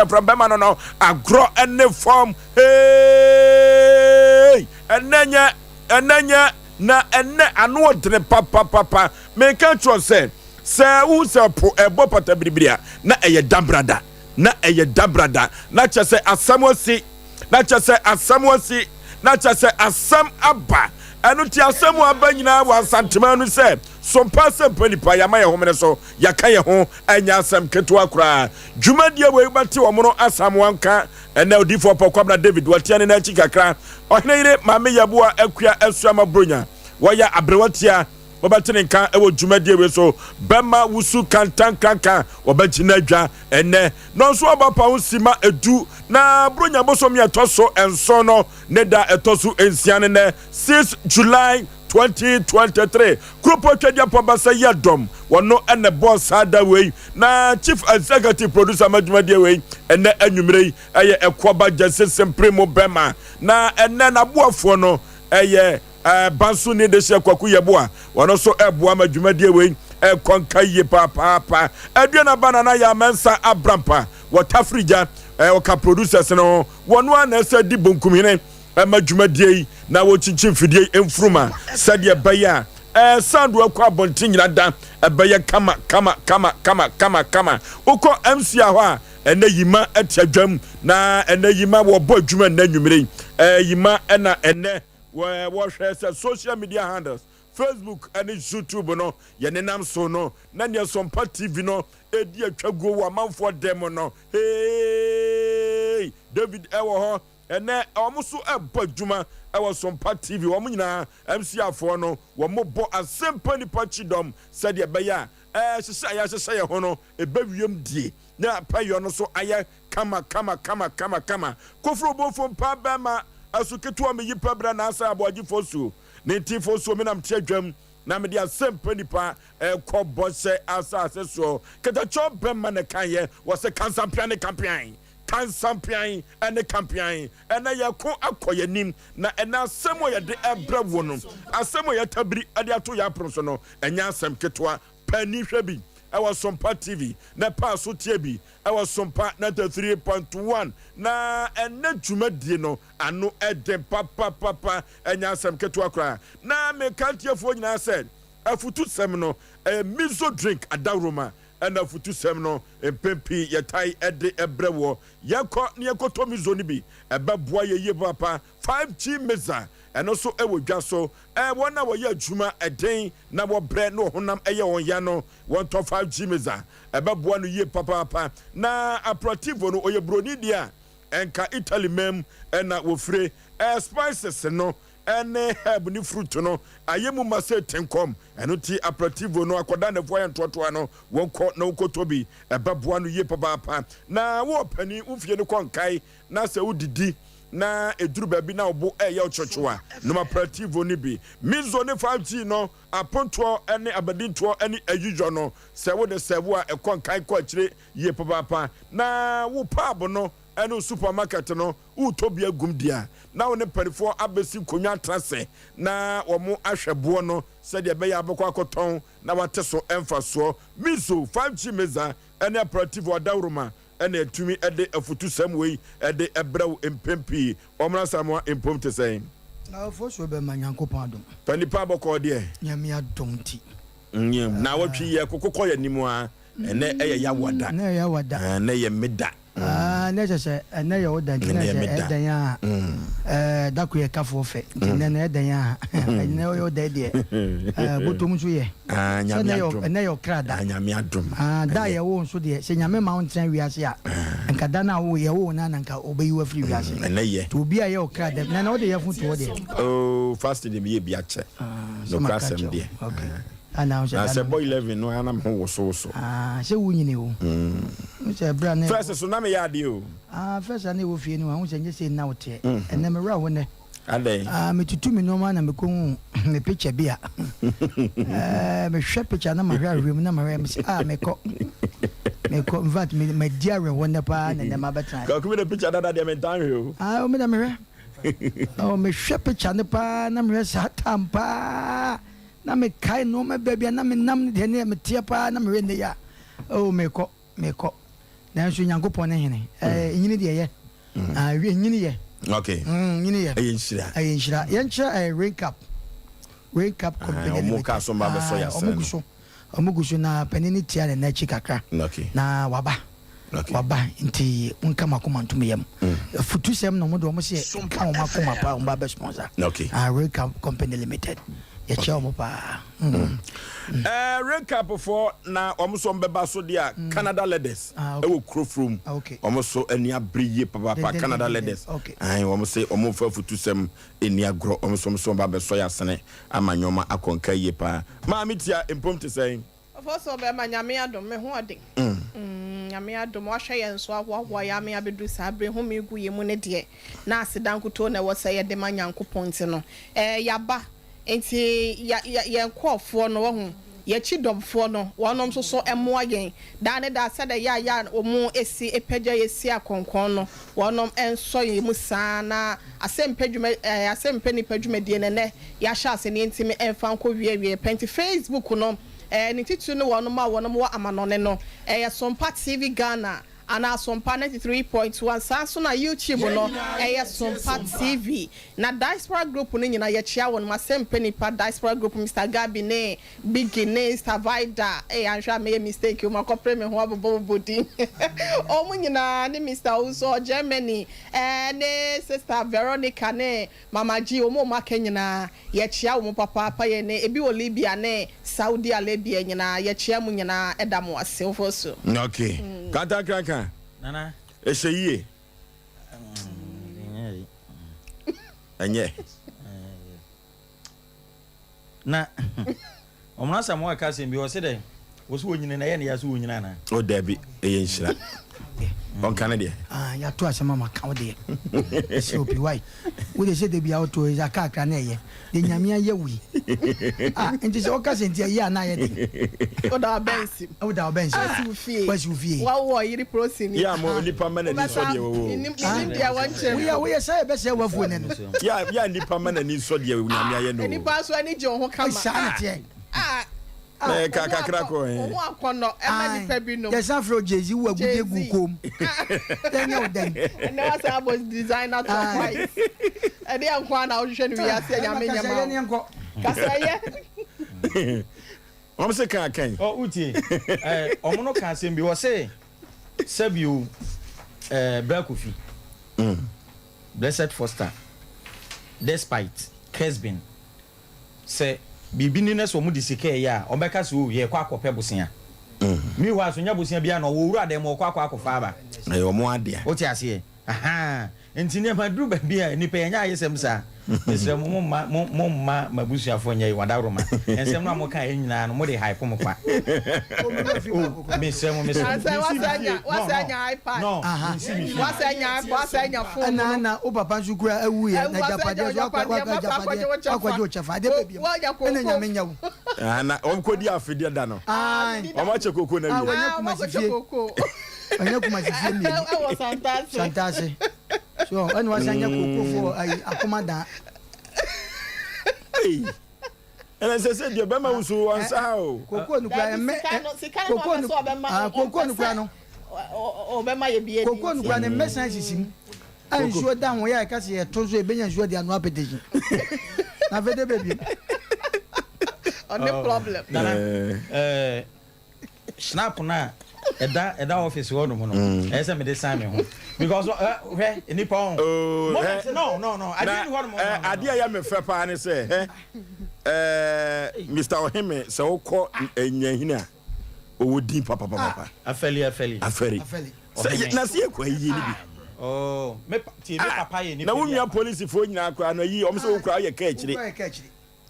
From bɛma no no agorɔ ne fam. Hey! Ɛnɛ nyɛ, ɛnɛ nyɛ, na ɛnɛ ano ɔdene papapapa. Meka kyerɛ sɛ, sɛ wohu sɛ po ɛbɔ pata biribiri a, na ɛyɛ dabrada, na ɛyɛ dabrada, na kyerɛ sɛ asɛm asi, na kyerɛ sɛ asɛm asi, na kyerɛ sɛ asɛm aba. Ɛno nti asɛm aba nyinaa wɔ Asantema no sɛ sompa asɛmpa nipa yɛama yɛn homene so. Yɛaka yɛn ho ɛnyɛ asɛm ketewa koraa. Dwumadie wei wobɛte wɔn no Asamoah nka ɛnɛ Odiyifoɔ Paul Kwabena David watia ne nan akyi kakra. Ɔhene yere Maame Yeboah Akua Asuama Bronya wɔyɛ aberewa tia wobɛte ne nka wɔ dwumadie wei so. Bɛma wusu kantankanka wɔbɛgye no adwa ɛnɛ. Nɔnso aba pa ho sima edu na Bronya bosome a ɛtɔ so nson no ne da ɛtɔ so nsia ne nɛ 6 July 2023 Kuropɔn Tweaduampɔn Basa yi adɔm wɔno na ɛbɔɔ saa da wei na Chief Executive Producer ma dwumadie wei ɛnɛ anwummerɛ yi ɛyɛ Ɛkoaba Gyasi Sempere mu bɛma na ɛnɛ n'aboafoɔ no ɛyɛ Banso ni Dehyeɛ Kwaku Yeboah wɔno nso ɛboa ma dwumadie wei ɛkɔ nka yie papaapa. Aduanaba Nana Yaa Mensah Abrampa wɔ Tafirigya ɔka producers no ho wɔno ara na ɛsɛ di Bonkumhene ɛma dwumadie yi na wɔkyinkyim mfidie yi mfuruma sɛdeɛ ɛbɛyɛ a ɛɛ sound akɔ abɔnten nyina da ɛbɛyɛ kama kama kama kama kama kama. Wokɔ MCR hɔ a ɛnɛ yima ɛte adwam na ɛnɛ yima wɔbɔ adwuma nnɛ nwumire yi ɛɛ yima ɛna ɛnɛ wɔhwɛ sɛ social media handles Facebook ɛne YouTube no yɛnenam so no na neɛ Sompa TV no ɛdi atwa guo wɔ amanfoɔ dɛm no. Hey David ɛwɔ hɔ. Ɛnɛ wɔn nso ɛbɔ adwuma ɛwɔ Sompa TV. Wɔn nyinaa MCR foɔ no wɔn bɔ asɛmpa nipa kyidɔm sɛdeɛ ɛbɛyɛ a ɛɛ hyehyɛ a yɛahyehyɛ yɛn ho no ɛbɛ wiem die na pɛyɔ no so ayɛ kama kama kama kama kama. Koforo bofo mpa bɛma ɛso ketewa meyi pɛ brɛ na asa aboagye fosuo ne nti fosuo menam te adwam na mede asɛmpa nipa ɛkɔ bɔhyɛ asase soɔ. Katakyɛw bɛma na ɛkaeɛ wɔ sɛ kansampea ne kampean. Kansampean ne kampean, ɛnnɛ yɛko akɔ yɛn anim, na ɛnnɛ asɛm a yɛde rebrɛ wo no, asɛm a yɛatabiri de ato yɛn apono so no, ɛnyɛ asɛm ketewa. Pɛ ani hwɛ bi wɔ Sompa TV, na pɛ aso tie bi wɔ Sompa 93.1, na ɛnnɛ dwumadie no ano den papapapa, ɛnyɛ asɛm ketewa koraa. Na meka atiefoɔ nyinaa sɛ, afutusɛm no, ɛyɛ Mizo Drink adaworoma Ɛna afutusɛm no mpɛn pii yɛtae de brɛ woɔ. Yɛkɔ na yɛkɔtɔ miso no bi, ɛbɛboa yɛn yie papaapa. 5G Mixer, ɛno nso wɔ dwa so. Wɔn a wɔyɛ adwuma den na wɔbrɛ na wɔn honam yɛ wɔn ya no, wɔntɔ 5G Mixer, ɛbɛboa no yie papaapa. Na Aperitivo no, ɔyɛ buroni deɛ a, ɛnka Italy man mu na wɔfire. Spices no ne herb ne fruit no ayɛ mu ma sɛ tenkɔm. Ɛno nti aperitivo no akɔda nnafua yɛ ntoatoa no, wɔnkɔ na wɔnkɔtɔ bi. Ɛbɛboa no yie papaapa. Na wo ɔpanin, wo fie no kɔ nkae na sɛ wodidi na ɛduru baabi na wo bo reyɛ wo kyekyew a, nom aperitivo no bi. Miso ne 5G no, apontoɔ ne abadintoɔ ne ayiyɔ no, sɛ wode sɛvo a, ɛkɔ nkae kɔ akyire yie papaapa. Na wo pub no ne wo supermarket no, woretɔ bi agum deɛ a, na wo ne mpanimfoɔ abɛsi nkonnwa atena ase na wɔahwɛ boɔ no sɛdeɛ ɛbɛyɛ a wobɛkɔ akɔtɔn na woate so mfasoɔ. Miso, 5G Meza ne Aperativo Adaworoma na ɛtumi de afutusɛm wei de brɛ wo mpɛn pii. Ɔmmra Asamoah mpom te sɛn? Afosuo bɛma Nyankopɔn adom. Pɛ nipa bɔkɔɔ deɛ. Nyame adom nti. Naawɔtwe yi yɛkoko kɔ yɛn anim ara. Ɛnɛ ɛyɛ Yawada. Ɛnɛ yɛ Yawada. Ɛnɛ yɛ Meda. Ah, na ɛkyɛ sɛ ɛnɛ yɛ wo da nti na ɛsɛ ɛdɛn a ɛɛ dako yɛ kafoɔ fɛ nti ɛnɛ no ɛdɛn a ɛnɛ yɛ wo da deɛ ɛɛ botom nso yɛ sɛ ɛnɛ yɛ ɛnɛ yɛ ɔkra da. Nyame adom. Ah, da yɛ wo nso deɛ sɛ Nyame ma wo ntena wiase a nka da no a wo yɛ wo na na nka ɔbɛyi wo afiri wiase. Ɛnɛ yɛ. Nti obi a yɛ ɔkra da na na wode yɛ fo toɔ deɛ. Oh, fasting deɛ meyɛ bi akyɛ. Nokora asɛm deɛ. Okay. Na Na sɛ bɔ 11 no ara na me ho wosowoso. Ah, sɛ wo nyini o. Mm. Sɛ ɛberɛ a na. First so na meyɛ adeɛ o. Ah, first a na ɛwɔ fie no ahu sɛ nyɛ sɛ nna wo teɛ. Ɛnɛ me werɛ ho nnɛ. Adɛn? Ah, metutu me nneɛma na mekɔhu me picture bi a. Eh, mehwɛ picture na mahwɛ ahwɛ mu na mahwɛ me sɛ ah mekɔ. Mekɔ, in fact, me madi awerɛhoɔ nnɛ paa na nnɛ mabɛtena. Kwaku me de picture dada deɛ mentaa nhwɛ o. Ah, me na mehwɛ. Oh, mehwɛ picture no paa na mehwɛ saa time paa. Na mekae nnoɔma baabi a na menam ne deɛ ne meteɛ paa na mehwɛ nnɛ yi a, oh, mekɔ, mekɔ. Nanso Nyankopɔn ne hene. Ɛɛ nyini deɛ yɛ. Ah, nyini yɛ. Okay. Mm, nyini yɛ. Ɛyɛ nhyira. Ɛyɛ nhyira. Yɛnkyerɛ ɛɛ Rain Cup. Rain Cup Company Limited. Ɔmo ka so mba bɛsɔ yɛ asɛn no. Ɔmo gu so. Ɔmo gu so na panin no tia ne nan akyi kakra. Okay. Na waba. Okay. Waba nti nka mo akoma ntom yam. Afutusɛm na ɔmo de ɔmo sɛ nka wɔn akoma paa ɔmo ba bɛ sponsor. Okay. Ah, Rain Cup Company Limited. Yɛkyɛ ɔmo paa. Mm. Eh, Recap foɔ na wɔn nso bɛba so deɛ a Canada Leathers Ah, okay. ɛwɔ kuro furom Ah, okay. wɔn nso ani abere yie papaapa Den, den, Canada den, den, Leathers okay. ayi wɔn se wɔn fa afutusɛm ɛni agorɔ wɔn nso wɔn nso ba bɛsɔ yɛ asene ama nneɛma akɔ nka yie paa maame tia mpom te sɛn. Ɔfɔsɔ bɛma Nyame adom me ho ɔden mm Nyame adom wahwɛ yɛn so ahoahoa yɛn ame abɛduru saa bere home gu yɛn mu ne deɛ na aseda nkutoo na ɛwɔ sɛ yɛde ma Nyankopɔn nti no eh yaba nti ya ya yɛn nkorɔfoɔ no wahu yɛakyi dɔmfoɔ no wɔnom nso so mmoa yɛn daa ne daa sɛdeɛ yɛ a yɛ a wɔn si pagya yɛ si akɔnkɔn no wɔnom nsɔ yɛn mu saa na asɛmpɛ dwuma eh asɛmpɛ nipa dwumadie no ɛnɛ yɛahyɛ ase no yɛntumi mfa nkɔ wie awieɛ pɛ nti Facebook no eh ne titire ne wɔnom a wɔnom wɔ amanɔne no ɛyɛ Sompa TV Ghana anaa Sompa 93.1 saa nso na YouTube no ɛyɛ Sompa TV na Diaspora Group no nyinaa yɛkyea wɔnom asɛmpɛ nipa Diaspora Group Mister Gabi ne Biggie ne Savida ei anhwɛ a mɛyɛ mistake o makɔpere me ho abobɔbobɔ din wɔn nyinaa ne Mister Owusu ɔwɔ Germany ɛɛ ne sister Veronica ne Mama G wɔn a wɔn aka nyinaa yɛkyea wɔn papaapa yɛn ne ebi wɔ Libya ne Saudi Alabia nyinaa yɛkyea mo nyinaa ɛda mo ase Ofosu. Ok kantankrankran Nana. ɛhyɛ yie ɛnyɛ. Na ɔmo Asamoah ka asɛm bi ɔse dɛ wɔse wɔnyini na ɛyɛ ne ya sɛ wɔnyini anaa? O dabi ɛyɛ nhyira ɔnka ne deɛ. Ah yato asɛm ama ka wo deɛ ɛsɛ opi wai wo deɛ sɛ dabi a woto ɛyɛ akakra na ɛyɛ deɛ nyame ayɛ wo yi ah nti sɛ woka sɛ nti ɛyɛ a na ayɛ den Woda w'abɛnsi mu. Woda w'abɛnsi mu. Wasi wo fie. Wasi wo fie. Wawo ɔyere prosini. Yɛ a mo nipa ma n'ani nsɔ deɛ wɔwɔ o. Menim deɛ wɔnkyerɛ me. Woyɛ woyɛ saa yɛbɛsɛe w'afuo nɛ no. Yɛ a nipa ma n'ani nsɔ deɛ Onyame ayɛ no o. Nipa nso ani gye wo ho kama. Saa na teɛ. Ah. Ɛɛ ka kakra kɔ ɛ. Wo ho akɔnnɔ ɛma nipa bi nom. Yɛsan frɛ wo Jay-Z wo agudeɛ gu kom. Yɛnyɛ wo dɛn. Ɛnɛ wasan abɔ designer top white. Ɛdeɛ nko ara na wohwehwɛ no wiase a Nyame nyɛ ma wo. Kasa yɛ. Wɔn se kan akan. Ɔ wotie ɛɛ wɔn no ka asɛm bi wɔse sɛbi o ɛɛ Bra Kofi Blessed Foster despite Kesbin sɛ biribi ni na sɛ wɔn de sika ɛyɛ a wɔn bɛka sɛ o yɛkɔ akɔpɛ bosea meanwhile so nyɛ bosea biara na ɔwɔ owura dɛm ɔkɔ akɔ akɔfa aba. Ɛyɛ wɔn adea. Wote aseɛ. Ahaa nti nneɛma duru baabi a nnipa yɛnyɛ ayesɛm saa. Mesrɛ mo momma mo momma m'abusuafoɔ nyɛ wadaworoma. Nsɛm no a moka yɛ nyinaa no mode hype mo kwa. Oh mesrɛ mo mesrɛ mo. Ansa Mensi wasa me anya fie. No wasa no anya iPad. no mensi me fie. Wasa anya iPad wasa anya phone Ɛna no. na wo papa nso kura awu yɛ Awu na wasa anya agyapadeɛ so akɔ agyapadeɛ akɔ masa akɔgye agyapadeɛ wo kyɛfa. akɔgye wo kyɛfa adeɛ Wo bɛ biam woanya ɛna kooko. nyame nyɛ wo. Ah, na wɔn kɔ di afedeɛ da no. Ae. Wɔn akyɛ koko na Ah, wie. wɔnyɛ Ah, kumasi wɔakɔkyɛ fie. kooko. Ɔnyɛ kumasi fie mmienu. Ɛwɔ Santase. Santase. So ɛna wasan nyɛ kookofo ayi akoma dan. Ei. Ɛna sɛ sɛ deɛ bɛma wusu wɔn nsa ha o. Kooko no kura ɛmɛ kooko no ah kooko no kura no. Ɔbɛma yɛ bi edi. Kooko no kura ne mmɛsan sisi mu. A nsuo da ho yɛ a ɛka sɛ yɛto nso ebenya nsuo de anoa petition. Na afei de baabi. Ɔne problem. Nana ɛɛ. Snap no a ɛda ɛda office hɔ nom no mm. ɛyɛ sɛ mede san me ho because hwɛ nipa ɔn oh, moment no no no adeɛ ni hɔ nom adeɛ a yɛ me fɛ paa ne sɛ hɛ ɛɛ Mr. Oheme sɛ wokɔ nyahini a ɔwɔ din papapapa ah. afɛli afɛli afɛli sɛ na sɛ yɛ kɔ ayie no bi oh me tie me ah, papa yɛ nipa na wo nua polisifoɔ nyinaa koraa no ayi ɔmo sɛ wo koraa yɛ ka akyire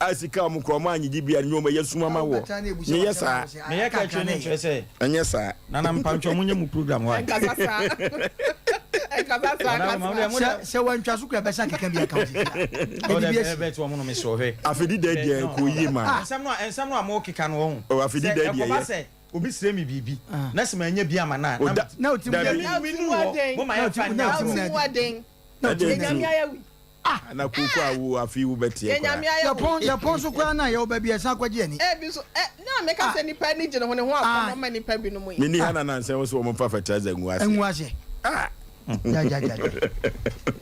A sika a wɔn kura wɔn anyegye bia nyɛ wɔn ɛyɛ sum ama wɔ nyeyɛ saa. Meyɛ ka kyerɛ ne nkyerɛ sɛ. Ɛnyɛ saa. Nana mpantwɔ mo nyɛ mu program wa. Ɛnkasa saa. Ɛnkasa saa kasa. Sɛ sɛ wantwa so kura bɛsa keka bi aka wo sisi a. Ɛdi bi asi. Ɛbɛ ti wɔn no mesrɛ hwɛ. Afidi da deɛ kò yie ma. Nsɛm no a nsɛm no a mo keka no wɔn. O afidi da deɛ yɛ. Sɛ ɛkɔba sɛ obi srɛ mi biribi na sɛ manya bi ama na. Na o ti mu yɛ. Mi nu hɔ mo ma yɛ fa nya. Na o ti mu aden. Na o ti mu aden. Ah! Na kooko a wo afei wo bɛteɛ koraa. Yɛpɔn yɛpɔn so koraa na yɛwɔ baabi a yɛsan kɔgye ani. Ebi nso ɛ na meka sɛ nipa ani gye ne ho ne ho akɔnnɔ ma nipa binom yi. Menni ha na nansa wo sɛ wɔn mfa fertilizer ngu aseɛ. Ngu aseɛ. Ah! Gyagyagyaga.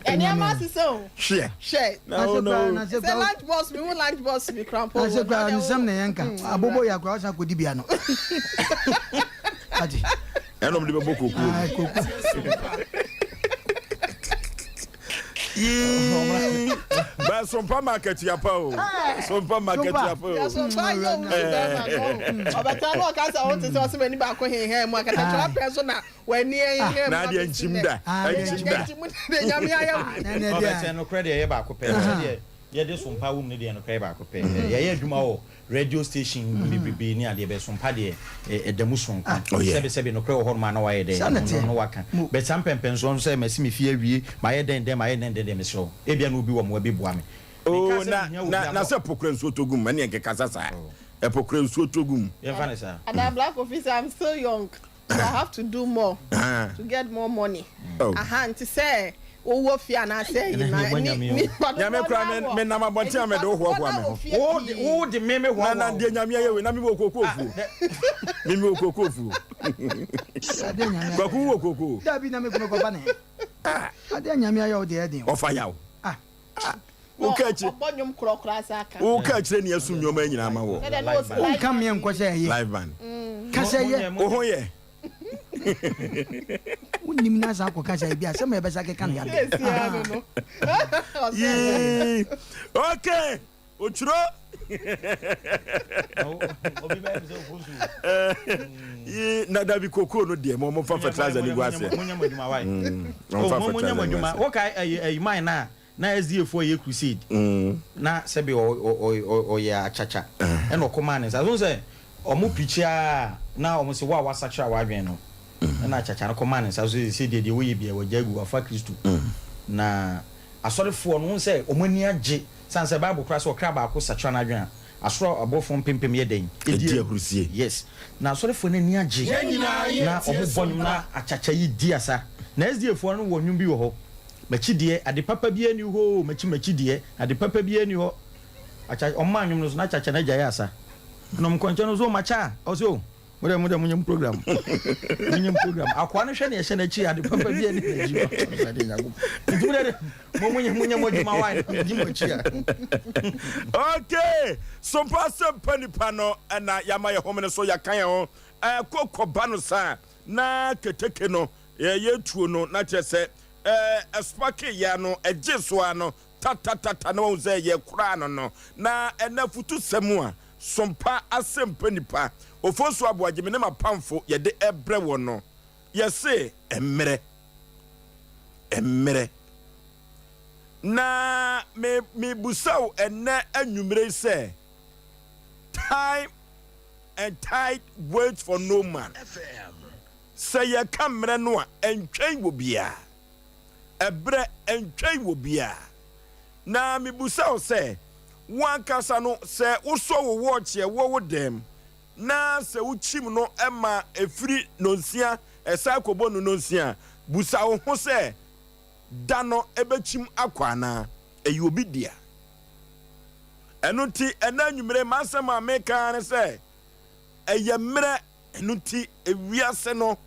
Nneɛma asesa o. Hwɛ. Hwɛ. Na wo na wo. Sɛ lunch box mi hu lunch box bi koraa mpo. Na sɛ koraa nsɛm na yɛnka. Abobo yɛ akora ɔsan kɔdi bia no. Ate. Ɛna ɔmo de bɛbɔ kookoo. Ah, kookoo. Yii. Bɛ sompa ma akatua pa o. Sompa ma akatua pa o. Sompa yɛ o bɛrima no. Ɔbɛtena na ɔka sɛ ɔte sɛ ɔsɛ m'ani baako henhɛn mu akatakyɛ apɛ so na w'ani henhɛn mu. Na adeɛ nkyim da. Nkyim da. Nkyim da nyame ayɛ wo. Ɔbɛtɛ nokorɛ deɛ ɛyɛ baako pɛ. Sɛdeɛ yɛde sompa wom no deɛ nokorɛ yɛ baako pɛ. Yɛyɛ adwuma wɔ Radio station bebrebe ne adeɛ bɛ sompa deɛ ɛda mu sononko. Sɛbe sɛbe nokorɛ wɔ hɔ nom a na wayɛ dɛn na waka but saa mpɛnpɛnsoɔ no sɛ masi me fie awie mayɛ dɛn dɛn mayɛ dɛn dɛn deɛ mesrɛ wo ebia na obi wɔ mmoa bi boa me. Oh Menkaa sɛ na mehia obi na na aboa. sɛ pokura nsuo tɔ gu mu ɛneɛ nkekasa saa ɛpokura nsuo tɔ gu mu. Yɛmfa no saa. Ada Black Kofi sɛ I'm still young. So I have to do more to get more money. Aha nti sɛ wowɔ fie anaasɛ yi na ni nipa dodoɔ Nyame kura me me nam abɔnten a mede wo hoahoa me ho. Wo de wo de me me hoahoa. Na na deɛ Nyame ayɛ wei na me wɔ kookoo fuo. Me me wɔ kookoo fuo. Kwaku wo wɔ kookoo. Dabi na me kunu kɔfa ne. Adeɛ Nyame ayɛ wo deɛ ɛden. Ɔfa yaw. Woka akyire. Ɔbɔ nnwom korɔ koraa sa aka. Woka akyire ne asum nneɛma nyinaa ma wɔ. Wonka meɛ nkɔ sɛ ɛyɛ. Live band. Ka sɛ ɛyɛ. Wo ho yɛ. Wonim na asa akɔka sɛ ebi asɛm a yɛbɛsa keka no yɛade. Yii. Okay. Otwuro. Yii na dabi kokoo no deɛ mo mo fa fertilizer ni gu aseɛ. Mo nyɛ mo adwuma wae. Mo fa fertilizer ni gu aseɛ. Wokae ɛyi ɛyi mine na na SDA foɔ yɛ crusade na sɛbi ɔyɛ akyakya ɛna ɔkɔ maa ne nsa so sɛ ɔmo pirikyi aa na ɔmo sɛ wo a wasakyera w'adwene no ɛna akyakya no kɔ maa ne nsa so sɛ deɛ deɛ wɔyɛ bia wɔgya agu wafa Kristo na asɔrefoɔ no wohu sɛ ɔmo ani agye sane sɛ Bible koraa sɛ ɔkra baako sakyera n'adwene a asoro abɔfoɔ mpempem yɛ dɛn ɛdi ahurusie yes na asɔrefoɔ no ani agye na ɔmo bɔ nwom na akyakya yi di asa na SDA foɔ no wɔ nwom bi wɔ hɔ M'akyi deɛ, ade papa biara nni hɔ oo, m'akyi m'akyi deɛ, ade papa biara nni hɔ. Akya, ɔmaa nnwom no so, na Kyakya n'agya yɛ asa. Ɛna ɔmo kɔ nkyɛn no so, o makya a, ɔse o, mo deɛ mo deɛ monyɛ mo program, monyɛ mo program. Akoa no hwɛ nea ɛhyɛ n'akyi, ade papa biara nni n'akyi. Awurade Nyankopɔn. Nti mo deɛ, mo monyɛ monyɛ mo adwuma wa, medi mo akyi a. Okay, Sompa Asɛmpa nipa no na yɛama yɛn homene so, yɛaka yɛn ho. Ɛkɔ kɔba no saa na keteke no yɛyɛ tuo no na kyerɛ sɛ ɛspake yɛ no ɛgye so ara no tatatata na wahu sɛ yɛ koraa no no na ɛna afutusɛm a sompa asɛmpa nipa Ofosu Aboagye me ne m'apamfo yɛde ɛbrɛ wɔ no yɛse mmerɛ mmerɛ na me mebusa wo ɛnɛ anwummere yi sɛ time and tide wait for no man. Sɛ yɛka mmerɛ no a, ɛntwɛn wɔ biara. Ɛberɛ ɛntwɛn wɔ biara. Na mebisa wo sɛ, wo ankasa no, sɛ wosɔ wo wɔɔkye a ɛwɔ wo dan mu, na sɛ wokyim no ma ɛfiri nonsia ɛsan kɔbɔ no nonsia a, busa wo ho sɛ, da no ɛbɛkyim akɔ anaa? Ɛyɛ obi dea. Ɛno nti, ɛnnɛ anwummere, m'asɛm a meka ara ne sɛ, ɛyɛ mmerɛ Ɛno nti, ewiase no,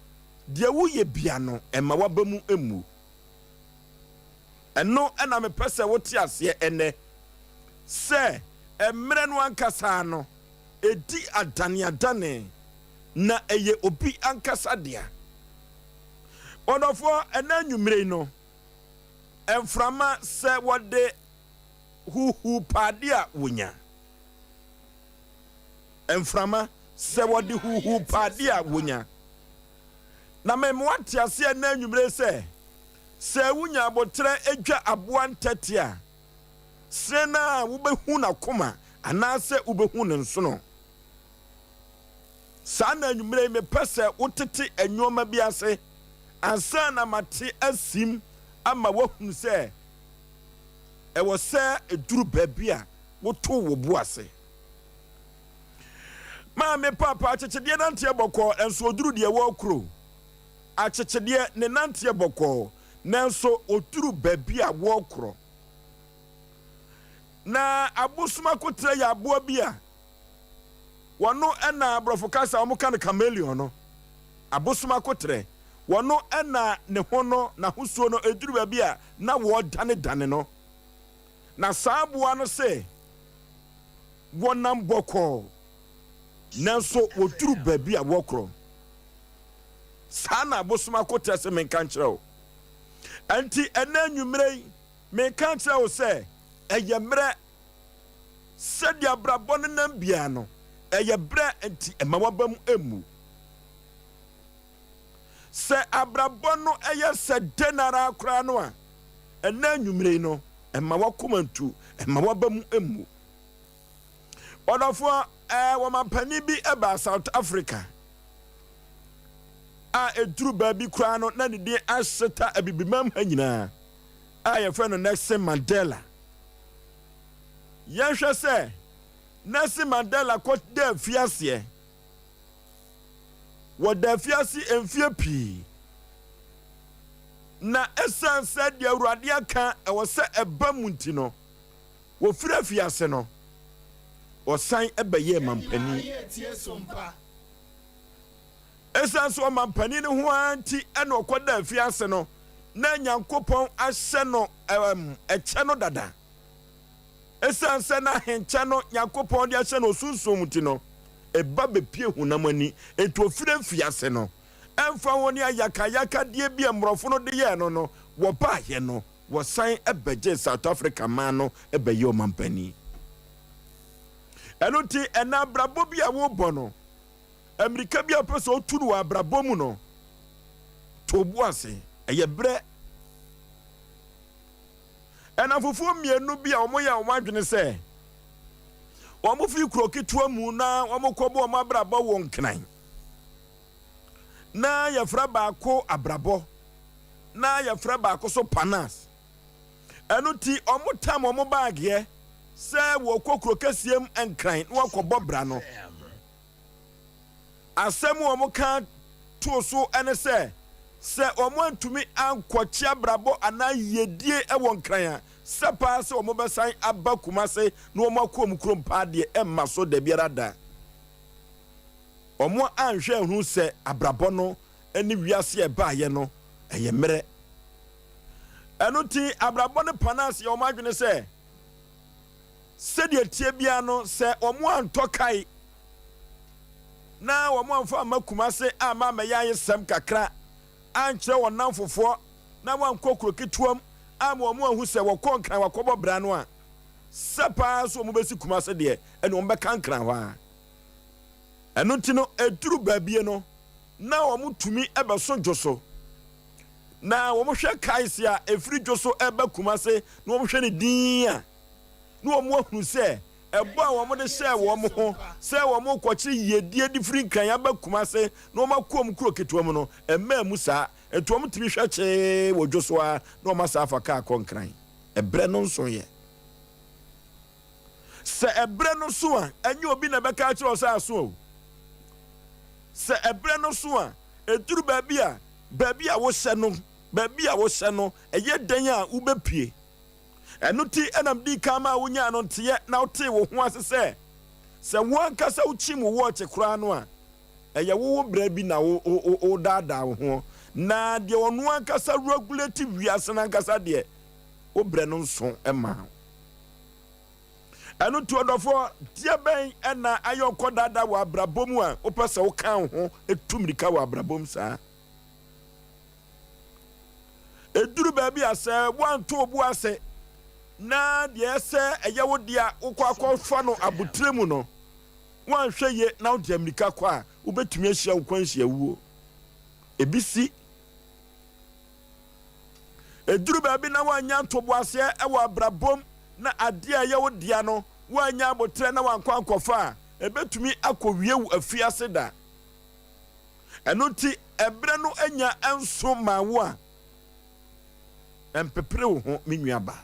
deɛ woyɛ bia no, mma w'aba mu mmu. Ɛno na mepɛ sɛ wote aseɛ ɛnnɛ, sɛ mmerɛ no ankasa no, ɛdi adaneadane, na ɛyɛ obi ankasa dea. Ɔdɔfoɔ, ɛnnɛ anwummerɛ yi no, mframa, sɛ wɔde huhu paade a wɔnya. Mframa, sɛ wɔde huuhuu pa ade a, wonya. Na mema woate aseɛ nnɛ anwummere sɛ, sɛ wonya aboterɛ dwa aboa ntɛte a, serɛ no ara wobɛhu n'akoma anaasɛ wobɛhu ne nsono. Saa na anwummere yi mepɛ sɛ wotete nneɛma bi ase ansa na mate asim ama woahunu sɛ ɛwɔ sɛ ɛduru baabi a woto wo bo ase. Maame paapa akyekyedeɛ nanteɛ bɔkɔɔ nanso ɔduru deɛ wɔrekoro. Akyekyedeɛ ne nanteɛ bɔkɔɔ nanso ɔduru baabi a wɔrekorɔ. Na abosom akoterɛ yɛ aboa bi a wɔno na aborɔfo kasa wɔka no chameleon no. Abosom akoterɛ, wɔno na ne ho no, n'ahosuo no, ɛduru baabi a na wɔredanedane no. Na saa aboa no se wɔnam bɔkɔɔ, nanso wɔduru baabi a wɔkorɔ. Saa na abosom akoterɛ se menka nkyerɛ wo. Ɛnti ɛnɛ anwummerɛ yi, Mereka akyerɛ wo sɛ, ɛyɛ mmerɛ. Sɛdeɛ abrabɔ no nam biara no, ɛyɛ berɛ nti mma w'aba mu mmu. Sɛ abrabɔ no yɛ sɛ dɛn ara koraa no a, ɛnnɛ anwummere yi no, mma w'akoma ntu, mma w'aba mu mmu. Ɔdɔfoɔ, ɛɛ, wɔmampanin bi baa South Africa a ɛduru baabi koraa no na ne din ahyeta Abibimam ha nyinaa. a yɛfrɛ no Nelson Mandela. Yɛnhwɛ sɛ Nelson Mandela kɔda afiaseɛ. Wɔda afiase mfeɛ pii. Na ɛsiane sɛ deɛ Awurade aka ɛwɔ sɛ ɛba mu nti no, wɔfiri afiase no, ɔsan bɛyɛɛ mampanin. Esiane sɛ ɔmampanin no ho ara nti na ɔkɔdaa afiase no, na Nyankopɔn ahyɛ no ɛkyɛ no dada. Esiane sɛ na ahenkyɛ no Nyankopɔn de ahyɛ no osunsum mu nti no, ɛba bepue honam ani. Enti ofiri afiase no, ɛmfa ho ne ayakayakadeɛ bi a mmorɔfo no de yɛɛ no no, wɔbaeɛ no, wɔsan bɛgyee South Africa man no bɛyɛɛ ɔmampanin. Ɛno nti, ɛnnɛ abrabɔ bi a wobɔ no, Mmirika bi a wopɛ sɛ wotu no wɔ abrabɔ mu no, to wo bo ase. Ɛyɛ berɛ. Nnamfofoɔ mmienu bi a wɔyɛ wɔn adwene sɛ wɔfiri kuro ketewa mu na wɔkɔbɔ wɔn abrabɔ wɔ Nkran. Na yɛfrɛ baako Abrabɔ, na yɛfrɛ baako so Panas. Ɛno nti wɔtam wɔn baageɛ sɛ wɔkɔ kuro kɛseɛ mu Nkran na wɔakɔbɔ bra no. Asɛm a wɔka too so ne sɛ, sɛ wɔantumi ankɔkye abrabɔ anaa yiedie wɔ Nkran a, sɛ paa sɛ wɔbɛsan aba Kumase na wɔakɔ wɔn kurom paa deɛ, ɛmma so dabiara da. Wɔn anhwɛ anhunu sɛ abrabɔ no ne wiase a ɛbaeɛ no, ɛyɛ mmerɛ. Ɛno nti, abrabɔ no Panas yɛ wɔn adwene sɛ, Sɛdeɛ ɛteɛ biara no, sɛ wɔantɔ kae na wɔamfa amma Kumase amma ammɛyɛ ayesɛm kakra ankyerɛ wɔn nnamfofoɔ na wɔankɔ kuro ketewa mu amma wɔn anhu sɛ wɔkɔɔ Nkran wɔakɔbɔ bra no a, sɛ paa nso wɔbɛsi Kumase deɛ, ɛnna wɔbɛka Nkran hɔ ara. Ɛno nti no, ɛduru baabie no, na wɔtumi bɛso dwo so. Na wɔhwɛ kaes a ɛfiri dwo so reba Kumase na wɔhwɛ no dinn a, na wɔahunu sɛ ɛbɔ a wɔde hyɛɛ wɔn ho sɛ wɔrekɔkyere yiedie de firi Nkran aba Kumase na wɔakɔ wɔn kuro ketewa mu no, ɛmmaa mu saa. Enti wɔtumi hwɛ kyee wɔ dwo so ara na wɔasan afa kaa akɔ Nkran. Ɛberɛ no nsoeɛ. Sɛ ɛberɛ no so a, ɛnyɛ obi na ɛbɛka akyerɛ wo sɛ aso o. Sɛ ɛberɛ no so a, ɛduru baabi a, baabi a wohyɛ no, baabi a wohyɛ no, ɛyɛ dɛn a wobɛpue. Ɛno ti na medii kan maa wonyaa no nteɛ na wotee wo ho ase sɛ, sɛ wo ankasa wokyim wo wɔɔkye koraa no a, ɛyɛ wo wo berɛ bi na wodaadaa wo ho. Na deɛ ɔno ankasa regulate wiase no ankasa deɛ, wo berɛ no nso maa wo. Ɛno nti ɔdɔfoɔ, deɛ bɛn na ayɛ ɔkɔdaadaa wɔ abrabɔ mu a wopɛ sɛ woka wo ho tu mmirika wɔ abrabɔ mu saa? Ɛduru baabi a sɛ woanto wo bo ase na deɛ ɛsɛ ɛyɛ wo dea wokɔ akɔfa no abotire mu no, woanhwɛ yie na wode mmirika kɔ a, wobɛtumi ahyia wo kwanhyia wuo. Ebi si. Ɛduru baabi na woannya ntoboaseɛ wɔ abrabɔ mu na adeɛ a ɛyɛ wo dea no woannya aboterɛ na wankɔ ankɔfa a, ɛbɛtumi akɔwie wo afiase da. Ɛno nti ɛberɛ no anya nso maa wo a, mpepere wo ho me nuabaa.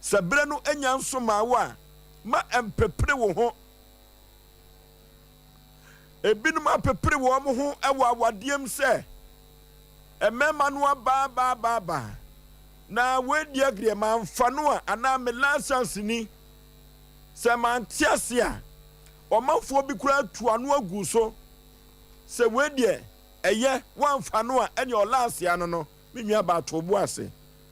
Sɛ berɛ no anya nso maa wo a, ma mpepere wo ho. Ebinom apepere wɔn ho wɔ awadeɛ mu sɛ mmarima no abaabaabaa. Na wei deɛ deɛ mamfa no a anaa me last chance ni. Sɛ mante ase a, ɔmanfoɔ bi koraa atu ano agu so sɛ wei deɛ ɛyɛ, woamfa no a ɛneɛ ɔlast ano no. Me nua baa to wo bo ase.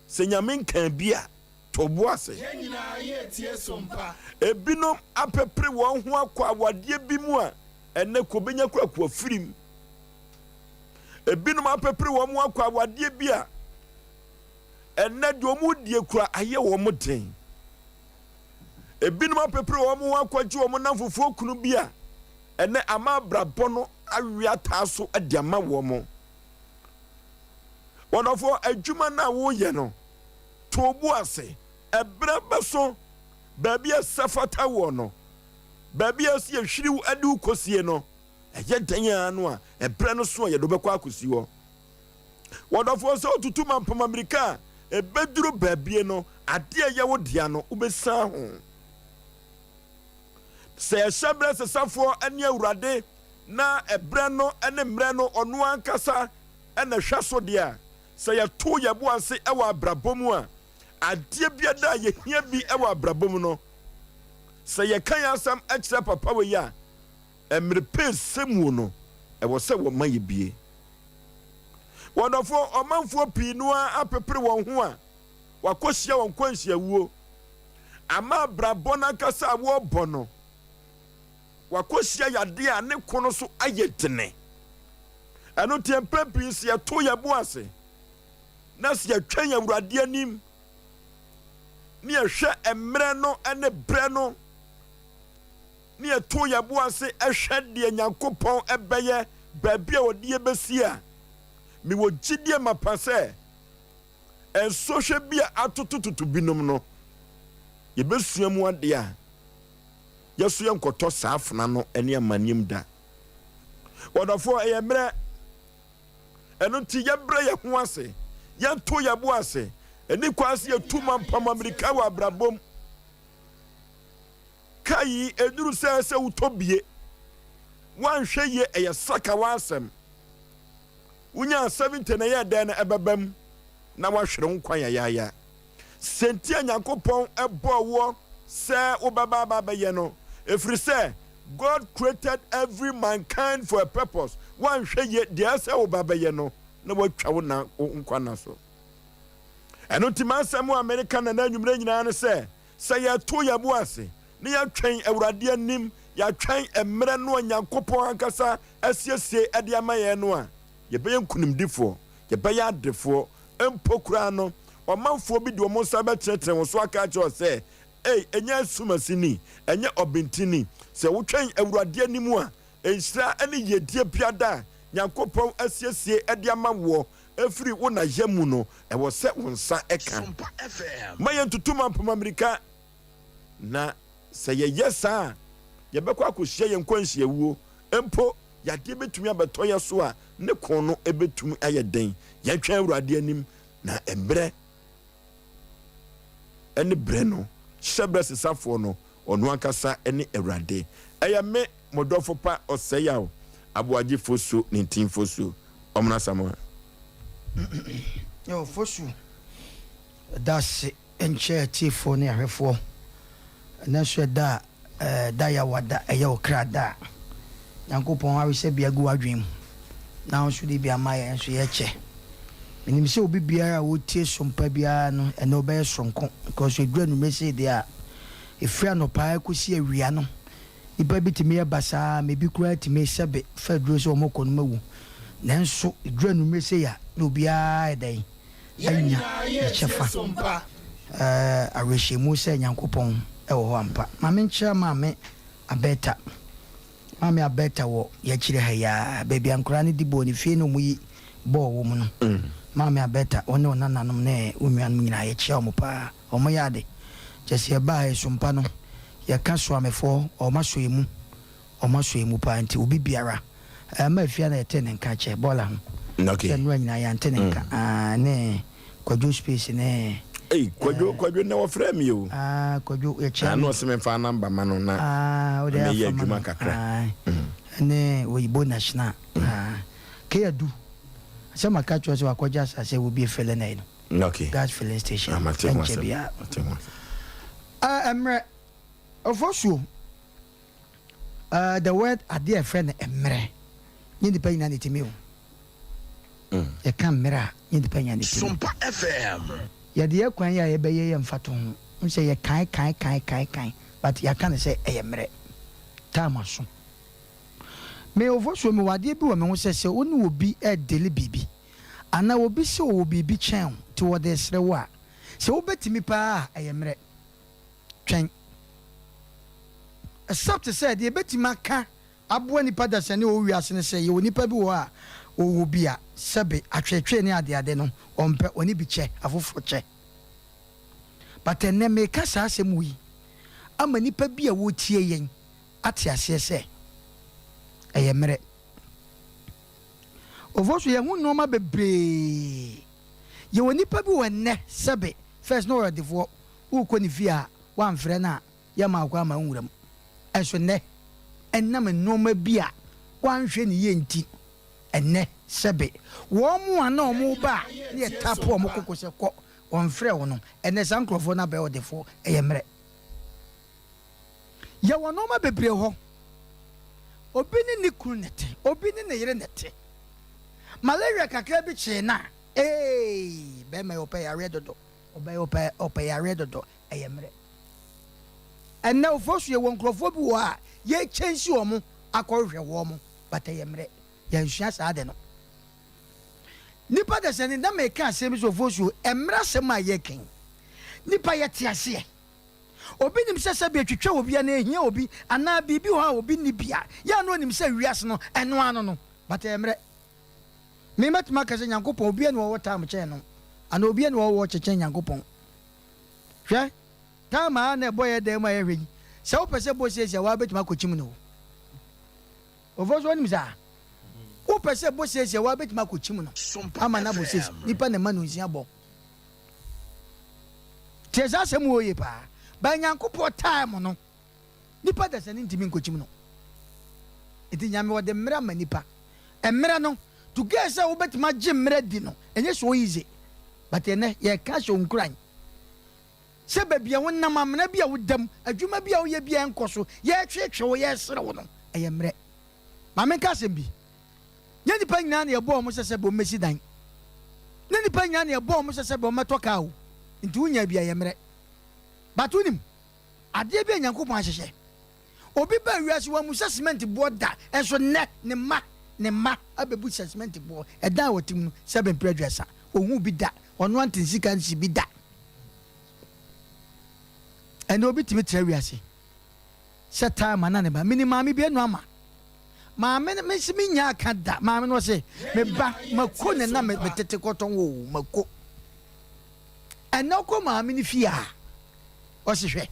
Sɛ Nyame nkaa bi a, to wo bo ase. Yɛn nyinaa yɛretie so mpa. Ebinom apepere wɔn ho akɔ awadeɛ bi mu a ɛnnɛ kɔbɛnya korakoa firim. Ebinom apepere wɔn ho akɔ awadeɛ bi a ɛnnɛ deɛ wɔn redie kura ayɛ wɔn den. Ebinom apepere wɔn ho akɔgye wɔn nnamfofoɔ kunu bi a ɛnnɛ ama abrabɔ no awe ataa so de ama wɔn. Wɔdɔfoɔ, adwuma no a woreyɛ no, to wo bo ase. Ɛberɛ bɛso, baabi a ɛsɛ fata woɔ no, baabi a ɛsɛ yɛhwiri wo de wo kɔsie no, ɛyɛ dɛn ara no a, ɛberɛ no so a yɛde wo bɛkɔ akɔsi hɔ. Wɔdɔfoɔ, sɛ wotutu mampam mmirika a, ɛbɛduru baabie no, adeɛ a ɛyɛ wo dea no, wobɛsiane ho. Sɛ yɛhyɛ berɛ sesafoɔ ne Awurade na ɛberɛ no ne mmerɛ no ɔno ankasa na ɛhwɛ so deɛ a, sɛ yɛto yɛn bo ase wɔ abrabɔ mu a, adeɛ biara a yɛhia bi wɔ abrabɔ mu no, sɛ yɛka yɛn asɛm kyerɛ papa wei a, mmerɛ pɛ sɛ mu no, ɛwɔ sɛ wɔma yɛ bie. Wɔdɔfoɔ, ɔmanfoɔ pii no ara apepere wɔn ho a wɔakɔhyia wɔn kwanhyiawuo ama abrabɔ no ankasa a wɔrebɔ no, wɔakɔhyia yadeɛ a ne ko no so ayɛ dene. Ɛno nti mpɛn pii sɛ yɛto yɛn bo ase na sɛ yɛtwɛn Awurade anim ne yɛhwɛ mmerɛ no ne berɛ no ne yɛto yɛn bo ase hwɛ deɛ Nyankopɔn bɛyɛ baabi a ɔde yɛ bɛsi a, mewɔ gyidie mapa sɛ nsɔhwɛ bi a atotototo binom no, yɛbɛsua mu adeɛ a yɛso yɛnkɔtɔ saa afena no ne amanneɛ mu da. Ɔdɔfoɔ, ɛyɛ mmerɛ. Ɛno nti yɛbrɛ yɛn ho ase, yɛnto yɛn bo ase. Ɛni kwan sɛ yɛtu mampam amirika wɔ abrabɔ mu. Ka yi, ɛduru sɛ sɛ wotɔ bie. Woanhwɛ yie, ɛyɛ sakawa asɛm. Wonyaa 70 na ɛyɛɛ dɛn na ɛbɛba mu na woahwere wo nkwa yayaaya. Sɛ nti a Nyankopɔn bɔɔ woɔ sɛ wobɛba aba abɛyɛ no, ɛfiri sɛ God created every mankind for a purpose, woanhwɛ yie deɛ ɛsɛ woba bɛyɛ no na woatwa wo na wo nkwa nna so. Ɛno nti m'asɛm a mereka nana anwummerɛ nyinaa ne sɛ, sɛ yɛto yɛn bo ase na yɛtwɛn Awurade anim, yɛatwɛn mmerɛ no a Nyankopɔn ankasa asiesie de ama yɛn no a, yɛbɛyɛ nkonimdifoɔ, yɛbɛyɛ adefoɔ, Mpo koraa no, ɔmanfoɔ bi de wɔn nsa bɛtenetene wo so aka akyerɛ wo sɛ, Ei, ɛnyɛ asumasini, ɛnyɛ ɔbentini. Sɛ wotwɛn Awurade anim a, nhyira ne yiedie biada a Nyankopɔn asiesie de ama woɔ firi wo na yam mu no, ɛwɔ sɛ wo nsa ka. Mma yɛntutu mampam ammirika, na sɛ yɛyɛ saa a, yɛbɛkɔ akɔhyia yɛn nkwanhyiawuo. Mpo yadeɛ bɛtumi abɛtɔ yɛn so a ne ko no bɛtumi ayɛ den. Yɛntwɛn Awurade anim, na mmerɛ ne berɛ no, hyɛberɛ sesafoɔ no, ɔno ankasa ne Awurade. Ɛyɛ me, mo dɔfo pa Ɔsɛeyaw Aboagye Fosu ne Ntin Fosu, Ɔmono Asamoah. Yo, Fosu, yɛda ase nkyɛ atiefoɔ ne ahwɛfoɔ. Ɛnnɛ nso ɛda a da yawa da, ɛyɛ ɔkra da a Nyankopɔn awehyɛ bi agu w'adwene mu na wo nso de bi ama yɛn nso yɛkyɛ. Menim sɛ obi biara a ɔretie sompa biara no ɛnnɛ ɔbɛyɛ soronko because ɛduru anwummerɛ sei deɛ a ɛfiri anɔpa kɔsi awia no nnipa bi tumi yɛ basaa ma ebi koraa tumi sɛbe fa aduro sɛ wɔkɔ no mawu nanso ɛduru anwummerɛ sei a na obiara yɛ dɛn? Yɛn anya nyinaa ne yɛretie kyɛfa. so mpa. Awerɛhyɛmu sɛ Nyankopɔn wɔ hɔ ampa. Ma menkyerɛ Maame Abetta. Maame Abetta wɔ yɛakyire ha yi ara, baabi a nkwadaa no di bɔɔl no, fie no a wɔyi bɔɔl wɔ mu no. Maame Abetta, wo ne wo nananom ne wo nuanom nyinaa, yɛkyea wɔn paa. Wɔyɛ ade. Kyerɛ sɛ yɛbaa ha yi, Sompa no, yɛka Soamefoɔ, wɔasɔ yɛn mu. Wɔasɔ yɛn mu paa nti obi biara ɛma afia na yɛte ne nka kyɛ bɔɔla ho Okay. sɛ nnora nyinaa yɛante ne nka ah, ne Kwadwo space ne Ei, Kwadwo, Kwadwo nnɛ wɔfrɛ me o. ah, Kwadwo yɛkyia Ah, na no ɔse memfa namba ma no na ah, wode meyɛ afa ma adwuma no kakra. ah, ne Oyibo National ah, Keyadu. Sɛ maka kyerɛ sɛ wakɔgye asase a wɔbie filling na yi no. Okay. Gas filling station. Ah, mate ho Ɛnkyɛ asɛm. biara. Mate ho asɛm. Mmerɛ Ofosuo, the word adeɛ a ɛfrɛ no mmerɛ, nyɛ nipa nyinaa na ɛtumi o. Yɛka mmerɛ a, nyɛ nipa nyinaa na ɛtumi. Sompa FM. Yɛde yɛ kwan yi a yɛbɛyɛ yɛ mfa to ho. N sɛ yɛ kan kan kan kan kan, but yɛaka no sɛ ɛyɛ mmerɛ. Time aso. Me Ofosuo, mewɔ adeɛ bi wɔ me ho sɛ sɛ wo ne obi ɛredele biribi, anaa obi sɛ ɔwɔ biribi kyɛn wo, nti wɔde resrɛ wo a, sɛ wobɛtumi paa a, ɛyɛ mmerɛ. Twɛn. Except sɛ deɛ ɛbɛtumi aka aboa nipa dasani a ɔwɔ wiase no sɛ yɛwɔ nipa bi wɔ hɔ a ɔwɔ bi a sɛbe atweetwee ne adeade no ɔmpɛ, ɔne bi kyɛ, afoforɔ kyɛ. But ɛnnɛ meka saa asɛm wei ama nipa bi a wɔretie yɛn ate aseɛ sɛ ɛyɛ mmerɛ. Ofosu, yɛho nneɛma bebree. Yɛwɔ nipa bi wɔ nnɛ, sɛbe first na ɔyɛ ɔdefoɔ, wokɔ ne fie a woamfrɛ no a yɛma akɔ ama nwura mu. Ɛnso nnɛ ɛnam nneɛma bi a woanhwɛ ne yie nti, ɛnnɛ sɛbe wɔn mu a na wɔn ba a ne yɛ tapo wɔn koko sɛ kɔ wɔmfrɛ wo no, ɛnnɛ saa nkurɔfoɔ no abɛyɛ ɔdefoɔ. Ɛyɛ mmerɛ. Yɛwɔ nneɛma bebree hɔ. Obi ne ne kunu ne te, obi ne ne yere ne te. Malaria kakra bi kyee na ee, bɛrima yi ɔpɛ yareɛ dodo, ɔbɛyɛ ɔpɛ yareɛ dodo. Ɛyɛ mmerɛ. Ɛnnɛ Ofosu, yɛwɔ nkurɔfoɔ bi wɔ hɔ a yɛkyɛnsi wɔn akɔhwehwɛ wɔn, but ɛyɛ mmerɛ. Yɛnsua saa de no. Nipa dasani na meka asɛm bi sɛ Ofosu, mmerɛ asɛm a yɛka, nipa yɛte aseɛ. Obi nim sɛ sɛbi atwitwa obi anaa ehia obi anaa biribi wɔ hɔ a obi nni bia, yɛ a na onim sɛ wiase no ɛno ano no, but ɛyɛ mmerɛ. Me mɛtumi aka sɛ Nyankopɔn obi ani wɔwɔ time kyɛn no, anaa obi ani wɔwɔ kyɛkyɛn Nyankopɔn. Hwɛ time a na ɛbɔ yɛ dan mu a yɛhwɛ yi, sɛ wopɛ sɛ bɔ siesie a, waa bɛtumi akɔkyim no o. Ofosu, onim saa. Wopɛ sɛ bɔ siesie a, waa bɛtumi akɔkyim no ama no abɔ siesie. Nipa na ɛma no nsia bɔ. Tie saa asɛm wɔ yie paa. Ba Nyankopɔn time no, nipa da sɛ ne ntumi nkɔkyim no. Nti Nyame wɔde mmerɛ ama nipa. Mmerɛ no, to get sɛ wobɛtumi agye mmerɛ di no, ɛnyɛ so easy. But ɛnɛ yɛka hyɛ nkuran sɛ baabi a wonam, amena bi a wodam, adwuma bi a woyɛ bi a ɛnkɔ so, yɛtwetwe wo, yɛsere wo no, ɛyɛ mmerɛ. Ma menka asɛm bi. Nyɛ nipa nyinaa na yɛbɔ wɔn sɛ bɛ wɔmmɛsi dan. Nyɛ nipa nyinaa na yɛbɔ wɔn sɛ bɛ wɔmmɛtɔ kaa o. Nti wonya bi a ɛyɛ mmerɛ. But wonim adeɛ bi a Nyankopɔn ahyehyɛ. Obi ba wiase wamusa cement boɔ da, ɛnso nnɛ ne mma ne mma abɛbu sɛ cement boɔ. Ɛdan a wɔte mu no, sɛ bɛmpere 30, ohun bi da, ɔno ante nsika nsi bi da. Ɛnna obi tumi tena wiase sɛ time ana ne ba mini maame bi enu ama maame no mesi mi nya aka da. Maame no ɔse me ba mako ne na me tete kɔtɔn wo mako. Ɛnna ɔkɔ maame no fie a, ɔse hwɛ,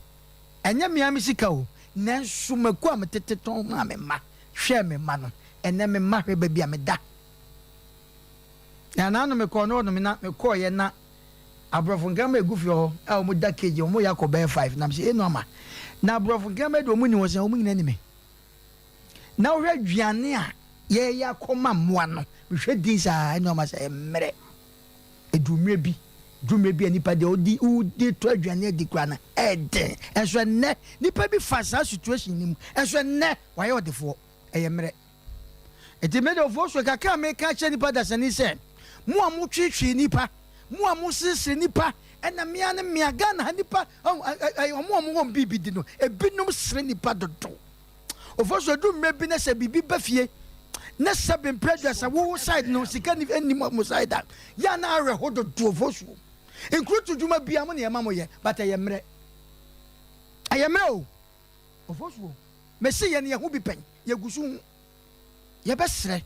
ɛnyɛ mmea me sika o, nanso mako a metete tɔn maa me mma hwɛ me mma no, ɛnɛ me mma, hwɛ baabi a meda. Na naano mekɔɔ no ɔnom na mekɔɔyɛ na aborɔfo nkrama egu fie hɔ a wɔn da cage, wɔn yɛ akɔ bɛyɛ five nam sɛ enu ama na aborɔfo nkrama de wɔn ni hɔ sɛ wɔn nyinaa ni me na wohwɛ aduane a yɛyɛ akɔma mmoa no, mehwɛ din saa enu ama sɛ mmerɛ edumire bi dwumire bi a nipa deɛ ɔdi ɔdi tɔ aduane adi kura no ɛɛden. Ɛnso ɛnnɛ nipa bi fa saa situation ni mu, ɛnso ɛnnɛ wayɛ ɔdefoɔ. Ɛyɛ mmerɛ. Eti mi de Ofosu kakra a meka kyerɛ nipa dasani sɛ mo a mo twetwe nipa, mo a mo seresere nipa, ɛna mmea ne mmea Ghana ha nipa ɔmo a ɔmo wɔ biribi di no, ebinom sere nipa dodo. Ofosu, edu mmerɛ bi na sɛ biribi ba fie ne sɛ bempere 30 wo side no sika ni anim mo side a yɛ na awerɛho dodo. Ofosu, nkurutu dwuma bia mo ne ɛma mo yɛ, but ɛyɛ mmerɛ, ɛyɛ mmerɛ o. Ofosu, mesi yɛ ne yɛn ho bi pɛn, yɛgu so hu. Yɛbɛsrɛ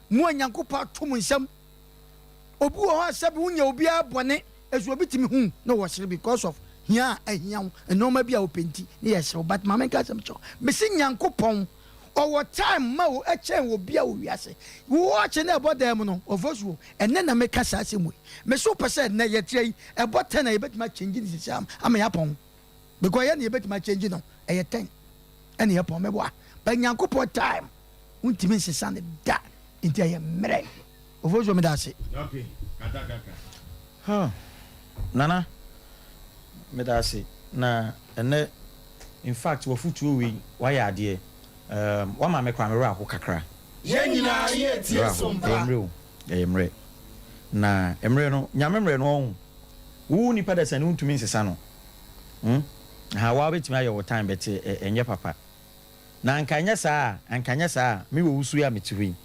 mo a Nyankopɔn ato mo nsam. Obi wɔ hɔ a sɛbi wonya obiara bɔne, ɛso obi tumi hu na wɔsere because of hia a ahia wo, nneɛma bi a wopɛ nti ne yɛsere. But maame nka asɛm kyɛw, mesi Nyankopɔn ɔwɔ time ma wo ɛkyɛn wɔ bia wɔ wiase. Wo ɔkye na ɛbɔ dan mu no, Ofosuo, ɛnɛ na meka saa asɛm wei. Mesi wopɛ sɛ ɛnɛ yɛkyerɛ yi ɛbɔ 10 a, yɛbɛtumi akyɛngye ne sisi ama yɛapɔn because yɛ ne yɛbɛtumi akyɛngye no ɛyɛ 10 ɛne yɛpɔn mɛboa. But Nyankopɔn time wontumi nsesa ne da, nti ɛyɛ mmerɛ. Ofosuo meda ase. Okay, kata kaka. Huh. Nana, meda ase na ɛnɛ in fact wafutuo wei wayɛ adeɛ um, wama me koraa me werɛ aho kakra. Yɛn nyinaa yɛ tie Werɛ aho, so ɛyɛ mpa. mmerɛ o, ɛyɛ mmerɛ. Na mmerɛ no, Nyame mmerɛ no ɔho, wo nipa dasani wontumi nsesa no. Hmm? Ha, waa wobɛtumi ayɛ wo time but ɛnyɛ papa. Na anka ɛnyɛ saa a, anka ɛnyɛ saa a, me wɔ wusu yi a mete hɔ yi,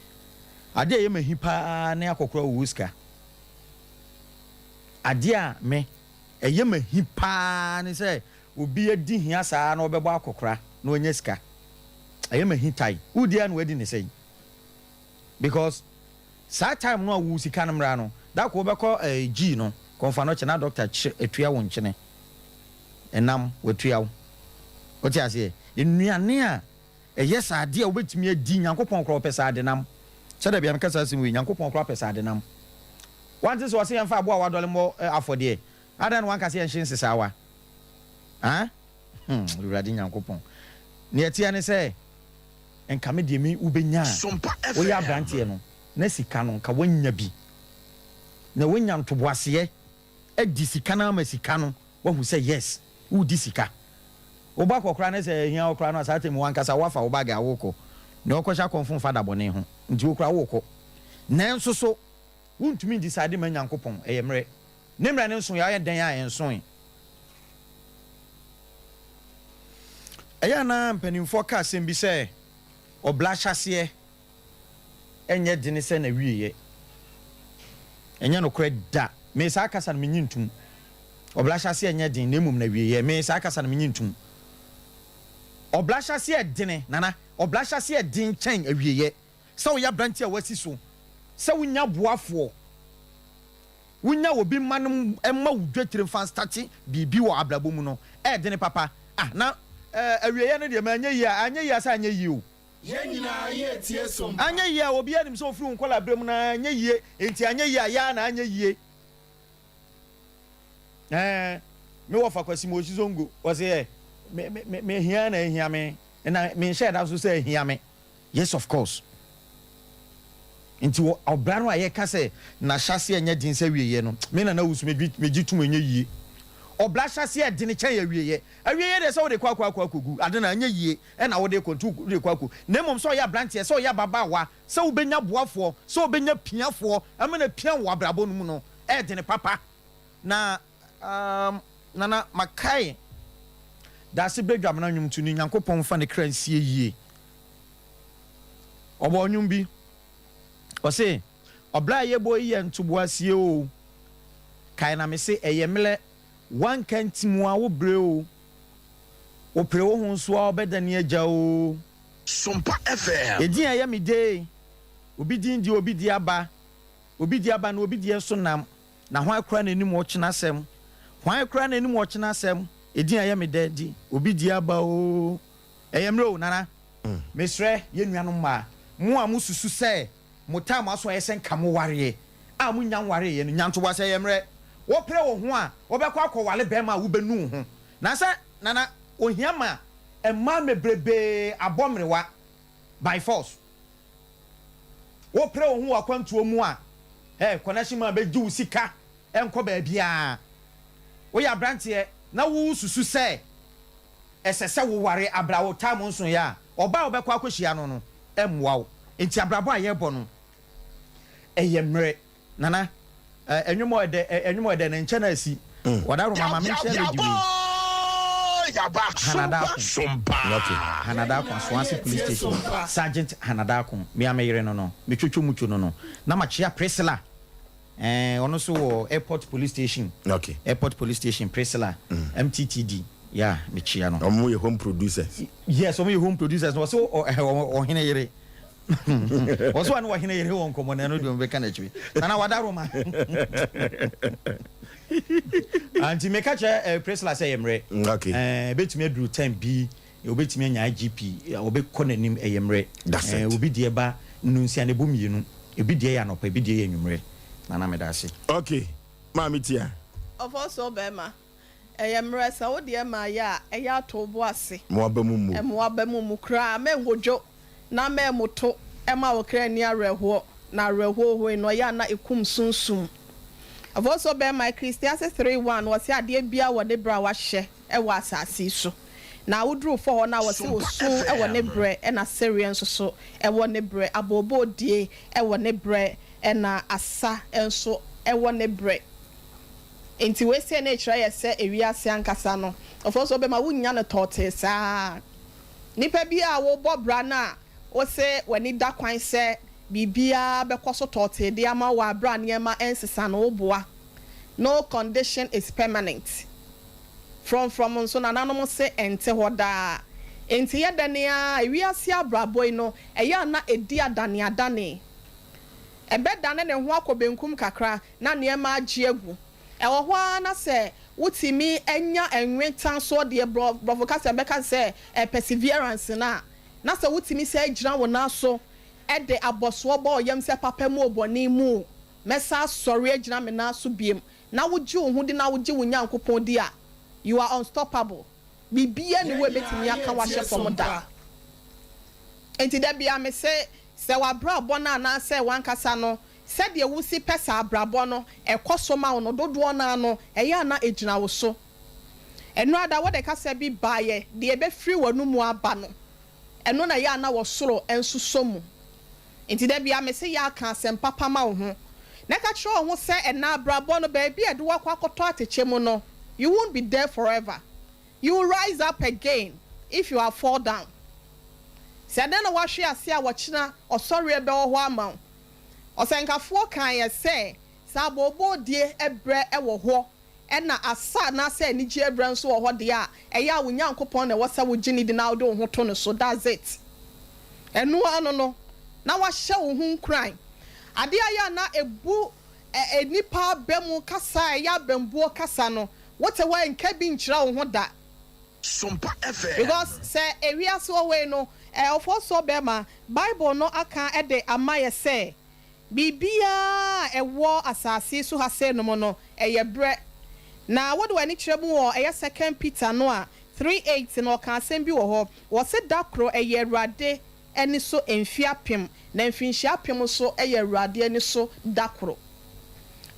adeɛ a ɛyɛ me ahi paa ne akɔkora owuo sika. Adeɛ a me, ɛyɛ me ahi paa ne sɛ obi adi hia saa na ɔbɛbɔ akɔkora na wanya sika. Ɛyɛ me ahi tae. Wodi a na wadi ne sɛn? Because saa time no a wo sika no mmra no, da ko wobɛkɔ eh, G no, kɔmfa no kye na doctor kye atua wo nkyene. Ɛnam, watua wo. Wote aseɛ? Nnuane a ɛyɛ saa adeɛ a wobɛtumi adi, Nyankopɔn koraa ɔpɛ saa adenam. Sɛdeɛ bia meka saa asɛm wei, Nyankopɔn koraa pɛ saa adenam. Wante sɛ ɔse yɛmfa aboa a wadɔle mmɔ afɔdeɛ? Adɛn na wanka sɛ yɛnhye nsesaawa? Haa? Hmm, Awurade Nyankopɔn. Nea ɛteɛ ne sɛ, nka me deɛ me wobɛnya a, woyɛ aberanteɛ no, na sika no, nka woanya bi. Na woanya ntoboaseɛ adi sika no ama sika no wahu sɛ yes woredi sika. Wo ba kɔ koraa ne sɛ ahia wo koraa no a saa time wankasa woafa wo bag a worekɔ. Nea ɔkɔhyɛ akɔmfo mfa da bɔne ho nti wo koraa worekɔ. Nanso so wontumi ndecide mma Nyankopɔn, ɛyɛ mmerɛ. Ne mmerɛ no nsoeɛ, ayɛ dɛn a ɛnsoe. Ɛyɛ a na mpanimfoɔ ka asɛm bi sɛ ɔbra ahyɛaseɛ ɛnyɛ dene sɛ n'awieɛ. Ɛnyɛ nokorɛ da. Me saa kasa no menye ntom. Ɔbra ahyɛaseɛ nyɛ den na mmom n'awieɛ. Me saa kasa no menye ntom. Ɔbra ahyɛaseɛ dene, Nana. Ɔbra ahyɛaseɛ den kyɛn awieɛ. Sɛ woyɛ aberanteɛ a woasi so sɛ wonya boafoɔ, wonya obi mma no mma wo dwetire mfa nstate biribi wɔ abrabɔ mu no, ɛyɛ dene papa. Ah, na eh, awieɛ no deɛ manyɛ yie a, anyɛ yie a sɛ anyɛ yie o. Yɛn nyinaa yɛ tie so mpa. Anyɛ yie a obiara nim sɛ ofiri wo nkwadaa berɛ mu no ara anyɛ yie nti anyɛ yie a yɛ ara na anyɛ yie. Ɛɛ me wɔfa Kwasi Moshi Zongo ɔse ɛ me me me me hia na ahia me na me nhyɛ da nso sɛ ahia me. Yes of course. Nti wɔ ɔbra no a yɛka sɛ n'ahyɛaseɛ nyɛ den sɛ awieɛ no, me Nana Owusu megye megye tom ɛnyɛ yie. Ɔbra ahyɛaseɛ ɛdene kyɛn awieɛ. Awieɛ deɛ sɛ wode kɔ akɔ akɔ akɔgu ade no a ɛnyɛ yie ɛna wode kɔ nti wode kɔ akɔ na mmom sɛ ɔyɛ abranteɛ sɛ ɔyɛ ababaawa sɛ wobɛnya boafoɔ sɛ wobɛnya piafoɔ ɛma no apia wo wɔ abrabɔ no mu no ɛɛdene papa na um, Nana makae Daase Bɛdwamena nnwomtoni Nyankopɔn mfa ne kra nsie yie Ɔbɔɔ nnwom bi, ɔse, Ɔbra a yɛbɔ yi yɛ ntoboaseɛ oo, Kae na mese ɛyɛ mmerɛ, woanka ntim a wo brɛ oo, Wopere wo ho nso a wobɛdane agya oo. Sompa FM. Edin a ɛyɛ me dee, obi din deɛ obi de aba, Obi de aba na obi deɛ nso nam, Na hwan koraa na ɛnim ɔkyena asɛm, Hwan koraa na ɛnim ɔkyena asɛm, Edin a ɛyɛ me dɛ de, obi de aba oo. Ɛyɛ mmerɛ o, Nana. Mesrɛ yɛn nuanom mmaa, mo a mosusu sɛ mo time aso ayɛ sɛ nka mowareɛ a monnya nwareeɛ no, nya ntoboaseɛ, ɛyɛ mmerɛ. Wopere wo ho a, wobɛkɔ akɔware barima a wobɛnu wo ho. Na sɛ, Nana, ohia ma mmaa mebrebee abɔ mmerewa by force. Wopere wo ho wɔ akwantuo mu a, eh, connection man bɛgye wo sika nkɔ baabiara. Woyɛ aberanteɛ na wosusu sɛ ɛsɛ sɛ woware abrɛ a wo time nsoeɛ a, ɔbaa a wobɛkɔ akɔhyia no no mmoa wo. Nti abrabɔ a yɛrebɔ no, ɛyɛ mmerɛ. Nana, eh, nnwom a ɛdɛ, eh, nnwom a ɛdɛ no nkyɛ na asi. Wɔda Roma ma menhyɛ lady wei. Hannah Darko. Hannah Darko, Asoase Police Station, Sergeant Hannah Darko, me a me yere no no, me twotwo mutwo no no. Na makyea Priscilla. Eh, ɔno nso wɔ Airport Police Station. Okay. Airport Police Station, Priscilla, MTTD. Yeah, mekyea no. Ɔmo yɛ home producers. Yes, ɔmo yɛ home producers. Na ɔsɛ ɔhene yere. Ɔsɛ ɔne ɔhene yere wɔ nkɔmɔ na ɛno deɛ ɔmo bɛka n'akyiri. Nana wada Roma. Ah, nti meka kyerɛ eh, Priscilla sɛ yɛ mmerɛ. Okay. Eh, ebetumi aduru time bi. Obetumi anya IGP, ɔbɛkɔ n'anim, ɛyɛ mmerɛ. That's it. Obi deɛ ba nnunsia na ɛbɔ mmienu, ebi deɛ yɛ anɔpa, ebi deɛ yɛ anwummerɛ. Nana meda ase. Ok, Maame Tia. Ɔfɔsɔɔ bɛɛma, ɛyɛ mmerɛ sɛ wo deɛ ma yɛ a, ɛyɛ a to wo bo ase. Ma w'aba mu mmu. Mma w'aba mu mmu koraa, mɛnhodwo na mɛmmoto, mma wo kra nni awerɛhoɔ. Na awerɛhoɔ hoi no, ɔyɛ a na ɛkum sunsum. Afei nso bɛrima, Ecclesiastes 3:1, wɔse adeɛ biara wɔ ne berɛ a wahyɛ wɔ asase yi so. Na woduru fɔ hɔ no a, wɔse osu wɔ ne berɛ ɛna sereɛ nso so wɔ ne berɛ, abooboodie wɔ ne berɛ ɛna asa nso wɔ ne berɛ. Enti wei sei no rekyerɛ yɛ sɛ ewiase ankasa no, afei nso bɛma wonnya no tɔɔtee saa. Nipa bi a wobɔ bra no a wose w'ani da kwan sɛ biribiara bɛkɔ so tɔɔtee de ama wo wɔ aberɛ a nneɛma nsesa no, woboa. No condition is permanent. Frɔmfrɔm nso, nananom se ɛnte hɔ daa. Enti yɛ dɛn ara a, ewiase abrabɔ yi no, ɛyɛ a na ɛdi adaneadane. Ɛbɛdane ne ho akɔ benkum kakra na nneɛma agye agu. Ɛwɔ hɔ ara na sɛ wotumi nya nwetansoɔ deɛ borɔfo kasa bɛka sɛ perseverance no a, na sɛ wotumi san gyina wo nan so de abɔsoɔ bɔ wo yam sɛ papa mu o bɔne mu o, mɛsan asɔre agyina me nan so biom, na wogye wo ho di na wogye wo Nyankopɔn di a, you are unstoppable. Biribiara nni hɔ a Yɛn ɛbɛtumi nyinaa aka wo yɛretie ahyɛ fam da. Sompa. Enti da biara mese, sɛ w'abrabɔ no anaasɛ w'ankasa no, sɛdeɛ wosi pɛ sɛ abrabɔ no ɛkɔ so ma wo no, dodoɔ no ara no, ɛyɛ a na ɛgyina wo so. Ɛno ara da wode kasa bi baeɛ, deɛ ɛbɛfiri w'anomu aba no, ɛno na ɛyɛ a na wɔ soro nso sɔ mu. Enti da biara mese yɛ a ka asɛm papa ma wo ho, na ka kyerɛ wo ho sɛ ɛnnɛ abrabɔ no, baabi a ɛde wo akɔ akɔtɔ atɛkyɛ mu no, you won't be there forever. You will rise up again if you have fall down. Sɛ ɛnnɛ na woahwe ase a, ɔkyena ɔsɔreɛ bɛwɔ hɔ ama wo. Ɔsɛnkafoɔ kaeɛ sɛ, sɛ abooboodie berɛ wɔ hɔ ɛna asa anaasɛ anigyeɛ berɛ nso wɔ hɔ deɛ a, ɛyɛ a wo Nyankopɔn na ɛwɔ sɛ wogye no di na wode wo ho to no so. That's it. Ɛno ara no no, na wahyɛ wo ho nkuran. Adeɛ a ɛyɛ a na ɛbu nnipa aba mu kasa a ɛyɛ abambuo kasa no, wote hɔ a nka bi nkyerɛ wo ho da. Sompa FM. Because sɛ ewiase wɔ hɔ yi no, ɔfoɔ bɛrima, Bible no aka de ama yɛ sɛ, biribiara a ɛwɔ asase yi so ha sei nom no, ɛyɛ berɛ. Na wode w'ani kyerɛ mu wɔ ɛyɛ Second Peter no a, 3:8 no, ɔka asɛm bi wɔ hɔ. Wɔse da koro ɛyɛ Awurade ani so mfeɛ 1000, na mfinhyia 1000 nso yɛ Awurade ani so da koro.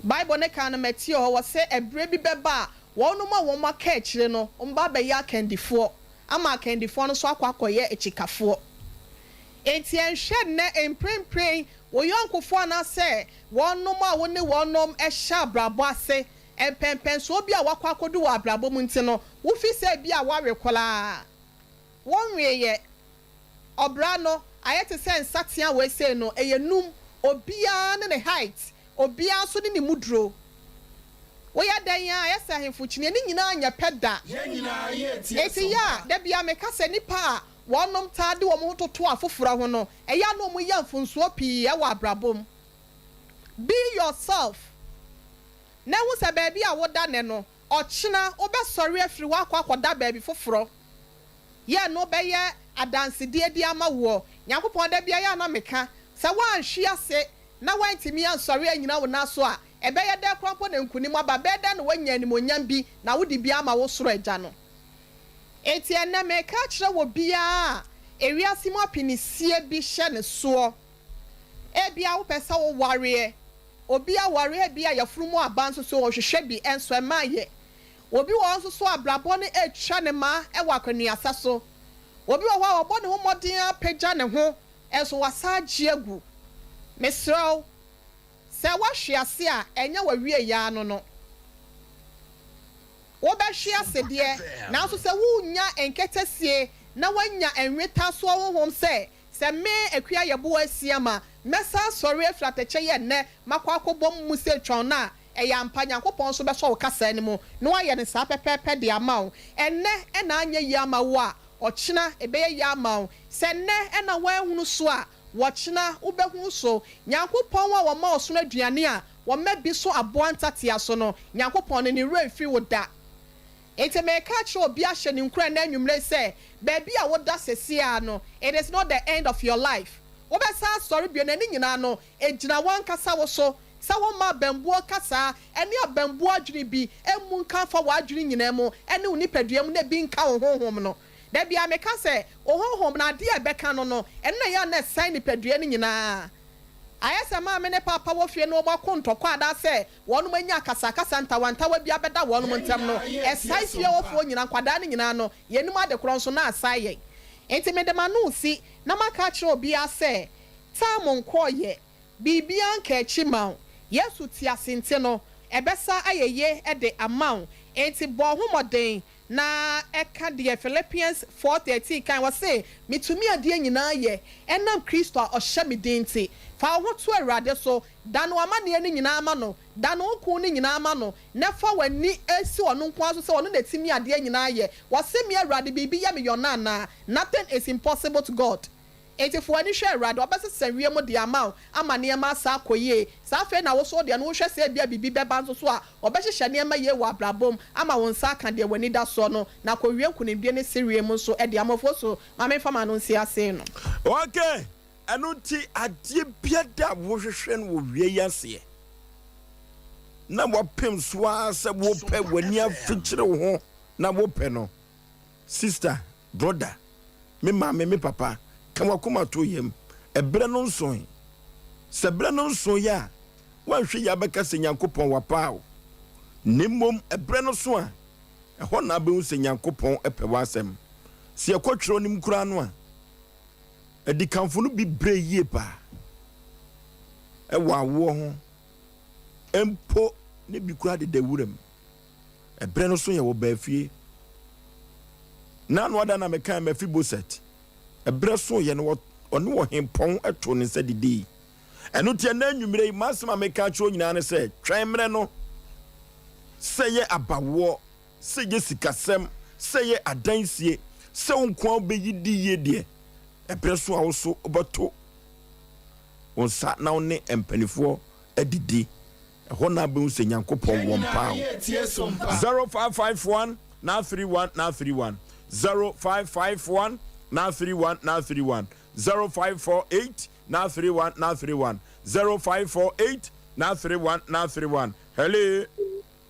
Bible ne ka no Matthew hɔ, wɔse ɛberɛ bi bɛba a wɔnom a wɔn aka akyire no, wɔn ba abɛyɛ akandifoɔ, ama akandifoɔ no nso akɔ akɔyɛ akyikafoɔ. Enti ɛnhwɛ nnɛ mprempren wo yɔnkofoɔ anaasɛ wɔnom a wo ne wɔnom hyɛ abrabɔ ase, mpɛmpɛnsoɔ bi a wakɔ akɔdu wɔ abrabɔ mu nti no, wofi sɛ bi a woawe koraa. Wɔnweeɛ. Ɔbra no, ayɛ te sɛ nsatea wei sei no, ɛyɛ num. Obiara ne ne height, obiara nso ne ne muduro. Woyɛ dɛn a, ayɛ sɛ ahemfo kyiniiɛ, ne nyinaa nyɛ pɛ da. Yɛn nyinaa yɛretie Enti yɛ a, Sompa. da biara meka sɛ nnipa a wɔnom taa de wɔn ho toto afoforɔ ho no, ɛyɛ a na wɔyɛ mfomsoɔ pii wɔ abrabɔ mu. Be yourself. Na hu sɛ baabi a woda nnɛ no, ɔkyena wobɛsɔre afiri hɔ akɔ akɔda baabi foforɔ. Yɛ no bɛyɛ adansedie de ama woɔ. Nyankopɔn, da biara yɛ a na meka, sɛ woanhwe ase na woantumi ansɔre annyina wo nan so a, ɛbɛyɛ dɛn koraa mpo na nkonim aba? Ɛbɛyɛ dɛn na woanya animuonyam bi na wode bi ama wo soro Agya no? Enti ɛnnɛ mereka akyerɛ wɔ biara a ewiase mu apinisie bi hyɛ ne soɔ. Ebia wopɛ sɛ wowareɛ. Obi aware, ebia yafunu mu aba nso so ɔhwehwɛ bi nso ɛmma yɛ. Obi wɔ hɔ nso so a abrabɔ no retwa ne ma wɔ akwannuasa so. Obi wɔ hɔ a ɔbɔ ne ho mmɔden apagya ne ho nso wasan agye agu. Mesrɛ wo, sɛ woahwe ase a, ɛnyɛ w'awieeɛ ara no no. Wobɛhwe ase Sompa deɛ, FM. nanso sɛ wonnya nketesie na woanya nwetasoɔ honhom sɛ, sɛ me, Akua Yeboah Asiamah, mɛsan asɔre afiri atɛkyɛ yi ɛnnɛ makɔ akɔbɔ mu sɛ twɔn no a, ɛyɛ ampa, Nyankopɔn nso bɛsɔ wo kasa no mu na wayɛ no saa pɛpɛɛpɛ de ama wo. Ɛnnɛ na anyɛ yie ama wo a, ɔkyena ɛbɛyɛ yie ama wo. Sɛ nnɛ na woanhunu so a, wɔkyena wobɛhunu so. Nyankopɔn a ɔma ɔsono aduane a wɔma bi so aboa ntatea so no, Nyankopɔn no, ne werɛ mfiri wo da. Enti mereka akyerɛ obi ahyɛ no nkuran nnɛ anwummere sɛ, baabi a woda seesei ara no, it is not the end of your life. Wobɛsan asɔre bio, na ne nyinaa no, egyina w'ankasa wo so. Sɛ womma abambuo kasa ne abambuo adwene bi mmu nka mfa w'adwene nyinaa mu ne wo nipadua mu na ebi nka wo honhom no. Da biara meka sɛ, wo honhom no, adeɛ a ɛbɛka no no, ɛno na ɛyɛ a na ɛsan nipadua no nyinaa. Ayɛ sɛ maame ne paapa wɔ fie na wɔako ntɔkwa anaasɛ wɔnom anya akasakasa ntawantawa bi abɛda wɔnom ntam no, ɛsae fie hɔfoɔ nyinaa, nkwadaa no nyinaa no, yɛnnim ade korɔ nso na asae yɛn. Enti mede m'ano resi na maka akyerɛ obiara sɛ, Tam nkɔɔyɛ, biribiara nka akyi mma wo. Yesu te ase nti no, ɛbɛsa ayɛ yie de ama wo. Enti bɔ wo ho mmɔden Na ɛka deɛ Philippians 4:13 kae, ɔse, Metumi adeɛ nyinaa yɛ, ɛnam Kristo a ɔhyɛ me den nti. Fa wo ho to Awurade so, dane w'amaneɛ no nyinaa ma no, dane wo ko no nyinaa ma no, na fa w'ani si ɔno nko ara so sɛ ɔno na ɛtumi adeɛ nyinaa yɛ. Ɔse, Me Awurade, biribi yɛ me yɔnna anaa? Nothing is impossible to God. Enti fa w'ani hwɛ Awurade, ɔbɛsesa wiem de ama wo ama nneɛma asan akɔ yie. Sɛ afei na wo nso wo deɛ no wohwɛ sɛ ebia biribi bɛba nso so a, ɔbɛhyehyɛ nneɛma yie wɔ abrabɔ mu ama wo nsa aka deɛ w'ani da soɔ no, na akɔwie nkonimdie ne sereɛ mu nso de ama wo. Fosu, ma memfa m'ano nsi ase no. Ok, ɛno nti adeɛ biada a wohwehwɛ no wɔ wie yi aseɛ na wapem so ara sɛ wopɛ w'ani afikyere wo ho na wopɛ no, Sister, brɔda, me maame, me papa, ka w'akoma to yam. Ɛberɛ no nsoe. Sɛ berɛ no nsoeɛ a, woanhwɛ yie abɛka sɛ Nyankopɔn wapaa wo. Na mmom ɛberɛ no so a, ɛhɔ na abɛhu sɛ Nyankopɔn pɛ w'asɛm. Sɛ yɛkɔ twerɛ no mu koraa no a, adikanfo no bi brɛ yie paa ɛwɔ awoɔ ho, mpo ne bi koraa deda wuram. Ɛberɛ no so yɛ wɔ baa fie. N'ano ada na mekaa Mefiboset. Ɛberɛ so yɛ no ɔne ɔhempɔn too ne nsa didii. Ɛno nti ɛnnɛ anwummerɛ yi m'asɛm a meka akyerɛ wo nyinaa ne sɛ twɛn mmerɛ no. Sɛ ɛyɛ abawoɔ, sɛ ɛyɛ sikasɛm, sɛ ɛyɛ adansie, sɛ wo nko ara wobɛyi di yie deɛ, ɛberɛ so a wo so wobɛto wo nsa na wo ne mpanifoɔ adidi. Ɛhɔ na abɛhu sɛ Nyankopɔn wɔ mpaa o. 0551 931 931 0551 931 931 0548 931 931 0548 931 931 Hello.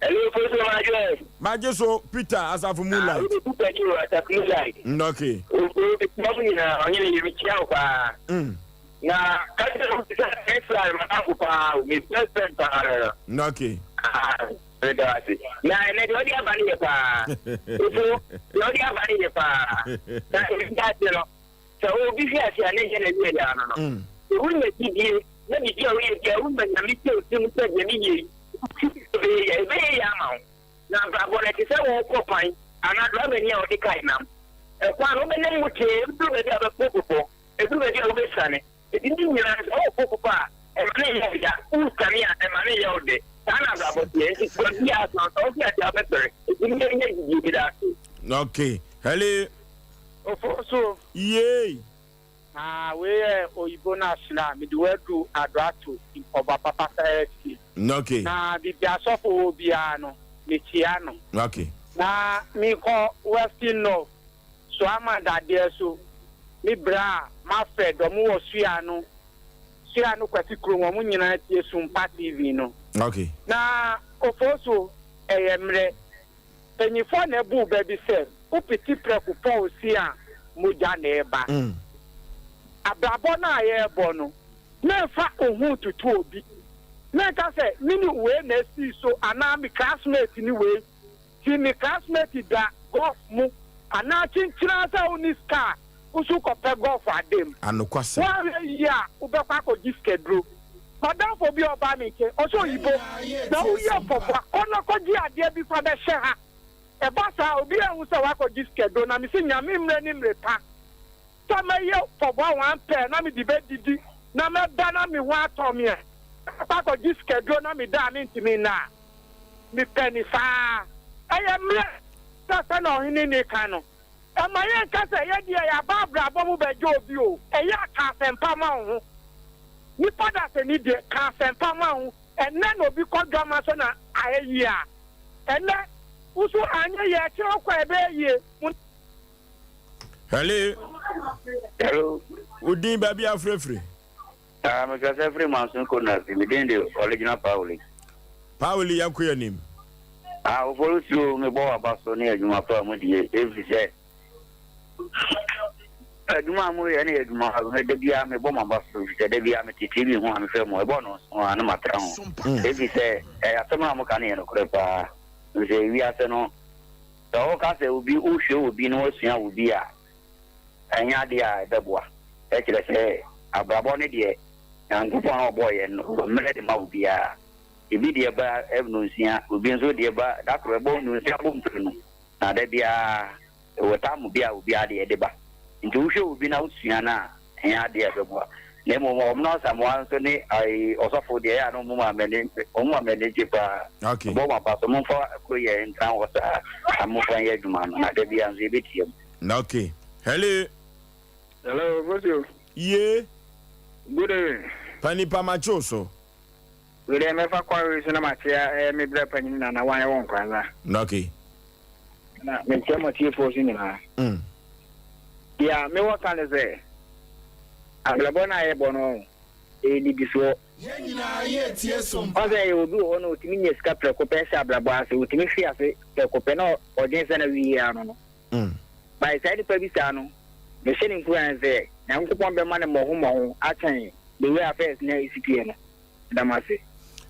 Hello, Fosu Magye. Magye so Peter Asafo Moonlight. Ah, Peter Kyo Asafo Moonlight. Okay. Obi mo nyinaa ɔhene yɛ mekyia wo paa. Na ka kyerɛ wo sɛ Israel madamfo paa o, me best friend paa no no. Okay. Ah, meda wo ase. Na ɛnɛ deɛ ɔde aba no yɛ paa. Nso deɛ ɔde aba no yɛ paa. Na ebi ase no, sɛ obi hwe ase a ne nyɛ na wie yɛ ano no. Sɛ wonya gyidie na biribi a woyɛ biara woma Nyame hyɛ wo tirim sɛ deɛ meyɛ yi, ɛbɛyɛ yie, ɛbɛyɛ yie ama wo. Na abrabɔ no ɛte sɛ worekɔ kwan anaa drɔbani a ɔde kae nam. Ɛkwan no wobɛnam mu tee, woduru baabi a wobɛpo bepɔ. Ɛduru baabi a wobɛsiane. Enti ne nyinaa no, sɛ worekɔ fufu a, ɛma no nyɛ wo ya. Woresiane a, ɛma no nyɛ wo dɛ. Saa na abrabɔ teɛ. Enti baabiara so no, sɛ wote ase a, wobɛsɔre. Enti monyɛ gyidie. Meda ase. Okay. Hello. Ofosu. Yay. Ah wei yɛ oyibo no asena mede wo adu Adoato mpɔboa papa saa fie. Okay. Na biribi asɔfo wɔ biara no mekyia no. Okay. Na mekɔ Western North. So ama dadeɛ so me bra mafɛ dɔ mo wɔ sua no sua no kwasi kurom wɔn nyinaa tie sumpa TV no. Okay. Na ofoso ɛyɛ mmerɛ panyinfoɔ na ɛbu bɛ bi sɛ wo piti prɛko pɔ osi a mogya na ɛba. Abrabɔ no a yɛrebɔ no menfa oho ntutu obi menka sɛ mene wei na esii so anaa me classmate ne wei. Ti me classmate da golf mu anaa kyinkyin ara sɛ wonni sika a wo nso wokɔpɛ golf ada mu. Anokwasɛm. Woanhwɛ yie a wobɛkɔ akɔgye sikaduro. M'adamfo bi a ɔbaa me nkyɛn, ɔse Oyibo, na woyɛ mpɔboa, kɔ na kɔgye adeɛ bi fa bɛhyɛ ha. Ɛba saa a obiara nhu sɛ woakɔgye sikaduro. Na mese Nyame mmerɛ ne mmerɛ pa sɛ mɛyɛ mpɔboa one pair na mede bɛdidi na mɛba na me ho atɔ me a, mɛkɔ akɔgye sikaduro na meda a mentumi nna a. Mepɛ no saa. Ɛyɛ mmerɛ sɛ sɛnea ɔhene no reka no. Ɛmma yɛnka sɛ yɛdeɛ yɛaba abrabɔ mu bɛgye obi o. Ɛyɛ a ka asɛmpa ma wo ho. Nipa dasani deɛ, ka asɛmpa ma wo ho. Ɛnnɛ na obi kɔ dwama so na ayɛ yie a, ɛnnɛ wo nso anyɛ yie a, ɛkyena wokɔ a ɛbɛyɛ yie. Mo. Hello. Hello. Wo din baabi a frɛfiri. Ah, mekasa firi Manso Konasi. Me din de Ɔlegyina Pauli. Pauli, yɛnkɔ yɛn anim. Ah, Ofosuo, mebɔ w'aba so ne adwuma pa a mudie, efisɛ. Adwuma a moyɛ no yɛ adwuma pa. Me da biara mebɔ mo aba so efisɛ da biara mete TV ho a mehwɛ mo. Ɛbɔ nnɔnson a na matra ho efisɛ asɛm a moka no yɛ nokorɛ paa. Efisɛ wiase no sɛ woka sɛ obi wohwɛ obi na wasua wo bi a ɛnyɛ adeɛ a ɛbɛboa. Ɛkyerɛ sɛ abrabɔ no deɛ Nyankopɔn a ɔbɔɔ yɛn no ɔwɔ mmerɛ de ma obiara. Ebi deɛ ba nnɔnsia, obi nso deɛ ba da koro ɛbɔ nnɔnsia bɔ mprenu na da biara Ɛwɔ tam bi a obiara deɛ de ba. Nti wohwɛ obi na wosua no a, ɛnyɛ adeɛ a ɛbɛboa. Na mmom Ɔmono Asamoah nso ne ɔsɔfo deɛ ɛyɛ a na wɔn ma m'ani wɔn ma m'ani gye paa. Okay. Mebɔ wɔn aba so, momfa koro yɛ ntena hɔ saa na momfa nyɛ adwuma no na da biara nso yɛbɛtie mo. Okay. Hello. Hello, Bosio. Ye. Good evening. Panipa makye wo so. Wei deɛ mɛfa kwan wei so na makyea ɛyɛ me bra panyin Nana Wan wɔ Nkoranza. Okay. Na mekyea mo atiefoɔ so nyinaa. Mm. Deɛ mewɔ ka ne sɛ, abrabɔ no a yɛbɔ no, ɛyɛ nnidisoɔ. Ɔn sɛ yɛwɔ obi wɔ hɔ no ɔtumi nya sika prɛko pɛ hyɛ abrabɔ ase, ɔtumi hwe ase prɛko pɛ na ɔdwen sɛ na wie ano no. Mm. By saa nipa bi saa no, mehyɛ no nkuran sɛ Nyankopɔn bɛma no mmɔho mmɔho akyɛn the way a first na ɛsi teɛ no. Meda mo ase.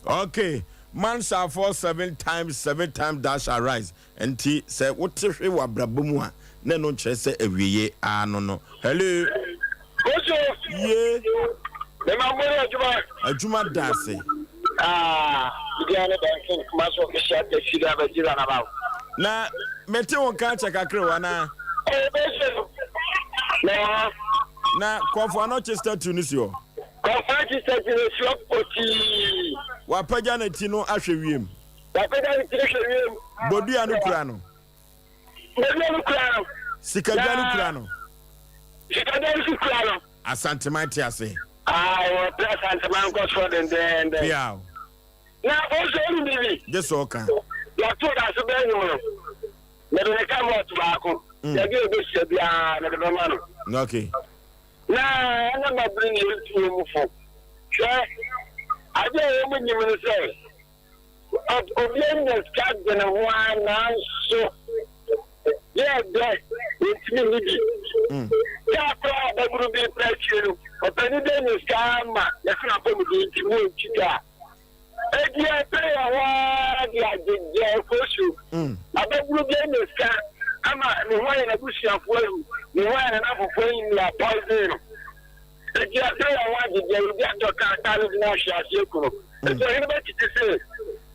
Okay, man shall fall seven times, seven times thou shall rise. Nti sɛ wote hwe wɔ abrabɔ mu a, na ɛno nkyerɛ sɛ awieɛ ara no no. Hello. Kojo. Ye. Mema mo ne adwuma. Adwuma da ase. Ah, bibiara ne Benson Kumasi official taxi driver di runabout. Na mete wo nka akyɛ kakra o anaa? Eh, Benson. Na. Na kɔfo anɔkye statue no si hɔ. Kɔfa Jesus no si hɔ pɔtii. Wapagya ne ti no ahwɛ wiem. Wapagya ne ti no hwɛ wiem. Bodua no kura no. Bodua no kura no. Sikadwa no kura no. Sikadwa no so kura no. Asanteman te ase. Aa wɔpɛ Asanteman nkɔsoɔ dendenden. Piaw. Na ɔsɛ ɔnu bibi. Gye sɛ ɔka. Yɛato daso bɛn nwom no. Mede ne ka mɔt baako. Yɛde ɛbɛhyia biara mede bɛma no. Okay. Na ɛna mmabunu na ɛntu wɔn fo. Hwɛ, adeɛ a wɔn nnim ne sɛ, obi anya sika de ne ho ara nanso yɛ dɛ wɔntumi nni bi. Kaa koraa a babunu bi repɛ akyire no, ɔpanin bi anya sika ara ma yɛse n'apɔmuden nti wɔntwi kaa. Enti yɛpɛ yɛn ho ara de agyegye nkosu. Ababunu bi anya sika ama ne ho ayɛ n'abusuafo ahi, ne ho ayɛ n'anafofo ahi nea poison no. Enti yɛpɛ yɛn ho agyegye, obi atɔ kaa, kaa no gyina ahwe ase aku no. Enti ɔhene bɛtete se,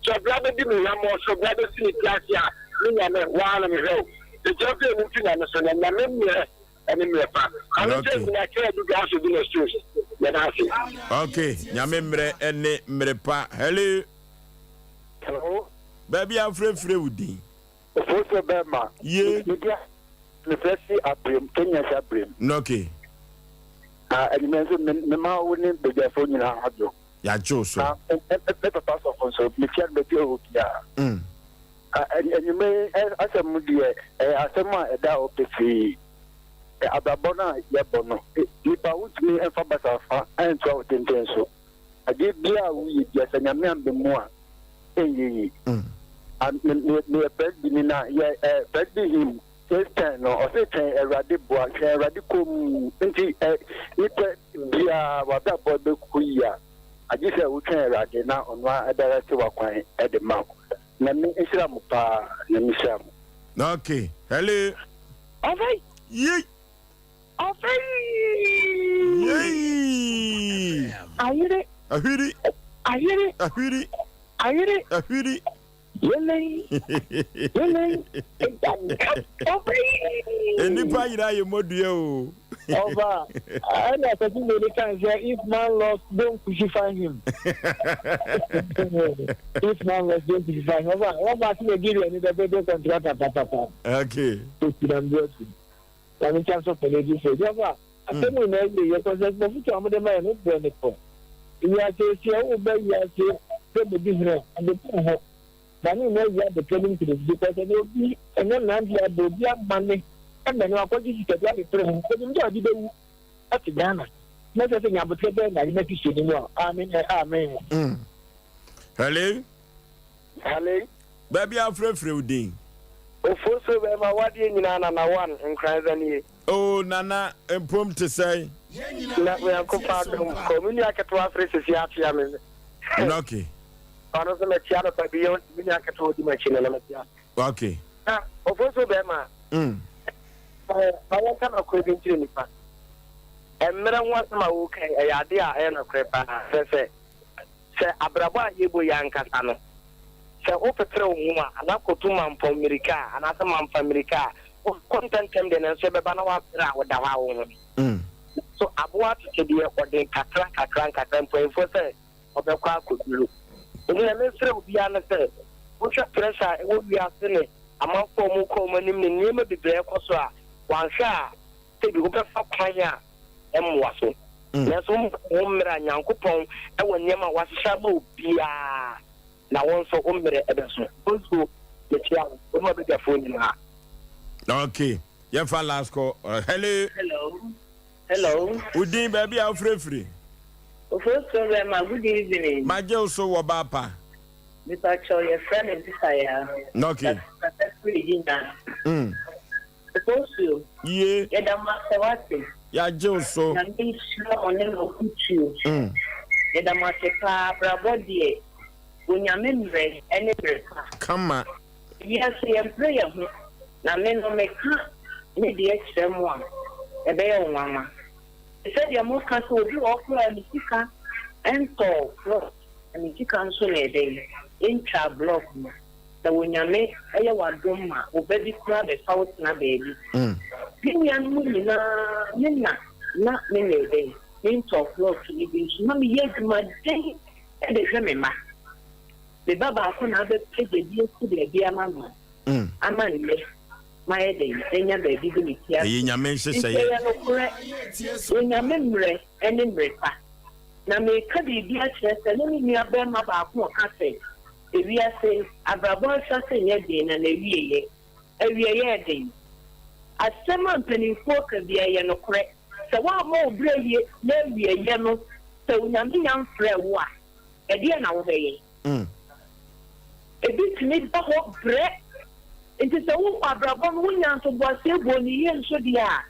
Sɛ ɔbra bɛdi me hwammɔ, sɛ ɔbra bɛsi me ti ase a, me Nyame, wo ara na mehwɛ wo. Enti ɔmfa yɛn nto Nyame so, na Nyame mmerɛ ɛne mmerɛ pa. Ɔno nso Okay. ɛnyina kyerɛ bi gas obi na shoes. Yɛda ase. Okay, nyame mmerɛ ɛne mmerɛ pa. Hello. Hello. Baabi a wofrɛfrɛ wo din. Ofosuo bɛrima. Ye. Me di mefrɛ fi Abrem, Kenya si Abrem. Okay. Na anwummerɛ nso me mema wo ne badwafoɔ nyinaa adwo. Yɛagye wo so. Na me papa sɔfo nso mekyia no baabi a ɔwɔ biara. Mm. Anwummerɛ yi asɛm deɛ ɛyɛ asɛm a ɛda hɔ pefee. Abrabɔ no a yɛbɔ no, nipa wontumi mfa basafa ntoa wo tenten so. Adeɛ biara a woyɛ bia sɛ Nyame amba mu a ɛnyɛ yie. Meyɛ Presby ni na yɛ Presby hymn 610 no ɔse twɛn Awurade boa, twɛn Awurade komm. Nti nipa biara w'abrabɔ bɛkɔ yie a agye sɛ wotwɛn Awurade na ɔno ara direct w'akwan de ma wo. Nyame nhyira mo paa Nyame nhyira mo. Ok hello. Ɔfɛi. Yei. Ɔfɛi. Yei. Ayere. Ahwiri. Ayere. Ahwiri. Ayere. Ahwiri. Yelei. Yelei. Ɔfɛi. Nnipa yera yɛ mmɔdua o. Ɔba, ɛna Kwasi Mene kan sɛ if man lost don't crucify him. If man lost don't crucify him. Ɔba, wɔba ase Nigeria ni dɛ bɛbɛ kɔntrata papapa. Okay. Osinambu asu. Na me nkyɛn so pɛlɛ di fo. Ɔba, asɛm nyinaa wie yɛ kɔsɛ mɔfutu a wɔde ma yɛ no brɛ ne kɔ. Wiase esi ɛwo bɛ wiase sɛ bɛdi hene a, ade pɔn ho. Na ne nyinaa wie abɛtwa ne nkunimdi kɔsɛ ne obi ɛnyɛ mmeranteɛ abɔ obi amane ɛmɛ no akɔgye sika bi abɛpere ho onim dɛ ɔde bɛwu ɔte Ghana na ɛsɛ sɛ nyabotrɛ bɛɛ na yɛma fi ne mu a amen ɛ amen. Mm. Hello. Hello. Baabi afrɛfrɛ wo din. Ofosuo bɛrima wadeɛ nyinaa nana one Nkoranza nie. Oh Nana mpom te sɛn? Na Nyankopɔn adom kɔ. Me nua ketewa afrɛ sisi akyea me. Okay. Ɔno nso makyia no pa bi yɛ me nua ketewa odi m'akyi no na makyia. Okay. Na ofosuo bɛrima. Ma yɛnka nokorɛ bi nkyerɛ nipa. Mmerɛ ho asɛm a woka yi ɛyɛ adeɛ a ɛyɛ nokorɛ paa. Kyerɛ sɛ sɛ abrabɔ a yɛbɔ yi ankasa no, sɛ wopepere wo ho a, anaa kɔtu mampɔn mmirika a, anaasɛ mamfa mmirika a, wobɛkɔ ntɛmntɛm deɛ nanso ɛbɛba na woabrɛ a woda hɔ a wo ho. Nanso aboa tete deɛ ɔde nkakra nkakra nkakra, mpanyinfoɔ sɛ ɔbɛkɔ akɔduru. Nti nea mesrɛ obiara ne sɛ, wohwɛ pressure a ɛwɔ wiase ne amanfoɔ a wɔrekɔ wɔn anim ne nneɛma bebree a ɛrekɔ so a, wanhwɛ a sɛbi wobɛfa kwan a ɛmmoa so. Nanso woma wo ho mmerɛ a Nyankopɔn wɔ nneɛma a wahyehyɛ ama obiara, na wo nso wo mmerɛ bɛso. Bonsuo, mekyea wo, wo ne w'abadwafoɔ nyinaa. Okay, yɛmfa last call. Hello. Hello. Hello. Wo din baabi a wofrɛfiri? Ofosuo bɛma, good evening. Magye wo so wɔ ba pa. Mepakyɛw yɛfrɛ me Bisaya. Okay. Kasa firi Ginya. Ofosuo. Yie. Yɛda mo ase wate. Yɛagye wo so. Nyame nhyira mo ne mo afotuo. Yɛda mo ase paa abrabɔ deɛ Onyame mmerɛ ne mmerɛ pa. Kama. Wiase yɛmpere yɛn ho na me no meka me deɛ kyerɛ mo a ɛbɛyɛ wo nwanwa. Te sɛ deɛ moka sɛ obi wɔ hɔ koraa a ne sika ntɔɔ plot na ne sika nso na ɛdɛn ɛntwaa block no. Sɛ Onyame yɛ w'adom ma wo ba bi koraa bɛfa wo tena baabi. Me nuanom nyinaa me na na me nyɛ dɛn mentɔɔ plot no bi nso na meyɛ adwuma den de hwɛ me mma. Me ba baako na abɛpagya bi asi baabi ama no ama nnɛ mayɛ dɛn anya baabi de me ti ato. Ɛyɛ Nyame Nti nhyehyɛeɛ. ɛyɛ nokorɛ, Onyame mmerɛ ne mmerɛ pa. Na mereka biribi akyerɛ sɛ na me nua barima baako reka sɛ, Ewiase abrabɔ ahyɛase nyɛ den na n'awieɛ, awieɛ yɛ den. Asɛm a mpanimfoɔ ka biara yɛ nokorɛ. Sɛ woammɔ wo bra yie na awieɛ no sɛ Onyame nya mfrɛɛ wo a, ɛdeɛn na wobɛyɛ? Ebi tumi da hɔ brɛ. Nti sɛ wo abrabɔ no wonya ntoboaseɛ bɔ no yie nso deɛ a,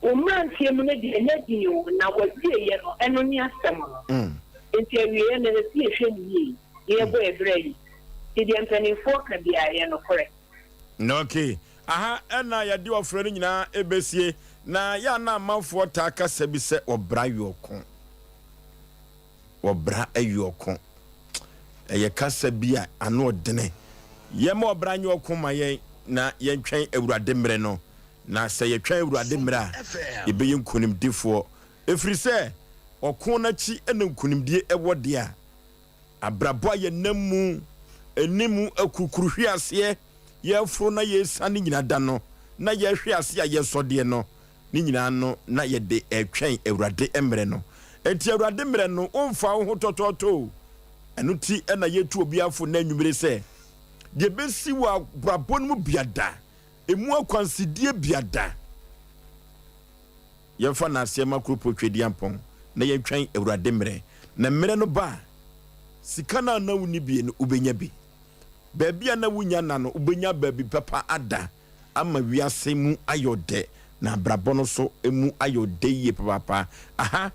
wo mmeranteɛ mu no deɛ ɛnyɛ den o, na w'awieɛ no, ɛno ne asɛm no. Nti awieɛ no ɛsɛ sɛ yɛhwɛ no yie na yɛbɔ yɛn bra yie. Nti deɛ mpanimfoɔ ka biara ɛyɛ nokorɛ. Ok, aha na yɛde ɔfrɛ no nyinaa ɛbɛsie. Na yɛ a na amanfoɔ taa kasa bi sɛ ɔbra yɔko. Ɔbra yɔko. Ɛyɛ kasa bi a ano ɔdene. Yɛmma ɔbra nyɛ ɔko ma yɛn na yɛntwɛn Awurade mmerɛ no. Na sɛ yɛtwɛn Awurade mmerɛ a, yɛbɛyɛ nkonimdifoɔ. Ɛfiri sɛ ɔko no akyi na nkonimdie wɔ deɛ a, abrabɔ a yɛnam mu, ɛne mu akukuruhweaseɛ, yɛreforo na yɛresiane nyina da no, na yɛrehwe ase a yɛresɔ deɛ no, ne nyinaa no na yɛde retwɛn Awurade mmerɛ no. Enti Awurade mmerɛ no, womfa wo ho tɔtɔɔtɔ o. Ɛno ti na yɛtu obiara fo nnɛ anwummere sɛ, deɛ ɛbɛsi wɔ abrabɔ no mu biada, ɛmu akwansideɛ biada, yɛmfa nnaseɛ ma Kuropɔn Tweaduampɔn na yɛntwɛn Awurade mmerɛ. Na mmerɛ no ba a, sika no a na wonni bie no, wobɛnya bi. Baabi a na wunnya nna no, wubenya baabi papa ada ama wiase mu ayɛ ɔdɛ na abrabɔ no nso mu ayɛ ɔdɛ yie papaapa. Aha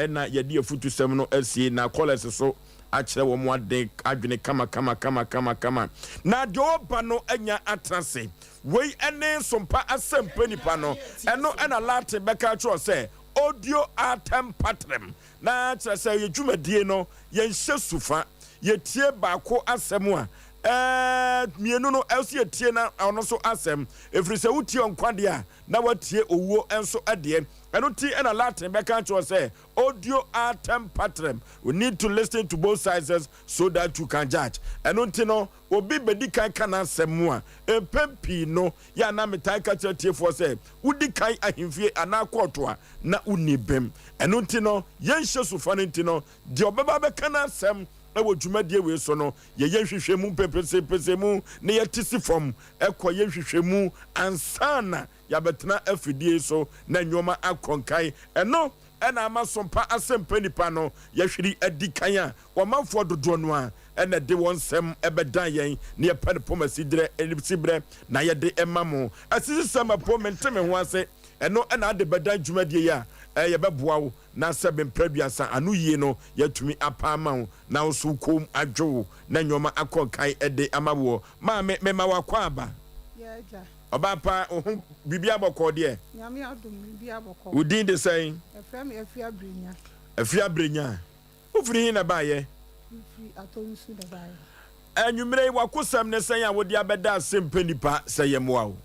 na yɛde afutusɛm no asie na callers so akyerɛ wɔn ade adwene kama kama kama kama kama na deɛ ɔreba no anya atena ase. Wei ne Sompa Asɛmpa Nipa no. Ɛno na Latin bɛka akyerɛ wo sɛ Audio Artem Patrem. Na kyerɛ sɛ yɛ dwumadie no yɛnhyɛ su fa, yɛtie baako asɛm a, ɛɛ mmienu no ɛso yɛtie na ɔno nso asɛm, ɛfiri sɛ wotie ɔnkwa deɛ a na watie owuo nso deɛ. Ɛno ti na Latin bɛka akyerɛ sɛ audio artem patrem, we need to listen to both sides so that you can judge. Ɛno nti no obi bɛdi kan ka n'asɛm mu a, mpɛn pii no yɛ a na metaa ka kyerɛ atiefoɔ sɛ wodi kan ahemfie anaa kɔɔto a na wonni bem. Ɛno nti no, yɛnhyɛ su fa no nti no, deɛ ɔbɛba abɛka n'asɛm wɔ dwumadie wei so no, yɛyɛ nhwehwɛmu mpɛmpɛsɛmpɛsɛmu na yɛte si fam kɔyɛ nhwehwɛmu ansa na yɛabɛtena afidie so na nnoɔma akɔ nkan. Ɛno na ama Sompa Asɛmpa nnipa no yɛhwere adi kan a ɔmanfoɔ dodoɔ no ara na ɛde wɔn nsɛm bɛdan yɛn na yɛpɛ no poma siberɛ na yɛde ma mo. Asisisɛm ɛpo mente me ho ase. Ɛno na ade bɛdan dwumadie yi a yɛbɛboa wo na sɛ mprɛduasa ano yie no yɛatumi apa ama wo na wo so wo kɔn mu adwo wo na nnoɔma akɔ nkan de ama woɔ. Maame, mema wo akwaaba. Yɛ agya. Ɔbaa pa, wo ho biribiara bɔkɔɔ deɛ? Nyame adom, biribiara bɔkɔɔ. Wo din de sɛn? Yɛfrɛ me Afia Brenya. Afia Brenya. Wofiri he na ɛbaeɛ? Mefiri Atɔnsu na ɛbaeɛ. Anwummerɛ yi, w'akosɛm ne sɛn a wode abɛda ase mpɛ nnipa sɛ yɛmmoa wo?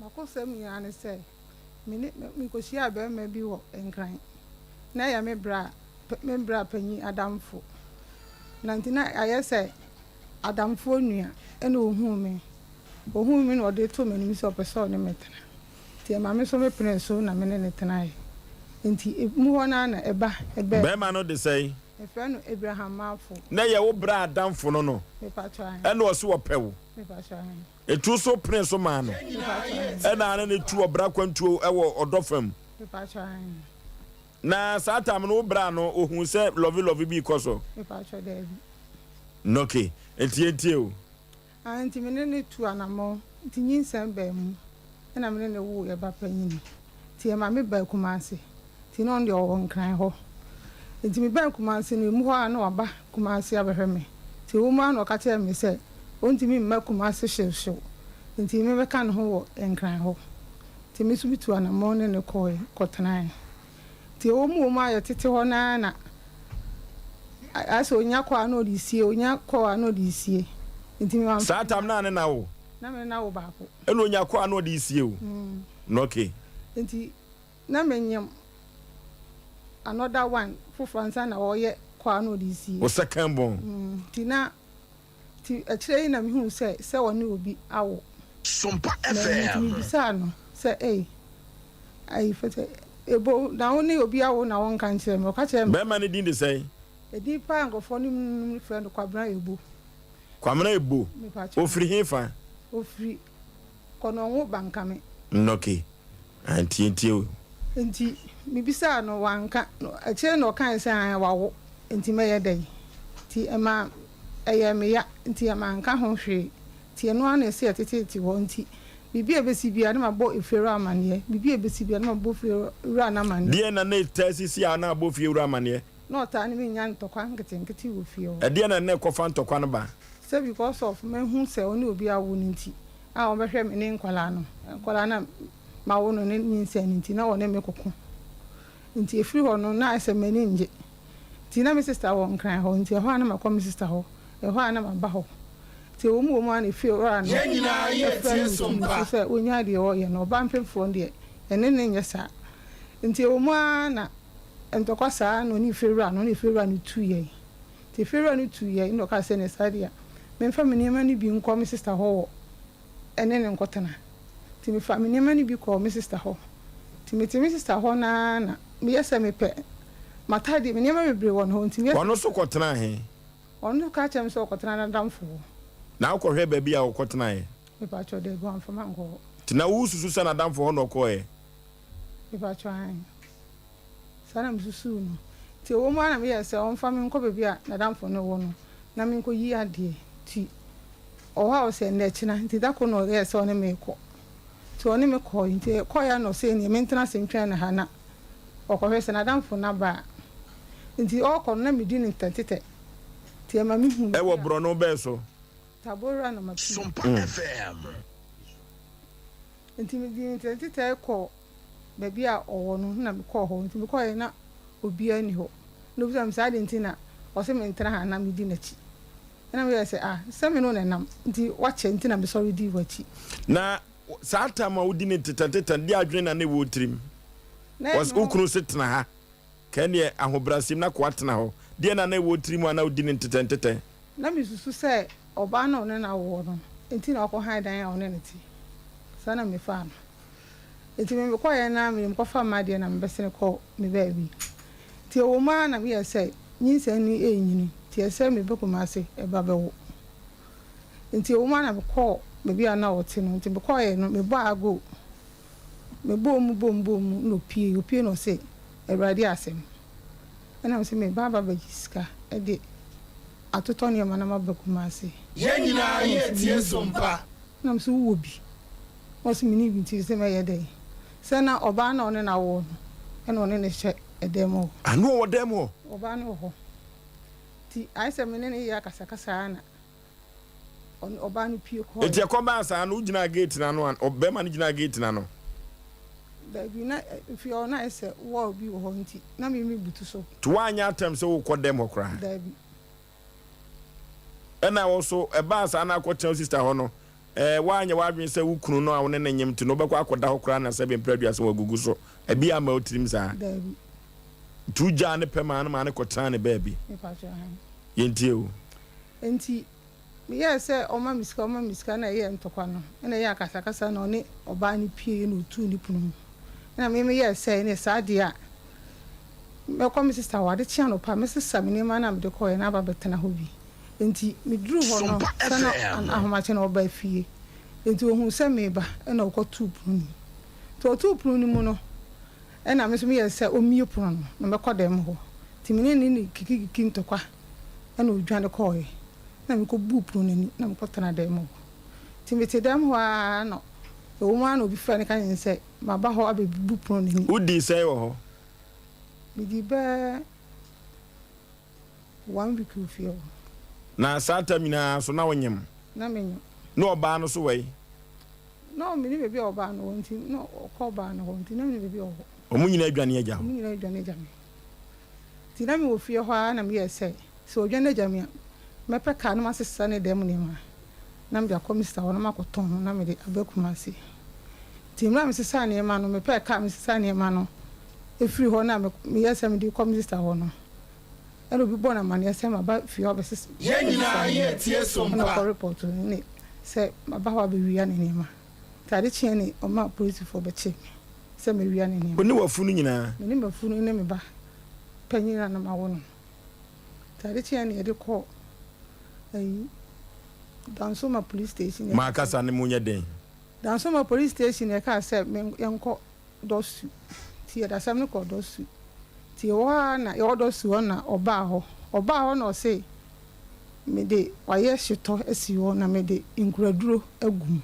M'akosɛm nyinaa ne sɛ, me ne mekɔhyiaa barima bi wɔ Nkran. Na ɛyɛ me bra me bra panyin adamfo. Na nti na ayɛ sɛ adamfoɔ nua ɛna ɔhuu me. Ɔhuu me na ɔde too m'anim sɛ ɔpɛ sɛ ɔne me tena. Nti ɛma me nso mepenee so na me ne no tenaeɛ. Nti emu hɔ no ara na ɛba ɛbɛɛ. Barima no de sɛn? Yɛfrɛ no Abraham Marfo. Na ɛyɛ wo bra adamfo no no? Mepakyɛ ahe. Ɛna ɔse ɔpɛ wo? Mepakyɛ ahe. Etu nso penee so maa no. Mepakyɛ ahe. Ɛna ne no tu ɔbra kwantuo wɔ ɔdɔ fam. Mepakyɛ ahe. Na saa tam no wo bra no ohuu sɛ lɔve lɔve bi rekɔ so? Mepakyɛ daabi. Nɔke, nti yɛntie o. Aane, nti me ne no tuu anamɔn, nti nyinsɛn baa mu, ɛna me ne no woo yɛn ba panyini. Nti ɛma me baa Kumasi, nti na ɔno deɛ ɔwɔ Nkran hɔ. Nti me baa Kumasi no, emu hɔ ara na waba Kumasi abɛhwɛ me. Nti ɛwɔ mu ara na ɔka kyerɛɛ me sɛ ɔntumi mma Kumasi hyewhyew, nti me bɛka ne ho wɔ Nkran hɔ. Nti me nso me tuu anamɔn ne no kɔɔe kɔtenae. Nti ɛwɔ mu wɔ mu a yɛtete hɔ no ara na ayɛ sɛ ɔnya kɔ a na ɔde resie, ɔnya kɔ a na ɔde resie. Nti me mamfa Saa tam no a ne na wo? Na me ne no awo baako. Ɛna ɔnya kɔ a na ɔde resie o? Na okay. Nti na menyem another one foforɔ ansa na ɔreyɛ kɔ a na ɔde resie. Wo second born? Nti na Nti akyire yi na mehuu sɛ sɛ ɔne obi awo. Sompa Na ɛno nti FM. mebisaa no sɛ, Ei, ayi fɛtɛ, Ebo, na wo ne obi awo na wonka nkyerɛ me? Ɔka kyerɛɛ me sɛ. Bɛrima no din de sɛn? Edin paa a nkurɔfoɔ no mu frɛ no Kwabena Ebo. Kwamena Ebo? Mepakyɛw. Ɔfiri hefa? Ɔfiri Kɔnɔngo Bankame. Nnɔke. Antie ntie o. Nti mebisaa no, wanka. Akyire no na ɔkae sɛ aane wawo, nti mɛyɛ dɛn? Nti ɛmaa ɛyɛɛ me ya, nti manka ho hwee. Nti ɛno ara na ɛsɛ yɛteteete hɔ. Nti biribi a ɛbɛsi biara na mabɔ efiewura amaneɛ, biribi a ɛbɛsi biara na mabɔ fiewura no amaneɛ. Deɛn na na ɛtaa sisi a na abɔ fiewura amaneɛ? Na ɔtaa ne me nya ntɔkwa nketenkete wɔ fie hɔ. Ɛdeɛn na na ɛkɔfa ntɔkwa no ba? Sɛ because of mahu sɛ ɔne obi awo no nti a ɔbɛhwɛ me ne nkwadaa no, nkwadaa no a mawo no ne nyinsɛn no nti na ɔne me koko. Nti ɛfiri hɔ no na ayɛ sɛ m'ani nnye. Nti na me sister wɔ Nkran hɔ nti ɛhɔ a na makɔ me sister hɔ, ɛhɔ a na maba hɔ. Nti ɛwɔ mu wɔ mu ara na efie wura no Yɛn nyinaa yɛ frɛ tie no so tuu me mpa. so sɛ ɔnnyae deɛ ɔreyɛ no, ɔbaa mpemfoɔ no deɛ yɛne no nyɛ saa. Nti ɛwɔ mu ara na ntɔkwa saa na ɔne efie wura no, ɔne efie wura no tuu yɛn. Nti efiewura no tuu yɛn na ɔkaa sɛ ne saa deɛ a, memfa me nneɛma no bi nkɔ me sista hɔ wɔ ɛne no nkɔtena. Nti mefaa me nneɛma no bi kɔɔ me sista hɔ. Nti mete me sista hɔ no ara na meyɛ sɛ mepɛ m'ataadeɛ, me nneɛma bebree wɔ ne hɔ nti meyɛ sɛ Ɔno nso kɔtenaa he? Ɔno nso kaa kyerɛɛ me sɛ ɔkɔtena n'adamfo hɔ. Na wokɔhwɛɛ baabi a ɔkɔtenaeɛ? Mepakyɛw, daabi, wamfa me ankɔ hɔ. Nti na wosusu sɛ n'adamfo hɔ na ɔkɔeɛ? Mepakyɛw, aane. Saa na misusuw no. Nti ɛwɔ mu ara na meyɛɛ sɛ ɔmfa me nkɔ baabi a n'adamfo no wɔ no na minkoyi adeɛ. Nti ɔwɔ hɔ a ɔsɛ nnɛ kyena. Nti da koro na ɔyɛɛ sɛ ɔne me rekɔ. Nti ɔne me kɔe. Nti yɛkɔe ara na ɔsɛ nea mentena ase ntwɛn no ha na ɔkɔhwɛ sɛ n'adamfo no aba a. Nti ɔrekɔ no na midi no ntɛntetɛ. Nti ɛma mihuu baabi Ɛwɔ a. borɔno bɛn so? Tabora na mapue. Sompa FM. Nti medii no ntɛntetɛ kɔɔ. baabi a ɔwɔ no na mekɔɔ hɔ. Nti mekɔeɛ na obiara nni hɔ. Na ɔbisaa me sɛ adɛn nti na ɔse mentena ha na medi n'akyi. Ɛna meyɛɛ sɛ ah sɛ me ne wo na ɛnam nti woakyɛ nti na mesɔre dii w'akyi. Na saa tam a wodi no ntetanteta no, deɛ adwene na na ɛwɔ wo tirim? Na ɛno. Wo kunu se tena ha, ka ɛnneɛ ahobrɛaseɛ mu na koa tena hɔ. Deɛ na na ɛwɔ wo tirim a na wodi no ntetanteta? Na mesusu sɛ ɔbaa no a ɔne no awoɔ no nti na wakɔhan dan a ɔne no te. Saa na mefaa no. Enti me mekɔeɛ no ara mede mekɔfaa m'adeɛ na mebɛsene kɔɔ me baabi. Nti ɛwɔ mu ara na meyɛɛ sɛ nyinsɛn no renyini nti ɛsɛ sɛ meba Kumasi ba bɛwo. Nti ɛwɔ mu ara na mekɔɔ baabi a na ɔte no. Nti mekɔeɛ no mebɔɔ ago, mebɔɔ mu bɔɔ mu bɔɔ mu na ɔpueeɛ. Ɔpue na ɔse Awurade asɛm. Ɛna mese meba aba abɛgye sika de atotɔ nneɛma na maba Kumasi. Yɛn nyinaa Ɛna yɛ ɔse tie menni so bi. mpa. Ɛna mese wowɔ bi? Na ɔse menni bi nti sɛ mɛyɛ dɛn? Sɛ na ɔbaa no a ɔne no awoɔ no na ɔne no hyɛ dan mu hɔ. Ah, na ɔwɔ dan mu hɔ? Ɔbaa no wɔ hɔ. Nti ayɛ sɛ me ne no yɛ akasakasa ara na ɔne ɔbaa no pue kɔeɛ. Nti ɛkɔbaa saa no, wogyinaa gate no ano an, ɔbarima no gyinaa gate no ano? Dabi, na fie hɔ na ayɛ sɛ wall bi wɔ hɔ nti na me mebutu so. Nti woanyɛ attempt sɛ wokɔ dɛm hɔ koraa? Dabi. Ɛna wo nso, ɛbaa saa na akɔtena wo sister hɔ no, ɛɛ, woanyɛ w'adwene sɛ wo kunu no a wo ne no nyem nti no, wobɛkɔ akɔda hɔ koraa na sɛbe mprɛ aduasa wagugu so. Ɛbi amma wo tirim saa? Dabi. Nti wogyaa ne pɛ maa no maa no kɔtenaa ne baabi? Mepakyɛ, aane. Yɛntie o. Enti meyɛɛ sɛ ɔma me sika, ɔma me sika na ɛyɛɛ ntɔkwa no, ɛna ɛyɛɛ akasakasa na ɔne ɔbaa no pueeɛ na ɔtuu ne pono mu. Ɛna me meyɛɛ sɛ ɛneɛ saa deɛ a mɛkɔ me sista hɔ, ade kye anɔpa a mɛsesa me nneɛma no a mede kɔeɛ no aba abɛtena hɔ bi. Enti meduruu hɔ no, sɛ na ahomakye na ɔbaa fie. Enti ɔhuu sɛ mereba ɛna ɔkɔtoo pono no mu. Nti ɔtoo pono no mu no, ɛna me nso meyɛɛ sɛ ɔmmue pono no na mɛkɔ dɛm hɔ. Nti me ne no ne kikikiki ntɔkwa ɛna ɔdwane kɔeɛ. Ɛna mekɔbuu pono no ani na mekɔtenaa dɛm hɔ. Nti mete dɛm hɔ ara na ɛwɔ mu ara na obi frɛɛ no ka kyerɛɛ no sɛ maba hɔ abɛbu pono no ani. Wodii sɛn wɔ hɔ? Medii bɛyɛ one week wɔ fie hɔ. Na saa tam nyinaa so na wonyem? Na menyem. Na ɔbaa no so wɔ he? Na mennim baabi a ɔbaa no wɔ nti na ɔkɔ ɔbaa no hɔ nti na mennim baabi a ɔwɔ. Wɔn nyinaa adwane agya wo? Wɔn nyinaa adwane agya me. Nti na mewɔ fie hɔ ara na meyɛɛ sɛ, sɛ ɔdwane agya me a, mɛpɛ kaa na masesa ne dan mu nneɛma na mede akɔ Mister hɔ na makɔtɔn na mede aba Kumasi. Nti mmerɛ a mesesaa nneɛma no, mepɛɛ kaa mesesaa nneɛma no firii hɔ na meyɛɛ sɛ mede rekɔ Mister hɔ no, ɛna obi bɔɔ no amaneɛ sɛ maba fie hɔ abɛsesa nneɛma ɛna ɔkɔ report ne sɛ maba hɔ abɛwia ne nneɛma. Nti ade kyeeɛ ne ɔmaa polisifoɔ bɛkyee me. sɛ mawia ne nneɛma. Wo ne w'afunu nyinaa? Me ne m'afunu ne me ba panyin a na mawo no. Nti ade kyeeɛ na yɛde kɔɔ ayi Dansoma police station. Mo akasa no mu nyɛ den. Dansoma police station na yɛkaa sɛ yɛnkɔ Dɔsu. Nti yɛde asɛm no kɔɔ Dɔsu. Nti yɛwɔ hɔ ara na yɛwɔ Dɔsu hɔ na ɔbaa hɔ. Ɔbaa hɔ na ɔse mede wayɛ hyetɔ asi hɔ na mede nkuraduro agu mu.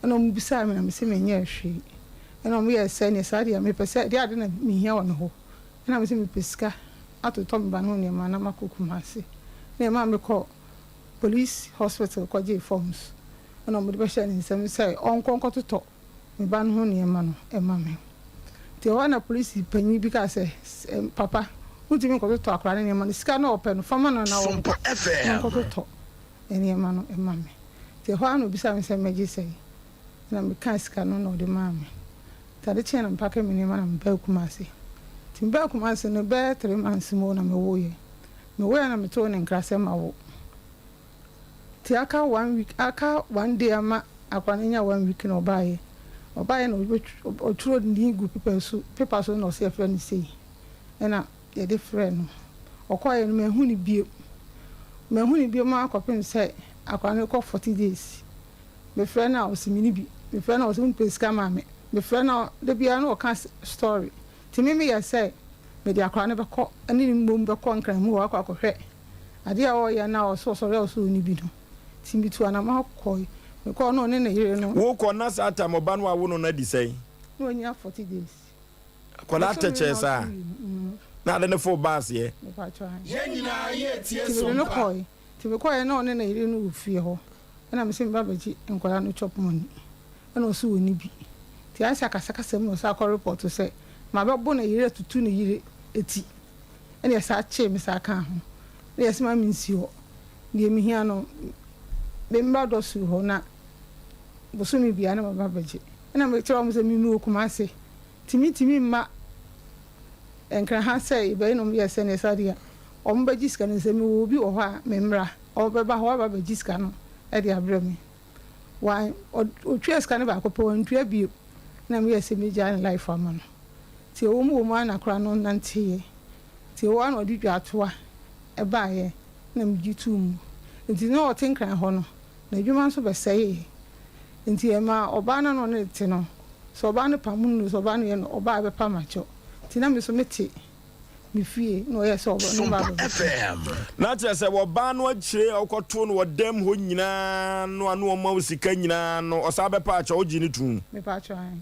Ɛna ɔmo bisaa me na mese menyɛɛ hwee. Ɛna ɔmo yɛɛ sɛ neɛ saa deɛ mepɛ sɛ deɛ ade na mehia wɔ ne hɔ. Ɛna mese mepɛ sika atotɔ me ba no ho nneɛma na makɔ Kumasi. Ɛna ɛmaa mekɔɔ police hospital kɔgyee forms ɛna ɔmo de bɛhyɛɛ ne nsam sɛ ɔnkɔ nkɔtotɔ me ba no ho nneɛma no mma me. Nti ɛhɔ ara na polisi panyin bi kaa sɛ, Papa, wontumi nkɔtotɔ akwadaa no nneɛma no, sika no a ɔpɛ no fa ma no na ɔnkɔ na ɔnkɔtotɔ nneɛma no mma me. Nti ɛhɔ ara na ɔbisaa me sɛ mɛgye sɛn, ɛna mekaa sika no na ɔde maa me. Nti ade kyeeɛ na mepake me nneɛma na mebaa Kumasi. Nti mebaa Kumasi no bɛyɛ three months mu na mewoeɛ. Mewoeɛ na metoo no nkra sɛ mawo. Nti aka one week, aka one day ama akwadaa no anya one week na ɔbaeɛ. Ɔbaeɛ na ɔtwerɛ ne din guu paper so, paper so na ɔse yɛfrɛ no sei. Ɛna yɛde frɛɛ no. Ɔkɔeɛ no manhu no bio. Manhu no bio ara kɔpem sɛ akwadaa no rekɔ 40 days. Mefrɛ no a ɔse menni bi. Mefrɛ no a ɔse wompɛ sika ma me. Mefrɛ no a da biara na ɔka story. Nti me meyɛɛ sɛ mede akwadaa no bɛkɔ ne no mmom bɛkɔ Nkran mu hɔ akɔ akɔhwɛ adeɛ a ɔreyɛ no a ɔse ɔsɔre a ɔse ɔnni bi no. Nti metuu anamɔn kɔe. Mekɔɔ no ɔne ne yere no. Wokɔ na saa time ɔba no a wo no no adi sɛn? Na wanya 40 days. Akwadaa tɛkyɛɛ saa na ade no foo bus yɛ. Yɛn nyinaa yɛ tie Nti mede no kɔe. Nti mekɔeɛ na ɔne ne yere no wɔ fie hɔ. Ɛna mese meba bɛgye nkwadaa no chop money. Ɛna ɔse ɔnni bi. Nti ayɛ sɛ akasakasa mu na ɔsan kɔ report sɛ mabɛbo ne yere atutu ne yere ti. Ɛna yɛsan kyee me san kaa ho. Ɛna yɛse ma mensi hɔ. Deɛ mehia no memmra dɔsoro hɔ na bosome biara na maba abɛgye. Ɛna mekyerɛ wɔn sɛ me mewɔ Kumasi. Nti mentumi mma Nkran ha sɛ yɛbɛyɛ na wɔyɛɛ sɛdeɛ saa deɛ wɔbɛgye sika no sɛ mewɔ obi wɔ hɔ a memmra ɔbɛba hɔ aba abɛgye sika no de abrɛ me. Wan ɔtuaa sika no baako pɛ wantua bio na meyɛɛ sɛ mɛgyaa ne life ama no. Nti ɛwɔ mu wɔ mu ara na akwadaa no nanteeɛ. Nti ɛwɔ hɔ ara na ɔde dwaatoa baeɛ na megye too mu. Nti na ɔte Nkran hɔ no N'adwuma nso bɛsɛee. Enti ɛmaa ɔbaa no a na ɔne no te no, sɛ ɔbaa no pamo no o, sɛ ɔbaa no yɛ no, ɔbaa bɛpam akyɛw. Enti na me nso mete me fie na ɔyɛɛ sɛ ɔne me ba bɛbɛtena. Na kyerɛ sɛ wɔbaa no akyire a wokɔtoo no wɔ dɛm hɔ nyinaa no a na ɔma wo sika nyinaa no, ɔsan bɛpaa kyɛw, wogyee no toom? Mepaa kyɛw, aane.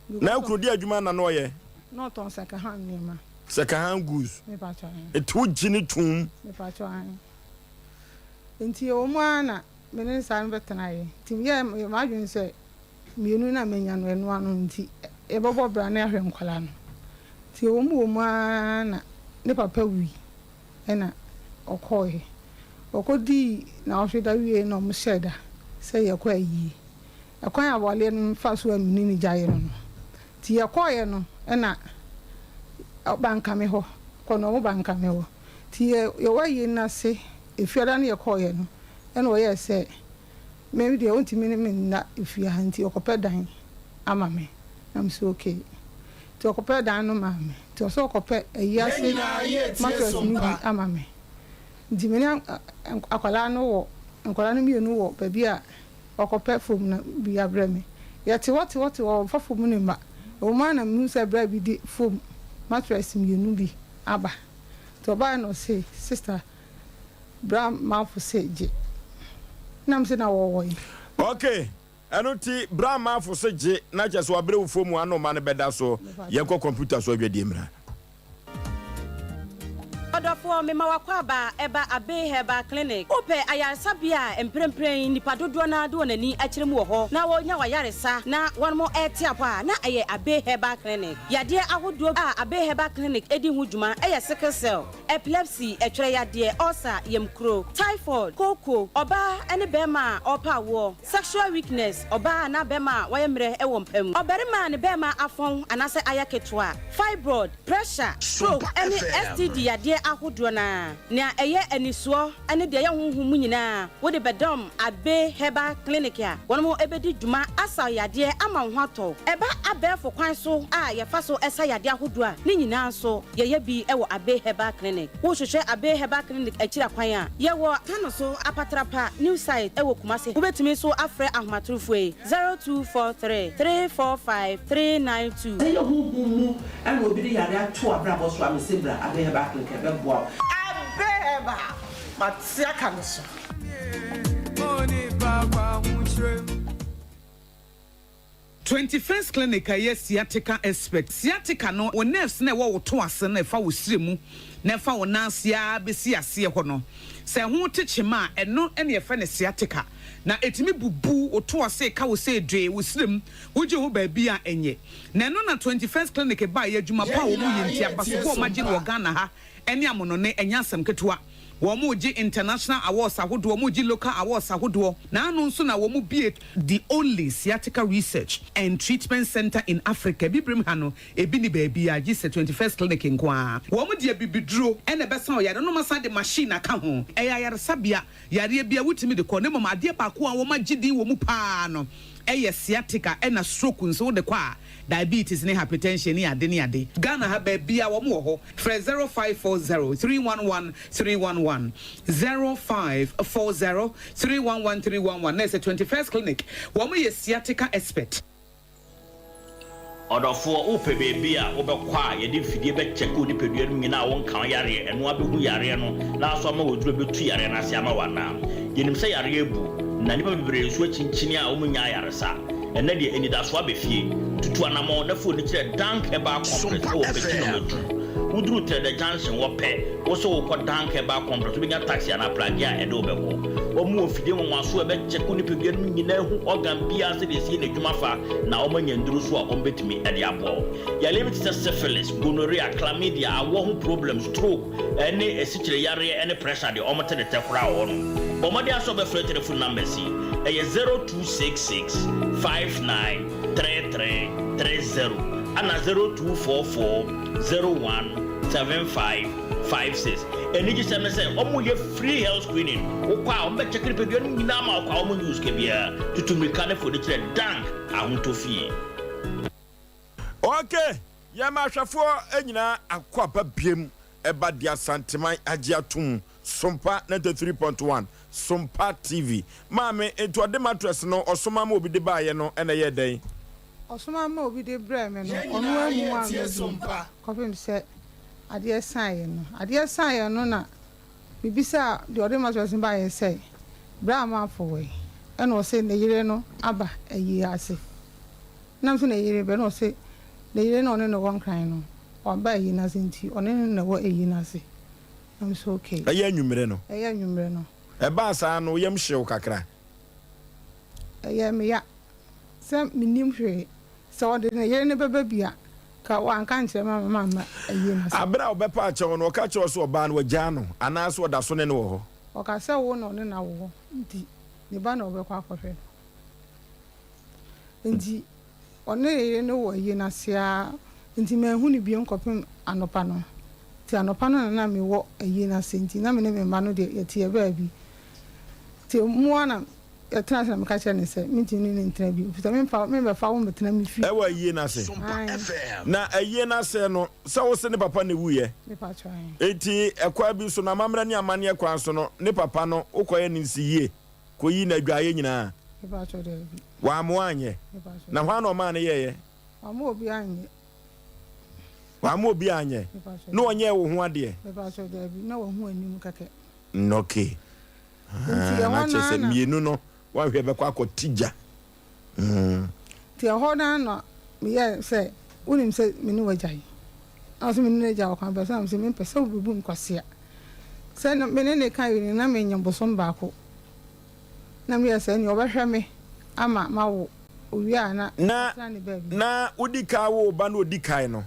Na okunu di adwuma na na ɔyɛ? Na ɔtɔn second hand nneɛma. Second hand goods. Mepakyɛ ahe. Nti wo gye no toom? Mepakyɛ ahe. Nti ɛwɔ mu ara na me ne saa no bɛtenaeɛ. Nti meyɛɛ m'adwene sɛ mmienu no a manya no ɛno ano nti yɛbɛbɔ bra na yɛahwɛ nkwadaa no. Nti ɛwɔ mu wɔ mu ara na ne papa wui ɛna ɔkɔeɛ. Ɔkɔdii naawɔtwe da wieeɛ na wɔhyɛɛ da sɛ yɛkɔ ayie. Ɛkwan a awareɛ no faa so a me ne no gyaeɛ no no. Nti yɛkɔeɛ no ɛna ɔba Nkame hɔ, kɔ no ɔmo ba Nkame hɔ. Nti yɛ yɛwɔ ayie no ase, Efiada no yɛkɔeɛ no ɛna ɔyɛɛ sɛ me deɛ ɔntumi ne me nna efie ha nti ɔkɔpɛ dan ama me. Na me sɛ okay. Nti ɔkɔpɛɛ dan no maa me. Nti ɔsɛ ɔkɔpɛ ayi ase mattress no bi ama me. Nti me ne akwadaa no wɔ, nkwadaa no mmienu wɔ baabi a ɔkɔpɛ fam no bi abrɛ me. Yɛte hɔ te hɔ te hɔ, ɔmfa fam no mma. Ɛwɔ mu ara na mehu sɛ bra bi de fam mattress mmienu bi aba. Nti ɔbaeɛ na ɔse, Sister, bra Mafo se gye. Na mese, Na wɔwɔ he? Ok, ɛno nti bra Mafo se gye, na kyerɛ sɛ wabrɛ wo fam a na ɔma no bɛda so. Yɛnkɔ kɔmputa so adwadie mmra. Ɔdɔfoɔ, mema w'akwaaba ɛba Abbey Herbal Clinic. Wopɛ ayaresabea a mprempren nnipa dodoɔ no ara de wɔn ani akyerɛ mu wɔ hɔ na wɔnya w'ayaresa na wɔnom rete apɔ a, na ɛyɛ Abbey Herbal Clinic. Yadeɛ ahodoɔ a Abbey Herbal Clinic di ho dwuma yɛ sickle cell, epilepsy, ɛtwerɛ yadeɛ, ulcer, yamkuro, typhoid, kooko, ɔbaa ne barima a ɔrepɛ awoɔ, sexual weakness, ɔbaa anaa barima a wayɛ mmerɛ wɔ mpa mu, ɔbarima a ne barima afɔn anaasɛ ayɛ ketewa, fibroid, pressure, stroke ne STD yadeɛ ahodoɔ no ara. Nea ɛyɛ anisoɔ ne deɛ ɛyɛ honhom mu nyinaa, wode bɛdɔm Abbey Herbal Clinic a wɔn bɛdi dwuma asa wo yadeɛ ama wo ho atɔ wo. Ɛba abɛɛfo kwan so a yɛfa so sa yadeɛ ahodoɔ a, ne nyinaa nso yɛyɛ bi wɔ Abbey Herbal Clinic. Wohwehwɛ Abbey Herbal Clinic akyiri akwan a, yɛwɔ Tano so Apatrapa New Site wɔ Kumasi. Wobɛtumi nso afrɛ ahomatorofoɔ yi, 0243 345 392. Sɛ ɛyɛ honhom mu na obi de yare ato w'abrabɔ so a, mese bra Abbey Herbal Clinic ɛbɛboa wo. Abbey Herbal, mate aka no so. 21st Clinic a ɛyɛ sciatica expert. Sciatica no, wo nerves no a ɛwɔ wo to ase no a ɛfa wo srɛ mu na ɛfa wo nan ase ara bɛsi aseɛ hɔ no, sɛ ɛho te kyema a, ɛno na yɛfrɛ no sciatica. Na ɛtumi bubu wo to ase, ka wo sɛ dwee, wo srɛ mu, wogye ho baabi a ɛnyɛ. Na ɛno na 21st Clinic baeɛ, adwuma pa a wɔyɛ nti, abasobɔ a wɔagye no wɔ Ghana ha ne amonɔne, ɛnyɛ asɛm ketewa. Wɔregye international awards ahodoɔ, wɔregye local awards ahodoɔ, na ano nso na wɔbue the only sciatica research and treatment centre in Africa, Abibirem ha no, ebi nni baabiara gye sɛ 21st Clinic nko ara. Wɔde abibiduro na ɛbɛsa wo yareɛ na wɔasan de machine aka ho. Ɛyɛ ayaresabea, yareɛ biara wotumi de kɔ, na mmom adeɛ baako a wɔagye din wɔ mu pa ara no yɛ sciatica ɛna stroke nso wode kɔ a, diabetes ne hypertension ne ade ne ade. Ghana ha baabiara wɔn wɔ hɔ. Frɛ 0540 311 311, 0540 311 311 na ɛsɛ 21st Clinic wɔn yɛ sciatica expert. Ɔdɔfoɔ, wopɛ baabi a wobɛkɔ a yɛde mfidie bɛkyɛke wo nipadua no mu nyinaa a wonka wo yareɛ, ɛno ara bɛhu yareɛ no na aso ama wo aduro a ɛbɛtu yareɛ no ase ama wo anaa? Yɛnim sɛ yareɛ abu, na nnipa bebree nso akyinkyini a wɔnnya ayaresa. Ɛnnɛ deɛ, anidasoɔ aba fie. Tutu anammɔn na fa w'ani kyerɛ Dank Herbal Complex wɔ Pɛkyi Nɔma Du. Woduru Trɛdɛ Junction hɔ pɛ, wo sɛ worekɔ Dank Herbal Complex, wobɛnya taxi anaa pragea a ɛde wo bɛkɔ. Wɔn wɔ mfidie nwanwasoɔ a ɛbɛkyɛke wo nipadua no mu nyinaa ahu organ biara sɛdeɛ ɛsi yɛ n'adwuma fa na wɔanya nnuro nso a wɔbɛtumi de aboa wo. Yareɛ bi te sɛ syphilis, gonorrhea, chlamydia, awoɔ ho problems, stroke, ne asikyire yareɛ ne pressure deɛ wɔn te ne tɛ koraa wɔ hɔ nom. Bɔ mmɔden ara sɛ wobɛfrɛ telephone numbers yi, ɛyɛ 0266 59 33 30 ɛna 0244 01 75 56. Anigyesɛm ne sɛ wɔyɛ free health screening, wokɔ a wɔbɛkyɛke nipadua no nyinaa ma wokɔ a wɔnnye wo sika biara. Tutu mmirika ne fa w'ani kyerɛ Dank Ahotɔ Fie. Ok yɛma ahwɛfoɔ nyinaa akɔ aba biam ɛba de Asanteman agye atom Sompa 93.1 Sompa TV Maame nti ɔde mattress no ɔsoma ma obi de baeɛ no ɛna ɛyɛɛ dɛn? Ɔsoma ma obi de brɛɛ me no ɔno ammu ammɛdu kɔpem sɛ adeɛ saeɛ no adeɛ saeɛ no na mebisaa deɛ ɔde mattress no baeɛ sɛ bra amanfo wɔ he ɛna ɔse ne yere no aba ayie ase. Na mese ne yere bɛ na ɔse ne yere na ɔne no wɔ Nkran no waba ayi no ase nti ɔne no na ɛwɔ ayi no ase. Na mese okay. Ɛyɛ anwummere no? Ɛyɛ anwummere no. Ɛbaa saa no wo yam hyew kakra? Ɛyɛɛ me ya sɛ mennim hwee. Sɛ ɔde ne yere no bɛba bi a, ka wanka ankyerɛ me amma mamma ayie no ase. Bere a ɔbɛpa akyɛw no, ɔka kyerɛɛ wo sɛ ɔbaa no wagyaa no anaasɛ ɔda so ne no wɔ hɔ? Ɔka sɛ wo na ɔne no awo hɔ nti, ne ba na ɔbɛkɔ akɔhwɛ no. Enti ɔne ne yere no wɔ ayie no ase ara nti manhu no bio kɔpem anɔpa no. Nti anɔpa no na na mewɔ ayie no ase nti na me ne me mma no deɛ yɛte yɛn baabi. Nti mu ara na yɛtenaa ase na meka kyerɛɛ no sɛ mentumi ne no ntena bio efisɛ memfa memmɛfa wo mmɛtena me fie. Ɛwɔ ayie no ase. Ae. Na ayie no ase no, sɛ wo se ne papa na ɛwuiɛ. Mepakyɛw, ae. Enti ɛkwan bi so no, amammerɛ ne amanneɛ kwan so no, ne papa no, wokɔyɛ no nsiyie, kɔyi no adwaeɛ nyinaa? Mepakyɛw, daabi. Wamma woanyɛ? Mepakyɛw, Na hwan na ɔmaa no yɛeɛ? Wamma obiara anyɛ. Wamma obiara anyɛ? Mepakyɛw, Na ɔnyɛɛ wo ho adeɛ? Mepakyɛw, daabi. Na wahu anim kɛkɛ. Nnɔke. Nti Ah, na ɛhɔ kyerɛ no sɛ ara na. mmienu no woanhwɛ bɛkɔ akɔte gya. Mm. Nti ɛhɔ no ara na meyɛɛ sɛ, wonim sɛ me ne w'agya yi. Na ɔse me ne n'agya wɔ kwan bɛn so? Na mese mempɛ sɛ wobɛbu me kwasea. Sɛ na me ne no reka awie no na menya bosom baako. Na meyɛɛ sɛ ɛneɛ ɔbɛhwɛ me ama mawo, owie a na Na ɔtena ne baabi. na wodi kan woo ba no odi kan no.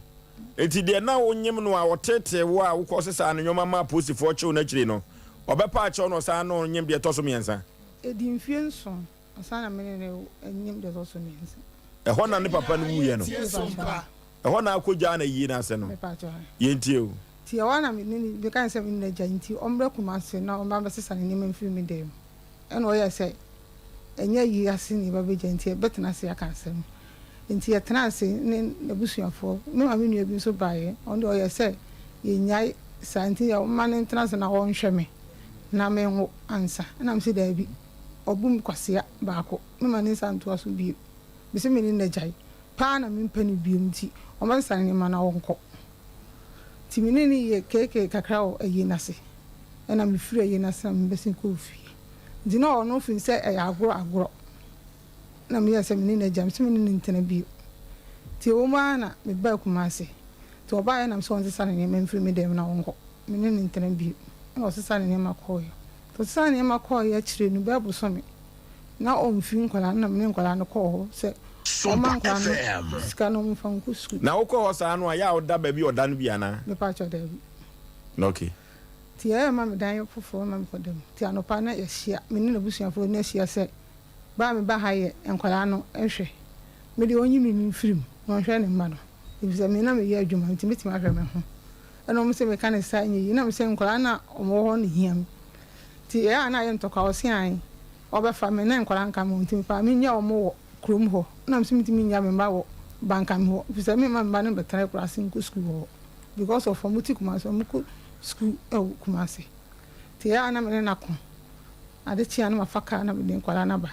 Enti deɛ na wonyem no a ɔteetee wo a wokɔsesaa ne nneɛma maa apolisifoɔ kyew no akyiri no, ɔbɛpa akyɛw na ɔsan ne wo nyem deɛ ɛtɔ so mmiɛnsa. Ɛdii mfeɛ nson ansa na me ne no nyem deɛ ɛtɔ so mmiɛnsa. Ɛhɔ na ne papa no wuiɛ no. Ɛhɔ na akɔgyaa no ayie no ase no. Yɛntie o. Nti ɛhɔ ara na me ne no, mekae sɛ me ne no agyae nti ɔmmra Kumasi na ɔmmra mmɛsesa ne nneɛma mfiri me dan mu. Ɛna ɔyɛɛ sɛ ɛnyɛ ayi ase na yɛba bɛgya nti yɛbɛtena ase aka asɛm. Nti yɛtenaa ase ne n'abusuafoɔ. Me maame nua bi nso baeɛ, ɔno deɛ ɔyɛɛ sɛ yɛnnyae saa nti ɔmma no ntena ase na ɔnhwɛ me na menwo ansa. Ɛna mese daabi, ɔbu me kwasea baako, memma ne nsa ntoa so bio. Mese me ne no agyae paa na mempɛ no bio nti ɔmmɛsesa ne nneɛma na ɔnkɔ. Nti me ne no yɛɛ keekee kakra wɔ ayie no ase. Ɛna mefiri ayie no ase na mebɛsen kɔɔ fie. Nti na ɔno feel sɛ ɛyɛ agorɔ agorɔ. Na meyɛɛ sɛ me ne no agya, mese me ne no ntena bio. Nti ɛwɔ mu ara na mebaa Kumasi. Nti ɔbaeɛ na mese ɔnsesa ne nneɛma mfiri me dan mu na ɔnkɔ. Me ne no ntena bio. Ɛna ɔsesaa ne nneɛma kɔeɛ. Nti ɔsesaa ne nneɛma kɔeɛ akyire no bɛyɛ bosome na ɔmfiri nkwadaa no na me ne nkwadaa no kɔɔ hɔ sɛ ɔmma nkwadaa no sika na wɔmfa nkɔ sukuu. Na wokɔ hɔ saa no a, yɛ a woda baabi a ɔda no bi anaa? Mepakyɛw, daabi. Okay. Nti yɛyɛ ma me dan foforɔ ma mekɔda mu. Nti anɔpa na yɛahyia, me ne n'abusuafoɔ no ahyia sɛ ba a meba ha yɛ nkwadaa no nhwɛ. Me deɛ ɔnyi me mfiri mu na ɔnhwɛ ne mma no efisɛ me na meyɛ adwuma nti mɛtumi ahwɛ me ho. Ɛna wɔn se meka no saa nyɛ yie na mese nkwadaa no a wɔwɔ hɔ no hia me. Nti ɛyɛ a na ayɛ ntɔkwa ɔse ae ɔbɛfa me na nkwadaa nka me ho nti mepaa mennya wɔn wɔ kurom hɔ na mese mentumi nnya me mma wɔ Bankame hɔ efisɛ memma me mma no mbɛtena akuraase nkɔ sukuu wɔ hɔ. Because of ɔmo te Kumasi ɔmo kɔ sukuu ɛwɔ Kumasi nti ɛyɛ a na me ne no ako ade kye a na mafa car na mede nkwadaa no aba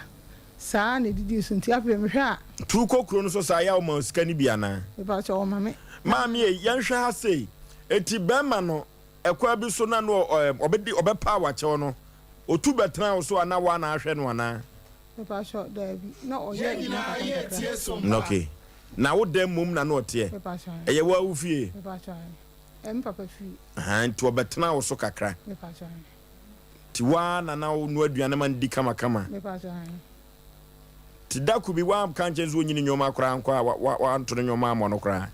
saa na ɛdidii so nti afei mehwɛ a. Nti wokɔ kuro no so saa yɛ a woma wo sika no bi anaa? Mepakyɛw ɔma me. Maame ei yɛnhwɛ ha sei eti bɛɛma no ɛkwan bi so na no ɔbɛdi ɔbɛpa awakyɛw no otu bɛtena wo so a na woa na ahwɛ no anaa? Mepakyɛw daabi na ɔyɛ adwuma kakra nkakra. Okay. Na wo dɛn mmom na na ɔteɛ? Ɛyɛ wo ara wo fie? Ahaa, nti ɔbɛtenaa wo so kakra. Nti wo ara na na wonoa aduane ma no di kamakama. Nti da ko bi woanka ankyerɛ no sɛ ɔnyi ne nneɛma koraa nkɔ a woanto ne nneɛma ammɔ no koraa?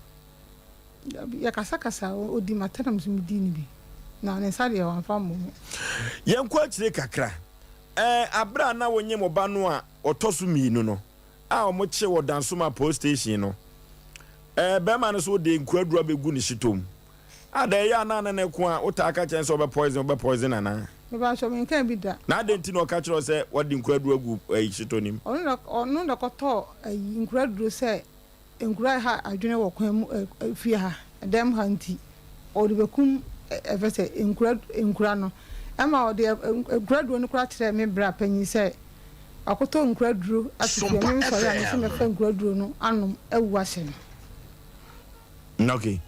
Dabi, yɛkasakasa, ɔdi m'atɛn na me nso medi no bi. Na ne nsa deɛ wamfa ammɔ me. Yɛnkɔ akyire kakra. Ɛɛ, berɛ a na wonyem wo ba no a ɔtɔ so mmienu no, a wɔkyee wɔ Dansoma Police Station no, ɛɛ bɛrima no so de nkuraduro abɛgu ne hyetɔ mu. Ada ɛyɛ a na ne ne ko a wotaa ka kyerɛ no sɛ ɔbɛ poison wobɛ poison anaa? Mepakyɛw menkaa bi da. Na adɛn nti na ɔka kyerɛ wo sɛ wɔde nkuraduro agu ɛyi hyetɔ no mu? Ɔno na ɔno na kɔtɔɔ ayi nkuraduro sɛ Nkura ha adwene wɔ kwan mu ɛ fie ha, dan mu ha nti ɔde bɛkum ɛ ɛfɛ sɛ nkura nkura no. Ɛma ɔde ɛ nkura duro no koraa kyerɛɛ me bra panyin sɛ wakɔtɔ nkura duro ato fie. Sompa Me mesɔre a mese FM. mɛfa nkura duro no anom awu ahyɛ no. Ok.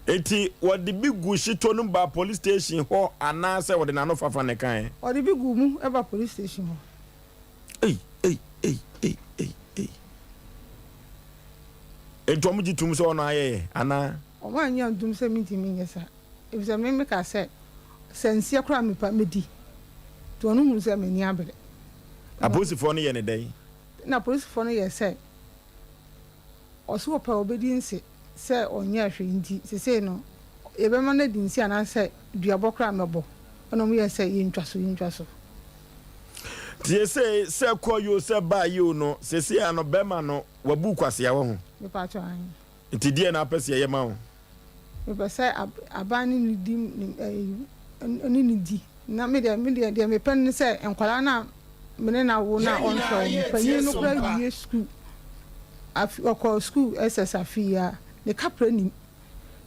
Enti wɔde bi gu hyetɔ no mu baa police station hɔ anaasɛ wɔde n'ano fafa na ɛkaeɛ? Ɔde bi guu mu ba police station hɔ. Ei ei ei ei ei ei. Enti wɔn gye tom sɛ ɔno ayɛyɛ anaa? Wɔn annye antom sɛ mentumi nyɛ saa, efisɛ me mekaa sɛ, sɛ nseɛ koraa a mepa mɛdi. Nti wɔn huu sɛ m'ani abere. Apolisifoɔ no yɛ no dɛn? Ɛnna apolisifoɔ no yɛɛ sɛ ɔse ɔpɛ a ɔbɛdi nse sɛ ɔnyɛɛ hwee nti sesei no yɛbɛma no adi nse anaasɛ duabɔ koraa mɛbɔ. Ɛnna wɔyɛɛ sɛ yɛntwa so, yɛntwa so. Nti sesei sɛ kɔ yi o sɛ ba yi o no, sesei ara no bɛrima no wabu kwasea wɔ ho? Mepatwɔ ahe. Nti deɛn na wopɛ sɛ yɛyɛ ma wo? Mepɛ sɛ aban ne no di ne no di. Na me deɛ, me deɛ, deɛ mepɛ ne sɛ nkwadaa no a me ne no awo no a ɔnhwɛ wɔn no, panin no koraa wie sukuu, afe, ɔkɔɔ sukuu SS afe yi ara, ne kaprɛ nnim.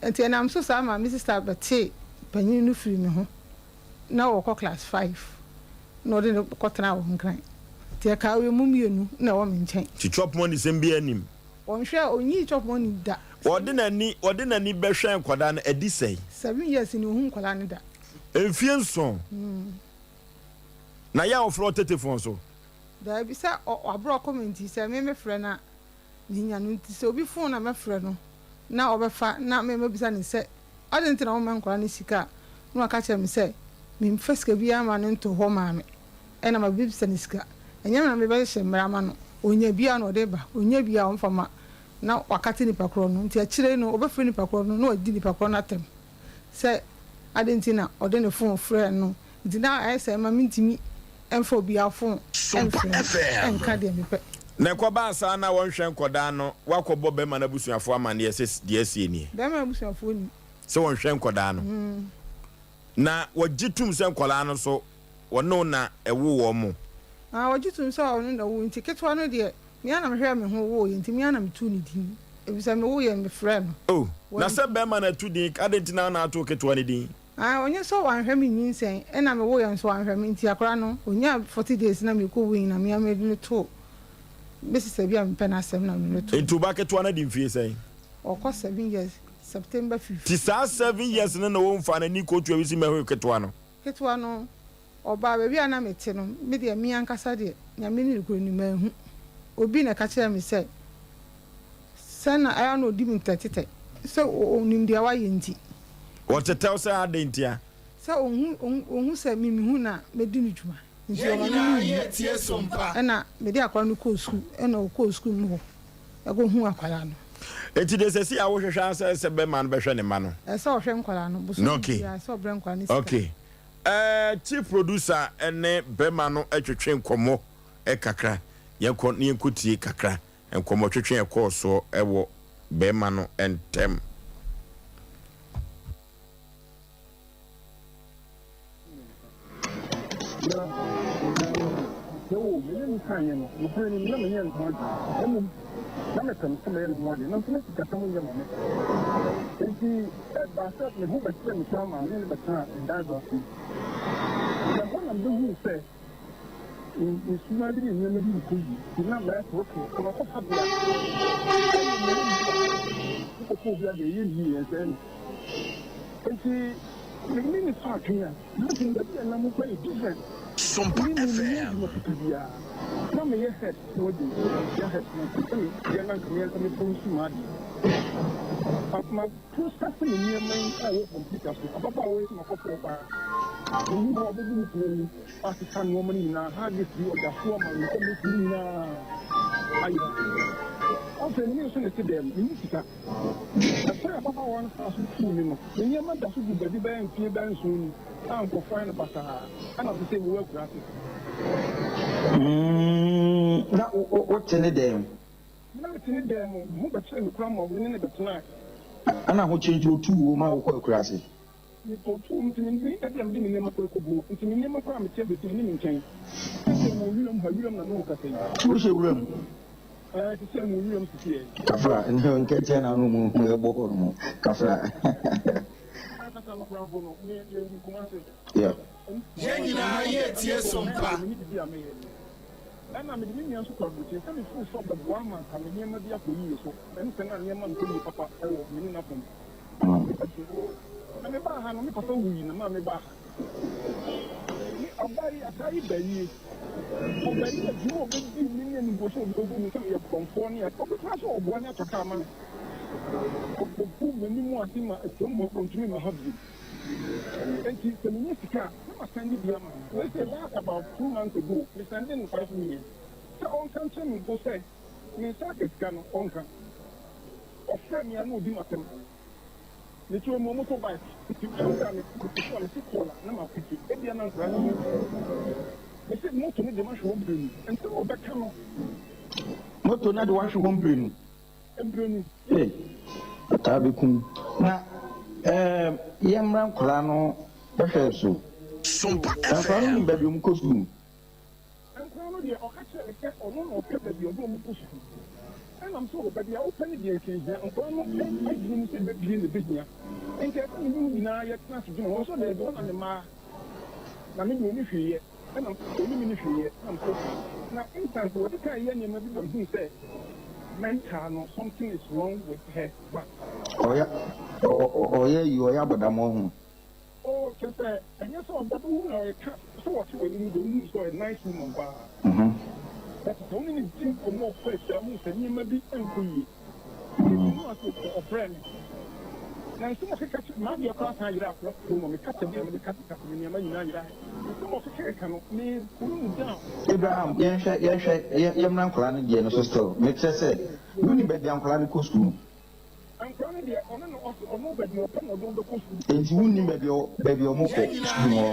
Nti ɛnam so saa maa me sista bɛtee panin no firii me ho. Na ɔkɔ class five na ɔde no kɔtenaa wɔ Nkran. Nti ɛkaa wɔn mu mmienu na ɛwɔ me nkyɛn. Nti chop money sɛm biara nnim. Ɔnhwɛɛ, ɔnyii chop money da. Ɔde n'ani, ɔde n'ani bɛhwɛ nkwadaa no, adi sɛn? Seven years ni, ɔnhu nkwadaa no da. Mfie nson. Na yɛ a ɔfrɛ wo tetefon so? Daabi, sɛ ɔ, wabrɛ ɔkɔ me nti, sɛ me mefrɛ no a, menya no. Nti sɛ obi fon na mɛfrɛ no na ɔbɛfa na me mɛbisa no sɛ, adɛn nti na womma nkwadaa no sika a, na waka kyerɛ me sɛ, memfa sika biara mma no nto hɔ maa me. Ɛna mabisa no sika. Ɛnyɛ me na mebɛhyehyɛ mmara ama no. Ɔnya bi a na ɔde ba, ɔnnya bi a ɔmfa mma. Na wakate nipa korɔ no. Nti akyire yi no, ɔbɛfrɛ nipa korɔ no na wadi nipa korɔ no atɛm sɛ adɛn nti na ɔde ne fon frɛɛ no. Nti na ayɛ sɛ ɛma mentumi mfa obiara fon mfrɛ no nka deɛ mepɛ. Na ɛkɔbaa saa na wɔnhwɛ nkɔdaa no, woakɔbɔ bɛrima no abusuafoɔ amanneɛ sɛ deɛ asie nie? Bɛrima no abusuafoɔ nim. Sɛ wɔnhwɛ nkɔdaa no. Na wɔgye tom sɛ nkwadaa no nso, wɔne wo na ɛwoo wɔn? Ah, wɔgye tom sɛ ɔno na ɔwoo nti ketewa no deɛ, me ara na mehwɛɛ me ho woeɛ nti me ara na metuu ne din, efisɛ mewoeɛ no mefrɛɛ no. Oh, na sɛ barima na ɛto din, adɛn nti na wo na ato ketewa no din? Ah, ɔnyɛ sɛ wanhwɛ me nyinsɛn, ɛna mewoeɛ nso wanhwɛ me nti akwadaa no, ɔnyaa 40 days na mekɔwui na me ara mede no too me sista bi a mepɛ n'asɛm na mede no too. Nti wo ba ketewa no adi mfie sɛn? Ɔkɔ 7 years, September 5. Nti saa 7 years no na womfaa n'ani kɔtua bi si mɛhwe ketewa no? Ketewa no, ɔbaa baabi a na mete no, me deɛ, me ankasa deɛ, Nyame ne nokorɛ ni, manhu. Obi na ɛka kyerɛɛ me sɛ, sɛ na ɛyɛ a na ɔdi me ntɛtetɛ, sɛ ɔnim deɛ wayɛ nti. Ɔtetɛw sɛ adɛn ntia? Sɛ ɔhu, ɔhu sɛ me mehu no a, mɛdi no dwuma, nti ɔma me menhu. Ɛna mede akwadaa no kɔɔ sukuu, ɛna ɔkɔɔ sukuu mu hɔ kɔhuu akwadaa no. Enti deɛ sɛsi a wohwehwɛ ara sɛ sɛ bɛrima no bɛhwɛ ne mma no? Ɛsɛ sɛ ɔhwɛ nkwadaa no, bosome Okay. biara ɛsɛ sɛ ɔbrɛ nkwadaa no sika. Okay. Eh, chief producer ne bɛrima no twetwe nkɔmmɔ kakra. Yɛnkɔ na yɛnkɔtie kakra nkɔmmɔtwetwe a ɛkɔɔ soɔ wɔ bɛrima no ntam. Na sɛ o, me ne no kaeɛ no, nokorɛ nim, na menyɛ ne ho adeɛ, na mmom na mepɛ no sɛ mɛyɛ ne ho adeɛ, nanso na sikasɛm nyɛ ma me. Enti ɛbaa sɛ me ho bɛkyerɛɛ me koraa maa me ne no bɛtenaa ɛdan baako mu. Na ɛhɔ na mebɛhuu sɛ me suban bi ne nneɛma bi nkɔ yie, nti na mayɛ sɛ okay, sɛ makɔfa deɛ a, ɛnneɛ me ne no wokɔfa obi adeɛ, ɛyɛ ne yie, ɛnsɛe no. Enti me ne no sɔ adwene a, na baabi a na mokɔ yɛ different. Sompa Me ne menyɛ FM. adwuma papa biara. Na meyɛ head na wadi yɛ head na nka sɛ meyɛ na nka me ankasa me produce m'adeɛ. Ma ma process me nneɛma yi a ɛwɔ computer so. Ababaawa yi sɛ makɔfrɛ ɔbaa. Ɔyi hɔ a ɔbɛgu me kuro mu asesa nneɛma no nyinaa hard disk bi ɔda so ama me information nyinaa ayɛ. Afei me ne nso na ɛte dɛm, menni sika. Ɛkwan a ababaawa no faa so tuu me no, me nneɛma da so gu baabi bɛyɛ mfeɛ bɛyɛ nson ni a nkurɔfoɔ ayɛ no basaa, ɛna seesei mewɔ akuraase. Mm, na wote ne dɛn mu? Na mete ne dan mu, me ho bɛkyeree me koraa ma me ne no bɛtenae. Ɛna ahokyere nti otuu wo ma wokɔɔ akuraase? Otuu me nti menni baabi a mede me nneɛma kɔ akɔguo, nti me nneɛma koraa a mete abɛsi no nni me nkyɛn. Seesei mewɔ wiram ha, wiram na me ne wo kasa yi. Wohyɛ wuram? Ɛɛ, seesei mewɔ wiram seesei. Kafra, ɛnna nkɛntɛn na ano mu ɛbɔ hɔ nom, kafra. Ankasa no koraa mpo no, me me Kumasi. Yeah. Yɛn nyinaa yɛretie som pa. Menni biribi a meyɛ. Ɛnna mede me nua nso kɔɔ aburokyire sɛ meforo so abɛboa ama anka me nneɛma bi akɔ yiye so. Ɛne sɛ na nneɛma nkɔ yiye papa wɔ me ne n'afam. Na mebaa ha no, me papa wui na maa mebaa ha. Me ɔbaa yi, ataa yi baa yie. Ɔbɛyɛ adwuma a ɔbɛdi me ne animguase a ɔbɛgu me sɛ meyɛ korɔmfoɔ ne ade. Obi koraa sɛ ɔboa ne atɔ kaa ma me. Ɔbɛgu m'anim ase ma kurom hɔ ɔntumi mma ha bio. Enti sɛ menya sika a, na masɛnde bi ama no. Seesei last about 2 months ago, mesɛnde no 5 million sɛ ɔnka nkyerɛ me mpo sɛ me nsa aka sika no, ɔnka. Ɔfrɛ me a na ɔdi m'asɛm. Mete hɔ mu motorbike nti ɛberɛ a mete so a mete call a na mapeke ebia na nkwadaa no ho mese moto no deɛ mahwɛ hɔ mprenu nti ɔbɛka no. Moto no de wahwe hɔ mprenu. Mprenu. Ee, ɔtaa bɛkum. Na ɛɛ yɛmmra nkwadaa no hwɛ so. Nkwadaa no nim baabi a wɔkɔ sukuu. Nkwadaa no deɛ ɔka kyerɛɛ me sɛ ɔno na ɔpɛ baabi a ɔde wɔn kɔ sukuu. Ɛnam sɛ wɔ baabi a wopɛ no deɛ nka ehia. Nkwadaa no adwene mu sɛ ɛbɛbie na ɛbɛhia. Nti ɛsɛ sɛ me ne wo nyinaa yɛtena ase dwene ho. Ɔsɛ daabi, ɔna ne mmaa na me deɛ ɔnni hwee yɛ. Ɛna ɔne me nni hwee yɛ. Ɛna mso na instance wɔde kan yɛ nneɛma bi ma mehuu sɛ mental no something is wrong with her but. Ɔyɛ ɔyɛ yi ɔyɛ abɔdamɔ ho. Oh kyerɛ sɛ ɛnyɛ sɛ ɔba bi wu na ɔreka sɛ ɔte w'anim de wohu sɛ ɔyɛ nice woman paa but sɛ wo ne no di nkɔmmɔ kɔ akyiri a wohu sɛ nneɛma bi nkɔ yie nti menu ase sɛ ɔfrɛɛ me na nsɛm a ɔkeka kyerɛ m'adeɛ koraa san yeraa koraa kurom hɔ me kasa bi a mede kasekase me nneɛma nyinaa yerae nsɛm a ɔkeka no me cool no down. Abraham yɛnhwɛ yɛnhwɛ yɛmmra nkwadaa no deɛ no so still mekyerɛ sɛ wonim baabi a nkwadaa no kɔ sukuu? Nkora no deɛ ɔno na ɔse ɔno baabi ɔpɛ na ɔde wɔn bɛkɔ sukuu. Enti wonnim baabi a baabi a wɔkɔ sukuu no wɔ ho?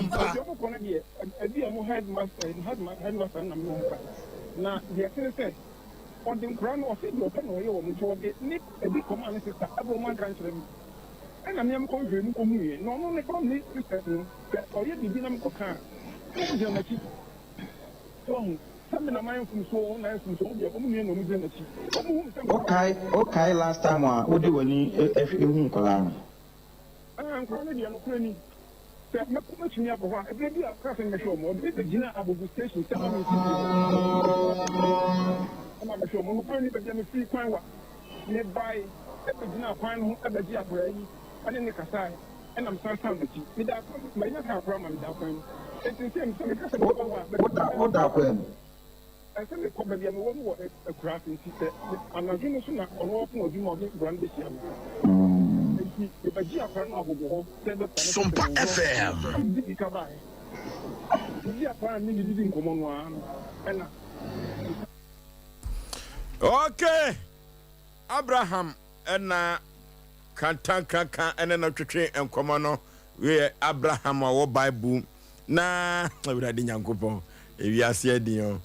Baabi a wɔkɔ no deɛ ɛbi a wɔn headmaster headmaster no na me ne wɔn kasa. Na deɛ ɛte ne sɛ ɔde nkora no ɔse deɛ ɔpɛ na ɔyɛ wɔn nti ɔde ne ebi kɔmaa ne sister ɛberɛ wɔn anka ankyerɛ me. Ɛna me a mekɔ hwehwɛɛ mu kɔhuiɛ na ɔno ne family sisters no sɛ ɔyɛ biribi na mekɔka a na wɔgyina m'akyi. So wahu? Sɛ me na mayɛ mfomsoɔ o, wɔn na ayɛ mfomsoɔ, wɔn deɛ, wɔn nua na wɔn gyina m'akyi. Wɔn hu me sɛ meyɛ Wokae, wokae last time a wode w'ani hu nkwadaa no? Ah, nkwadaa no deɛ, nokorɛ ni, sɛ mɛkɔ mɛtumi akɔ hɔ a, ɛberɛ bi a ɔkaa sɛ memmɛhwɛ wɔn, ɔde me bɛgyinaa Abogu station sɛ ma mensi fie hɔ ma bɛhwɛ wɔn. Nokorɛ ni, baabi a mefiri kwan wa, mebae bɛgyinaa kwan no ho bɛgyee akwadaa yi ne no kasae. Ɛna mesan san m'akyi. Meda kwan mu. Manya kaa koraa ma meda kwan mu. Enti sɛ sɛ meka sɛ mekɔ hɔ a, baabi Woda woda kwan mu. Ɛsɛ mekɔ baabi a mewɔ no wɔ akuraase nti sɛ anadwo no so na ɔno ɔpɔn adwuma a ɔde nkwadaa no bɛhyia me. Enti mebɛgye akwadaa no agogo hɔ sɛ dɔkta no ka sɛ menwɔ hɔ. Ɛna mede sika baeɛ. Megye akwadaa no ne no didi nkɔmmɔ no ara no ɛna. Okay, Abraham na Kantankanka ne no twetwe nkɔmmɔ no yɛ Abraham a ɔwɔ Bible mu na Awurade Nyankopɔn ewiase adin o.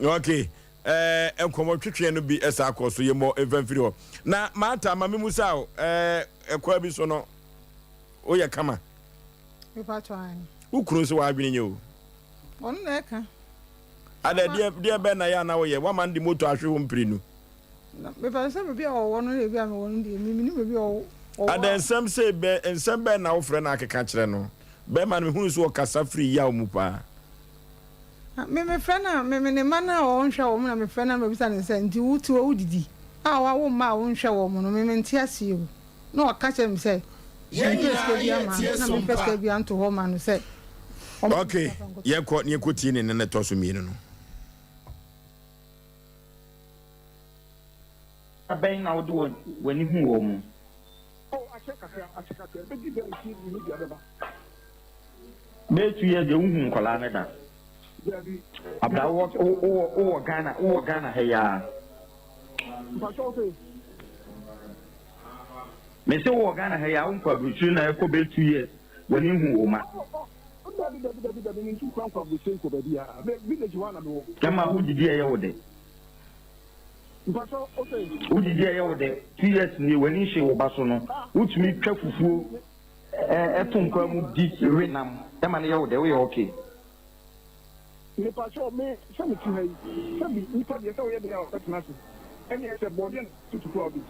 Okay, eh, nkɔmmɔ twetwe no bi ɛsa akɔ so yɛmmɔ mfa mfiri hɔ. Na Martha ma memu sa o, eh, ɛkwa bi so no woyɛ kama. Wo kunu nso w'adwene nyɛ o. Ɔno na ɛka. Ada deɛ deɛ bɛn na yɛ ana woyɛ wama no de moto ahwe hɔ mprenu. Na mepɛ sɛ baabi a ɔwɔ no na ebi a mewɔ no deɛ menim baabi a ɔwɔ. Ada nsɛm sei bɛ nsɛm bɛn na wofrɛ no akeka kyerɛ no? Bɛrima no mehunu sɛ ɔkasa firi yaw mu paa. Me mefrɛ no a me me ne mma no a ɔnhwɛ wɔn na mefrɛ no a mebisa no sɛ nti wo te hɔ wodidi a wawo mma a wonhwɛ wɔn no me mente aseɛ o na ɔka kyerɛ me sɛ mempɛ sika biara ma no na mempɛ sika biara nto hɔ ma no sɛ ɔma Ok yɛnkɔ na yɛnkɔtie ne nne no ɛtɔ so mmienu no. Da bɛn na wode w'ani huu wɔn? Oh, akyɛ kakra, akyɛ kakra, ɛbɛdi bɛyɛ mfeɛ mmienu de abɛba. Bɛyɛ 2 years deɛ wohuu nkwadaa no da? Daabi. Abda wowɔ wowɔ wowɔ Ghana wowɔ Ghana ha yi ara? Mpakyɛ wo se? Mese wowɔ Ghana ha yi ara wonkɔ aburokyire na ɛkɔ bɛyɛ 2 years w'ani nhuu wo mma? Oh, oh, oh, daabi, daabi, daabi, daabi, mentu kwan nkɔ aburokyire nkɔ baabiara. Me village hɔ ara na mewɔ. Ɛma wodidi a ɛyɛ wo dɛ? Mpakyɛ wo se? Wodidi a ɛyɛ wo dɛ? 2 years nie w'ani nhyee wo ba so no wotumi twa fufuo to nkwan mu di we nam ɛma no yɛ wo dɛ woyɛ okay. Mepakyɛw me sɛ mete ha yi sɛ bi nipa deɛ sɛ woyɛ dɛn a ɔbɛtena ase ɛneɛ sɛ bɔɔdeɛ na tutuku a wobɛdi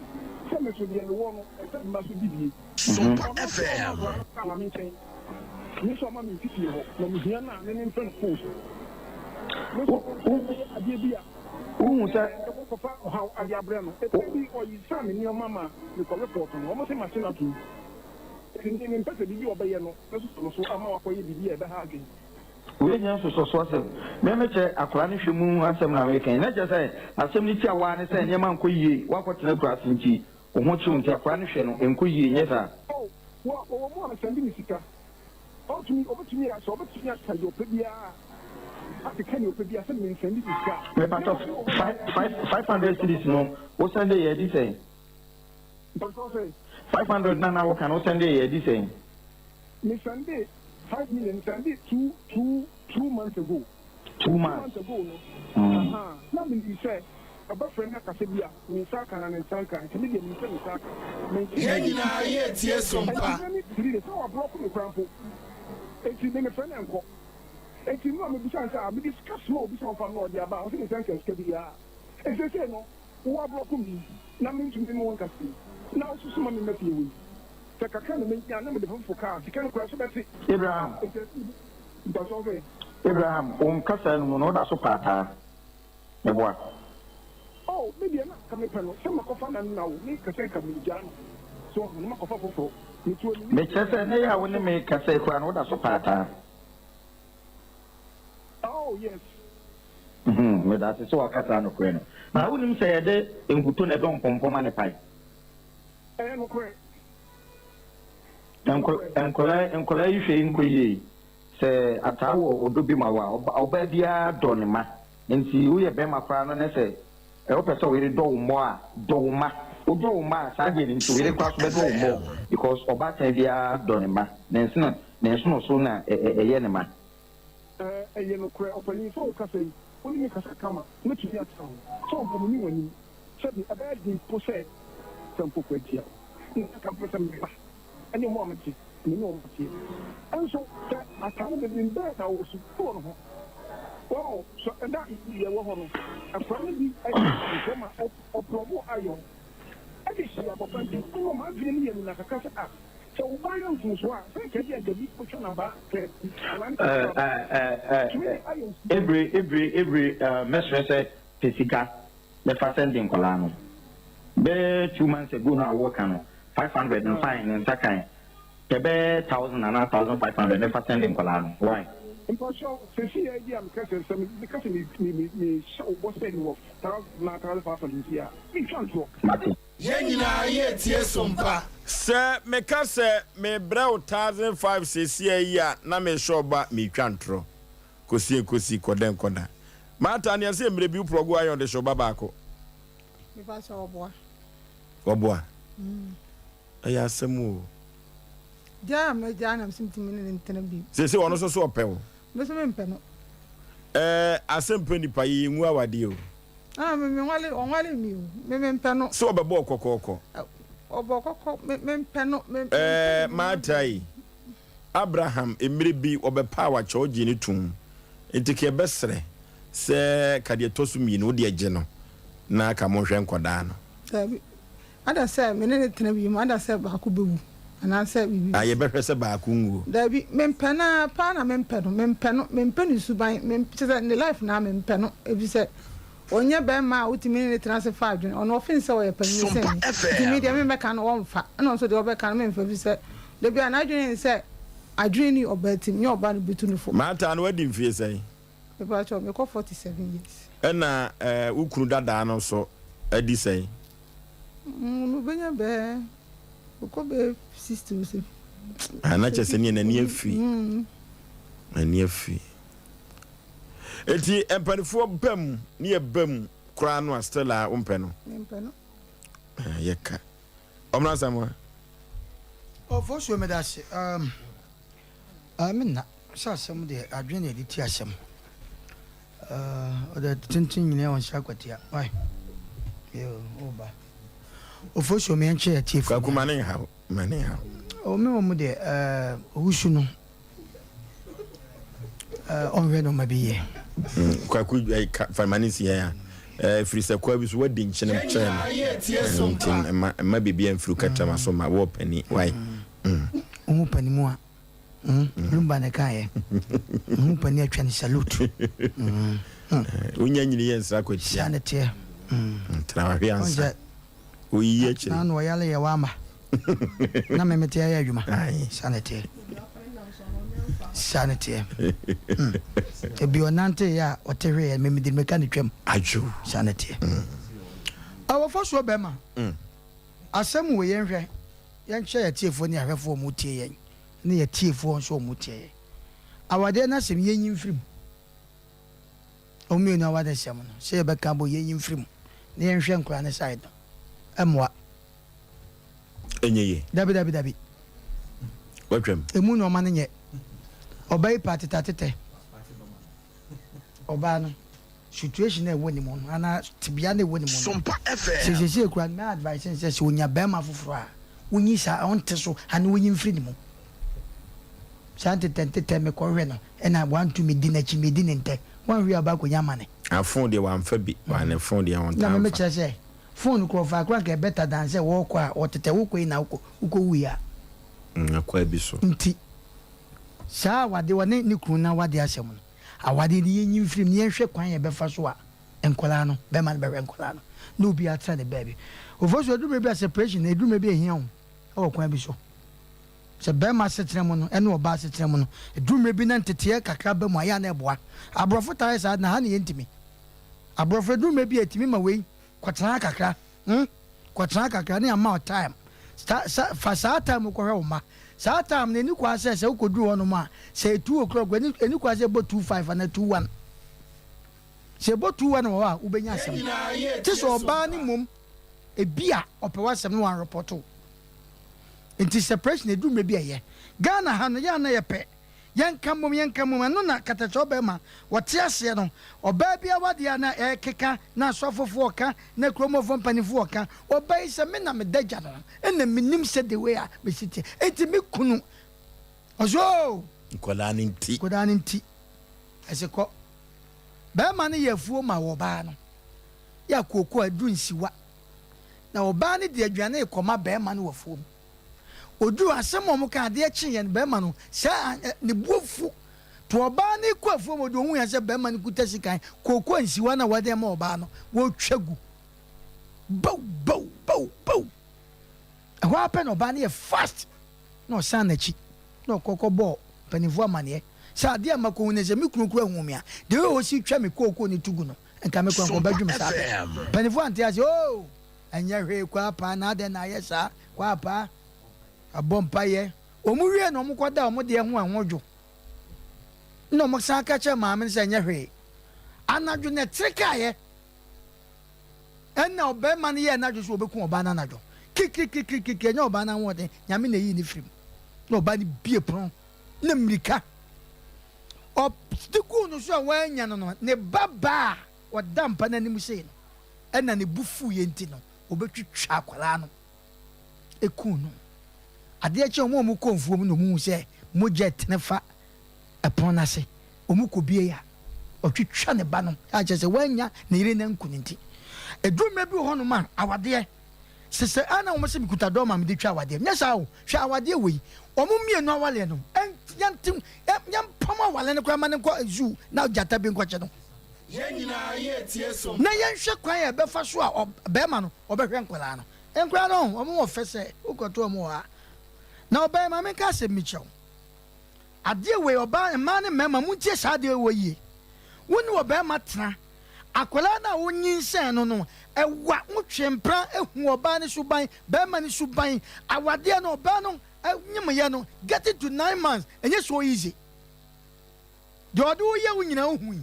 sɛ me so deɛ mewɔ no ɛsɛ mma so di bie ɔno nso ɔma akwadaa no aba me nkyɛn me nso ɔma me nti fie hɔ na mehia no a me memfrɛ no phone so me nso ɔyɛ adeɛ bi a Wohu sɛ. Ɛkɔ kɔfa ɔhaw ade abrɛ no ɛberɛ bi ɔyi saa me nneɛma ma mekɔ report no wɔn se makye no atom nti me mempɛ sɛ biribi a ɔbɛyɛ no mɛsosɔ no so ama wakɔyɛ biribi a ɛbɛha adwene. Wei nyɛ nsosɔso asɛm. Me mekyɛ akwadaa no hwɛ mu asɛm na meka yi. Na kyerɛ sɛ asɛm no tiawa ara ne sɛ nneɛma nkɔ yie, woakɔtena akuraase nti wo ho kyew nti akwadaa no hwɛ no ɛnkɔ yie, nyɛ saa? Oh, wɔ, wɔwɔ mu a mesɛnde no sika. Ɔtumi, ɔbɛtumi a, sɛ ɔbɛtumi aka deɛ ɔpɛ biara, akeka deɛ ɔpɛ biara sɛ mensɛnde no sika a. Mepatɔ, five, five, 500 cedis no, wo sɛnde yɛ adi sɛn? Mpatɔ sɛn? 500 no a na woka no, wo sɛnde yɛ adi sɛn? Me sɛnde 5 million, me sɛnde two, two, two months ago. Two months. Two months ago no, ahaa, na menim sɛ ɔbɛfrɛ me akasa bi a, me nsa aka na ne nsa nka, nti me deɛ menim sɛ me nsa aka. Mente Yɛn nyinaa yɛretie som pa. Ɛnti me tiri de, sɛ wablɔko me koraa mpo, nti me mefrɛ no ɛnkɔ. Nti no a mebisa no sɛ, ah, mede sika soma obi sɛ ɔmfa mmra ɔde aba a, ɔse ne nsa nka sika biara. Nti seesei no, wo ablɔko me yi, na mentumi ne wo nkasa yi, na wo nso soma me mma fie hɔ yi. Sɛ kakra na menya a, na mede fofofo kaa, sika no koraa so bɛte. Abraham. Nti ɛsɛ sɛ Mpatsɔ sɛ. Abraham, wo nkasaa no mu no, woda so paataa. Meboa? Oh, me deɛ na anka mepɛ no sɛ makɔfa na na wo, me kasa nka megyaa no. So wahu, na makɔfa foforɔ. Metu ani ne. Mekyerɛ sɛ, nnɛ yi a wo ne me rekasa yi koraa no, woda so paataa. Oh, yes. Hmm, meda ase sɛ woaka saa nokorɛ no. Na wonim sɛ yɛde nkuto na ɛdɔ mpɔmpɔ ma ne pae? Ɛyɛ nokorɛ. Nkwadaa nkwadaa yi hwɛ yi nkɔ yie yi. Sɛ ataa wɔ ɔdɔ bi ma wo a, ɔba ɔbaa biara dɔ ne mma. Nti woyɛ bɛrima koraa no ne sɛ wopɛ sɛ wo yere dɔ wo mmɔ a, dɔ wo mma. Wodɔ wo mma a, saa deɛ no nti wo yere koraa so bɛdɔ wo mmɔ because ɔbaatan biara dɔ ne mma. Ne nsono ne nsono so na ɛyɛ ne mma. Ɛyɛ nokorɛ, ɔpanin, sɛ wokasa yi, wo ne me kasa kama, mɛtumi atena ho, sɛ ɔmpo menni w'anim, sɛdeɛ ɛbɛyɛ den mpo sɛ sɛ mpo kɔ atia wo, na anka mepɛ sɛ meba ne wɔn a mete, me ne wɔn teɛ. Nso sɛ ataa no bebree bɛn na wɔ sukuu no ho, wɔn sɛ ɛda yɛwɔ hɔ no, akwadaa no bi yɛ mfomsoɔ ma ɔprɔbo ayɔn de hyɛ abɔfra nti, ɛma m'adwene mu yɛ me nakakra sɛ ah, Sɛ wo ba yɛ mfomsoɔ a, sɛ nka ebia dabi wotwa no abaa pɛ anaa ne kakra a, tumi de ayɛ nsi. Ebere ebere ebere mɛsrɛ sɛ pɛ sika na fa sɛnde nkwadaa no. Bɛyɛ two months ago no a woreka no, 500 no fine ne nsa kan. Pɛ bɛyɛ thousand anaa 1500 na fa sɛnde nkwadaa no. Why? Mpakyɛw, seesei ara yi a meka sɛ sɛ meka sɛ me me me mehyɛ wo bɔ sɛ mewɔ thousand anaa 1500 nti a, mentwa ntorɔ. Mate. Yɛn nyinaa yɛretie som pa. Sɛ meka sɛ merebrɛ wo 1005 seesei yi a na merehyɛ ɔba meretwa ntorɔ. Kosie nkosi, kɔdɛ nkɔda. Martha, nea ɛsɛ mmerɛ bi wo plɔgo iron de hyɛ wo ba baako. Mepa kyɛ ɔboa. Ɔboa? Ɛyɛ asɛm o. Gyaa a magyaa na mesɛ metumi ne no ntena bio. Seesei ɔno nso so ɔpɛ wo? Me nso mempɛ no. Ɛɛ asɛm pɛ nipa yɛ yɛngu awadeɛ o. Ah, me me nwale ɔnwale mi o. Me me mpɛ no. Sɛ ɔbɛbɔ kɔkɔɔkɔ. Ɔbɔ kɔkɔ me me mpɛ no. Me Ɛɛ Martha yi, Abraham mmerɛ bi ɔbɛpaa wakyɛ ɔgyee no toom. Nti ka yɛbɛsrɛ sɛ ka deɛ ɛtɔ so mmienu wodeɛ gye no na ka monhwɛ nkɔdaa no. Dabi. Ada sɛ me ne no tena bio mu, ada sɛ baako bɛwu, anaasɛ biribi Ah, yɛbɛhwɛ sɛ baako nwuo. Dabi, mempɛ no ara paa na mempɛ no, mempɛ no, mempɛ ne suban, mem, kyerɛ sɛ ne life no ara mempɛ no, efisɛ ɔnyɛ barima a wotumi ne no tena ase fa adwene, ɔno ɔfeel sɛ ɔyɛ panyin sen me, nti me deɛ memmɛka no ɔmfa, ɛna ɔno nso deɛ ɔbɛka no memfa, efisɛ da biara n'adwene ne sɛ adwene nni ɔbaa tirim, nyɛ ɔbaa na obetu no fo. Martha no wadi mfie sɛn? Mepakyɛw, mekɔ 47 years. Ɛna eh, wo kunu dadaa no nso adi sɛn? Mm, no bɛnya bɛɛ, ɔkɔ bɛɛ 60 o sɛ. Ah, na kyerɛ sɛ neɛ n'ani afi. Mm. N'ani afi. Eti mpanifoɔ ba mu ne yɛ ba mu koraa no a still a wompɛ no. Mempɛ no. Ah, yɛka. Ɔmena Asamoah. Ɔfosuo meda ase. Um, uh, me nna. Sɛ asɛm deɛ adwene na yɛde ti asɛm. Ɔde tenten nyinaa wɔn nsa akwatia. Wai. Yo, o ba. Ofosuo me yɛnkyɛ yɛ tie fo. Kwaku ma ne nhaw, ma ne nhaw. O me wɔ mu deɛ ɛɛ owusu no ɛɛ ɔnhwɛ nneɛma bi yɛ. Mm, kwaku ɛɛ fa ma ne nsi yɛn a. Ɛɛ firi sɛ kwa bi so wadi nkyene kyɛn no. Nti mma mma biribi amfiri kɛtɛma so ma wɔ pani. Wai. Mm. Wo pani mu a. Mm, Lumba na ɛka yɛ. Hu pani atwa ne salute. Mm. Wonya nyini yɛ nsra kwatia. Saa na teɛ. Mm. Tena wahwe ansa. Oyiyi akyire. Na na ɔyale yɛ wama. Na me mete ayɛ adwuma. Saa na teɛ. Saa ne teɛ. Hmm. Ebi ɔnante yɛ a ɔte hwee yɛ mede meka ne twam. Adwo. Saa ne teɛ. Mm. Awɔfo soɔ bɛrima. Mm. Asɛm wɔ yɛn hwɛ yɛnkyerɛ yɛn atiefoɔ ne ahwɛfoɔ a wɔtie yɛn ne yɛn atiefoɔ nso a wɔtie yɛn. Awadeɛ no asɛm yɛnyi mfiri mu. Wɔn mmienu awadesɛm no sɛ yɛbɛka bɔ yɛnyi mfiri mu na yɛnhwɛ nkwadaa no side no ɛmmoa. Ɛnyɛ yie. Dabi dabi dabi. Watwam. Emu nneɛma no nyɛ. Ɔbaa yi pɛ ateteatetɛ. Ɔbaa no situation a ɛwɔ ne mu no anaa tebea no a ɛwɔ ne mu no. Sompa FM. Sɛ seesei koraa no mɛ advice no sɛ sɛ ɔnya barima foforɔ a ɔnyi saa ɔnte so anaa ɔnyi mfiri ne mu. Saa ntetɛntetɛ mekɔhwɛ no ɛna wanto medi n'akyi medi ne ntɛ wanhwɛ a ɔbaa kɔnya amane. Ah phone deɛ wamfa bi wane phone deɛ ɔntaa Na me mfa. mekyerɛ sɛ phone koraa ɔfaa koraa nka ɛbɛta than sɛ wɔɔkɔ a ɔtetɛ wokɔ yi na wokɔ wokɔ wui a. Mm akwaa bi so. Nti saa awade ɔne ne kunu no awade asɛm no awadeɛ no yɛnyi mfiri mu na yɛnhwɛ kwan a yɛbɛfa so a nkwadaa no bɛrima no bɛhwɛ nkwadaa no na obiara atena ne baabi. Ofosu ɛduru mmerɛ bi a separation no ɛduru mmerɛ bi a ɛhia o ɛwɔ kwan bi so. Sɛ barima asetena mu no ne ɔbaa asetena mu no, ɛduru mmerɛ bi na nteteɛ kakra ba mu a, ɛyɛ a na ɛboa. Aborɔfo taa yɛ saa, na ha na yɛntumi. Aborɔfo, ɛduru mmerɛ bi a, ɛtumi ma wei kɔtena ha kakra, hmm, kɔtena ha kakra ne ama wo time. Sa, sa, fa saa time kɔhwɛ wo mma. Saa time no, ɛni kwa sɛ sɛ wokɔduru hɔnom a, sɛ ɛyɛ 2 o'clock, ɛni, ɛni kwa sɛ ɛbɔ 2 5 anaa 2 1. Sɛ ɛbɔ 2 1 wɔ hɔ a, wobɛnya asɛm. Te sɛ ɔbaa no mmom, ebi a ɔpɛ w'asɛm na wanrepɔto wo. Nti separation ɛduru mmerɛ bi a ɛyɛ. Ghana ha no yɛ a na yɛpɛ yɛnka mmom yɛnka mmom ɛno na katakyɛ ɔbɛrima wɔte aseɛ no ɔbaa bi awadeɛ a na ɛkeka na asɔfofoɔ ɔka na kuromɔfoɔ mpanimfoɔ ɔka ɔbaa yi sɛ me na meda gya no ɛna menim sɛ the way a mesi teɛ nti me kunu ɔsɛ oo Nkwadaa no nti. Nkwadaa no nti ɛsɛ kɔ bɛrima no yɛ afuo ma wɔ ɔbaa no yɛ akooko a ɛduru nsiwa Na ɔbaa no de aduane rekɔma barima no wɔ afuom. Ɔduruu asɛm a wɔka adeɛ kyeeɛ no, barima no, saa ne bo afu. To ɔbaa no rekɔ afuom, ɔde ɔhuiɛ sɛ barima no kuta sikan, kooko nsiwa no a wɔde ama ɔbaa no, wɔretwa gu. Bow, bow, bow, bow. Ɛhɔ ara pɛ na ɔbaa no yɛ fast na ɔsan n'akyi na ɔkɔ kɔbɔɔ mpanimfoɔ amaneɛ sɛ adeɛ a makɔhu ne sɛ me kunu kura hu me a, the way ɔsi twa me kooko no to gu no, Nka me kora nka ɔbɛdwe me saa pɛ. Mpanyinfoɔ ante ase oo ɛnyɛ hwee kwaapaa na adɛn na ayɛ saa kwaapaa abɔ mpaeɛ. Wɔn wie na wɔn kɔ da wɔn deɛ ho ɛho dwo. Na wɔn san ka kyerɛ maame no sɛ ɛnyɛ hwee. Anadwo na ɛtere kaeɛ. Ɛna ɔbarima no yɛɛ n'adwo sɛ ɔbɛku ɔbaa no anadwo. Kikirikikirikiri ɛnyɛ ɔbaa no ahoɔden nyame na ɛyii ne firim. Na ɔbaa no bie pono na mmirika. Ɔde guu no so a wannya no no, ne ba baa a ɔda mpa no anim sei no, ɛna ne bo fuiɛ nti no, ɔbɛtwitwaa akwadaa no kuu no. Adeɛ kye wɔn a wɔkɔɔ mfuom no, wɔhuu sɛ mogya retene fa ɛpono no ase. Wɔkɔbue a, ɔtwitwa ne ba no, a kyerɛ sɛ wannya ne yere no anku no nti. Ɛduru mmerɛ bi wɔ hɔnom a, awadeɛ Sɛ sɛ a na wɔn se mekuta dɔm a mede twa awadeɛ. Nyɛ saa o, hwɛ awadeɛ wei, wɔn mmienu awaleɛ no, yɛnte, yɛmpam awale no koraa ma no nkɔ zoo na gyata bi nkɔkye no. Na yɛnhwɛ kwan a ɛbɛfa so a bɛrima no ɔbɛhwɛ nkwadaa no. Nkwadaa no, wɔn wɔ fɛ sɛ wokɔto wɔn wɔ ha. Na ɔbaa yi, ma menka asɛm bi kyerɛ wo. Adeɛ wei, ɔbaa, mmaa ne mmarima, montie saa adeɛ wei yie. Wo ne ɔbarima tena Akwadaa no a wonyinsɛn no no, ɛwa ho twe mpena hu ɔbaa no suban, barima no suban. Awadeɛ no, ɔbaa no nyemyɛ no, getting to 9 months, ɛnyɛ so easy. Deɛ ɔde wo yɛ wo nyinaa wohui.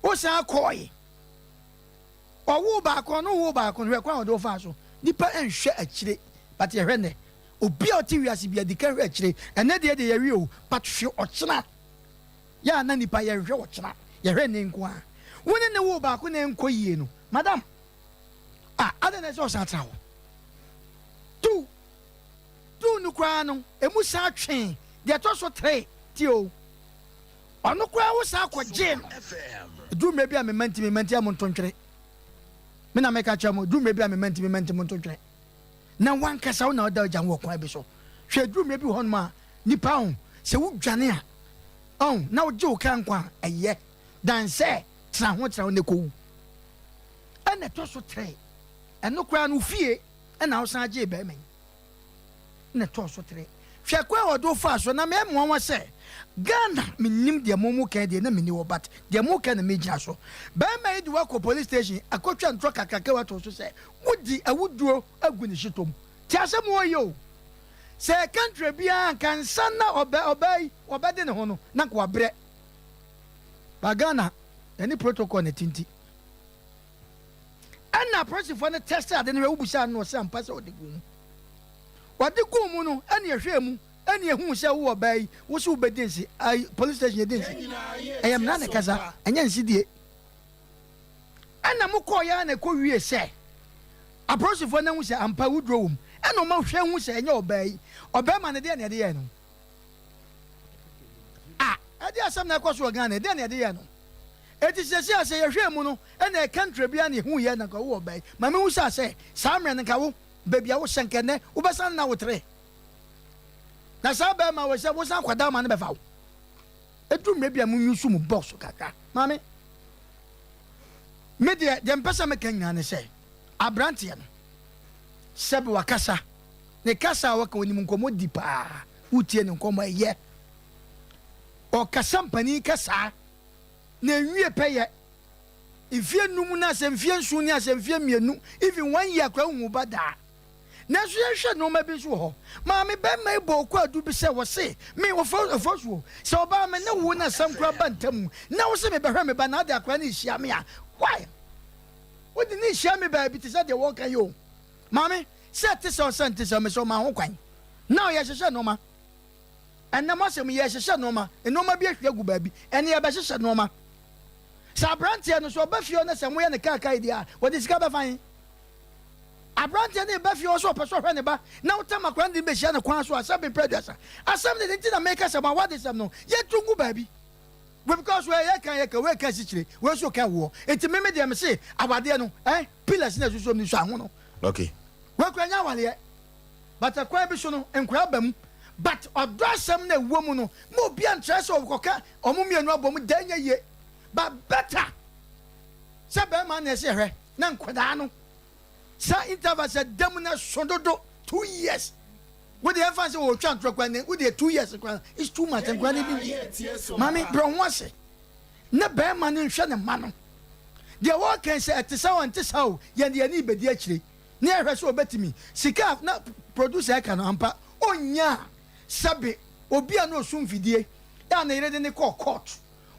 Wosan kɔɔe. Ɔwoo baako, ɔno woo baako no, hwɛ kwan a ɔde wo faa so. Nipa nhwɛ akyire, but yɛhwɛ nnɛ. Obi a ɔte wiase bi adi kan hwɛ akyire. Ɛnnɛ deɛ deɛ yɛwe o, but hwɛ ɔkyena. Yɛ a na nipa yɛnhwɛ ɔkyena, yɛhwɛ nnɛ nko ara. Wo ne ne woo baako na ɛnkɔ yie no, madam, ah, adɛn na ɛsɛ sɛ ɔsan tena hɔ? Tu, tu no koraa no, emu san twee, deɛ ɛtɔ so tre, tie o, ɔno koraa wo san kɔgyee no. Ɛduru mmerɛ bi a me mma nti, me mma nti a monto ntwene. Me na meka kyerɛ mo, ɛduru mmerɛ bi a me mma nti, me mma nti monto ntwene. Na wankasa wo na ɔda agya ho wɔ kwan bi so. Hwɛ, ɛduru mmerɛ bi wɔ hɔnom a, nipa ho, sɛ wodwane a, ɔn, na wogye wo kra nkwa a, ɛyɛ dan sɛ tena ho tena ho na ɛkɔwu. Ɛna ɛtɔ so tere, ɛno koraa no wo fie ɛna wosan gyee bɛrima yi. Ɛna ɛtɔɔ so tere. Hwɛ kwan a wɔde wo faa so na me ɛyɛ me nwanwa sɛ Ghana me nim deɛ mo mo kan deɛ na me ni hɔ but deɛ mo ka na me gyina so. Barima yi de wo akɔ police station akɔtwa ntorɔ kakraka ato wo so sɛ wo di awuduro agu ne hyetɔ mu. Te asɛm wɔ yi o. Sɛ country biara nka nsa na ɔbɛ ɔbaa yi ɔbɛde ne ho no na nka wabrɛ. But Ghana yɛne protocol na ɛte nti. Ɛna apolisifoɔ no test ade no hwɛ wobusaa no na ɔsɛ ampa sɛ ɔde guu mu. Ɔde guu mu no ɛna ɛhwɛɛ mu ɛna ehuu sɛ wowɔ ɔbaa yi wo so wobɛdi nse ayi police station yɛdi nse. Ɛyɛ mmara na ɛkasa ɛnyɛ nsedie. Ɛna mo kɔɔ yɛ na ɛkɔ wie sɛ apolisifoɔ no ahu sɛ ampa wuduro wɔ mu ɛna ɔma hwɛ hu sɛ ɛnyɛ ɔbaa yi ɔbɛrima no deɛ na ɛde yɛɛ no. Ah ɛde asɛm na ɛkɔ so wɔ Ghana ɛdeɛ na ɛde yɛɛ no. Enti seesei a sɛ yɛhwɛɛ mu no ɛna ɛka ntrɛ biara na yɛhuu yɛ na nka wowɔ ɔbaa yi ma mehu sɛ sɛ saa mmerɛ no nka wo baabi a wohyɛ nka ɛnɛ wobɛsan nna wo tere na saa bɛrima wɔ sɛ wosan akwadaa ma no bɛfa wo ɛduru mmerɛ bi a monyi so mu box kakra maame me deɛ deɛ mpɛ sɛ meka nyinaa ne sɛ aberanteɛ no sɛbe wakasa ne kasa a wɔka onim nkɔmmɔ di paa wotie ne nkɔmmɔ ɛyɛ ɔkasa mpanin kasaa na enwie pɛyɛ. Mfie num na sɛ mfie nson ni a sɛ mfie mmienu even one year koraa wonhu ba daa. Nanso yɛnhwɛ nnoɔma bi nso wɔ hɔ. Maame bɛrima yi bɔɔ kwaadu bi sɛ wɔse me Ofosuo sɛ ɔbaa me ne wo na asɛm koraa ba ntamu na wose mebɛhwɛ me ba na ade akwadaa no rehyia me a why? Wode no rehyia me baabi te sɛ deɛ wɔreka yi o. Maame sɛ ɛte sɛ ɔsɛ nte sɛ mesɛ ɔmaa ho kwan. Now yɛhyehyɛ nnoɔma. Ɛnnɛ mo asɛm yi, yɛrehyehyɛ nnoɔma, nnoɔma bi ahwie agu baabi, ɛnne yɛbɛhyehyɛ nnoɔma. Sɛ aberanteɛ no, sɛ ɔba fie hɔ na sɛ moyɛ no kaakae deɛ a, ɔde sika bɛfa he? Aberanteɛ no reba fie hɔ sɛ ɔpɛ sɛ ɔhwɛ ne ba, na wotam akwadaa no de no bɛhyia no kwan so a, sɛ mprɛ aduasa. Asɛm no de nti na meka sɛ mo awadesɛm no, yɛnto ngu baabi. Because wei yɛka yɛka, wei ka asikyire, wei nso ka ɛwoɔ. Nti me me deɛ mese awadeɛ no, eh, pillars na ɛsusuom no, sua ho no. Okay. Wei koraa nyɛ awadeɛ. But ɛkwan bi so no nkwadaa ba mu but ɔdɔ asɛm no a ɛwɔ mu no ma obi ankyerɛ sɛ ɔkɔka ɔmo mmienu abɔ mu da ɛnyɛ yie but better sɛ bɛrima na ɛsɛ hwɛ na nkwadaa no saa interval sɛ da mu na so dodo 2 years wo deɛ ɛmfa sɛ wɔtwa ntorɔ kwan ne wo deɛ 2 years kwan is too much. Nkwadaa no bi deɛ maame brɛ ho ase ne bɛrima no nhwɛ ne mma no deɛ wɔka sɛ ɛte sɛ ɔnte sa o yɛn deɛ ne bɛdi akyire ne ɛhwɛ sɛ ɔbɛtumi sika a na producer ɛka no ampa ɔnya a sɛbe obi a na ɔsum fidie a ne yere de ne kɔɔ court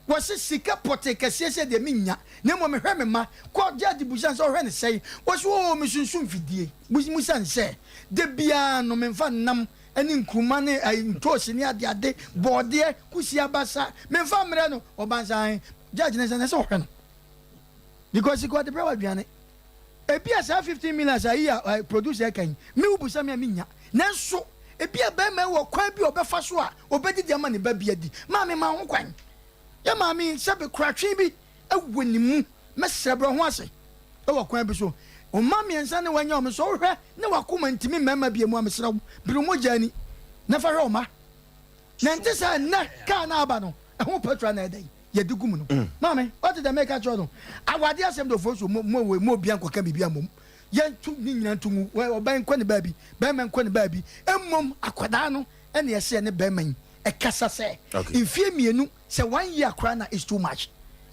wɔse sika pɔtee kɛseɛ sɛ deɛ menya na mmom mehwɛ me ma kɔ judge busa sɛ ɔhwɛ ne sɛe wɔse oo mesunsum fidie musa nsɛ da biara no memfa nnam ne nkuruma ne ntoosi ne adeade bɔɔdeɛ kusi abasa memfa mmerɛ no ɔbansan judge ne sɛ na sɛ ɔhwɛ no because sika ɔde brɛ wɔ aduane. Ebia saa 15 million ayi a producer ɛka yi, me wo busa me a mennya. Nanso, ebia barima yi wɔ kwan bi a ɔbɛfa so a ɔbɛdidi ama ne ba bi adi. Maame, ma ho kwan. Yɛ maame yi, sɛbe koratwe bi wɔ ne mu. Mɛsrɛ, brɛ ho ase wɔ kwan bi so. Wo mma mmiɛnsa ne wanya wɔn, sɛ wohwɛ na w'akoma ntumi mmarima bio mu a, mesrɛ wo, biri wo mogya ani na fa hwɛ wo mma. Na ɛnte saa nnɛ, kaa no a aba no, ɛho petrol na ɛdɛn? Yɛde gu mu no. Maame, wate deɛ meka kyerɛ no? Awadeɛ asɛm de ofosuo mo mo wei mo obia nkɔka biribi mmom. Yɛnto ne nyinaa nto ngu. Ɔbaa nkɔ ne baabi, bɛrima nkɔ ne baabi. Mmom akwadaa no ɛna ɛsɛ yɛne bɛrima yi ɛkasa sɛ mfie mmienu sɛ one year koraa na is too much.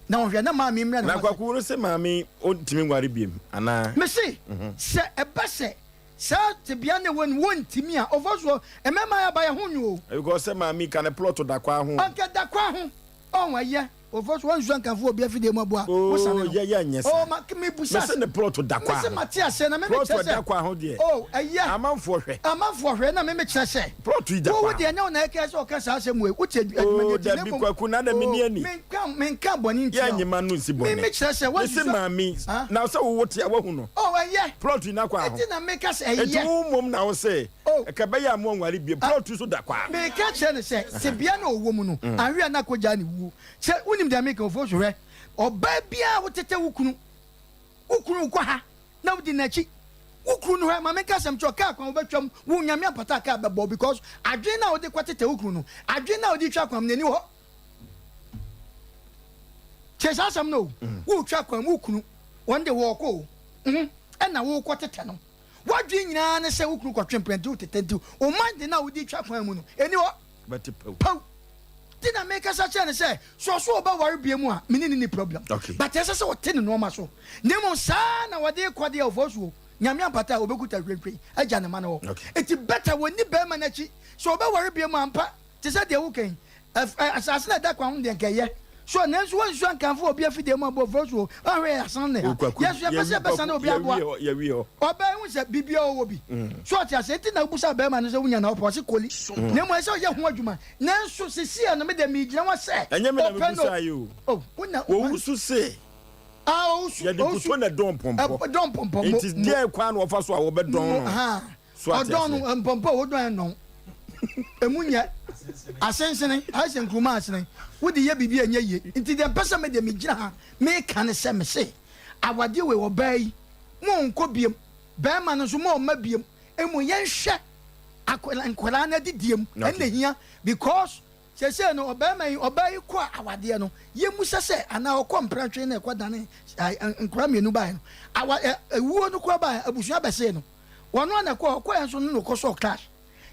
Na ɔhwɛ na maame mmerɛ ne ho ase. Na kwaku no se maame ɔntumi nware biem anaa? Mese sɛ ɛba sɛ saa tebea no ɛwɔ no wɔntumi a ofosuo mmarima yɛ aba yɛ ho nwo o. Because sɛ maame ka ne plot da kwa ho. Anka da kwa ho. Ɔn ɛyɛ ofo so wɔnsua nkamfo wɔ obi afidie mu aboa wo sane no. Oh yɛ yɛ nyɛ saa. Oh ma me busa. Mese ne plot da kwa ho. Mese mate aseɛ na me me kyerɛ sɛ. Plot da kwa ho deɛ. Oh ɛyɛ. Amanfoɔ hwɛ. Amanfoɔ hwɛ na me me kyerɛ sɛ. Plot yi da kwa ho. Wo wo deɛ ɛnyɛ wo na ɛkɛɛ sɛ ɔka saa asɛm wei wote adwuma Oh dabi kwaku na dɛ me ni ani. Oh menka menka bɔne ntia wo. Yɛ nye ma no nsi bɔne. Me me kyerɛ sɛ wɔnsusua. Mese maame na sɛ wo wo te a wahu no. Oh ɛyɛ. Plot yi na kwa ho. Eti na meka sɛ ɛyɛ. Eti wo mmom na wo se. Oh. Ɛka ɛbɛyɛ a moanware bio. Paul tu so da kwa. Meka kyerɛ no sɛ, tebea no a ɔwɔ mu no, anhwɛ a na akɔgyaa ne wuo. Sɛ wonim deɛ meka, Ofosu, hwɛ, ɔbaa biara a wotetɛ wo kunu, wo kunu wokɔ ha na wodi n'akyi, wo kunu no hwɛ, ma menka asɛm kyerɛ wo, kaa kwan wobɛtwam, wo Nyame ampata a kaa bɛbɔ wo because adwene no a wode kɔtetɛ wo kunu no, adwene no a wode twa kwan mu no, ɛni hɔ. Tie saa asɛm no o, wotwa kwan mu, wo kunu, wɔn de wɔɔkɔ o, ɛna wokɔtetɛ no. W'adwene nyinaa ne sɛ wo kunu kɔtwe mpena nti wotetɛ nti wo mind no a wode twa kwan mu no ɛni hɔ. Bɛte paw. Paw. Nti na mekasa kyerɛ no sɛ sɛ ɔso ɔbɛware bia mu a me ne no nni problem. Okay. But ɛsɛ sɛ ɔte ne nnoɔma so. Na mmom saa na wɔde rekɔ deɛ ɔfɔsuo Nyame ampata a ɔbɛkuta hwehwɛ agya ne ma no hɔ. Okay. Nti better wɔnni bɛrima no akyi. Sɛ ɔbɛware bia mu ampa te sɛ deɛ woka yi, ɛf, ɛ, asase no a ɛda kwan ho deɛ nka ɛyɛ. So, nanso wɔnsusu ankamfo obi afidie mu aboa fo so, ɔnhwɛ yɛ asan ne ha. O, Kwaku, Yɛn nso yɛpɛ sɛ yɛwie, yɛbɛsane Kwaku, obi aboa. yɛwie hɔ, yɛwie hɔ. Ɔbaa yi hu sɛ biribiara ɔwɔ bi. So ɔte aseɛ? Nti na wobusa barima no sɛ wonya na wopɛ? Ɔse koli. Na mmom ɛsɛ sɛ ɔyɛ ho adwuma. Nanso seesei no me deɛ megyina hɔ sɛ Ɛnyɛ me na ɔpɛ no. mebusaeɛ o. Oh, wo na, Wɔwu so se Ah, ɔwusu, yɛde ɔwusu. kuto na ɛdɔn mpɔmpɔ. Ɛdɔn mpɔmpɔ, mo, Nti mo. deɛ kwan na wɔfa so a wɔbɛdɔn Mo, no? ha. So ate Ɔdɔn no, aseɛ? mpɔmpɔ a wɔdɔn ɛnnɔn. Emu nyɛ asensene, ayɛ sɛ nkruma asene. Wode yɛ biribi a ɛnyɛ yie. Nti deɛ mpɛ sɛ me deɛ megyina ha meka ne sɛ, mese awadeɛ wei ɔbaa yi monkɔ biom, barima no nso momma biom. Mmom yɛnhwɛ akwadaa nkwadaa no adidie mu, ɛno na ɛhia because seesei no ɔbarima yi ɔbaa yi kɔ awadeɛ no yɛmmusa sɛ anaa ɔkɔ mprɛntwe na ɛkɔdane nkwadaa mmienu baeɛ no awa ewuo no koraa baeɛ abusua bɛsee no. Wɔn a na ɛkɔ ɔkɔɛ nso no na ɔkɔsɔɔ cash.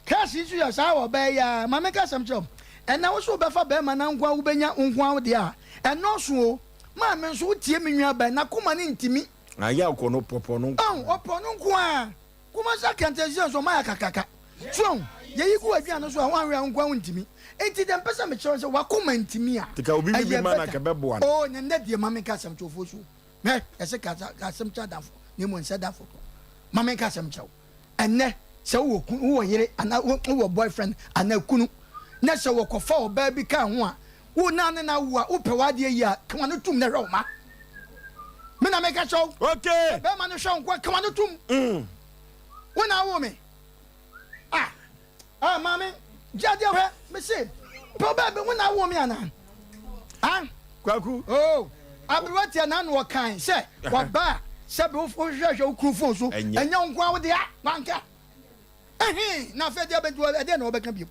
Cash yi nso yɛ saa wɔ ɔbaa yi ara. Ma menka asɛm kyerɛ wo. Ɛnnɛ wo so wobɛfa bɛrima na nko ara wobɛnya wo nko ara wo deɛ a, ɛnnɔɔso o. Maame nso wotie me nua baa yi, n'akoma no ntimi. Ayɛ ɔkɔ no pɔpɔ no nko ara. Ɔpɔ no nko ara. Kumasi akɛntɛnhyia nso ɔma yɛ kakraka. So ahu? Yɛyi gu w'aduane so a, woanwe a wo nko ara wontimi. Enti deɛ mpɛ sɛ mekyerɛ wo ne sɛ w'akoma ntimi a, Nti ka obi ɛyɛ bi ma no better. anka ɛbɛboa no. Oh, na nnɛ deɛ ma menka asɛm kyerɛ wo fosuo. Hwɛ, yɛse ka asɛm kyerɛ adamfo, na mmom ɛnsɛ damfo ko. Ma menka asɛm nkyerɛ wo. Ɛnnɛ, sɛ wowɔ kunu, wowɔ yere anaa wowɔ boyfriend anaa kunu, na sɛ wɔkɔfa ɔbaa bi ka ho a, wo na ne no awo a, wopɛ w'adeɛ yie a, ka w'ano tom na hwɛ wo mma. Me na meka kyerɛ wo. Okay. Sɛ bɛrima no hwɛ wo nko a, ka w'ano tom. Wo na awo me. Ah, ah, maame, gye adeɛ hwɛ, mese, pɛ ɔbaa bi, wo na awo me anaa? Ah. Kwaku. Oh, aberewa tia n'ano ɔkan sɛ waba a sɛbe wohwehwɛ wo kunu fon so, ɛnyɛ wo nko ara wo dea, wanka. Ɛhe na afei deɛ bɛnti ɛdeɛ na wɔbɛka bio.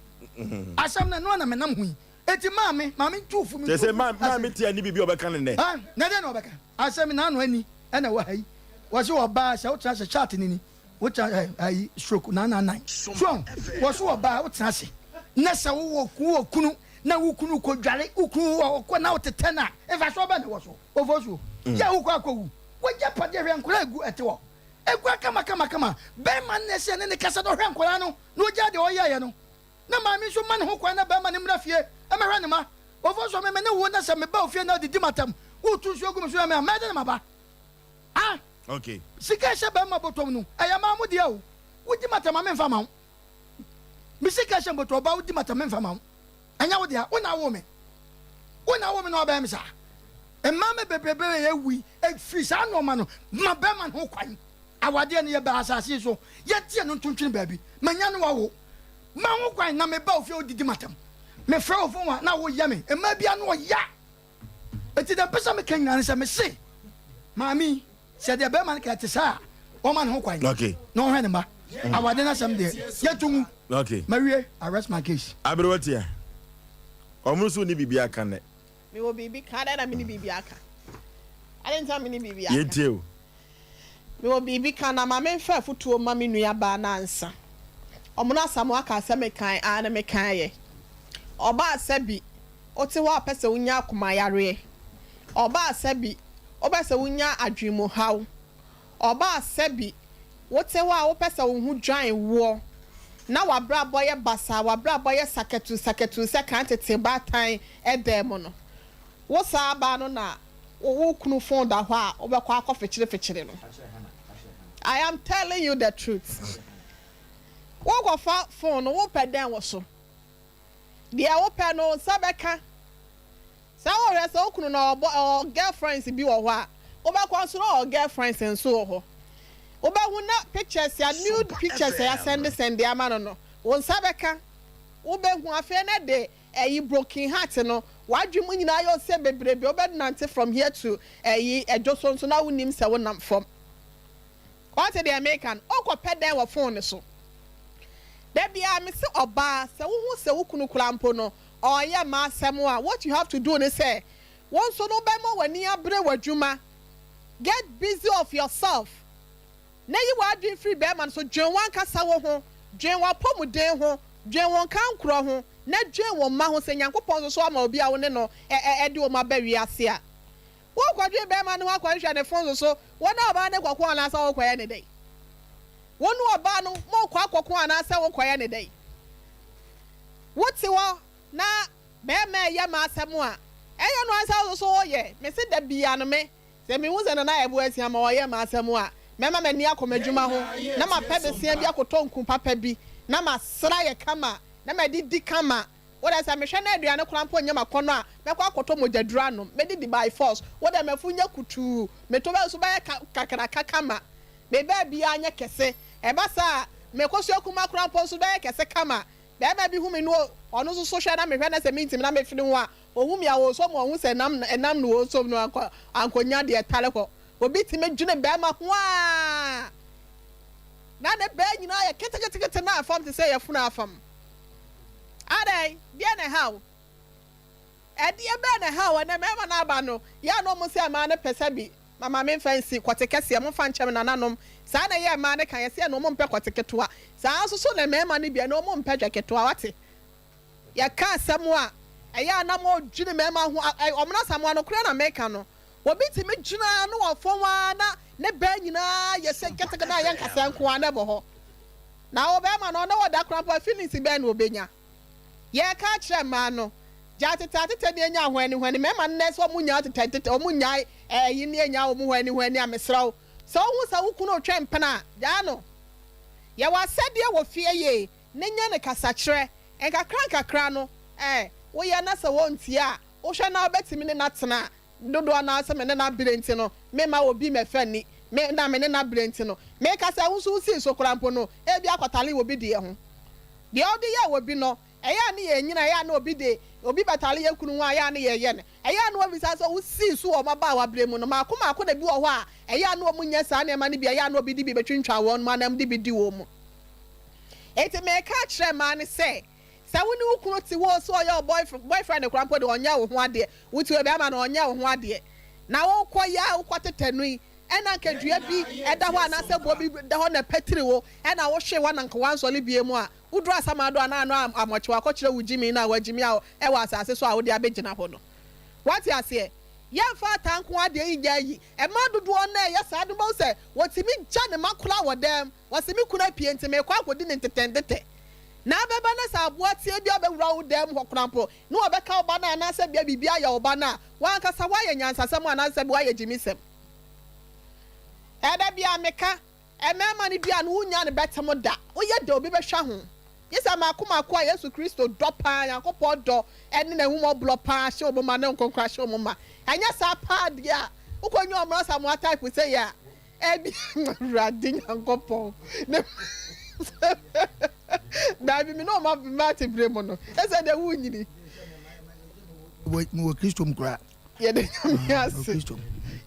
Asɛm no ɛno ara na menam ho yi. Eti maame, maame ntu fo, Kyerɛ sɛ maame tia ni biribi a ɔbɛka no nnɛ. Ah, na ɛdeɛ na wɔbɛka. Asɛm n'ano ani ɛna ɛwɔ ha yi. Wɔse ɔbaa sɛ wotena ase chat no ni. Wotena ɛ ayi stroke 999. So wɔse ɔbaa wotena ase na sɛ wowɔ wowɔ kunu na wo kunu kɔdware, wo kunu ɔkɔ na wotetɛ no a, mfasoɔ bɛn na ɛwɔ so? Ofosuo, yɛ a wokɔ akɔwu, w'agyapadeɛ hwɛ nkwadaa egu ɛte hɔ, egu kama kama kama, bɛrima no na ɛsɛ ne ne kasa na ɔhwɛ nkwadaa no na ɔgyaa deɛ ɔyɛeɛ no, na maame nso ma ne ho kwan na bɛrima no mmra fie mmɛhwɛ ne mma. Ofosuo, me me ne wo na sɛ meba wo fie na wodidi m'atɛm, wotu nsuo gu me so yɛ me a, mɛyɛ dɛn na maba? Ah! Okay. Sika ɛhyɛ bɛrima bɔtɔm no, ɛyɛ maa mo deɛ o, wodi m'atɛm a memfa ma wo. Me sika hyɛ mbɔtɔ ɔbaa wodi mata memfa ma wo. Ɛnyɛ wo dea, wo na woo me. Wo na woo me na wabɛyɛ me saa. Mmaa me bebrebe a yɛawu yi, ɛfiri saa nnoɔma no, ma bɛrima no ho kwan. Awadeɛ no yɛbaa asase yi so, yɛteɛ no nto ntwene baabi. Manya ne wawo. Ma ho kwan na meba wo fie wodidi matam. Mefrɛ wo fon a na woyɛ me. Mmaa bi ano ɔya. Enti deɛ mpɛ sɛ meka nyinaa ne sɛ mese maame yi sɛ deɛ bɛrima no ka ɛte saa a ɔma ne ho kwan na ɔhwɛ ne mma. Awade no asɛm deɛ yɛnto ngu. Okay. Mawie, I rest my case. Aberewa tia. Ɔmo nso nni biribi aka nnɛ. Mewɔ biribi ka, adɛn na menni biribi aka? Adɛn nti na menni biribi aka? Yɛntie o. Mewɔ biribi ka na ma memfa afutuo mma me nua baa no ansa. Ɔmono Asamoah kaa sɛ mekae, aane mekaeɛ. Ɔbaa sɛ bi Wote hɔ a wopɛ sɛ wunya akomayareɛ. Ɔbaa sɛbi wopɛ sɛ wunya adwenmuhaw. Ɔbaa sɛbi wote hɔ a wopɛ sɛ wo ho dwan woɔ na w'abrabɔ yɛ basaa, w'abrabɔ yɛ sakatuu sakatuu sɛ kan tete baatan dan mu no. Wo saa baa no na wo kunu fon da hɔ a wobɛkɔ akɔ fekyere fekyere no. I am telling you the truth. Wokɔfa fon no wopɛ dɛn wɔ so? Deɛ wopɛ no wo nsa bɛka. Sɛ wohwɛ sɛ wo kunu no ɔwɔ ɔwɔ girlfriends bi wɔ hɔ a, wobɛkɔ nso na ɔwɔ girlfriends nso wɔ hɔ. Wobɛhu na pictures a nude pictures a yɛasɛnde sɛnde ama no no, wo nsa bɛka. Wobɛhu afei na de ɛyi broken heart no, w'adwene mu nyinaa ayɛ ose bebrebe, wobɛnante from here to ɛyi Ɛdwoso nso na wonnim sɛ wonam fam. Woate deɛ meka no? Wokɔpɛ dɛn wɔ phone no so? Da biara mese ɔbaa, sɛ wohu sɛ wo kunu koraa mpo no ɔreyɛ mmaa asɛm a, what you have to do ne sɛ, wo nso no wobɛma w'ani abere w'adwuma. Get busy of yourself. Na yi w'adwene firi barima no so, dwen w'ankasa wo ho, dwen w'apɔmuden ho, dwen wo nkankorɔ ho, na dwen wo mma ho, sɛ Nyankopɔn nso so ama obi a wo ne no de wɔn aba wiase a. Worekɔdwen barima no ho akɔhwehwɛ ne fon so, wo ne ɔbaa no rekɔko anaasɛ worekɔyɛ no dɛn? Wo ne ɔbaa no morekɔ akɔko anaasɛ worekɔyɛ no dɛn? Wote hɔ na barima reyɛ m'asɛm a, ɛnyɛ no ara sɛ wo nso so woyɛ. Mese da biara no me, Sɛ mihu sɛ Nana Abu asia ma ɔyɛ m'asɛm a, mɛma m'ani akɔ m'adwuma ho na mapɛ bosea bi akɔtɔ nku papa bi na masra ayɛ kama na madidi kama. Wo deɛ sɛ mehwɛ na aduane koraa mpo nyɛ m'akɔnnɔ a, mɛkɔ akɔtɔ mogyaduru anom. Mɛdidi by force. Wo deɛ m'afu nyɛ kutuu, me to nso bɛyɛ kakraka kama. Me baabiara nyɛ kɛse. Ɛba saa a, me kosua kumaa koraa mpo nso bɛyɛ kɛse kama. Barima bi hu me no ɔno nso so hwɛ na mehwɛ na sɛ mentumi na mefene ho a, Ohu me a ɔresom ɔhu sɛ nam nam na ɔresom no ankɔ ankɔnya deɛ ɛtare hɔ. Obi tumi dwene barima ho a na ne bɛɛ nyinaa yɛ ketekete na afam te sɛ yafunu afam. Adɛn? Deɛ na ɛha wo? Ɛdeɛ bɛɛ na ɛha wo? Ɛnɛ mmarima no aba no, yɛ a na wɔn sɛ mmaa no pɛ sɛ bi mama memfa nsi kɔte kɛseɛ, momfa nkyɛ me nananom. Saa na ɛyɛ mmaa no ka, yɛsɛ ɛna wɔn mpɛ kɔte ketewa. Saa nso so na mmarima no bi ɛna wɔn mpɛ dwɛ ketewa, wate? Yɛka asɛm a, ɛyɛ a na modwene mmarima ho. Ɔmena Asamoah, nokorɛ na meka no, obi tumi gyina ara na wafɔn ara na ne bɛɛ nyinaa yɛ sɛ ketekete na ɛyɛ nkasɛɛ nko ara na ɛbɔ hɔ. Na wo barima no, ɔne wo da koraa mpo a, feelings bɛn na ɔbɛnya? Yɛreka akyerɛ mmaa no, gyae teteatetɛ ne anya hwaniwhani. Mmarima no nnɛ sɛ wɔn nnyae teteatetɛ, wɔn nnyae ɛyi ne anya wɔn hwaniwhani a, mesrɛ wo, sɛ wohu sɛ wo kunu retwe mpena a, gyaa no. Yɛwɔ asɛdeɛ wɔ fie yie. Ne nya no kasakyerɛ. Nkakrankakra no, ɛ, woyɛ na sɛ ɔntie a, wohwɛ na wobɛtumi ne no atena a, dodoɔ no ara sɛ me ne no abrɛ nti no, memma obi mmɛfa nni. Me na me ne no abrɛ nti no, meka sɛ wo nso wosii so koraa mpo no, ebia akɔtale wɔ obi deɛ ho. Deɛ wode yɛɛ obi no, ɛyɛ a ne yɛnyini a, ɛyɛ a na obi de, obi bɛtale yɛn kunu ho a, ɛyɛ a ne yɛyɛ no. Ɛyɛ a na wɔbisa sɛ, Wosii so wɔ wɔn abaawaberɛ mu no, mmaako mmaako na ebi wɔ hɔ a, ɛyɛ a na wɔnyɛ saa nneɛma no bi a, ɛyɛ a na obi de bi bɛtwintwan wɔn mu anaa de bi di wɔn mu. Enti mereka akyerɛ mmaa no sɛ, sɛ wo ne wo kunu te hɔ o, sɛ ɔyɛ wo boyfriend koraa mpo deɛ, ɔnyɛ wo ho adeɛ. Wote hɔ yi, bɛrima no, ɔnyɛ wo ho adeɛ. Na wokɔ yi a wokɔtetɛ no yi, ɛna anka dua bi da hɔ anaasɛ boɔ bi da hɔ na ɛpatiri wo, ɛna wohwe hɔ na anka woansɔre bio mu a, woduru asamando anaa ano amɔkyew akɔkyerɛ wo gyimi no a woagyimi a ɛwɔ asase so a wode abɛgyina hɔ no. Woate aseɛ? Yɛmfa ataa nko ara deɛ nyɛ ayi. Mmaa dodoɔ no a ɛyɛ saa no, wobɛhu sɛ wɔtumi gya ne mma koraa wɔ dan mu. Wɔse me kunu apue nti merekɔ akɔdi no ntetɛntetɛ. Na abɛba na sɛ aboa tea bi abɛwura wo dan mu hɔ koraa mpo na ɔbɛka wo ba no anaasɛ bia biribi ayɛ wo ba no a, w'ankasa woayɛ nyansasɛm anaasɛ woayɛ gyimisɛm. Ɛda biara meka, mmarima no dua no wonnya no bɛtem da. Woyɛ dɛ obi bɛhwɛ ho. Gye sɛ mmaako mmaako a Yesu Kristo dɔ paa, Nyankopɔn dɔ ne n'ahummɔborɔ paa ahyɛ wɔn ma ne Honhom Kronkron ahyɛ wɔn ma. Ɛnyɛ saa paa deɛ a, wokɔnya ɔmmra Asamoah type sei a, Ebi Awurade Nyankopɔn ne daabi me ne ɔma mate bere mu no ɛsɛ deɛ wonyini. Mewɔ Kristo mu koraa. Yɛda Nyame ase.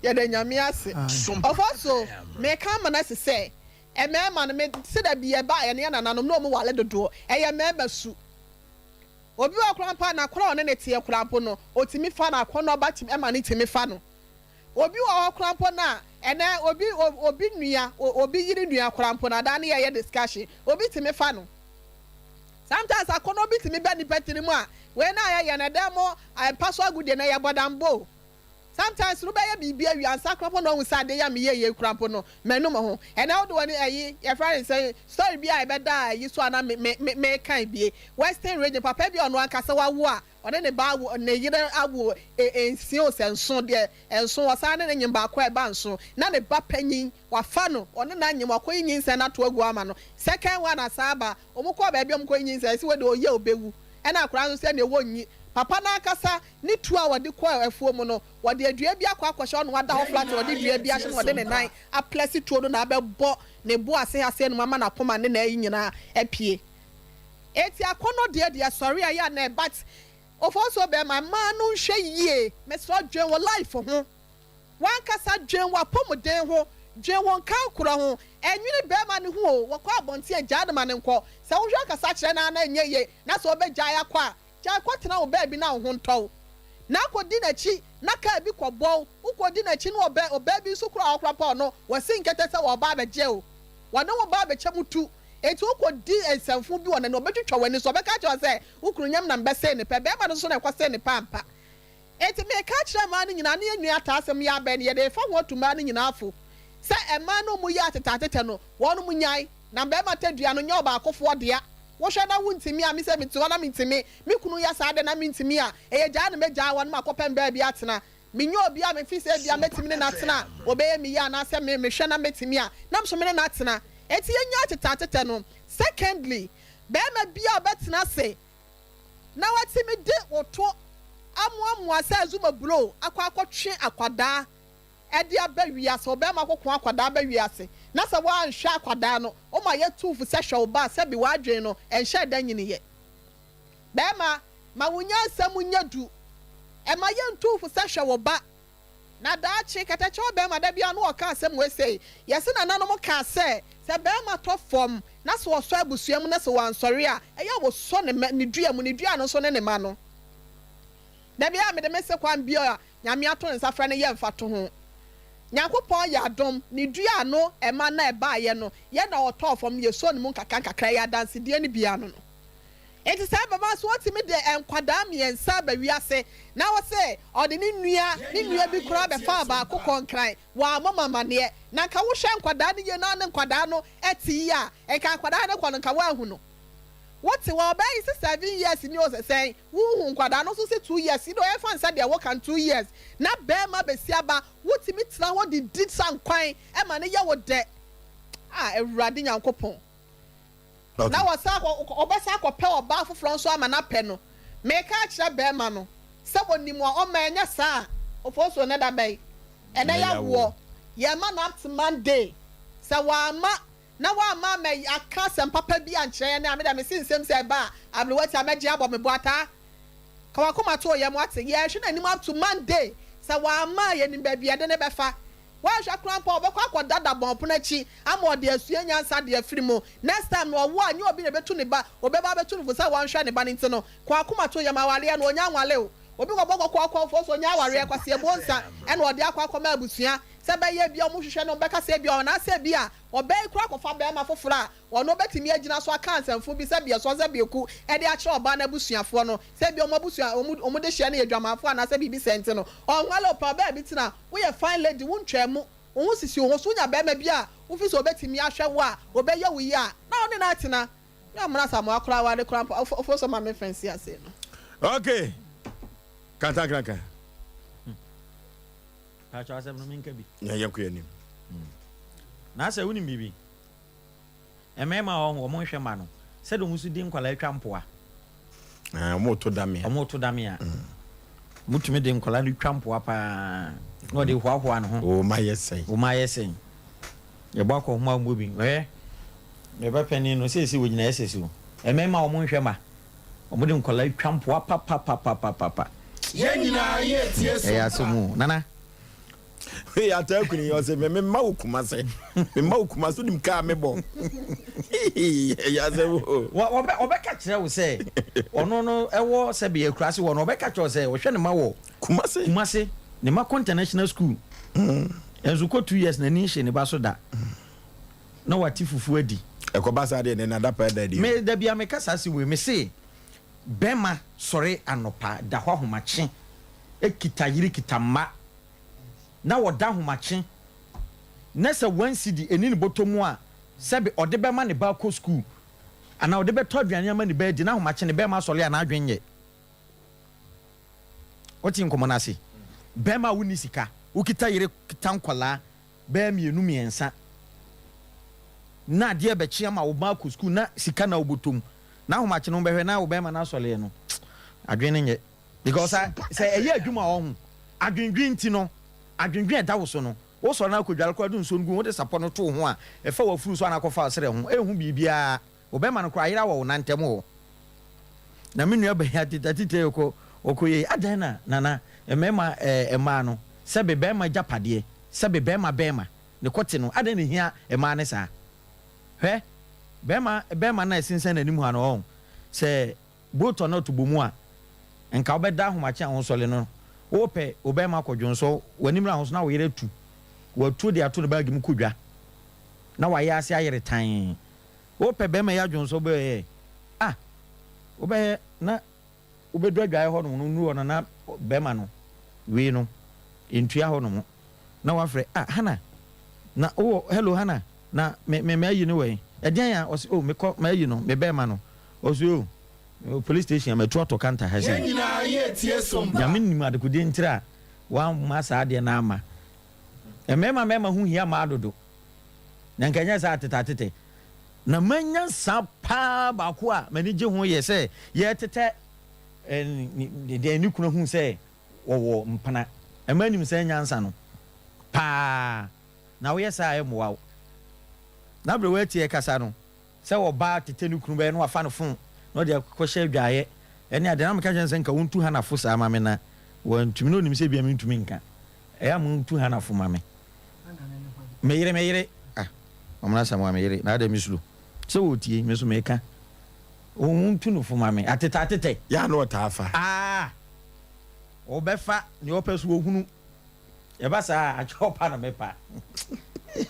Yɛda Nyame ase. Ɔfɔ so meka ama no asi sɛ mmarima no me se da bi yɛba yɛne yɛn nananom na ɔmo wale dodoɔ ɛyɛ mmarima su. Obi wɔ koraa mpo a n'akora a ɔne ne teɛ koraa mpo no otumi fa no akɔnnɔ ba tumi ɛma no tumi fa no. Obi wɔ hɔ koraa mpo no a, ɛnɛ obi obi nua, obi yere nua koraa mpo no, adaa ne yɛyɛ discussion, obi tumi fa no. Sometimes akɔnnɔ bi tumi ba nipa tirim a, wei na yɛyɛ no, ɛdɛn mo mpa so agodie no, ɛyɛ bɔdambɔ o. Sometimes no wobɛyɛ biribi awie ansa koraa mpo na wahu sɛ adeɛ yi a meyɛeɛ yi koraa mpo no, manu me ho. Ɛnɛ wode w'ani ayi, yɛfrɛ no sɛn, story bi a ɛbɛda ayi so a na me me me mekan bie, Western region, papa bi a ɔno ankasa wawo a, Ɔne ne ba awo, ne yere awo nsia o sɛ nson deɛ, nson, ɔsan ne ne nyem baako a ɛba nson, na ne ba panyin, wafa no, ɔne no anyem, wakɔyi nyinsɛn no ato agu ama no, second one asan aba, wɔn kɔɔ baabi a wɔn kɔyi nyinsɛn, yɛsi wei deɛ ɔyɛ ɔbɛwu, ɛna akwadaa no nso sɛ neɛ wɔnyi, papa no ankasa ne tuo a wɔde kɔ afuo mu no, wɔde adua bi akɔ akɔhyɛ ɔno wada hɔ flat, wɔde dua bi ahyɛ no, wɔde ne nan aplɛse tuo no na abɛbɔ ne bo ase ha sɛ anum ama n'akoma ne n'ayi nyinaa apue. Eti akɔnɔ deɛ deɛ sɔre a yɛ a na but ofosuo bɛɛma mmaa no nhwɛ yie mesrɛ dwen wo life ho wankasa dwen wapɔmuden ho dwen wo nkankorɔ ho ɛnwene bɛɛma no ho o wɔkɔ abɔnten a gyaa no ma no nkɔ sɛ wohwɛ kasa kyerɛ no a na ɛnyɛ yie na sɛ ɔbɛgyae akɔ a gyae kɔ tena wo baabi na wo ho ntɔ wo na akɔdi nakyi. na kaa bi kɔbɔ wo, wokɔdi n'akyi na ɔbɛ ɔbaa bi nso koraa a ɔkora pa ɔno, wasi nkɛtɛ sɛ ɔreba abɛgye wo. Wɔne wo ba abɛkyɛ mu tu. Enti wokɔdi nsɛmfo bi wɔ n'anim, ɔbɛtwitwa w'ani so, ɔbɛka akyerɛ wo sɛ, wo kunu nyam na mebɛsee no pɛ. Barima no nso na ɛkɔsee no pɛ ampa. Enti mereka akyerɛ mmaa no nyinaa, ne yɛn nua ataa asɛm yi abɛn no, yɛde refa ho atu mmaa no nyinaa fo sɛ mmaa no wɔyɛ atetɛatetɛ no, wɔnom nnyae. Na barima tadua no nyɛ ɔbaakofoɔ dea. Wohwɛ na wontumi a, me sɛ mete hɔ na mentumi, me kunu yɛ saa de na mentumi a, ɛyɛ gyaa na mɛgyaa wɔnom akɔpɛ baabi atena. Menyɛ obi a mefi sɛ ebia mɛtumi ne no atena a, ɔbɛyɛ me yie anaasɛ me mehwɛ na mɛtumi a, na nso me ne no atena. Enti yɛnnyae atetɛatetɛ no. Secondly, barima biara a ɔbɛtena ase na watumi de wo to amoamoa sɛ azumaburo akɔ akɔtwe akwadaa de aba wiase, ɔbarima kɔko akwadaa ba wiase, na sɛ woanhwɛ akwadaa no, woma yɛtu wo fo sɛ hwɛ wo ba a, sɛbe w'adwene no ɛnhyɛɛ da nyiniiɛ. Barima, ma wo nyansa mu nyɛ du. Ɛma yɛntu wo fo sɛ hwɛ wo ba. Na daakye, kɛtɛkyɛw barima, da biara na ɔka asɛm wei sei, Yɛse nananom kaa sɛ, sɛ barima tɔ fam na sɛ ɔsɔ abusua mu na sɛ wansɔre a, ɛyɛ a wɔsɔ ne mma, ne dua mu, ne dua no nso ne ne mma no. Da biara mede me se kwan bi a Nyame ato ne nsa frɛ no yɛ mfatoho. Nyankopɔn yɛ adom, ne dua no mma no a ɛbaeɛ no, yɛ na ɔtɔɔ fam no, yɛsɔɔ ne mu nkakra nkakra, ɛyɛ adansedie no bi ano no. Enti sɛ ɛbɛba nso ɔtumi de nkwadaa mmiɛnsa aba wiase na ɔse ɔde ne nua ne nua bi koraa bɛfaa baako kɔɔ Nkran, wammɔ mo amaneɛ. Na nka wohwɛ nkwadaa no yie na wo ne nkwadaa no te yie a, nka akwadaa no kɔ no nka woanhu no. Wote hɔ, ɔbaa yi se seven years ni o sɛ sɛn, wonhu nkwadaa no nso se 2 years yi deɛ ɔyɛfa no sɛ deɛ woka no 2 years na barima bɛsi aba, wotumi tena hɔ de di sa nkwan ma no yɛ wo dɛ. Ah Awurade Nyankopɔn. Na wɔsan akɔ, ɔbɛsan akɔpɛ ɔbaa foforɔ nso ama no apɛ no. Mereka akyerɛ barima no sɛ wɔnim a ɔmma ɛnyɛ saa a, Ofosuo nnɛ da bɛn? Ɛnnɛ yɛawoɔ. Yɛrema no up to Monday. Sɛ wamma na wamma ammɛ aka asɛm papa bi ankyerɛ yɛn a, me deɛ mese nsɛm sɛ ɛba a, aberewa ti a mɛgye abɔ me bo ataa. Ka w'akoma to wo yam, woate? Yɛrehwɛ n'anim up to Monday. Sɛ wamma a, yɛnim baabi a yɛde no bɛfa. Woanhwɛ koraa mpo a, ɔbɛkɔ akɔda dabɔn pono akyi ama ɔde asua nyansa de afiri mu. Next time no, ɔwo a, nyɛ obi na ɛbɛtu ne ba, obɛba abɛtu no fo sɛ wɔnhwɛ ne ba no nti no, kɔ akoma to yam, awareɛ no, ɔnya nwale o. Obi kɔbɔ kɔkɔɔ kɔ fo so ɔnya awareɛ, Kwasi Abuo-Nsa ɛna ɔde akɔ akɔma abusua sɛ ɛbɛyɛ ebia wɔn hwehwɛ no, wɔbɛka sɛ ebia anaasɛ ebia ɔbaa yi koraa akɔfa barima foforɔ a ɔno ɔbɛtumi agyina so aka nsɛmfo bi sɛ biɛsɔ sɛ biɛku de akyerɛ ɔbaa no abusuafoɔ no sɛ ebia wɔn abusua wɔn wɔn dehyeɛ no yɛ dwamanfoɔ anaasɛ biribi sɛɛ nti no ɔnwale ɔpɛ ɔbaa bi tena. Woyɛ fine lady wontwaa mu wo ho sisi wo ho so wonya barima bi a wofi sɛ ɔbɛtumi ahwɛ wo a ɔbɛyɛ wo yie a na wo ne no atena. Nyɛ ɔmmra Asamoah koraa aware koraa mpo ɔfo so ma me mfa nsi ase no. Okay. Kantankraka. Paatwa asɛm no menka bi. Na yɛnkɔ yɛn anim. Na sɛ wonim biribi? Mmarima a wɔn wɔn nhwɛ mma no, sɛdeɛ wɔn nso di nkwadaa atwa mpoa. Ah, wɔn to dame. Wɔn to dame a. Wɔn tumi de nkwadaa no twa mpoa paa. Na wɔde hoahoa ne ho. O ma yɛ sɛn. O ma yɛ sɛn. Yɛbɔ akɔ ho a wɔn bi. Ɔyɛ. Mɛba panin no seesei wɔgyina SS o. Mmarima a wɔn nhwɛ mma. Wɔn de nkwadaa twa mpoa papapapapapa. Yɛn nyinaa yɛ tie so. Ɛyɛ asɛm o. Nana. Hey, ataa kuni ɔsɛ me me ma wo kumase. Me ma wo kumase wonim kaa me bɔ. Ɛyɛ asɛm o. Wɔbɛ ɔbɛka kyerɛ wo sɛ ɔno no ɛwɔ sɛbi akuraase hɔ no ɔbɛka kyerɛ wo sɛ ɔhwɛ ne ma wɔ Kumase. Kumase ne ma kɔ international school. Ɛnso kɔ 2 years n'ani nhye ne ba so da. Na wate fufuo adi. Ɛkɔba saa deɛ ne nada paa da adi. Me da bia meka saa asɛm wei me se bɛma sɔre anɔpa da hɔ ahomakye kita yere kita mma na ɔda ahomakye na sɛ one cedi ɛni ne bɔtɔ mu a, sɛbe ɔde bɛma ne ba akɔ sukuu anaa ɔde bɛtɔ aduane ama ne ba adi na ahomakye ne bɛrima asɔre a n'adwene nyɛ. Wote nkɔmmɔ no ase? Bɛrima a wonni sika, wokita yere kita nkwadaa bɛyɛ mmienu mmiɛnsa na adeɛ bɛkye ama wo ba akɔ sukuu na sika na wobɔtɔ mu na ahomakye no wobɛhwɛ na wo bɛrima no asɔreɛ no, adwene no nyɛ. Because sɛ ɛyɛ adwuma a ɔho adwendwen nti no, adwendwen a ɛda wo so no, wosɔre na akɔdware koraa de nsuo no gu ho, wode sapɔ no to wo ho a, ɛfa w'afuru so anaa kɔfa wo serɛ ho, ɛnhu biribiara. Wo bɛrima no koraa ayera wɔ wo nan ntam hɔ. Na me nua bɛn atitire ɔkɔ ɔkɔ yei, adɛn na nana mmarima ɛɛ mmaa no sɛbe bɛrima agyapadeɛ, sɛbe bɛrima bɛrima ne kɔte no, adɛn na ɛhia mmaa no saa? Hwɛ, bɛrima bɛrima no a ɛsensɛn n'anim ha no, ɔho, sɛ Botɔ na ɔto bɔ mu a, nka wobɛda ahomakye a wonsɔre no. Wopɛ wo bɛrima akɔ dwonsɔ, w'anim na ahoso na wo yere atu. Watu de ato ne baage mu kɔ dwa na wayɛ ase ayere tann. Wopɛ bɛrima yi adwonsɔ bɛyɛ ah wobɛyɛ na wobɛdu adwaeɛ hɔ nom no nnuru hɔ no na bɛrima no wei no ntua hɔ nom na wafrɛ ah Hana na wowɔ hello Hana na me me mayi no wɔ he ɛdeɛn a ɔse oh mekɔ mayi no me bɛrima no ɔse oh mewɔ police station a matu atɔ kanta ha sei Nyame nim adekodeɛ ntira a wamma saa adeɛ no amma mmarima mmarima ho hia mmaa dodo na nka ɛnyɛ saa atetɛ Na manya nsa paa baako a m'ani gye ho yɛ sɛ yɛretetɛ deɛ ne kunu ahu sɛ wɔwɔ mpena. Ɛma nim sɛ nyansa no paa na woyɛ saa a ɛmmoa wo. Na berɛ woatie kasa no sɛ ɔbaa tetɛ ne kunu bɛyɛ na wafa no fon na ɔde akɔhyɛ adwaeɛ ɛne adeɛ na meka kyerɛ no sɛ nka wontu Hannah fo saa ma me na wantumi na ɔnim sɛ ebia mentumi nka. Ɛyɛ a montu Hannah fo ma me. Me yere me yere ah Ɔmena Asamoah me yere na adɛn me suro sɛ ɔretie me nso meka Wontu no fo ma me atetɛ atetɛ. Yɛ a na ɔtaa fa. Ah ɔbɛfa nea ɔpɛ so ɔhunu Ɛba saa a akyɛ ɔpa na mɛpa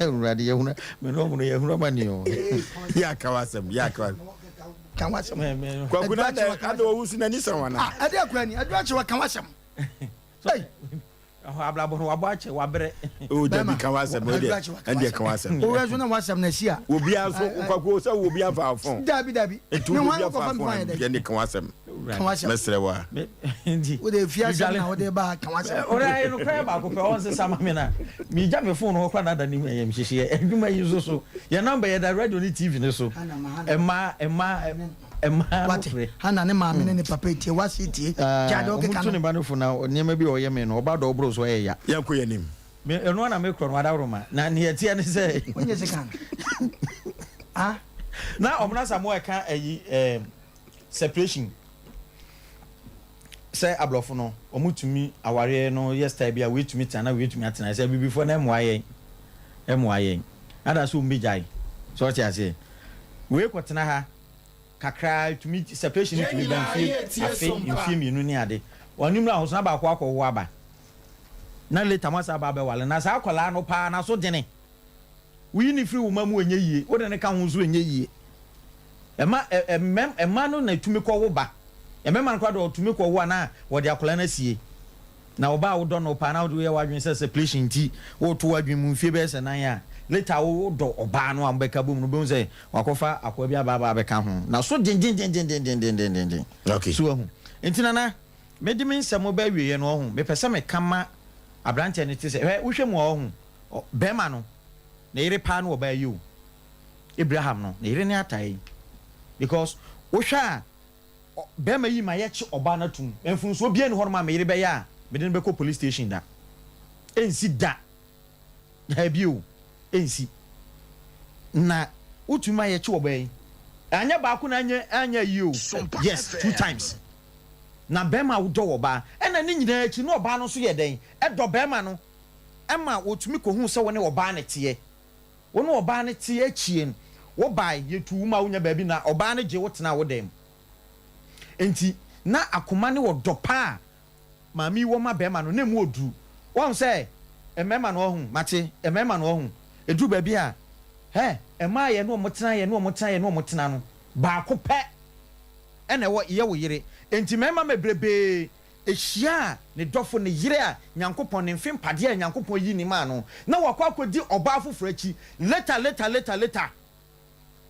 Awurade yɛhunu me ne ɔmo no yɛhunu amane o. Yɛ a ka w'asɛm yɛ a ka w'asɛm. Ka w'asɛm. Kwaku na adɛn adɛn ɔwusu n'ani sa wo anaa. Ah ɛdeɛ koraa ni Aduru Akyewa ka w'asɛm. Ei. Ɛhɔ abrabɔ no wabɔ akyɛ wabrɛ. O dabi ka w'asɛm o deɛ ɛndeɛ ka w'asɛm. O wɛ so na w'asɛm na si a. Obiara so kwaku sɛ wo obiara fa fon. Dabi dabi. Nti wo obiara fa fon a deɛ ka w'asɛm. Ka w'asɛm. Mɛsrɛ wo a. Wo de fi asɛm na wo de ba ka w'asɛm. O de ayɛ no kora baako pɛ ɔnsesa ma me na megya me fon hɔ kora na ada ne mu ɛyɛ mhyehyeɛ adwuma yi nso so yɛ namba yɛ da radio ne TV ne so ɛma ɛma Mmaa no Wate? frɛ. Hana ne maame ne ne papa etie, w'ase etie. Gyaa deɛ ɔkeka Ɔmo tu no. ne ba no fo na nneɛma bi a ɔyɛ me no, ɔba dɔ ɔboro so ɛyɛ ya. Yɛnkɔ yɛn anim. Me, ɛno ara na me korɔ no, adaworoma. Na nea ɛteɛ ne sɛ. Wonyɛ sika no. Ah? Na Ɔbena Asamoah ɛka ɛyi ɛɛm separation sɛ aborɔfo no ɔmo tumi awareɛ no yɛ style bi a wei tumi tena na wei tumi atena sɛ abibifoɔ no ɛmoa yɛn ɛmoa yɛn ada sɛ ɔmo bɛgyae sɛ ɔte aseɛ wei kɔtena ha kakra tumi separation no tumi ba mfie afe mfie mmienu ne ade wɔn mu ahosuo na baako akɔwo aba na later mo asa aba abɛwale na saa akwadaa no paa na so dene woyi ne firi wo ma mu ɛnyɛ yie wode ne ka ho nso ɛnyɛ yie ɛma ɛmɛ ɛma no na ɛtumi kɔ wo ba ɛmɛma no koraa de ɔtumi kɔ wo a na wɔde akwadaa no asie Na ɔbaa a wodɔ no paa na wode woyɛ w'adwene sɛ separation nti woreto w'adwene mu mfie bɛyɛ sɛ nan a, later wodɔ ɔbaa no a mobɛka bom no wobɛhu sɛ wakɔfa akoa bi aba aba abɛka ho. Na so dendendendendendendenden. Okay. So wahu? Nti Nana, mede me nsɛm ba awieɛ no ɔho, mepɛ sɛ meka ma aberanteɛ no te sɛ, hwɛ wohwɛ mu a ɔho, bɛrima no, ne yere paa ne ɔbaa yi o. Abraham no, ne yere ne ataa yi. Because wohwɛ a, Ɔ, barima yi ma yɛkye ɔbaa no atum. Mfomsoɔ biara nni hɔnom a me yere bɛyɛ a mede no bɛkɔ police station da. Ɛnsi da. Daabi o, ɛnsi. Na wotumi ma yɛkye ɔbaa yi. Anyɛ baako na anyɛ, anyɛ ayi o. Yes, two times. Na barima a wodɔ ɔbaa, ɛna ne nyinaa akyi na ɔbaa no nso yɛ dɛn? Ɛdɔ barima no. Ɛma wɔtumi kɔhuu sɛ wo ne ɔbaa no teɛ. Wo ne ɔbaa no te akyie no, wo bae, yɛtuu wo ma wonya baabi na ɔbaa no gyee wo tenaa wo dan mu. Enti na akoma ne ɔdɔ pa a maame yi wɔ ma barima no, na ɛmu ɔduru. Woahu sɛ mmarima no, wahu, mate, mmarima no, wahu, ɛduru baabi a, hɛ, mmaa a yɛne wɔn tena, yɛne wɔn tena, yɛne wɔn tena no, baako pɛ na ɛwɔ, yɛ wo yere. Enti mmarima bebrebee Ehyiaa ne dɔfo, ne yere a Nyankopɔn, ne mfe mpadeɛ a Nyankopɔn yii ne maa no, na wakɔ akɔdi ɔbaa foforɔ akyi, later, later, later, later,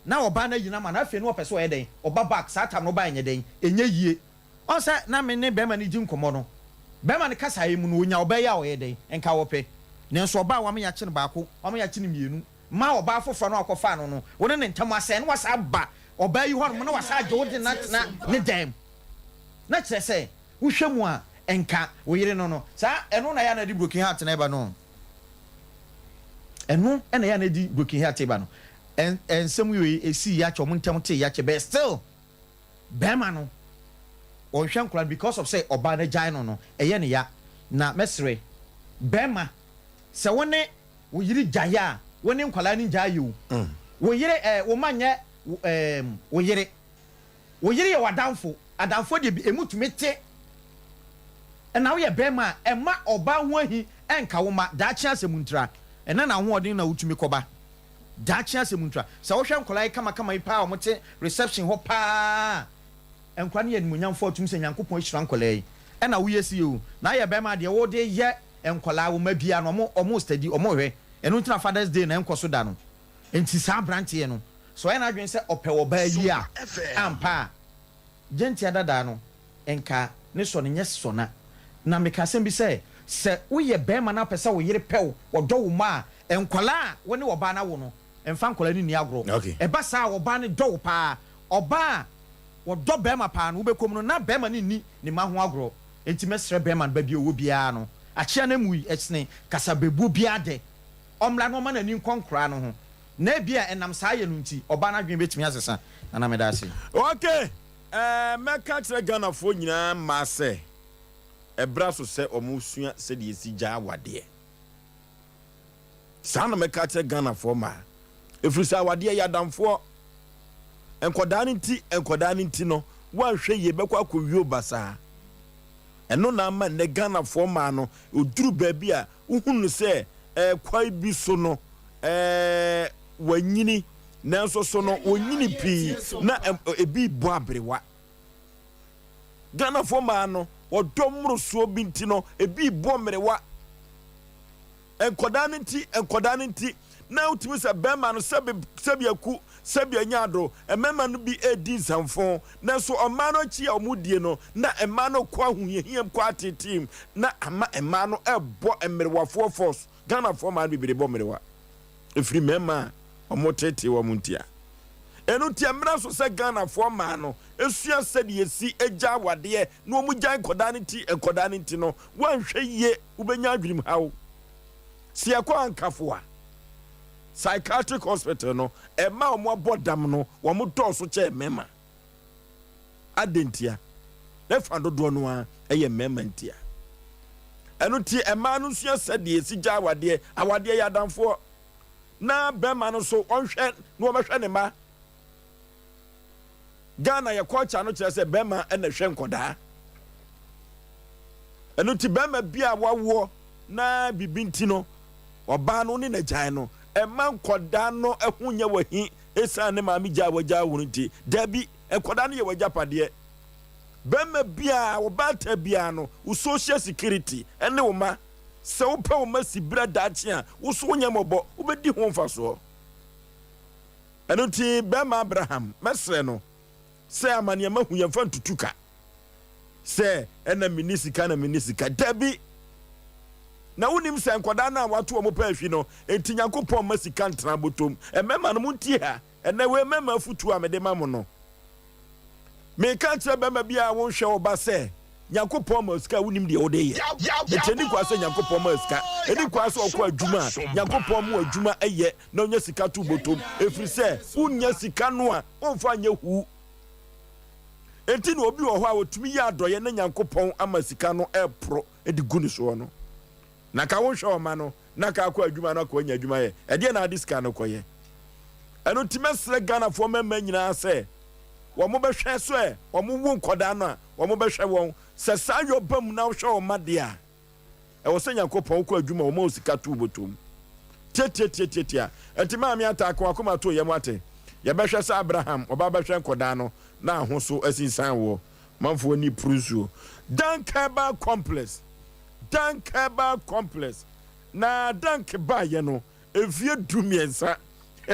na ɔbaa no ayi no ama no, afei na ɔpɛ sɛ ɔyɛ dɛn? Ɔba back, saa time no ɔba ɛnyɛ dɛn? Ɛnyɛ yie. Ɔhu sɛ na me ne bɛɛma no redi nkɔmmɔ no, bɛɛma no kasaeɛ mu no, ɔnya ɔbaa yi a ɔyɛ dɛn? Nka ɔpɛ. Nanso ɔbaa a wama yɛakye no baako, wama yɛakye no mmienu, ma ɔbaa foforɔ no a ɔkɔfaa no no, wo ne ne ntam asɛe, na wasan aba ɔbaa yi hɔnom, na wasan agye wo de no atena ne dan mu. Na kyerɛ sɛ wohwɛ mu a nka wo yere no no saa ɛno na ɛyɛ a na ɛde broken heart na ɛba no ɛno na ɛyɛ a na ɛde broken heart ba no nsɛm wei ɛsii yɛ akyɛ ɔmo ntɛm tee yɛ akyɛ but still bɛrima no ɔnhwɛ nkora no because of sɛ ɔbaa no agyae no no ɛyɛ ne ya na mɛsrɛ bɛrima sɛ wo ne wo yere gyae a wo ne nkwadaa no ngyae yɛ o wo yere ɛɛ wo ma nyɛ ɛɛ wo yere Wo yere yɛ w'adamfo. Adamfoɔ deɛ bi, emu tumi te. Ɛna woyɛ bɛrima a, ɛmma ɔbaa ho ahi ɛnka wo mma. Daakye asɛm ntira. Ɛna na ahoɔden na wotumi kɔba. Daakye asɛm ntira. Sɛ wohwɛ nkwadaa yi kamakama yi paa a wɔte reception hɔ paa a, nkwadaa no yɛ animuonyamfoɔ a wotumi sɛ Nyankopɔn ahyira nkwadaa yi. Ɛna woyɛ sei o. Na ayɛ bɛrima a deɛ wode yɛ nkwadaa, wo mma biara no, wɔn wɔn study, wɔn hwɛ. Ɛno nti na Father's Day no ɛnkɔ so da no. Nti saa abranteɛ no, sɛ ɔyɛ n'adwene sɛ ɔpɛ ɔbaa yi a, ampa a, gyentia dadaa no, nka ne sɔ no nyɛ sɔ na. Na meka asɛm bi sɛ, sɛ woyɛ barima na wopɛ sɛ wo yere pɛ wo, ɔdɔ wo mma a, nkwadaa a wo ne ɔbaa no awo no, mfa nkwadaa no nni agorɔ. Ɛba saa a, ɔbaa no dɔ wo paa. Ɔbaa a ɔdɔ barima paa no, wobɛkɔ mu no, na barima no nni ne mma ho agorɔ. Enti mɛsrɛ barima no, baabi a ɔwɔ biara no, akyea no amu yi, sene kasabebuo biara dɛ. Ɔmmra na ɔmma n'ani nkɔ nkoraa no ho, na ebia ɛnam saa yɛ no nti, ɔbaa no adwene bɛtumi asesa. Nana meda ase. Ok eh, mɛka akyerɛ Ghanafoɔ nyinaa mmaa sɛ, ɛberɛ aso sɛ wɔn sua sɛdeɛ yɛsi gya awadeɛ. Saa na mɛka akyerɛ Ghanafoɔ mmaa. Ɛfiri sɛ awadeɛ yɛ adamfoɔ. Nkɔdaa no nti, nkɔdaa no nti no, woanhwɛ yie bɛkɔ akɔwie wo basaa. Ɛno na ama nnɛ Ghanafoɔ mmaa no, ɔduru baabi a wohunu no sɛ kwan bi so no wanyini, nanso so no ɔnyini pii na ebi rebɔ aberewa. Ghanafoɔ mmaa no, wɔdɔ mmorosoɔ bi nti no, ebi rebɔ mmerewa. Nkwadaa no nti, nkwadaa no nti, na wotumi sɛ bɛrima no sɛbi sɛbi aku, sɛbi anya ado. Mmarima no bi redi nsɛmfo, nanso ɔmaa no akyi a wɔdie no, na mmaa no kɔ ahohiahiam kɔ ateetee mu, na ama mmaa no rebɔ mmerewafoɔ force. Ghanafoɔ mmaa no bebree bɔ mmerewa ɛfiri mmarima a wɔteetee wɔn ntia. Ɛno nti ɛmmra so sɛ Ghanafoɔ mmaa no sua sɛdeɛ yɛsi gya awadeɛ na wɔgyae nkwadaa no ti nkwadaa no nti no, woanhwɛ yie wobɛnya adwenemhaw. Sɛ yɛkɔ Ankafo a, psychiatric hospital no, mmaa a wɔabɔ dam no, wɔdɔɔso kyɛn mmarima. Adɛn ntia? Ne fa dodoɔ no ara yɛ mmarima ntia. Ɛno nti mmaa no nsua sɛdeɛ yɛsi gya awadeɛ. Awadeɛ yɛ adamfoɔ. Na bɛrima no nso ɔnhwɛ na wɔbɛhwɛ ne mma. Ghana yɛ culture no kyerɛ sɛ bɛrima na ɛhwɛ nkɔdaa. Ɛno nti bɛrima bi a wawoɔ na biribi nti no ɔbaa no ne n'agyae no, ɛma nkɔdaa no ho nyɛ wahi ɛsiane ne maame gyaa wagyaa wo no nti. Dabi, nkɔdaa no yɛ w'agyapadeɛ. Bɛrima biara, ɔbaatan biara no, wo social security ɛne wo ma. Sɛ wopɛ wo ma si berɛ daakye a, wo so wonyɛ mmɔbɔ, wobɛdi ho mfasoɔ. Ɛno nti, bɛrima Abraham, mɛsrɛ no sɛ amaneɛ mahu yɛmfa ntutu ka sɛ ɛna menni sika na menni sika. Dabi! Na wonim sɛ nkwadaa no a wato wɔn pɛ ahwi no nti Nyankopɔn mma sika ntena abotom. Mmarima no, montie ha. Ɛnnɛ wei mmarima afotuo a mede ma mo no. Meka kyerɛ bɛrima biara a wonhwɛ wo ba sɛ Nyankopɔn ma sika a wonim deɛ wode yɛ. Nti ɛni kwan sɛ Nyankopɔn ma sika. Ɛni kwan sɛ ɔkɔ adwuma a Nyankopɔn mo adwuma yɛ na ɔnya sika to botom. Ɛfiri sɛ wonnya sika no a womfa nyɛ huu. Enti na obi wɔ hɔ a ɔtumi yɛ adɔeɛ na Nyankopɔn ama sika no ɛporo de gu ne soɔ no. Na ka wonhwɛ ɔma no na ka akɔ adwuma no akɔ anya adwuma yɛ. Ɛdeɛ na ade sika no kɔyɛ. Ɛno nti mɛsrɛ Ghanafoɔ mmarima nyinaa sɛ wɔn bɛhwɛ sɛ wɔn wo nkɔdaa no a wɔn bɛhwɛ wɔn. Sɛ saa yɔ ba mu na wohwɛ wɔn mma deɛ a, ɛwɔ sɛ Nyankopɔn wokɔ adwuma wɔma wo sika to wo bɔtɔ mu. Tiatiatiatiatia. Ɛnti maame Ataa ka wakoma to yam wate. Yɛbɛhwɛ sɛ Abraham ɔba bɛhwɛ nkɔdaa no na aho so asinsan woɔ. Manfoɔ ani puru nsuo. Dank Herbal Complex Dank Herbal Complex Na Dank baeɛ no mfeɛ 13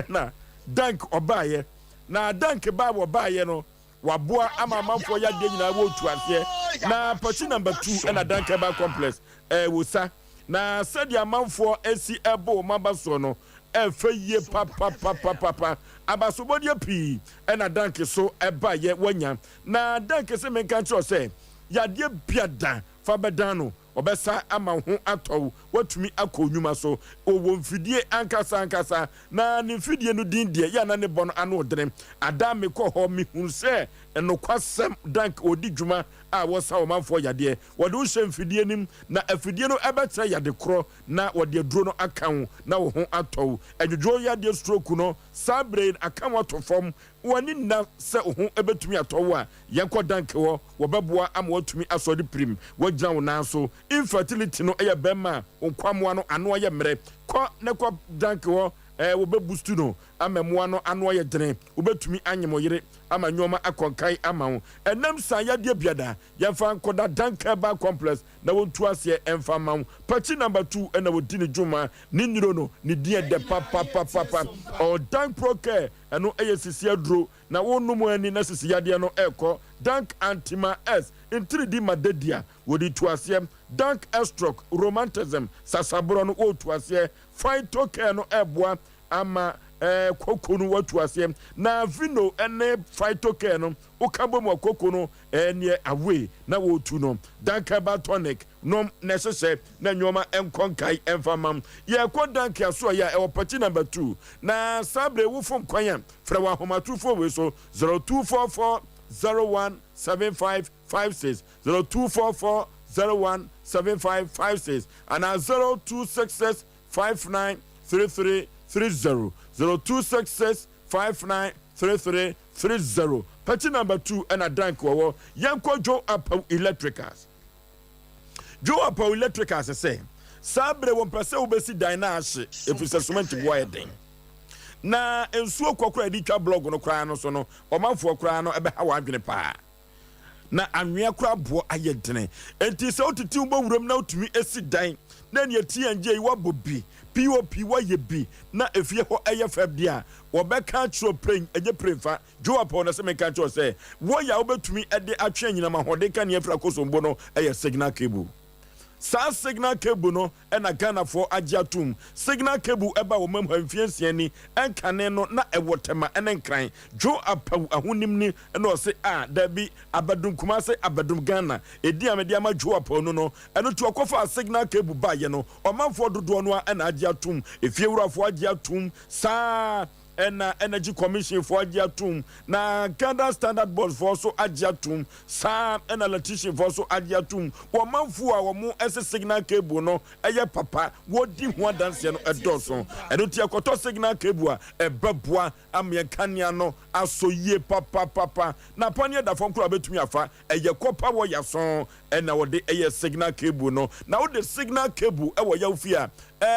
na Dank ɔbaeɛ. Na Dank baa wɔbaeɛ no waboa ama amanfoɔ yadeɛ nyinaa wɔretu aseɛ. Na Pakyi number 2 na Dank Herbal Complex ɛwɔ sa. Na sɛdeɛ amanfoɔ asi ɛbɔ wɔn aba soɔ no ɛfɛ yie papapapapa. Abasobɔdeɛ pii ɛna Dank so ɛbaeɛ wanya. Na Dank se menka nkyerɛ wo sɛ yadeɛ biada fa bɛdan no Ɔbɛsa ama wo ho atɔ wo, woatumi akɔ wo nnwuma so. Ɔwɔ mfidie ankasa ankasa, na ne mfidie no din deɛ, yɛ a na ne bɔ no ano redene. Ada a mekɔɔ hɔ, mehunuu sɛ Nokwasɛm, Dank wɔdi dwuma a wɔsa ɔmanfoɔ yadeɛ. Wɔde wo hyɛ mfidie no mu, na afidie no bɛkyerɛ yade korɔ na wɔde aduro no aka wo na wo ho atɔ wo. Adwodwo yadeɛ stroke no, saa berɛ yi no aka wo ato fam. W'ani nna sɛ wo ho bɛtumi atɔ wo a, yɛnkɔ Dank hɔ, wɔbɛboa ama woatumi asɔre pirim, woagyina wo nan so. Infertility no yɛ bɛrima a wo nkwammoa no ano ayɛ mmerɛ. Kɔ na kɔ Dank hɔ, wɔbɛbustu no ama mmoa no ano ayɛ dene. Wobɛtumi anyem wo yere ama nnoɔma akɔ nkan ama wo. Ɛnam saa yadeɛ biada, yɛmfa nkɔda Dank Herbal Complex na wɔntu aseɛ mfa mma wo. Pakyi number two na wɔdi ne dwuma. Ne nnuro no, ne din yɛ dɛ papapapapa. Ɔwɔ Dank Pro Care, ɛno yɛ sisi aduro na wonom ani na sisi yadeɛ no rekɔ. Dank Antima S, ntiridi ma dadia, wɔde tu aseɛ. Dank Estroc, romantism, sasaborɔ no wɔretu aseɛ. Phyto Care no reboa ama koko no watu aseɛ. Na Vino ne Phyto Care no woka bɔ mu a koko no neɛ away na wɔretu no. Dank Herbal Tonic nom na ɛhyehyɛ na nnoɔma nkɔ nkae ɛmfa mma wo. Yɛrekɔ Dank asoɛeɛ a ɛwɔ Pati Number 2 na saa berɛ yi wofom kwan a frɛ wɔ ahomatorofoɔ wei so 0244 01 75 56 0244 01 75 56 anaa 0266 59 33 30 0266 59 33 30. Pati number 2 ɛna Dank wɔwɔ. Yɛnkɔ Joe Apaw Electricals. Joe Apaw Electricals sɛ saa bere wɔmpɛ sɛ wobɛsi dan no ahye ɛfiri sɛ cement boɔ ayɛ den na nsuo kɔ koraa yɛde twa blɔg no koraa no so no ɔmanfoɔ koraa no ɛbɛha wɔn adwene paa. Na anwea koraa boɔ ayɛ dene. Enti sɛ wotete wo bɔ wuram na wotumi si dan na nea TNG yi woabɔ bi, POP woayɛ bi na efie hɔ yɛ fɛ deɛ a, wɔbɛka akyerɛ wo pren, ɛnyɛ pren fa. Joe Apaw na sɛ menka nkyerɛ wo sɛ wɔyɛ a wobɛtumi de atwe anyinam ahoɔden kanea afiri Akosombo no yɛ signal cable. Saa signal cable no na Ghanafoɔ agye atom. Signal cable baa wɔn mu ha mfeɛ nsia ni. Ɛnkane no na ɛwɔ Tema ne Nkran. Joe Apawu ahonim ni na ɔse ah dabi, Abadum Kumase, Abadum Ghana. Edin a mede ama Joe Apawu no no, ɛno nti ɔkɔfaa signal cable baeɛ no, ɔmanfoɔ dodoɔ no ara na agye atom. Efiewurafoɔ agye atom saa ara. Ɛna Energy Commission foɔ agye atom, na Ghana Standard Board foɔ nso agye atom, saa ɛna Electrician foɔ nso agye atom. Wɔn manfoɔ a wɔn ɛse signal cable no ɛyɛ papa, wɔdi ho adanseɛ no ɛdɔɔso. Ɛno nti ɛkɔtɔ signal cable a, ɛbɛboa ama yɛn kanea no asɔ yie papapapa. Na paneɛ da fam koraa a wobɛtumi afa, ɛyɛ copper wire so ɛna wɔde yɛ signal cable no. Na wode signal cable wɔ yaw fie a,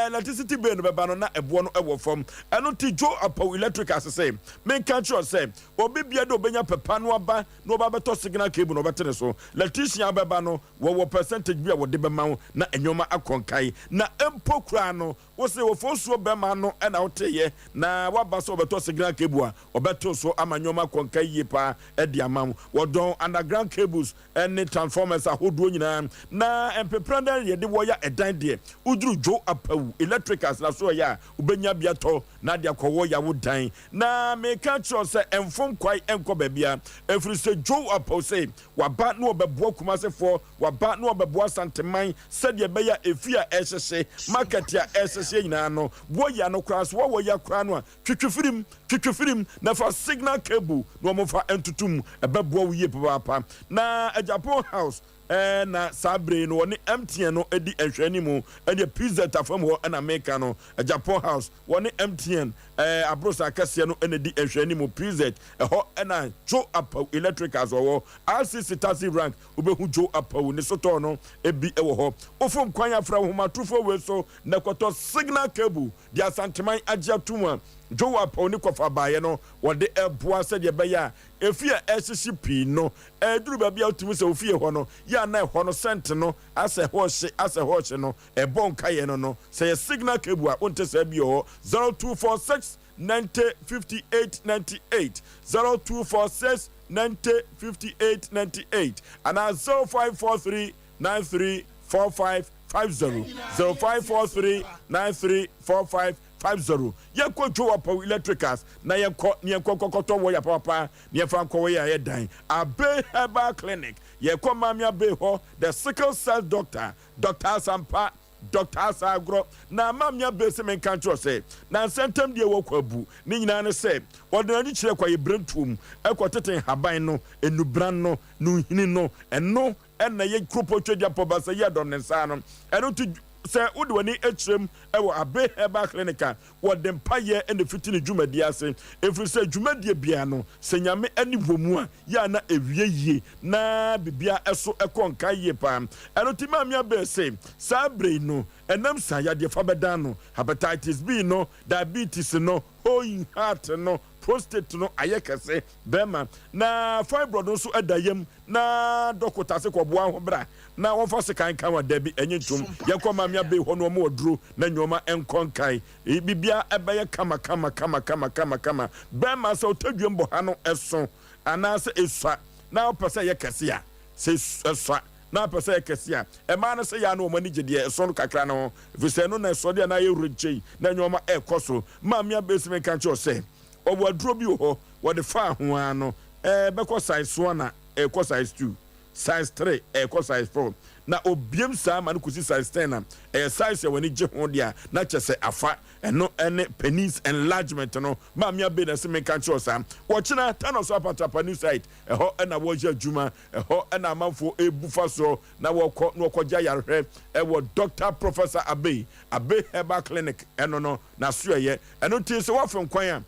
electricity bill no bɛba no na ɛboɔ no wɔ fam. Ɛno nti Joe Apawu Electric ase se menka nkyerɛ wo sɛ obi bia de obenya pɛ pa no aba na ɔba abɛtɔ signal cable na ɔbɛte ne so. Electrician a bɛba no wɔwɔ percentage bi a wɔde bɛma wo na nnoɔma akɔ nkae. Na mpo koraa no Wo se ofosuo bɛma no na wo teeɛ na waba sɛ ɔbɛtɔ signal cable a, ɔbɛto so ama nnoɔma akɔ nka yie paa de ama wo. Wɔdɔn underground cables ne transformers ahodoɔ nyinaa. Na mpepra dɛn yɛde wɔya ɛdan deɛ, woduru Dwo Apawu Electricals na so ɛyɛ a, wobɛnya bi atɔ na de akɔ wɔya wo dan. Na meka kyerɛ wo sɛ mfom kwae nkɔ baabiara, ɛfiri sɛ Dwo Apawu se waba na ɔbɛboa Kumasefoɔ Waba na wabɛboa Asanteman sɛdeɛ ɛbɛyɛ a efie a ɛrehyehye, market a ɛrehyehyeɛ nyinaa no, wɔya no koraa. So wɔwɔ ya koraa no a, twetwe firi mu, twetwe firi mu na fa signal cable na wɔmfa ntoto mu. Ɛbɛboa wo yie papaapa. Na Agyapong House na saa berɛ yi no wɔne MTN no di nhwɛanimu. Ɛdeɛ PZ afam hɔ na meka no. Agyapong House, wɔne MTN aborosan akɛseɛ no na ɛdi nhwɛanimu. PZ, ɛhɔ na Joe Apawu Electricals wɔ hɔ. RCC Taxi Rank, Wobɛhu Joe Apawu ne sotɔɔ no bi wɔ hɔ. Wofom kwan afra nhomatorofoɔ wei so na kɔtɔ signal cable deɛ Asanteman agye atom a Joe Apawu ne kɔfa baeɛ no wɔde reboa sɛdeɛ ɛbɛyɛ a efie a ɛrehyehye pii no ɛreduru baabi a wotumi sɛ ofie hɔ no yɛ a na ɛhɔ no sɛnte no asɛ ɛhɔ rehye asɛ ɛhɔ rehye no ɛbɔ nkaeɛ no no sɛ yɛ signal cable a wonte saa bi wɔ hɔ 0246 90 58 98 0246 90 58 98 anaa 0543 93 45 50 0543 93 45 50. Yɛnkɔ Joe Apawu Electricals na yɛnkɔ na yɛnkɔ nkɔkɔtɔ wɔya papapa na yɛmfa nkɔ wɔyɛ a yɛ dan. Abbey Herbal Clinic, yɛkɔ Maame Abbey hɔ, the sickle cell doctor, Doctor Asampa. Dɔkta Asa Agorɔ na ama me abɛ sɛ menka nkyerɛ wo sɛ, nansa ntam deɛ ɛwɔ Kwabu ne nyinaa ne sɛ, wɔde n'ani kyerɛ kwaeɛbirentuo mu kɔtete nhaban no, nnubran no, no nhini no, ɛno na ɛyɛ kuropɔn Tweduampɔn Baasa yi adɔm ne nsa ano. Ɛno nti, sɛ wode w'ani kyerɛ mu wɔ Abe Herbal Clinic a, wɔde mpaeɛ na ɛfiti ne dwumadie ase, ɛfiri sɛ dwumadie biara no, sɛ Nyame ani wɔ mu a, yɛ a na ɛwie yie na biribiara so kɔ nkan yie paa. Ɛno nti Maame Abel se, saa berɛ yi no, ɛnam saa yadeɛ fa bɛdan no, Hepatitis B no, Diabetes no, Hoeing heart no, prostate no ayɛ kɛse, bɛrima, na fibroid nso da yam, na dɔkota se kɔboa ho bra na wɔmfa sekan nka ho a, dabi, ɛnye ntom. Yɛnkɔ Maame Abey hɔ na wɔn aduro na nnoɔma nkɔ nkan. Biribiara ɛbɛyɛ kama kama kama kama kama kama. Bɛrima, sɛ ɔtadwam bɔ ha no ɛso anaasɛ esua na wopɛ sɛ ɛyɛ kɛse a, sɛ ɛsua na wopɛ sɛ ɛyɛ kɛse a, mmaa no sɛ yɛ a na wɔn ani gye deɛ ɛso no kakra no ho, ɛfiri sɛ ɛno na ɛsɔ deɛ na ayɛ werɛkyɛi na nnoɔma ɛrekɔ so. Maame Abey se menka nkyerɛ wo sɛ, ɔwɔ aduro bi wɔ hɔ, wɔde faa ho ara no, ɛbɛkɔ size one a, ɛrekɔ size 2, size 3, ɛrekɔ size 4, na obiem saa ma no kɔsi size 10 a, ɛyɛ size a w'ani gye ho deɛ a, na kyerɛ sɛ afa. Ɛno ne penis enlargement no. Maame Abbey na ɛse menka nkyerɛ wo saa. Wɔkyena Thanos Apatrapa new site, ɛhɔ na wɔreyɛ adwuma, ɛhɔ na amanfoɔ rebu fa soɔ na wɔkɔ na wɔkɔgye ayarehwɛ wɔ Doctor Professor Abbey, Abbey Herbal Clinic, ɛno no n'asoɛeɛ. Ɛno nti sɛ woafem kwan a,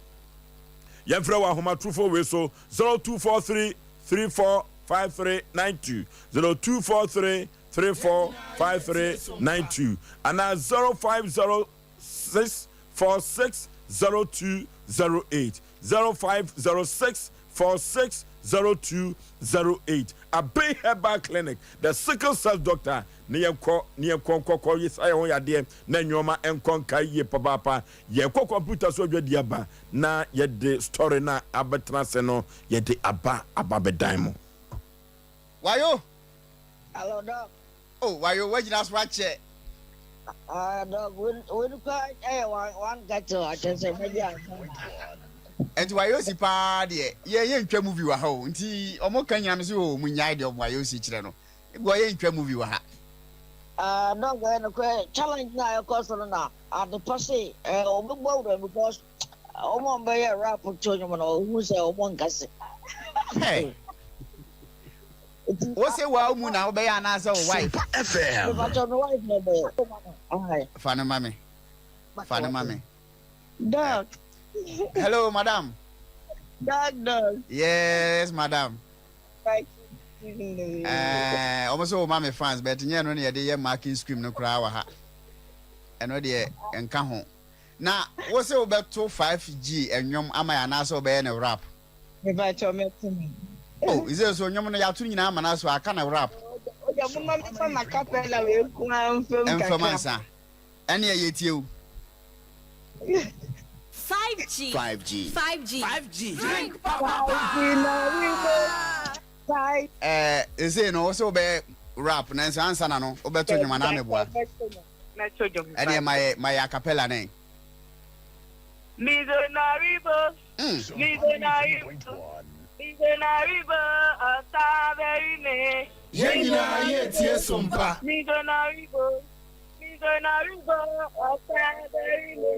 yɛmfrɛ wɔ ahomatorofo wei so, 0243 34 5392, 0243 34 5392 anaa 0506 46 0208, 0506 46 0208. Abbey Herbal Clinic, the sickle cell doctor, ne yɛnkɔ ne yɛnkɔ nkɔkɔ yesa yɛn ho yadeɛ na nneɛma nkɔ nka yie papaapa. Yɛkɔ kɔmputa so adwadi aba na yɛde story no a abɛtena ase no yɛde aba aba bɛdan mo. Wayo. Hello, Doc. Oh, wayo, wagyina so akyɛ. Ah, Doc, wei no kora ɛyɛ one one kettle akyɛ sɛ mɛgye ansa. Nti wayo si paa deɛ, yɛ yɛ ntwa movie wɔ ha o. Nti ɔmo ka nyina me sɛ o, mo nyae deɛ ɔmo wayo si kyerɛ no. Ebi wɔ yɛ ntwa movie wɔ ha. Ah, Doc, ɛyɛ nokorɛ challenge na ɛkɔ so no na adepa se eh, ɔbɛbɔ awura because wɔn a wɔbɛyɛ rap to nnwom no ohun sɛ wɔn nkase. Hey. Wo se wa mu na wobɛyɛ anaasɛ wo wife? Mepakyɛ me wife na ɛbɛyɛ. Fa no ma me. Fa no ma me. Doc. Hello, madam. Doc, doc. Yes, madam. Eh, wɔn sɛ wɔma me fans, but nyɛ no na yɛde yɛ marking scheme no koraa wɔ ha. Ɛno deɛ nka ho. Na wo se wobɛto 5G nnwom ama yɛ anaasɛ wobɛyɛ no rap? Mepakyɛw mɛto no. Oh, isɛ so nnwom no yɛato no nyinaa ama no aso aka no rap. Ogya momma memfa m'acapella wei nko ara mfam kakra. Mfam ansa. Ɛneɛ yɛtie wo. 5G. 5G. 5G. 5G. Drink papa 5G na we mo. 5. Eh, sesei no wo se wobɛyɛ rap nanso ansa na no wobɛto nnwom anaa meboa? Mɛto dwom. Ɛneɛ ma yɛ ma yɛ acapella nɛ. Mizonaribo, Mizonaribo, Mizonaribo, Ɔsaberime. Yɛn nyinaa yɛretie Sompa. Mizonaribo, Mizonaribo, Ɔsaberime.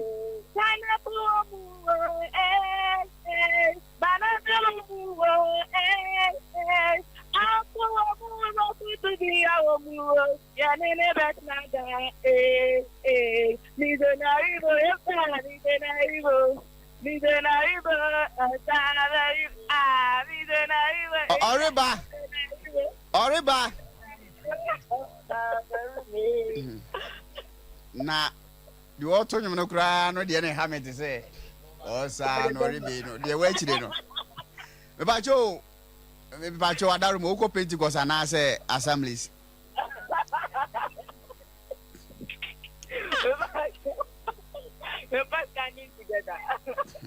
Pineapple omuwo, eh, eh. Banana omuwo, eh, eh. Apple omuwo, kutubi omuwo. Yɛne no bɛtena daa ee ee Mizonaribo efa Mizonaribo Mizonaribo ɔsabarima ah Mizonaribo efa Ɔreba ɔreba Na deɛ ɔto nnwom no koraa no deɛ ne ha me te sɛ ɔsaa no ɔrebe no deɛ wakyire no mepakyɛ o mepakyɛ o adaroma wokɔ Pentecost anaasɛ Assemblies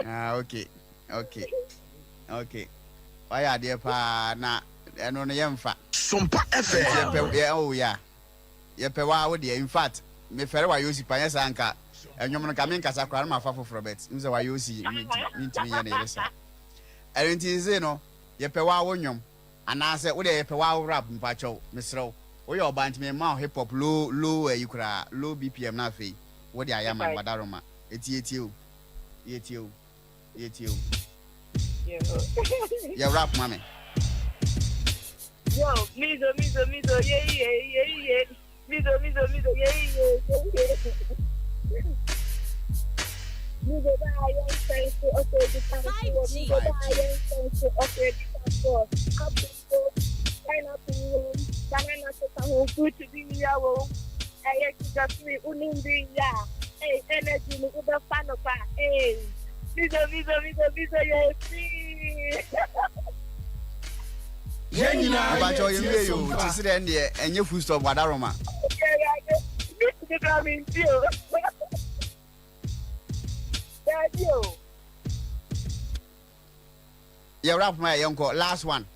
Ah, okay, okay, okay. Wayɛ adeɛ paa na ɛno no yɛmfa. Sompa FM. Yɛpɛ yɛ oh yeah. Yɛpɛ waa wo deɛ in fact mefɛre wayɛ osi pa nyɛ saa nka ɛnwom no nka menkasa koraa no mafa foforɔ bet n sɛ wayɛ osi mentumi nyɛ ne yere saa. Ɛno nti nse no yɛpɛ waa wo nwom. Anaasɛ wo deɛ yɛpɛ waa wo rap mpakyɛw mesrɛ wo. Woyɛ ɔbaa nti mema wo hip hop low low ayi koraa, low BPM na afei wode ayɛ ama me, Wadaroma. Eti yɛtie o, yɛtie o, yɛtie o. Yɛ rap ma me. Yo, mizo, mizo, mizo, ye, ye, ye, ye. Mizo, mizo, mizo, ye, ye, ye, ye. Mizo ba yɛn nsɛn so ɔsɛ edi kan so mizo ba yɛn nsɛn so ɔsɛ edi kan so apple wo pineapple wo banana so ka ho fruit bi ya wo ɛyɛ sugar free wonim bi ya ee energy no wobɛfa no pa ee mizo mizo mizo mizo yɛ free. Yɛn nyinaa yɛ tie yɛn wie o ti sɛ dɛ deɛ ɛnyɛ full stop wadaroma. Yɛ rap ma yɛ yɛnkɔ last one.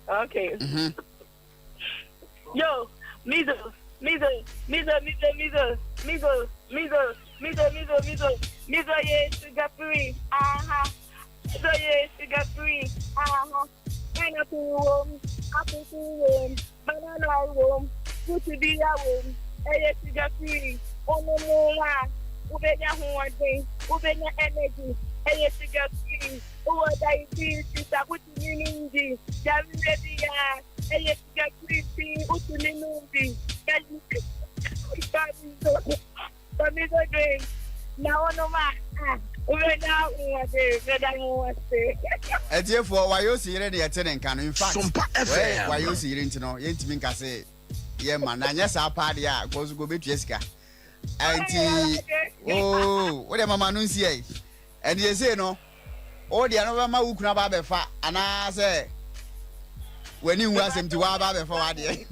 Okay. Mm -hmm. Yo, mizo, mizo, mizo, mizo, mizo, mizo, mizo, mizo, mizo, mizo, mizo, ye sugar free, aha. Mizo ye sugar free, aha. Pineapple wom, apple wom, banana wom, fruit biara wom, ɛyɛ sugar free. Wonom a, wobɛnya ahoɔden, wobɛnya energy, ɛyɛ sugar free. Wowɔ diabetes a, wotumi nom bi. Yareɛ biara, ɛyɛ sugar free nti wotumi nom bi. Tomato drink na wonom a, ah, wobɛnya ahoɔden. Meda mo ase. Atiefoɔ, Wayosi yere ne yɛte ne nka no. In fact, wɔyɛ Wayosi yere nti no, yɛntumi nka se yɛmma no. Anyɛ saa paa deɛ a, nka ɔso nka ɔbɛtua sika. Ɛnti, oo, wo deɛ mama no nsi ɛ. Ɛnti seesei no, wo deɛ no wobɛma wo kunu aba abɛfa anaasɛ w'ani nwu asɛm nti woaba abɛfa w'adeɛ?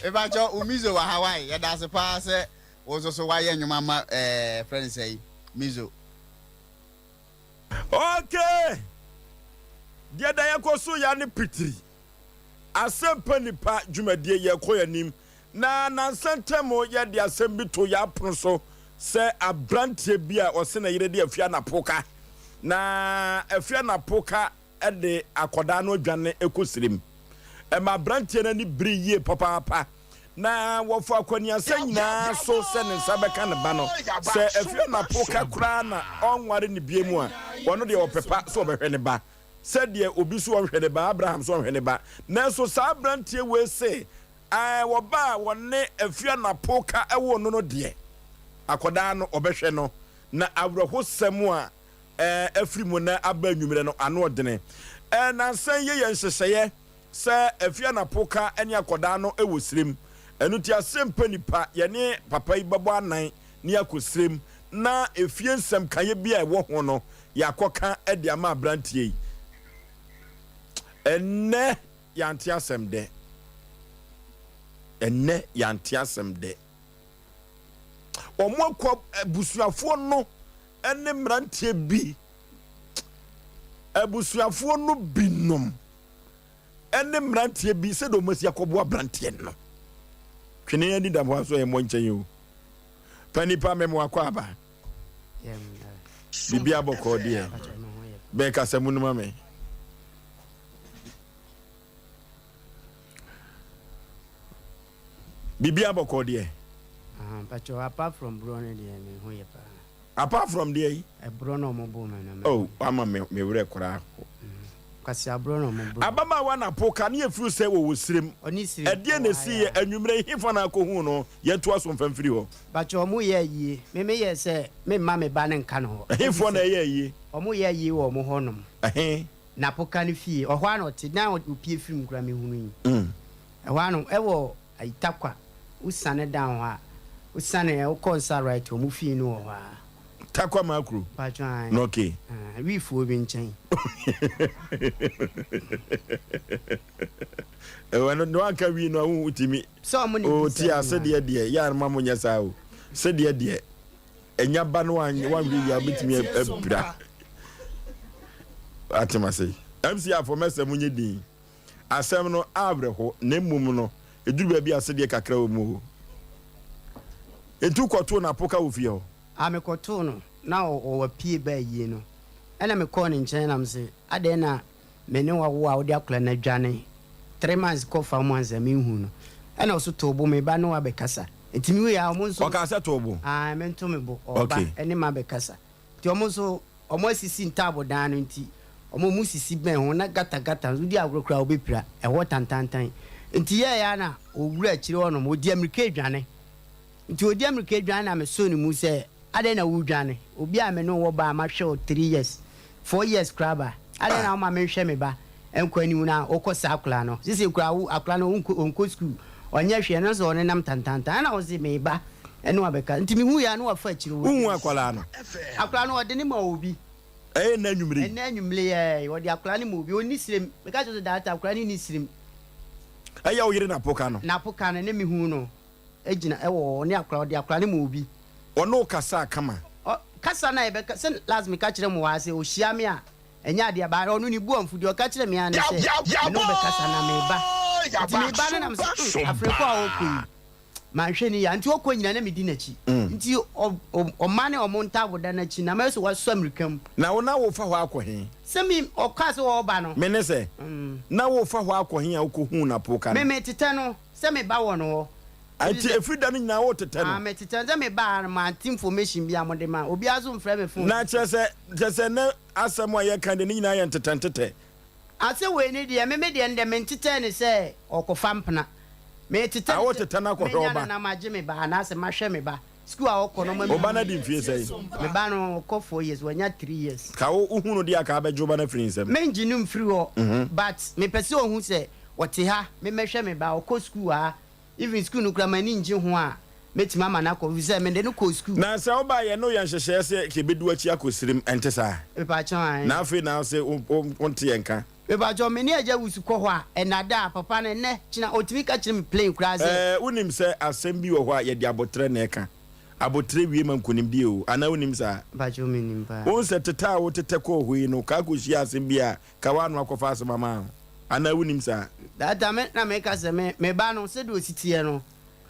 Mepakyɛ wo Mizo wɔ Hawaii yɛda ase paa sɛ wo nso so wayɛ nnwom ama ɛɛ frɛ no sɛ Mizo. Okay! Deɛ da yɛkɔ so ya ne pitiri. Asɛmpa nipa dwumadie yɛkɔ yɛn anim na nansa ntam yɛde asɛm bi to yɛn apono so sɛ abranteɛ bi a ɔse ne yere de Afia Napoka na Afia Napoka de akwadaa no adwane kɔ serem. Ɛma aberanteɛ no ani bere yie papaapa, na wɔfa akwaniasa nyinaa so sɛ ne nsa bɛka ne ba no. Sɛ afiri anapo ka koraa na ɔnware no bio mu a, ɔno deɛ ɔpɛ pa sɛ ɔbɛhwɛ ne ba sɛdeɛ obi so ɔnhwɛ ne ba, Abraham so ɔnhwɛ ne ba. Nanso saa aberanteɛ wei se, Ae, wɔba a wɔne afiri anapo ka woo no no deɛ, akwadaa no ɔbɛhwɛ no. Na awerɛhosɛm a afiri mu na aba anwummerɛ no ano ɔdene. Nnansa yi yɛyɛ nhyehyɛeɛ sɛ afie anapoka ne akɔdaa no wɔ serem. Ɛno nti asɛmpa nipa yɛne papa yi bɛbɔ anan na yɛakɔ serem na efie nsɛm kaeɛ bi a ɛwɔ ho no yɛakɔka de ama aberanteɛ yi. Ɛnnɛ yɛante asɛm dɛ. Ɛnnɛ yɛante asɛm dɛ. Wɔn akɔ abusuafoɔ no ne mmeranteɛ bi, abusuafoɔ no binom ne mmeranteɛ bi sɛdeɛ wɔn asi akɔboa aberanteɛ no. Twene ani da hɔ a so ɛmmɔ nkyɛn o. Pa nipa mɛmo akɔ aba. Biribi abɔkɔɔ deɛ. Bɛn kasa mu no ma me. Biribi abɔkɔɔ deɛ. Mpakyɛw apart from borɔ no deɛ me ho yɛ paa. Apart from deɛ yi. Ɛborɔ na ɔmo bo me no. Oh wama me me werɛ koraa ho. Kwasi aborɔ na ɔmo bo. Ababaawa na po ka ne efiri sɛ wɔwɔ sirem. Ɔne sirem. Ɛdeɛ na esi yɛ anwummerɛ yi hefa na akɔhu no yɛn to aso nfa mfiri hɔ. Mpakyɛw ɔmo yɛ ayie me me yɛ sɛ me mma me ba no nka ne hɔ. Ɛhefoɔ na ɛyɛ ayie. Ɔmo yɛ ayie wɔ ɔmo hɔ nom. Ɛhe. Na po ka ne fie ɔhɔ ara na ɔte na ɔpie firi mu koraa me hunu yi. Ɛhɔ ara no ɛwɔ ayi Tarkwa wo sane down hɔ a wo sane ɛ wo kɔ nsa right ɔmo fie no wɔ hɔ ara. Tarkwa Makro Mpatsɔ ae. No okay. Ae wi foɔ bi nkyɛn. Ɛwɔ no no anka wi no a wo timi. Sɛ ɔmo na O ebisa ti a mi sɛdeɛ deɛ yɛ a ma mo nyɛ saa o sɛdeɛ deɛ ɛnya ba no wanhwɛ yie a wobɛtumi apira atem ase. MC afɔ mɛsɛ mo nyɛ din. Asɛm no awerɛho, na mmom no, ɛduru baabi a sedeɛ kakra wɔ mu o. Enti wokɔtoo no apoka wɔ fie hɔ? A Mekɔtoo no, na ɔwɔ apue ba ayie no. Ɛnna mekɔɔ ne nkyɛn na mese, Adɛn na me ne wo awo a wode akwadaa no adwane 3 months kɔ 4 months a menhu no? Ɛna ɔso too bo, me ba ne wo abɛkasa. Nti mehu yɛ a ɔmo nso. Ɔkaa sɛ too bo? Ae, mento me bo, ɔba ɛne ma bɛkasa. Nti ɔmo nso ɔmo asisi ntaabodan no nti ɔmo ɔmo sisi bɛn ho na gata gata nso wodi agorɔ koraa wobɛpira, ɛhɔ tantantan. Nti yɛɛyɛ a na ɔwura akyire hɔ nom, ɔdi amirika adwane. Nti ɔdi amirika adwane na mesoo ne mu sɛ adɛn na woredwane? Obi a me ne wo wɔ ba a mahwɛ wo 3 years, 4 years koraa ba, adɛn na woma menhwɛ me ba nkɔ anim na wokɔ saa akwadaa no? Sesei koraa wo akwadaa no ɔnkɔ ɔnkɔ sukuu, ɔnyɛ hwee, ɛno nso ɔnenam tantantan. Ɛna ɔse meba ɛne wo abɛka. Nti mehuiɛ a na wafa akyire hɔ. Wohu akwadaa no? Akwadaa no ɔde no ma obi. Ɛyɛ nnɛ anwummere yi? Ɛnnɛ anwummere yi ɛɛ, ɔde akwadaa no ma obi. Ɔnni serem. Meka kyerɛ wo sɛ daata akwadaa no nni serem. Ɛyɛ wo yere n'apoka no? N'apoka no ne mehuu no gyina ɛwɔ hɔ, ɔne akwadaa, ɔde akwadaa no ma obi. Ɔne wo kasaa kama? Ɔ, kasa no a yɛbɛka, sɛ last meka kyerɛ mo wɔ ha sɛ ɔhyia me a, ɛnyɛ adeɛ, but ɔno ne bo amfu, deɛ ɔka kyerɛ me ara ne sɛ, me ne wo bɛkasa na meba. Nti meba no na mesɛ, hmm, Afeneko a ɔrekɔ yi, manhwɛ no yie a, nti ɔkɔ nyinaa na medi n'akyi. Nti ɔ, ɔ, ɔmane ɔmo ntaaboda no akyi na mayɛ sɛ wasɔ amirika mu. Na wo, na worefa hɔ akɔ he? Sɛ me, ɔkaa sɛ ɔreba no. Me ne sɛ, na worefa hɔ akɔ he a wokɔhuu n'apoka no? Me, metetɛ no sɛ meba wɔ no hɔ. Nti ɛfiri da no nyinaa woretetɛ no? Ah, metetɛ no sɛ meba ha no, mante information biara mode ma. Obiara nso mfrɛ me phone Na kyerɛ sɛ, kyerɛ sɛ nnɛ asɛm a yɛka deɛ ne nyinaa yɛ ntetɛntetɛ. Ah, sɛ wei ne deɛ, me me deɛ no deɛ mentetɛɛ no sɛ ɔrekɔfa mpena. Metetɛ Ah, no sɛ wotetɛ no akɔhwɛ wo menya ba? no na magye me ba anaasɛ mahwɛ me ba. Sukuu a ɔkɔ no ɔma Wo ba no mehu. adi mfie sɛn? Me ba no ɔkɔ 4 years, wanya 3 years. Ka wo, wohu no deɛ a, ka abɛgye wo ba no afiri ne nsam. Mengye no mfiri hɔ, but mepɛ sɛ ɔhu sɛ ɔte ha, me mɛhwɛ me ba, ɔkɔ sukuu ha. Even sukuu no koraa m'ani ngye ho a, mɛtumi ama no akɔ efisɛ mede no kɔɔ sukuu. Na sɛ woba a, yɛne wo yɛ nhyehyɛeɛ sɛ yɛbɛdi w'akyi akɔ Sirim, ɛnte saa? Mepakyɛw, ae. Na afei na wose wonte yɛn nka. Mepakyɛw, me ne Agya Wusu kɔ hɔ a, ɛnna da a, papa no ɛnnɛ, kyena, ɔtumi ka kyerɛ me plain koraa sɛ. Ɛɛ, wonim sɛ asɛm bi wɔ hɔ a yɛde aboterɛ na ɛka. Aboterɛ wie ma nkonimdie o, anaa wonnim saa? Mepakyɛw, mennim paa. Wohu sɛ tetɛ a wotetɛ kɔɔ hɔ yi no, ka kɔhyia asɛm bi a, ka w'ano akɔfa asɛm ama wo. Anaa wonnim saa? That time na meka sɛ me me ba no sɛdeɛ ɔsi teɛ no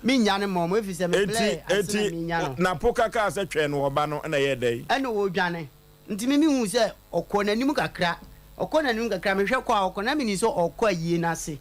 mennya no mma wɔn ɛfiri sɛ me Enti, blɛɛ ansa na enti menya no. Napoka kaa sɛ twɛn no ɔba no na ɛyɛɛ dɛn? Ɛna ɔredwane nti me mehuu sɛ ɔkɔɔ n'anim kakra, ɔkɔɔ n'anim kakra mehwɛ kɔ a ɔkɔ na menim sɛ ɔrekɔ ayie no ase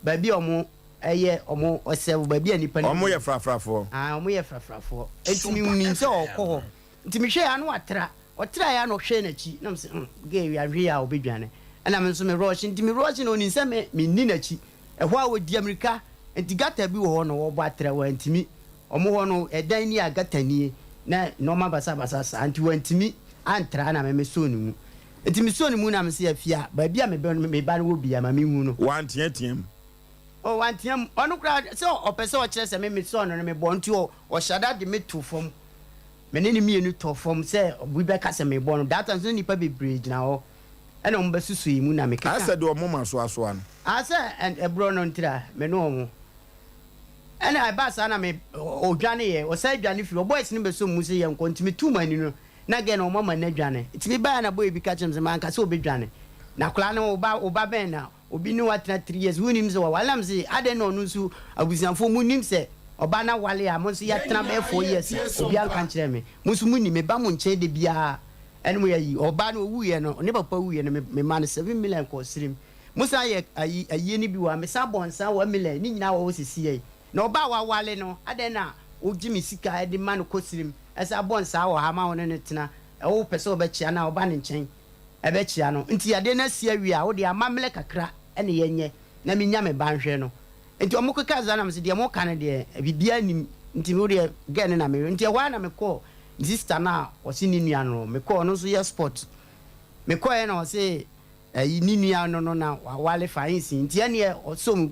baabi a wɔn yɛ wɔn ɔsɛvo baabi a nnipa no Wɔn yɛ frafrafoɔ. Aane wɔn yɛ frafrafoɔ nti menim sɛ ɔrekɔ hɔ nti mehwɛɛ a na watra. Ɔtraeɛ ara na ɔhwɛɛ n'akyi na mese hmm girl yi anhwɛ yie a ɔbɛdwane. Ɛna me nso me rush nti me rush no ɔnim sɛ me menni n'akyi. Ɛhɔ ara ɔdi amirika nti gutter bi wɔ hɔ na ɔrebɔ atra wantumi. Wɔn hɔ no ɛdan ni a gutter nie na nnoɔma basabasa saa nti wantumi antra na me mesɔɔ ne mu. Nti mesɔɔ ne mu na mese Afia baabi a me ba no wɔ biara ma menhu no. Wanteateam. Oh wanteam. Ɔno koraa sɛ ɔpɛ sɛ ɔkyerɛ sɛ me mesɔɔ no no mebɔɔ nti ɔhyɛ da de me too fam. Me ne no mmienu tɔ fam sɛ obi bɛka sɛ mebɔ no. That time nso na nnipa bebree gyina hɔ ɛna wɔn bɛsusu yɛn mu na mekeka. Asɛ deɛ wɔn moma so asoa no. Asɛ ɛborɔ no ntira me ne wɔn. Ɛna ɛbaa saa na me ɔdwaneeɛ, ɔsan dwane firi hɔ. Boys no bɛsɔ mu sɛ yɛnkɔ nti metuu m'ani no na girl no wɔn ama no adwane. Nti mebaeɛ na boy bi ka kyerɛɛ me sɛ manka sɛ ɔbɛdwane. Na akwadaa no wo ba wo ba bɛn na Obi ne wo atena 3 years wonnim sɛ waware na mese adɛn na ɔno nso abusuafoɔ monim sɛ ɔbaa no aware a mo nso yɛatena bɛyɛ 4 years a obiara nka nkyerɛ me mo nso monim meba mo nkyɛn da biara ɛne mo yɛ ayi ɔbaa no ɔwuiɛ no ne papa wuiɛ no me ma no 7 million kɔɔ serem mo san yɛ ayi ayie no bi wɔ ha me san bɔ nsa 1 million ne nyinaa wɔ hɔ sisi yɛ na ɔbaa wawale no adɛn na wogye me sika de ma no kɔ serem ɛsan bɔ nsa wɔ ha ma wo ne no tena ɛwo pɛ sɛ ɔbɛkyea na ɔba ne nkyɛn ɛbɛkyea no nti adeɛ no asi awie a wodeɛ amammerɛ kakra na yɛnyɛ na menya me ba nhwɛ no nti ɔmo keka saa na mese deɛ moka no deɛ biribiara nnim nti wodeɛ girl no na mehwɛ nti ɛhɔ ara na mekɔɔ ne sister no a ɔse ne nua no mekɔɔ ɔno nso yɛ sport mekɔɛ na ɔse ɛyi ne nua no no na wawale fa nsi nti ɛneɛ ɔsɔ mu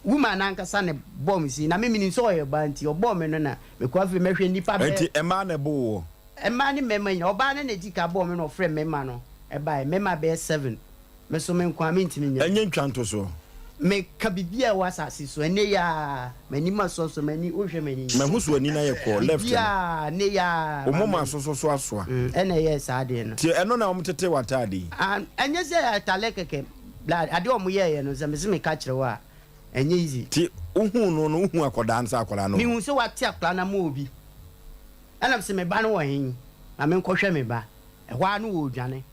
woman no ankasa na bɔɔ me si na me menim sɛ ɔyɛ ɔbaa nti ɔbɔɔ me no na mekɔ afei mɛhwɛ nnipa bɛɛ Nti mmaa na ɛboo woɔ? Mmaa ne mmarima nyinaa. Ɔbaa no na edii kan bɔɔ me na ɔfrɛɛ mmarima no baeɛ. Mmarima bɛyɛ seven. Me nso me nko ara mentumi nyɛ. Ɛnyɛ ntwa ntosoɔ. Meka biribiara a ɛwɔ asase so. Ɛnnɛ yi ara, m'anim asɔasɔ, m'ani, wohwɛ m'ani. Mahu sɛ w'ani no ayɛ kɔɔ, left no. Biribiara, ɛnnɛ yi ara. Wo moma so so so asoa. Ɛna ɛyɛɛ saa adeɛ no. Nti ɛno na wɔtetee w'ataade yi? Ah, ɛnyɛ sɛ atadeɛ kɛkɛ. Bla, adeɛ a wɔyɛeɛ no, sɛ mese meka kyerɛ wo a, ɛnyɛ easy. Nti wohuu no no, wohuu akwadaa no sɛ akwadaa no wɔ hɔ? Mehuu sɛ wate akwadaa no ama obi. Ɛna mese, Me ba no wɔ he? Ma menkɔhwɛ me ba. Ɛhɔ ara na ɔredwane.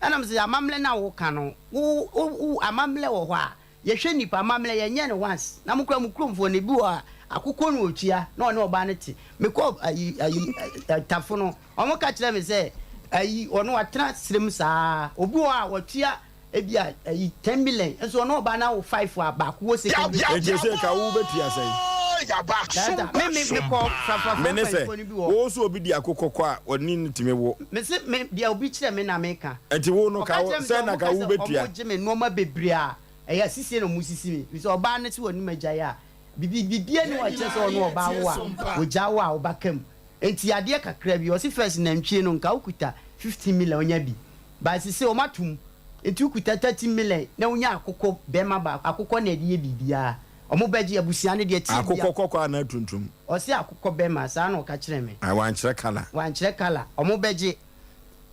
Ɛna mese amammerɛ no a woka no, wo, wo, wo amammerɛ wɔ hɔ a, yɛhwɛ nnipa amammerɛ, yɛnyɛ no once. Na mo koraa mo kuromfoɔ no, ebi wɔ hɔ a, akokɔ na ɔtua, na ɔne ɔbaa no te. Mekɔɔ ayi, ayi, ɛ, Tafo no, wɔka kyerɛɛ me sɛ, ayi, ɔno watena serem saa. Obi wɔ hɔ a, watua Ebia ayi ten million nso ɔne ɔbaa no awo five a baako wɔ secondary school. Enti ese nka wo bɛtua sɛn? Dada, me me me kɔ frafrafoɔ Me ne sɛ, mpanyinfoɔ no bi wɔ. wo nso obi di akokɔ kɔ a ɔne no tumi wo. Me se me deɛ obi kyerɛ me na me ka. Enti wo no Ɔka ka wo kyerɛ me sɛ sɛn na ɔmo ka ka wo sɛ bɛtua? ɔmo gye me nnoɔma bebree a ɛyɛ asisie na ɔmo sisi me. Efisɛ ɔbaa no se ɔne me agyae a bibi biribiara nni hɔ a ɛkyerɛ sɛ ɔne ɔbaa wo a ɔgyaa wo a ɔba ka mu. Enti adeɛ kakra bi ɔse first nantwie no nka wo kuta 15 million ɔnya bi. But sesei ɔmo atom nti wo kuta 30 million na wo nya akokɔ bɛma baako akokɔ na ɛde yɛ biribiaa ɔmo bɛgye abusua no deɛ team bia. Akokɔ kɔkɔɔ anaa tuntum? Ɔse akokɔ bɛma saa na ɔka kyerɛ me. Ah wankyerɛ colour. Wankyerɛ colour ɔmo bɛgye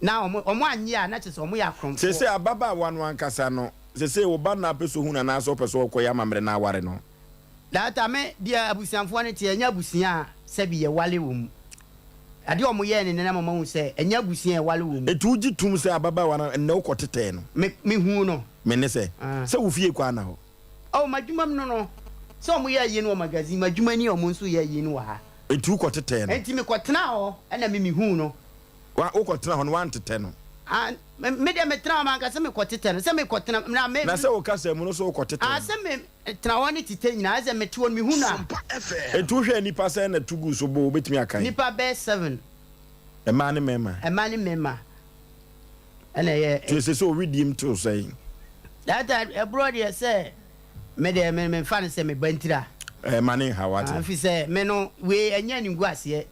na ɔmo ɔmo annye a na kyerɛ sɛ ɔmo yɛ akorɔmfoɔ. Sesei ababaawa no ankasa no sesei wo ba no na apɛ sɛ ohu no anaasɛ wopɛ sɛ ɔkɔyɛ amammerɛ na aware no? Data me deɛ abusuafoɔ no teɛ ɛnyɛ abusua a sɛbi yɛ wale wɔ mu adeɛ ɔmo yɛɛ ne nɛ na mama hu sɛ ɛnyɛ abusua a yɛwale wɔ mu. Enti wogye tom sɛ ababaawa no nnɛ wokɔ tetɛɛ no? Me me huu no. Me ne sɛ, sɛ wo fie kɔ ana hɔ? Oh m'adwuma mu no no sɛ ɔmo yɛ ayie no wɔ magazine m'adwuma ni a ɔmo nso yɛ ayie no wɔ ha. Enti wokɔ tetɛɛ no? Enti me kɔ tenaa hɔ ɛna me me huu no. Wa wokɔ tena hɔ no wantetɛ no? Ah me me deɛ me tena hɔ manka sɛ me kɔ tetɛ no sɛ me kɔ tena na me. Na sɛ wo kasa mu no so wokɔ tetɛ no? Ah sɛ me tena hɔ ne tetɛ nyinaa ayɛ sɛ me te hɔ no me hu no a. Enti wohwɛɛ nnipa sɛn na tu guu so bo wobɛtumi akan? Nnipa bɛyɛ seven. Mmaa ne mmarima? Mmaa ne mmarima ɛna ɛyɛ. Nti ɛsɛ sɛ owidiem tew sɛn? That time ɛborɔ deɛ sɛ me deɛ me me nfa no sɛ me ba ntira. Ɛɛ ma ne nhaw wate. Ah fi sɛ me no wei ɛnyɛ animguaseɛ.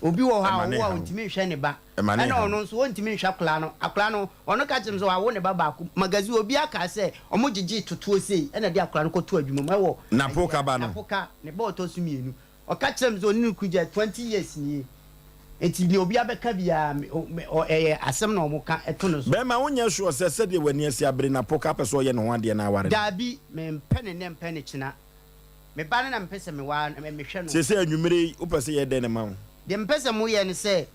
Obi wɔ hɔ a ɔwo a ɔntumi nhwɛ ne ba. Ɛna ɔno nso ɔntumi nhwɛ akwadaa no. Akwadaa no, ɔno ka kyerɛ me sɛ wawo ne ba baako. Magazine obiara kaa sɛ wɔn gyegyee totoɔ sei ɛna ɛde akwadaa no kɔtoo adwuma mu ɛwɔ Napoka ba no. Napoka, ne ba ɔtɔ so mmienu. Ɔka kyerɛ me sɛ ɔne ne kunu gyae 20 years nie. Nti nea obiara bɛka biara me, me, ɔ, ɛyɛ asɛm na wɔka to no so. Bɛrima, wonyɛ sure sɛ sɛdeɛ w'ani asi abere Napoka apɛ sɛ ɔyɛ ne ho adeɛ na aware no? Daabi, mempɛ ne nnɛ mpɛ ne kyena. Me ba no na mepɛ sɛ meware no, mehwɛ no. Seesei anwummere yi, wopɛ sɛ yɛyɛ dɛn ma wo? Deɛ mepɛ sɛ moyɛ ne sɛ,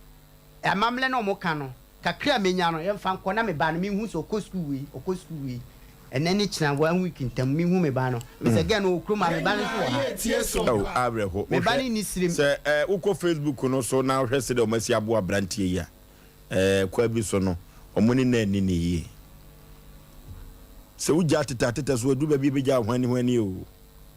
amammerɛ no a wɔka no, kakra a mɛnya no, yɛmfa nkɔ na me ba no, menhu sɛ ɔkɔ sukuu wei, ɔkɔ sukuu wei. Ɛnnɛ ne kyena, one week ntam, menhu me ba no. Mesɛ girl no wɔ kurom a, me ba no nso wɔ ha. Oh, awerɛho. Me ba no Wohwɛ, nni serem. sɛ eh, wokɔ Facebook no so na wohwɛ sɛdeɛ wɔasi aboa aberanteɛ yi a, eh, kwan bi so no, wɔn ne no anni no yie. Sɛ wogyaa tetɛatetɛ so aduru baabi a ɛbɛgyaa hwani hwani o.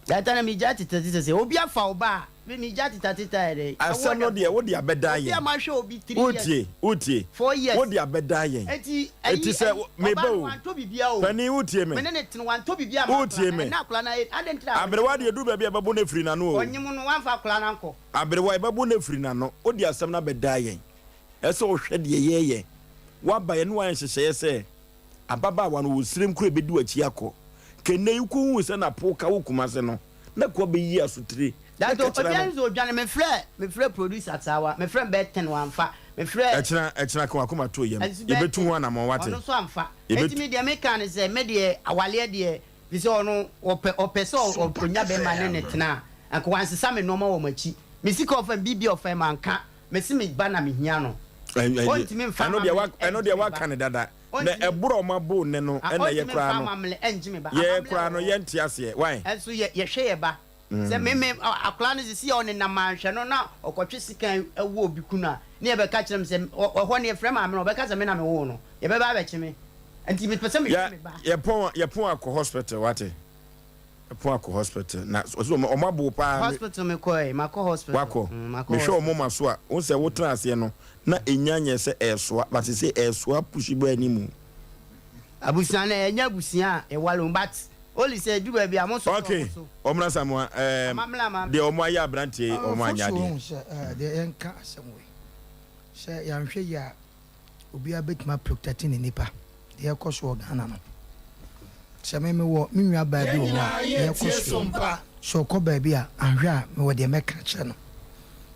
Data na megyaa tetɛtetɛ sɛ obi afa wo ba a, me megyaa tetɛtetɛ ayɛ dɛn? Asɛm no deɛ wode abɛdan Obi yɛn. a mahwɛ obi three years, Wotie, wotie, four years. wode abɛdan yɛn. Enti ayi Enti sɛ ayi meba ɔbaa no o, wantɔ biribiara o. panin wotie me, Me ne no tene wantɔ biribiara amma akwadaa wotie no. me. Ɛnnɛ akwadaa no ayɛ adɛn nti na Aberewa deɛ ɛduru baabi a ɛbɛbo no afiri n'ano o. ɔnyem no wamfa akwadaa no ankɔ. Aberewa ɛbɛbo no afiri n'ano. Wode asɛm no abɛdan yɛn. Ɛsɛ sɛ wohwɛ deɛ yɛreyɛ. Woaba yɛne wo ayɛ nhyehyɛeɛ sɛ Ababaawa no, ɔsrem koraa ɛbɛdi w'akyi akɔ. Ka nnɛ yi wokɔhuu sɛ Napo ka wɔ Kumase no, na koa bɛyi asotire na Dato, ka kyerɛ obiara no. nso odwane, mefrɛ, mefrɛ producer Tsawa, mefrɛ no bɛyɛ ten wamfa, mefrɛ. Ɛkyena, ɛkyena ka w'akoma to yam, Ɛnso bɛyɛ yɛbɛtu ten, ho anamɔn wate? ɔno nso amfa. Yɛbɛtu. Enti me deɛ meka ne sɛ, me deɛ awaleɛ deɛ, firi sɛ ɔno ɔpɛ, ɔpɛ sɛ ɔ, ɔnya bɛrima ne no tena a, anka wansesa me nnoɔma wɔ m'akyi. Me sika ɔfa me, biribi a ɔfa manka. Mese me ba na mehia no. Ɔntumi mfa Ɛno deɛ amammerɛ ɛno ɛngye deɛ me ba. waka no dada. Na Ɔntumi ɛborɔ a wɔn abo nnɛ no ah, ɛna yɛ ɔntumi koraa mfa no amammerɛ ɛngye me ba. yɛ Amammerɛ koraa wɔ no hɔ. yɛnte aseɛ. Why? Ɛnso yɛ yɛhwɛ yɛ ba. Sɛ me me akwadaa no sisi a ɔnenam manhwɛ no na ɔkɔtwe sekan wɔ obi kunu a, ne yɛbɛka kyerɛ me sɛ ɔ ɛhɔ no yɛfrɛ maame no ɔbɛka sɛ me na mewoo no. Yɛbɛba abɛkye me. Nti mepɛ sɛ mehwɛ Yɛ me ba. yɛpɔn yɛpɔn akɔ hospital wate. Ɛpon akɔ hospital na ɔsɛ ɔmo ɔmo abow paa. Hospital me kɔɛ makɔ hospital. Wakɔ Mm, makɔ mehwɛ hospital. ɔmo ma so a wohu sɛ wotena aseɛ no na enya nyɛ sɛ ɛɛsoa but sesei ɛɛsoa pushi bɔ animu. Abusua no ɛnyɛ abusua a yɛware mu but only sɛ ɛduru baabi a mo nso Okay mo so. ɔmo na Samoa ɛɛm Amammerɛ amammerɛ. deɛ ɔmo ayɛ abranteɛ yi ɔmo anyɛ Ɔfosu adeɛ. wohu sɛ ɛɛ deɛ yɛnka asɛm wei sɛ yɛanhwɛ yie a obiara bɛtumi a protect ne nipa deɛ ɛkɔ so wɔ Ghana no sɛ me mewɔ me nua baa bi wɔ hɔ a deɛ ɛkɔ so yi sɛ ɔkɔ baabi a anhwɛ a mewɔ deɛ mɛka akyerɛ no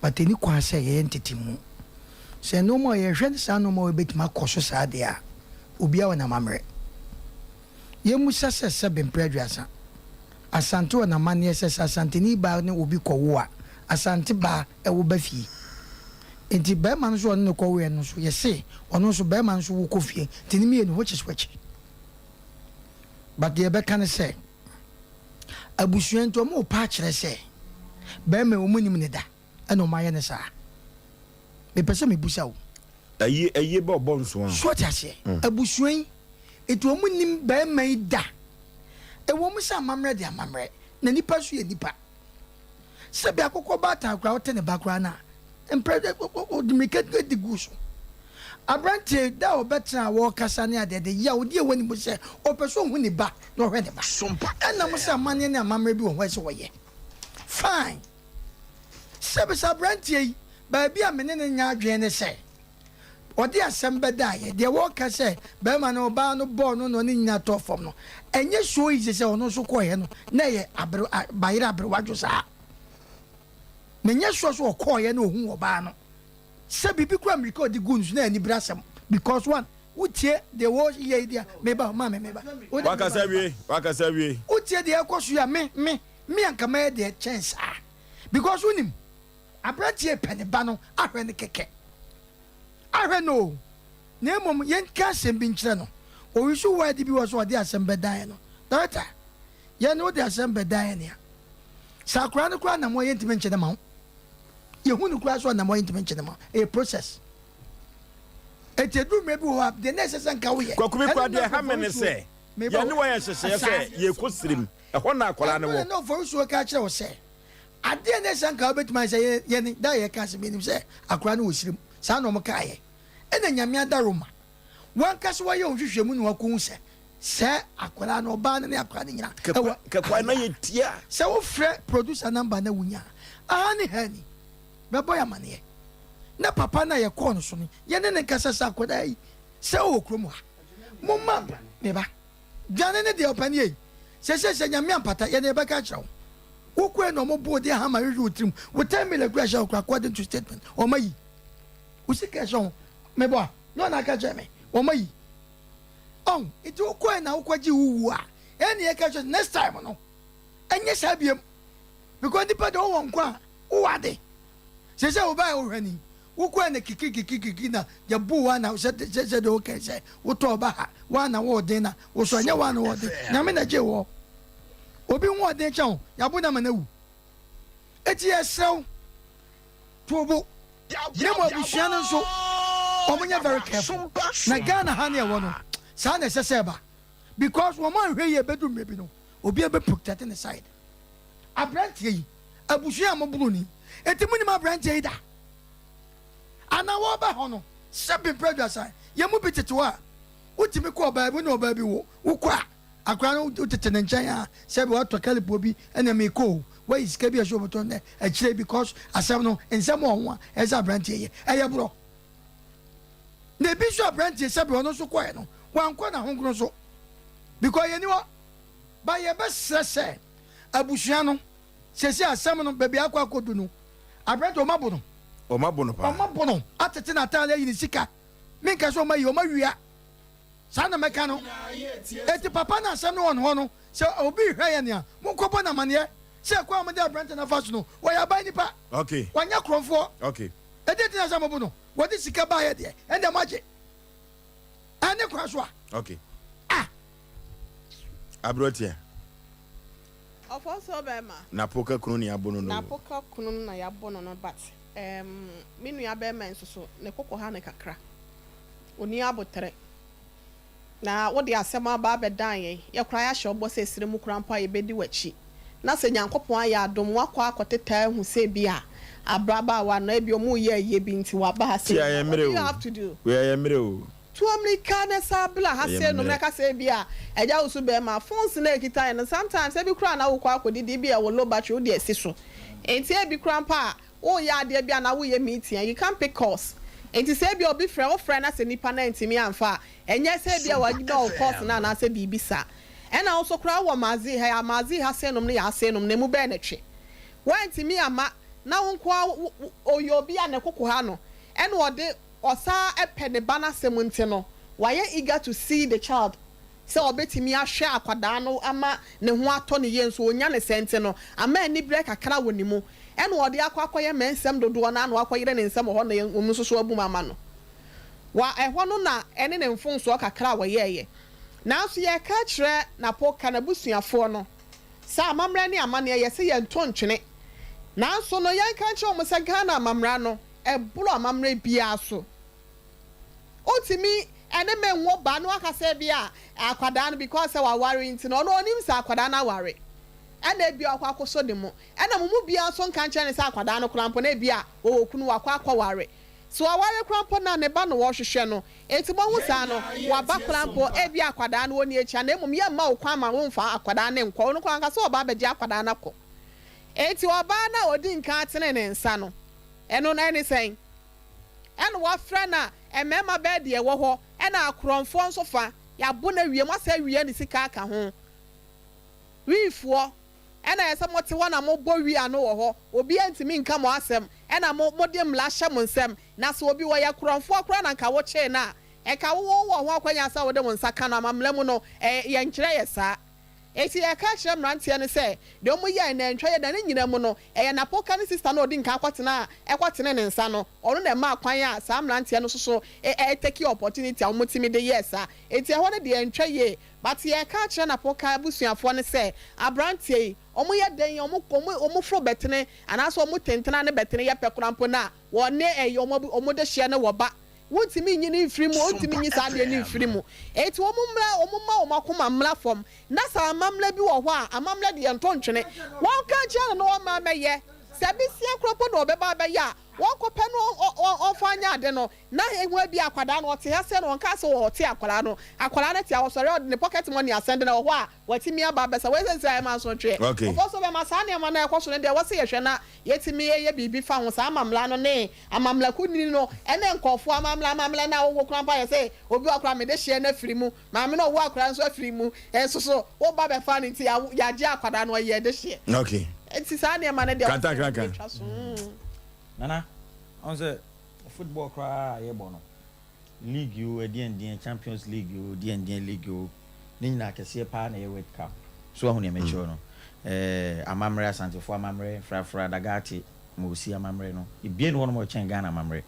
but ɛni kwan sɛ yɛyɛ ntete mu sɛ nneɛma a yɛhwɛ ne saa nneɛma a ɛbɛtumi akɔ so saa deɛ a obiara wɔ n'amammerɛ yɛmmusa sɛ sɛbe mprɛ aduasa Asante wɔ n'amanneɛ sɛ sɛ Asanteni baa ne obi kɔwo a Asante baa ɛwo ba fie. Nti bɛɛma no nso a ɔne no kɔwoeɛ no nso yɛse ɔno nso bɛɛma no nso wo kɔ fie nti ne mmienu which is which? But deɛ yɛbɛka ne sɛ abusua nti ɔmo repa akyerɛ sɛ bɛɛma yi ɔmo nim ne da ɛna ɔmo ayɛ no saa. Mepɛ sɛ mebusa wo. Ayie ayie bɛ ɔbɔ nso a. So ɔte aseɛ? Abusua yi nti ɔmo nim bɛɛma yi da. Ɛwɔ mu sɛ amammerɛ de amammerɛ na nipa nso yɛ nipa. Sɛbi akokɔ baatan koraa wote ne ba koraa no a, mprɛ ɔde mmirika di gu so. Aberanteɛ da a ɔbɛtena a wɔrekasa ne adeɛ de yaw deɛ ɛwɔ ne mu sɛ ɔpɛ sɛ ɔhu ne ba na ɔhwɛ ne ba. Ɛnam sɛ amanneɛ ne amammerɛ bi wɔ hɔ a ɛsɛ ɔyɛ. Fine. Sɛbi sɛ aberanteɛ yi, baabi a me ne no nyɛ adwene ne sɛ, Ɔde asɛm bɛdaeɛ. Deɛ wɔka sɛ barima no ɔbaa no bɔɔ no na ɔne nyina tɔɔ fam no, ɛnyɛ so easy sɛ ɔno nso kɔeɛ no na ɛyɛ abere bayerɛ aberewadwo saa. Menyɛ sure sɛ ɔkɔeɛ na ɔhuu ɔbaa no. Sɛ biribi koraa mmirika a ɔde guu no so na ɛyɛ anibere asɛm because one, wotie deɛ wɔyɛ yi deɛ meba maame meba. Wakasa wie, wakasa wie. Wotie deɛ ɛkɔ so yi a me me me anka mɛyɛ deɛ kyɛn saa because wonim. Aberanteɛ repɛ ne ba no ahwɛ no kɛkɛ. Ahwɛ no o, na mmom yɛnka asɛm bi nkyerɛ no. Ɔresu word bi wɔ so a ɔde asɛm bɛdan yɛn no. Director, yɛn no wode asɛm bɛdan yɛn a, sɛ akwadaa no koraa nam hɔ a yɛntumi nkye no ma wo. Yɛhu no koraa sɛ ɔnam hɔ a yɛntumi nkye no ma wo. Ɛyɛ process. Enti ɛduru mmerɛ bi wɔ hɔ a, deɛ na ɛsɛ sɛ nka woyɛ. Kwaku me Ɛno koraa na deɛ ɛha me ne Oforisuo, sɛ meba yɛne o, wo ayɛ nhyehyɛeɛ sɛ yɛrekɔ sirim, ɛhɔ na akwadaa no Ɛno wɔ. na Oforisuo ka kyerɛ wo sɛ Adeɛ ne sɛ anka wobɛtumi ayɛ sɛ yɛn yɛn da a yɛka asɛm yɛnim sɛ akwadaa no wɔ sirem saa na wɔn kaeɛ ɛna Nyame adaworoma wankasa wayɛ wo nhwehwɛmu na wakɔhu sɛ sɛ akwadaa no ɔbaa no ne akwadaa no nyina ɛwɔ Kɛkwae na yɛ tia. Sɛ wofrɛ producer number na wunya a aha ne ha ni bɛbɔ yɛ amaneɛ na papa no a yɛkɔɔ no so no yɛne no nkasa sɛ akwadaa yi sɛ ɔwɔ kurom ha momma me ba Dwane ne deɛ ɔpɛ ne yei. Sɛsɛ sɛ Nyame ampata yɛn yɛbɛka akyerɛ wo. Wo koe na ɔmo boo de hama hwehwɛ wo tirim. Wo 10 million kura hyɛ wo kora according to statement. Ɔmo ayi. Wo sika ɛhyɛ ho. Mebɔ a. Nyɛ ɔna aka kyerɛ me. Ɔmo ayi. Ɔn, nti wo koe na wo kɔ gye wo wuo a, ɛne yɛka kyerɛ next time no, ɛnyɛ saa biam. Because nipa deɛ wowɔ nkwa a, wowɔ ade. Sɛsɛ wo ba a wohwɛ no yi, Wokɔɛ na kikirikikirikiri na yɛboo wo ana sɛ sɛ sɛ deɛ wokɛɛ sɛ wotɔ ɔba ha wo ana wo ɔden na wosɔ ɛnyɛ wo ana wo ɔden Nyame na gyee woɔ obi ho ɔden kyɛn wo yabo no ama no awu eti yɛsrɛ wo to wo bo na mo abusua no nso wɔn nyɛ very careful na Ghana ha ne ɛwɔ no saa na ɛsɛ sɛ ɛba because wɔn anhwɛ yie bɛdu mmerɛ bi no obi bɛ protect ne side aberanteɛ yi abusua a mo bunu ni eti mo nim aberanteɛ yi da. Anaa wɔreba hɔ no, sɛ mprɛ aduasa, yɛn mu bi tete hɔ a, wotumi kɔ ɔbaa bi, wo ne ɔbaa bi wo, wokɔ a, akwadaa no wotete ne nkyɛn a, sɛ bi watɔ kalipoɔ bi, ɛna mekɔ o, wayi sika bi a ɛsɛ ɔbɛtɔ nnɛ, akyire because asɛm no, nsɛm wɔ ho a, ɛsɛ sɛ aberanteɛ yɛ, ɛyɛ borɔ. Na ebi nso aberanteɛ sɛ bi ɔno nso kɔɛ no, wankɔ n'ahonkron so, because yɛni hɔ, ba yɛbɛsrɛ sɛ abusua no, Seesei asɛm no, baabi a akɔ akɔdu no, aberante, wɔabo no. Wɔabo no paa. Wɔabo no, atete n'ataade, ayi ne sika. Menka sɛ wɔayi, wɔawia. Saa na mɛka no. Enti papa no asɛm no wɔ ne hɔ no, sɛ obi rehwɛ yɛn a, monkɔbɔ no amanneɛ sɛ kwan a wɔde aberante no afa so no, ɔyɛ aban nipa. Okay. Wanyɛ korɔmfoɔ. Okay. Ɛdeɛn nti na ɛsɛ sɛ mobo no? Wɔde sika baeɛ deɛ, ɛndeɛ moagye. Ɛne kwan so a. Okay. Ah! Aberanteɛ. Ɔfɔnsoɔ bɛɛma. Napoka kunu ne yɛabɔ no no o. Napoka kunu no na yɛabɔ no no but ehm me nua bɛɛma yi nso so ne koko ha no kakra. Ɔnni aboterɛ. Na wode asɛm aba abɛdan yɛn, yɛ koraa yɛahyɛ wo bɔ sɛ ɛserɛ mu koraa mpo a yɛbɛdi w'akyi. Na sɛ Nyankopɔn ayɛ adom woakɔ akɔtetɛ ahu sɛ ebia abrabaawa no ebia ɔmo reyɛ ayie bi nti waba ha sei Tia yɛ no what mmerɛ do you o, have to do? wei ɛyɛ mmerɛ o. Tu amirika na san bra ha Ɛyɛ sei nom na mmerɛ. ka sɛ ebia agya wo so bɛɛma. Phones no a ɛkita yɛn no sometimes ebi koraa na wokɔ akɔdidi ebia ɛwɔ low battery wode asi so nti ebi koraa mpo a woreyɛ adeɛ bi anaa woreyɛ meeting a you can't pick calls nti sɛ ebia obi frɛ wo frɛ na sɛ nipa no antumi amfa a ɛnyɛ sɛ ebia wa ignore wo calls no anaasɛ biribi saa. Ɛna wo nso koraa wowɔ Mazee ha yi a Mazee ha sei nom ne yɛ ha sei nom no emu bɛn na ɛtwe? Woantumi amma na wo nko ara wo wo ɔyɛ obi a ne koko ha no ɛna ɔde Ɔsan pɛ ne ba no asɛm nti no wayɛ eager to see the child. sɛ ɔbɛtumi ahwɛ akwadaa no ama ne ho atɔ no yie nso ɔnya ne sɛ nti no ama aniberɛ kakra wɔ ne mu ɛna ɔde akɔ akɔyɛ mɛnsɛm dodoɔ no ara na wakɔyere ne nsam wɔ hɔ na wɔn nso so abum ama no wɔ ɛhɔ no na ɛne ne mfomsoɔ kakra a wɔyɛeɛ. Nanso yɛreka akyerɛ Napoka n'abusuafoɔ no sɛ amammerɛ ne amanneɛ yɛse yɛnto ntwene. Nanso no yɛnka nkyerɛ wɔn sɛ Ghana amammara no ɛboro amammerɛ biara so. Wotumi ɛne me nwo ba na waka sɛ ebia akwadaa no because sɛ waware nti no ɔno ɔnim sɛ akwadaa no aware ɛna ebia ɔkɔ akɔsɔ ne mu. Ɛna mo mu biara nso nka nkyerɛ no sɛ akwadaa no koraa mpo no ebia wɔwɔ kunu wakɔ akɔware. Sɛ waware koraa mpo no a ne ba na wɔhwehwɛ no. Enti moahu saa no, waba koraa mpo, ebia akwadaa no ɔnni akyi a, na mmom yɛmma wo kwan ma womfa akwadaa no nkɔ. Ɔno koraa anka sɛ ɔba abɛgye akwadaa no akɔ. Enti ɔbaa no a ɔdi nkan tenee ne nsa no, ɛno no ɛne sɛn? Ɛna wɔafrɛ no a mmarima bɛyɛ deɛ ɛwɔ hɔ, ɛna akorɔmfoɔ nso fa, yɛabo no awie, moasan awia ne sika aka ho. Wiifoɔ. Ɛna ɛyɛ sɛ mote hɔ na mobɔ wia no wɔ hɔ, obiara ntumi nka mo asɛm, ɛna mo, mode mmara hyɛ mo nsam, na sɛ obi ɔyɛ korɔmfoɔ koraa na nka wokyee no a, nka wo, wowɔ ho akwanya sɛ wode wo nsa ka no, amammerɛ mu no, ɛ, yɛnkyerɛ yɛ saa. Enti yɛka kyerɛ mmeranteɛ no sɛ, deɛ wɔyɛɛ no antwa yɛ da, ne nyinaa mu no, ɛyɛ Napoka ne sista no a ɔdi nkan kɔtenaa, ɛkɔtenee ne nsa no, ɔno na ɛmaa kwan a saa mmeranteɛ no nso so ɛ, ɛ, take opportunity a wɔtumi de yɛɛ saa. Enti ɛhɔ no deɛ antwa yie. But yɛreka akyerɛ Napoka abusuafoɔ no sɛ abranteɛ yi ɔmo yɛ dɛn ɔmo ɔmo ɔmo foro bɛtene anaasɛ ɔmo tentena ne bɛtene yɛ pɛ koraa mpo no a wɔne ɛyi ɔmo abu ɔmo dehyeɛ no wɔ ba wontumi nyi no mfiri mu ɔntumi nyi saa adeɛ no mfiri mu enti ɔmo mmra ɔmo mma ɔmo akoma mmra fam na sɛ amammerɛ bi wɔ hɔ a amammerɛ deɛ yɛnto ntwene wɔnka nkyerɛ no na ɔmma mmɛyɛ sɛ besia koraa mpo na ɔbɛba abɛyɛ a wɔnkɔpɛ no ɔmfa nyɛ ade no Na ehu ebia akwadaa no ɔte ha sɛ na ɔnkaa sɛ ɔte akwadaa no akwadaa no te a ɔsɔre a ɔde ne pocket money asɛnde na wɔ hɔ a watumi aba abɛsa wei sɛ nsɛ ɛma nsotweɛ Okay. ɔfɔ so bɛma saa nneɛma no a ɛkɔ so no deɛ ɛwɔ sɛ yɛhwɛ na yɛtumi yɛ biribi fa ho saa amamla no ne amamla kunini no ɛne nkɔfoɔ amamla amamla no a wowɔ kora mpo ayɛ sɛ obi wɔ akora mede hyeɛ no afiri mu maame no ɔwɔ akora nso afiri mu ɛnso so woba bɛfa no nti yɛagye akwadaa no ɔyɛ de hyeɛ Okay. nti saa nneɛma no deɛ ɛwɔ sɛ Kantankrankran. yɛtwa so mm. Nana, ɔn sɛ Football koraa a yɛbɔ no, league oo, ɛdeɛn deɛn, Champions League oo, deɛn deɛn league oo, ne nyinaa kɛseɛ paa na ɛyɛ World Cup. So wahu deɛ mekyerɛ no? Ɛɛ amammerɛ, Asantefoɔ amammerɛ, Frafra, Dagaate, Mossi amammerɛ no, ebie ne hɔnom a ɛkyɛn Ghana amammerɛ.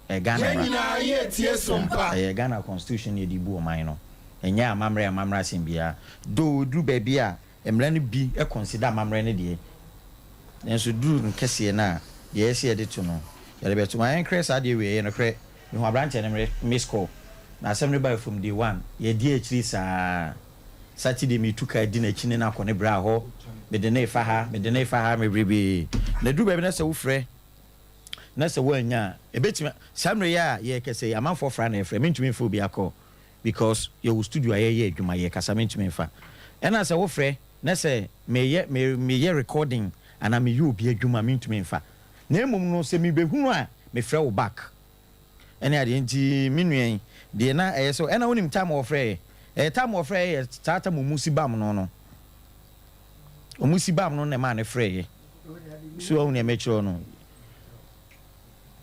Ɛyɛ Ghana Yɛn mmara. nyinaa yɛ tie so Yeah, mpa. ɛyɛ Ghana constitution na yɛde bu ɔman no. Ɛnyɛ amammerɛ amammerɛ asɛm biara. Though ɛduru baabi a, Mmara no bi consider amammerɛ no deɛ, nanso duru no kɛseɛ no a, deɛ ɛyɛ sɛ yɛde to no, yɛde bɛto. Ma yɛnkrɛ saa adeɛ wei, ɛyɛ nokorɛ. Mehu aberanteɛ no mere miss call, na asɛm no bae from day one, yɛadi akyiri saa. Saturday metu car di n'akyi ne no akɔ ne bra hɔ, mede no refa ha, mede no refa ha, mebrebee. Na ɛduru baabi na sɛ wofrɛ na sɛ woannya a, ɛbɛtumi, saa mmerɛ yi a yɛrekasa yi, amanfoɔ fra na ɛfrɛ, mentumi mfa obiara call. because yɛwɔ studio a yɛyɛ adwuma yɛkasa mentumi mfa ɛna sɛ wofrɛ na sɛ meyɛ meyɛ recording anaa meyɛ obi adwuma mentumi mfa na mmom no sɛ mebɛhunu a mefrɛ wo back ɛne adeɛ nti me nua yi deɛ na ɛyɛ sɛ ɛna wonim time wɔfrɛ yɛ ɛyɛ time wɔfrɛ yɛ yɛ saa time ɔmu si bam no no ɔmu si bam no na ɛmaa ne frɛ yɛ so ɔhu nea mɛkyerɛ no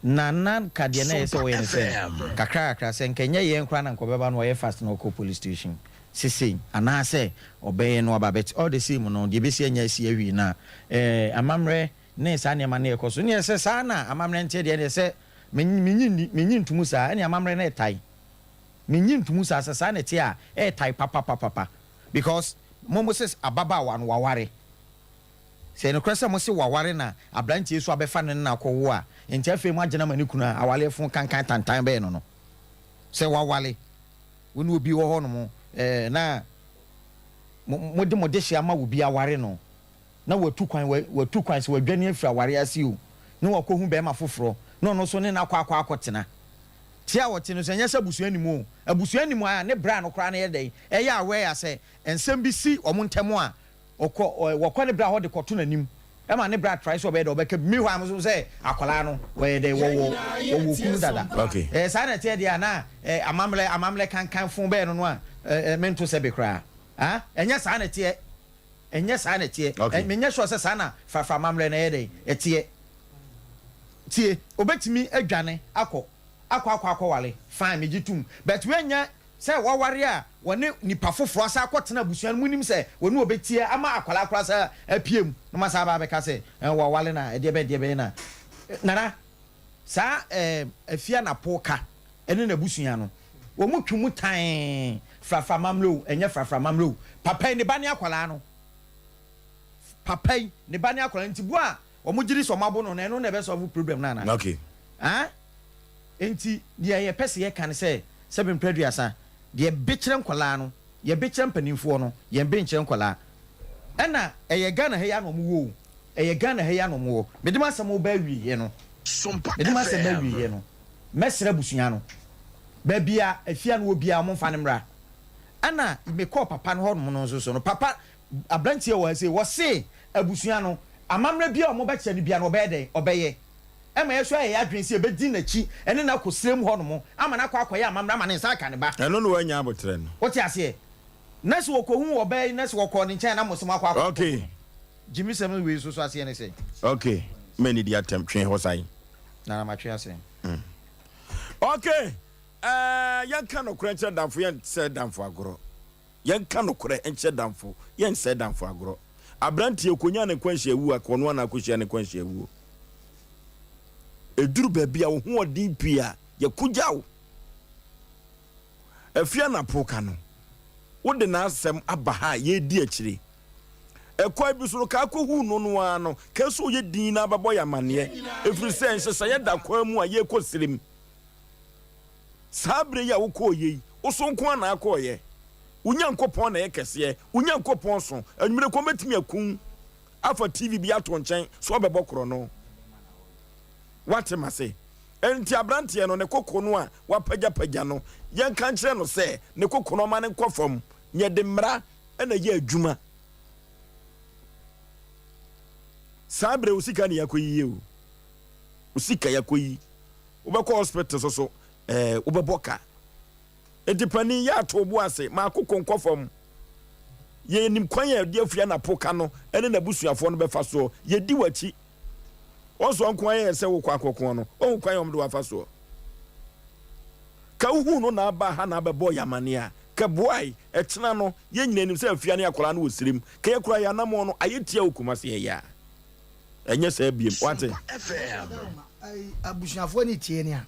Na na nka deɛ na ɛyɛ sɛ ɔyɛ ne sɛ, kakra kakra, sɛ nka ɛnyɛ yɛn koraa na nka ɔbɛba na wayɛ fast na ɔkɔ police station sesei, anaasɛ ɔbɛyɛ na waba, but all the same no, deɛ ɛbɛsi anya asi awie na eh, amammerɛ ne saa nneɛma no ɛkɔ so. Neɛ sɛ saa na amammerɛ nteɛ deɛ, ɛneɛ sɛ menye nni, menye ntomu saa, ɛneɛ amammerɛ no ɛtae. Menye ntomu saa, sɛ saa na ɛteɛ a, ɛɛtae papapapapa, because mo mo se ababaawa no waware. Sɛ ɛyɛ nokorɛ sɛ mose waware na abranteɛ yi so abɛfa ne nna akɔwo a, enti afei moagyina ama ne kunu a awaleɛ fo kankan tantan bɛyɛ no no? Sɛ wawale, wo ne obi wɔ hɔ nom eh, na mo, mode mo dehye ama obi aware no, na watu kwan, wa, watu kwan sɛ wadwane afiri awareɛ ase o, na wakɔhu bɛrima foforɔ, na ɔno nso ne no akɔ akɔ akɔtena. Te a ɔte no nso, ɛnyɛ sɛ abusua nim o, abusua nim a, ne bra no koraa no yɛ dɛn? Ɛyɛ aware a sɛ nsɛm bi si wɔn ntam a, Ɔkɔ ɔ wɔkɔ ne bra hɔ de kɔto n'anim ɛma ne bra try sɛ ɔbɛyɛ dɛ ɔbɛka bi meanwhile mo nso sɛ akwadaa no wɔyɛ dɛ wɔwɔ wɔwɔ kunu dada Okay. ɛɛ saa na ɛteɛ deɛ a na ɛɛ amammerɛ amammerɛ kankan fon bɛyɛ no no a ɛɛ mento sɛbe koraa ah ɛnyɛ saa na ɛteɛ ɛnyɛ saa na ɛteɛ Okay. ɛ menyɛ sure sɛ saa na frafra amammerɛ no ɛyɛ dɛ ɛteɛ tie obetumi adwane akɔ akɔ akɔ akɔwale fine megye tum but wɛnyɛ. Sɛ waware a wɔne nipa foforɔ asan akɔtena abusua no mu nim sɛ wɔne wɔbɛtie ama akwadaa koraa san apue mu na wɔasan aba abɛka sɛ ɛɛ waware no a ɛdeɛ bɛn deɛ bɛn na Nana saa ɛɛ Afia Napo ka ɛne n'abusua no wɔn twe mu tann frafra amammerɛ o ɛnyɛ frafra amammerɛ o papa yi ne ba ne akwadaa no papa yi ne ba ne akwadaa no nti bo a wɔn gye di sɛ wɔn abo no no ɛno na ɛbɛ solve problem no anaa? Okay. Ah? Enti deɛ yɛpɛ sɛ yɛka ne sɛ, sɛbe mprɛ aduasa, deɛ yɛbekyerɛ nkwadaa no, yɛbekyerɛ mpanimfoɔ no, yɛnbenkyerɛ nkwadaa. Ɛna ɛyɛ Ghana ha yi ara na wɔn wɔ o, ɛyɛ Ghana ha yi ara na wɔn wɔ. Mede m'asɛm reba awieɛ no, mede m'asɛm ba awieɛ no, mɛsrɛ abusua no, baabi a afie a no wɔ biara wɔmfa no mmra. Ɛna mekɔɔ papa no hɔnom no nso so no, papa, aberanteɛ wɔ ha sei, wɔse abusua no, amammerɛ biara a wɔbɛkyerɛ no biara no, ɔbɛyɛ dɛn? Ɔbɛyɛ. Ɛma yɛn nso ayɛ yɛn adwene sɛ yɛbɛdi n'akyi ne no akɔ serem hɔnom ama no akɔ akɔyɛ amammerɛ ama ne nsa aka ne ba. Ɛno na wanya aboterɛ no. Wote aseɛ? Na sɛ wɔkɔhuu ɔbaa yi na sɛ wɔkɔɔ ne nkyɛn a na mo se moakɔ akɔbɔ Okay. no. Gyimisɛm wei nso so aseɛ ne sɛn? Okay. Mɛnnidi atɛm. Twe hɔ san. Nana matwe ase. Okay. Ɛɛ, yɛnka nokorɛ nkyerɛ damfo, yɛnsɛ damfo agorɔ. Yɛnka nokorɛ nkyerɛ damfo, yɛnsɛe damfo agorɔ. Aberanteɛ ɔkɔnyaa ne nkwanhyia wuo a, ka ɔno ara na akɔhyia ne nkwanhyia wuo. Ɛduru baabi a wo ho ɔden pii a, yɛko gya wo. Afie anapo ka no, wode n'asɛm aba ha a yɛredi akyire. Ɛkwan bi so no, ka akɔhuu no no ara no, ka sɛ ɔyɛ din na abɛbɔ yɛn amanneɛ, ɛfiri sɛ nhyehyɛeɛ da kwan mu a yɛrekɔ serem. Saa berɛ yi a wokɔeɛ yi, wo so nko ara na akɔeɛ. Wo Nyankopɔn na ɛyɛ kɛseɛ. Wo Nyankopɔn so. Anwummerɛ kɔm bɛtumi aku wo afa TV bi ato nkyɛn sɛ ɔbɛbɔ korɔno. Woate m'ase? Enti aberanteɛ no, ne koko no a wapagyapagya no, yɛnka nkyerɛ no sɛ ne koko no ɔma no nkɔ fam. Yɛde mmara na ɛyɛ adwuma. Saa berɛ wo sika na yɛakɔyiye o. Wo sika yɛakɔyi. Wobɛkɔ hospital so so eh, wobɛbɔ ka. Enti panin yɛ ato bo ase ma akoko nkɔ fam. Yɛnim kwan a yɛde afiri anapo ka no ne n'abusuafoɔ no bɛfa soɔ. Yɛdi w'akyi. Wɔn so nko ara yɛ sɛ wokɔ akɔkoɔ no, woahu kwan a wɔde wo afa soɔ. Ka wohuu no na aba ha na abɛbɔɔ yɛn amaneɛ a, ka boae. Ɛkyena no, yɛn nyinaa nim sɛ afia ne akwadaa no wɔ serem. Ka yɛkura yɛn anammɔn no, ayɛ tia wɔ Kumasi ɛyɛ a. Ɛnyɛ saa biem. Wate? Abusuafoɔ no tie nea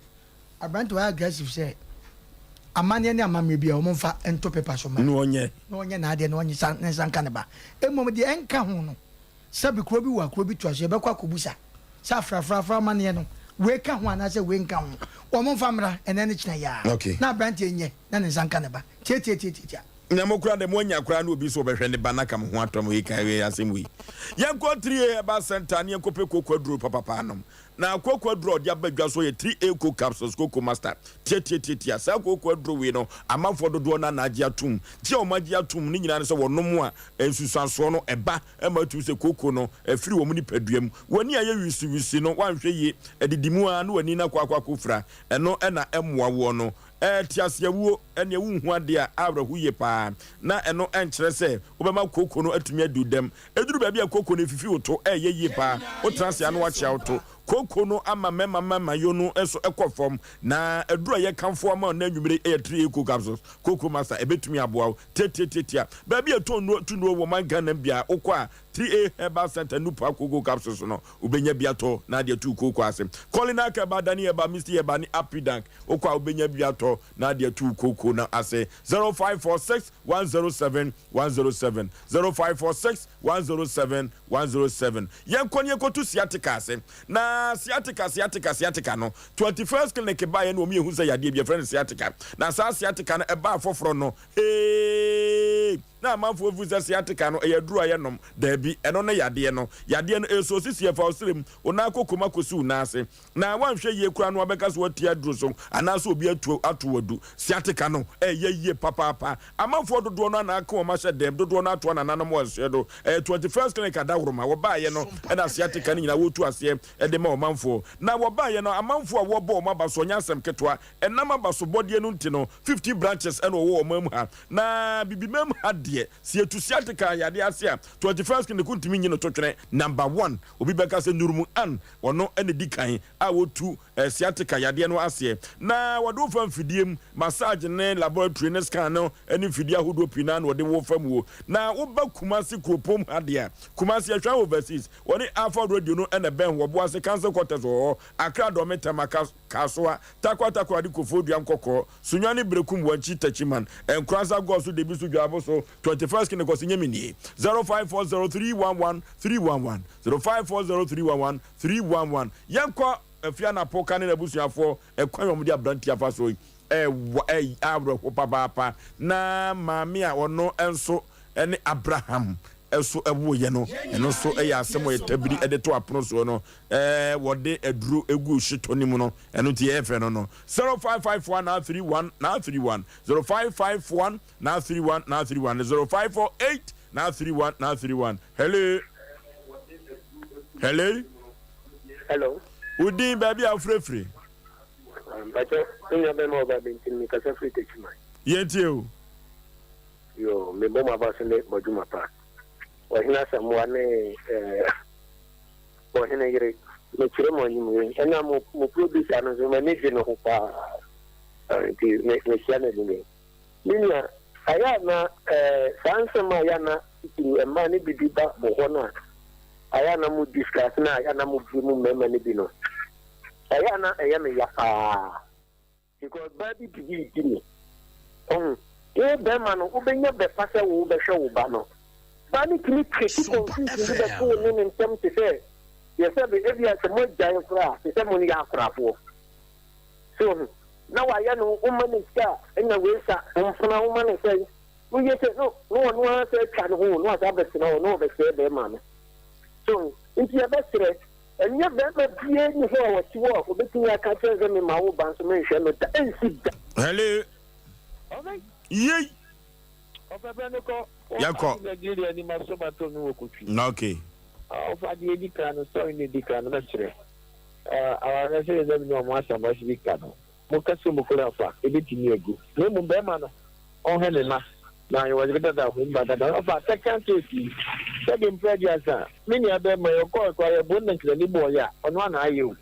aberante wayɛ aggressive sɛ amanneɛ ne amammerɛ bi a wɔn mfa nto paper so ma Na ɔnyɛ. na ɔnyɛ n'adeɛ na ɔnye sa ne nsa nka ne ba. Mmom deɛ ɛnka ho no, sɛbe kuro bi wɔ a kuro bi toa so, yɛbɛkɔ akɔbusa sɛ afrafrafra amanneɛ no wei ka ho anaasɛ wei nka ho. Wɔn mfa mmra ɛnnɛ ne kyena yi ara Okay. na aberanteɛ nyɛ na ne nsa nka ne ba. Tiatiatiatia. Na mo koraa dɛ moanya koraa na obi so ɔbɛhwɛ ne ba na ka mo ho atɔ mo yi kan wei asɛm wei. Yɛnkɔ 3A Herbal Center ne yɛnkɔpɛ kooko aduro papapa nom. Na kooko aduro a ɔde aba dwa so yɛ 3A Coke Capsules Cocoa Master. Tiatiatiatia saa kooko aduro wei no amanfoɔ dodoɔ no ara na agye atom. Gye a wɔagye atom ne nyinaa ne sɛ wɔnom a nsunsuansoɔ no ɛba ma atumi sɛ kooko no afiri wɔn nipadua mu. W'ani ayɛ wisiwisi no woanhwɛ yie adidi mu ara na w'ani no akɔ akɔ akɔfira. Ɛno na ɛmmoa woɔ no. Ɛɛ, teaseawuo, ɛnneɛ wonhu adeɛ a, awerɛho yie pa ara. Na ɛno nkyerɛ sɛ wobɛma kooko no atumi adi wo dɛm. Ɛduru baabi a kooko no refifi wo to, ɛreyɛ yie pa ara. Wotena ase a na woakyea wo to. Kooko no ama mmarima mmarima yɔ no nso kɔ fam. Na aduru a yɛkamfo ama wo nnɛ anwummere yi yɛ 3A Capsules, Kooko Master. Ɛbɛtumi aboa wo tiatiatiatia. Baabi a ɛtɔn nnuro tu nnuro wɔ ɔman Ghana mu biara, wokɔ a, 3A Herbal Centre Nupa Kooko Capsules no, wobɛnya bi atɔ na ade atu wo kooko ase. Kolinak Herbal, Dani Herbal, Misty Herbal ne Apidank. Wokɔ a wobɛnya bi atɔ na ade atu wo kooko no ase. 0546 107 107 0546 107 107 Yɛnkɔ ne yɛnkɔto sciatica ase. Na sciatica, sciatica, sciatica no, 21st Clinic baeɛ na wɔn yɛhu sɛ yadeɛ bi yɛfrɛ no sciatica. Na saa sciatica no ɛbaa foforɔ no, hee! Na amanfoɔ firi sɛ sciatica no ɛyɛ aduro a yɛnom. Daabi, ɛno ne yadeɛ no. Yadeɛ no ɛsɔ sisi, ɛfa wo serɛ mu, wo nan kɔkɔ mu akɔsi wo nan ase. Na woanhwɛ yie koraa no wabɛka sɛ woatua aduro so anaasɛ obi atu ato wo adu. Sciatica no ɛyɛ yie papaapa. Amanfoɔ dodoɔ no ara na aka wɔn ahyɛ dɛm, dodoɔ no ara toa nananom wɔ nsoɛ do. Ɛyɛ 21st Clinic adaworoma. Wɔbaeɛ no na sciatica no nyinaa wɔretu aseɛ de ma ɔmanfoɔ. Na wɔbaeɛ no amanfoɔ a wɔrebɔ wɔn aba so ɔnyɛ asɛm ketewa. Ɛnam abasobɔdeɛ no nti no 50 branches na wɔwɔ ɔman mu ha. Na Bibiman mu ha deɛ sɛ yɛtu sciatica yadeɛ ase a 21st. Clinic wontumi nyi no totwene. Number one, obi bɛka sɛ Nurmu Ann, ɔno na ɛdi kan a wɔtu sciatica yadeɛ no aseɛ. Na wɔde wo fa mfidie mu, massage ne laboratory ne scan no ne mfidie ahodoɔ pii no ara na wɔde wo fa mu o. Na woba Kumasi kuropɔn mu ha deɛ a, Kumasi Ahwea Overseas, wɔne Alpha Radio no na ɛbɛn hɔ, Boase Council Quarters wɔ hɔ, Accra Dɔme Tema, Kasoa, Tarkwa Takoradi Koforidua Nkɔkɔɔ, Sunyani Berekum Wankyi Techiman, Nkoranza Goaso Debiso Dwaboso, 21st Kinekɔsi Nyɛ Me Nie, 0540311311, 0540311311. Yɛnkɔ Afie Anapɔ ka ne n'abusuafoɔ ɛkwan a wɔde aberanteɛ afa so yi ɛwɔ ɛyɛ awerɛho papaapa na maame a ɔno nso ne Abraham nso woeɛ no ɛno nso yɛ asɛm a yɛtabiri de to apono soɔ no ɛɛ wɔde aduro egu hyetɔ no mu no ɛno nti yɛyɛ fɛ no no 0551 931 931 0551 931 931 0548 931 931 hello hello hello wodin baabi a wofirefiri mpakyɛ me nua bɛma ɔba bɛntin mekasa firi takyiman yɛntie o Yoo, mebɔ mo aba so ne mo adwuma pa. Ɔhene Asamoah ne eh, ɔhene yere, mekyerɛ mo anwummere. Ɛna mo, mo producer no nso, m'ani gye ne ho paa. Ah, nti me, mehyia no anwummere. Me nua, ayɛ a na eh, saa nsɛm a ayɛ a na titiriw mmaa no bi de ba mo hɔ no a, ayɛ a na mo discuss na ayɛ a na mo bue mu mmarima no bi no, ɛyɛ a na ɛyɛ me ya paa. Because baa bi de bi redi me. Wahu? Wo bɛrima no, wobɛnya bɛ pa sɛ wo bɛhwɛ wo ba no. Baa no tumi create confusion bi bɛto wo ne ne ntam te sɛ deɛ sɛbe ebia sɛ moagyae koraa a, te sɛ mo no yɛ akorafoɔ. So wahu? Na wayɛ no, woma no sika a, ɛna wei sa, wo mpena woma no sɛn, woyɛ sɛ, no, na ɔno ara sɛ atwa ne ho, na wasan abɛtena hɔ, na ɔbɛsɛe bɛrima no. So wahu? Nti yɛbɛsrɛ. Ɛnyɛ barima biara nni hɔ a ɔte hɔ a obetumi aka akyerɛ no sɛ mema wo ba nso menhwɛ no da. Ensi da. Hello. Yei. Ɔpɛpɛ no kɔ. Yɛkɔ. Nigeria ni ma so ma to mi wɔ kotwi. Na okay. Ɔfa deɛ edi kan no story na edi kan no mɛkyerɛ. Awareɛ sɛ yɛsɛ mi ne ɔmo asɛm ɔsi bi ka no. Mo kasa mu koro afa ebetumi agu. Na mmom bɛrima no ɔnhwɛ ne mma na yɛwɔ dada hom ba dada ɔfa second case yi sɛbi mprɛ aduasa me nua bɛrima yi ɔkɔɔ kora yɛ bon na ne bɔɔ yɛ a ɔno ana ayɛ o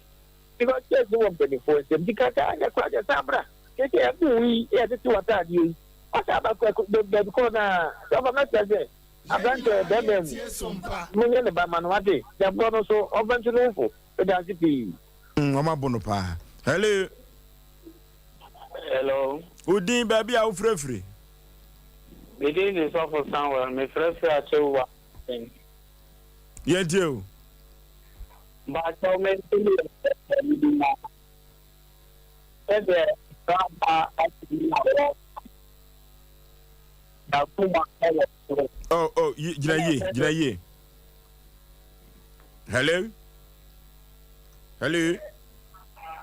because case no wɔ mpanyinfoɔ nsam nti kaka anyɛ kora deɛ san bra keke ɛbu wo yi yɛ tete w'ataadeɛ yi ɔsan aba kɔ baabi kɔ na sɛ ɔfa mɛsɛ sɛ aberantɛ bɛrima mu monyɛ ne ba ma no wate yɛborɔ no so ɔfa nti no wofo meda ase pii. Mm, wɔn abo no paa. Hello. Hello. Wo din baabi a wofirafiri? Me din de Sɔfo Samuel, mefrɛfrɛ Akyewuwa. Yɛntie o. Mpakyɛw me nso meyɛ sɛnkyerɛnne bi na sɛdeɛ grandpa atumi a wɔ n'akoma wɔ soro. Oh, oh, gyina yie, gyina yie. Hello. Hello.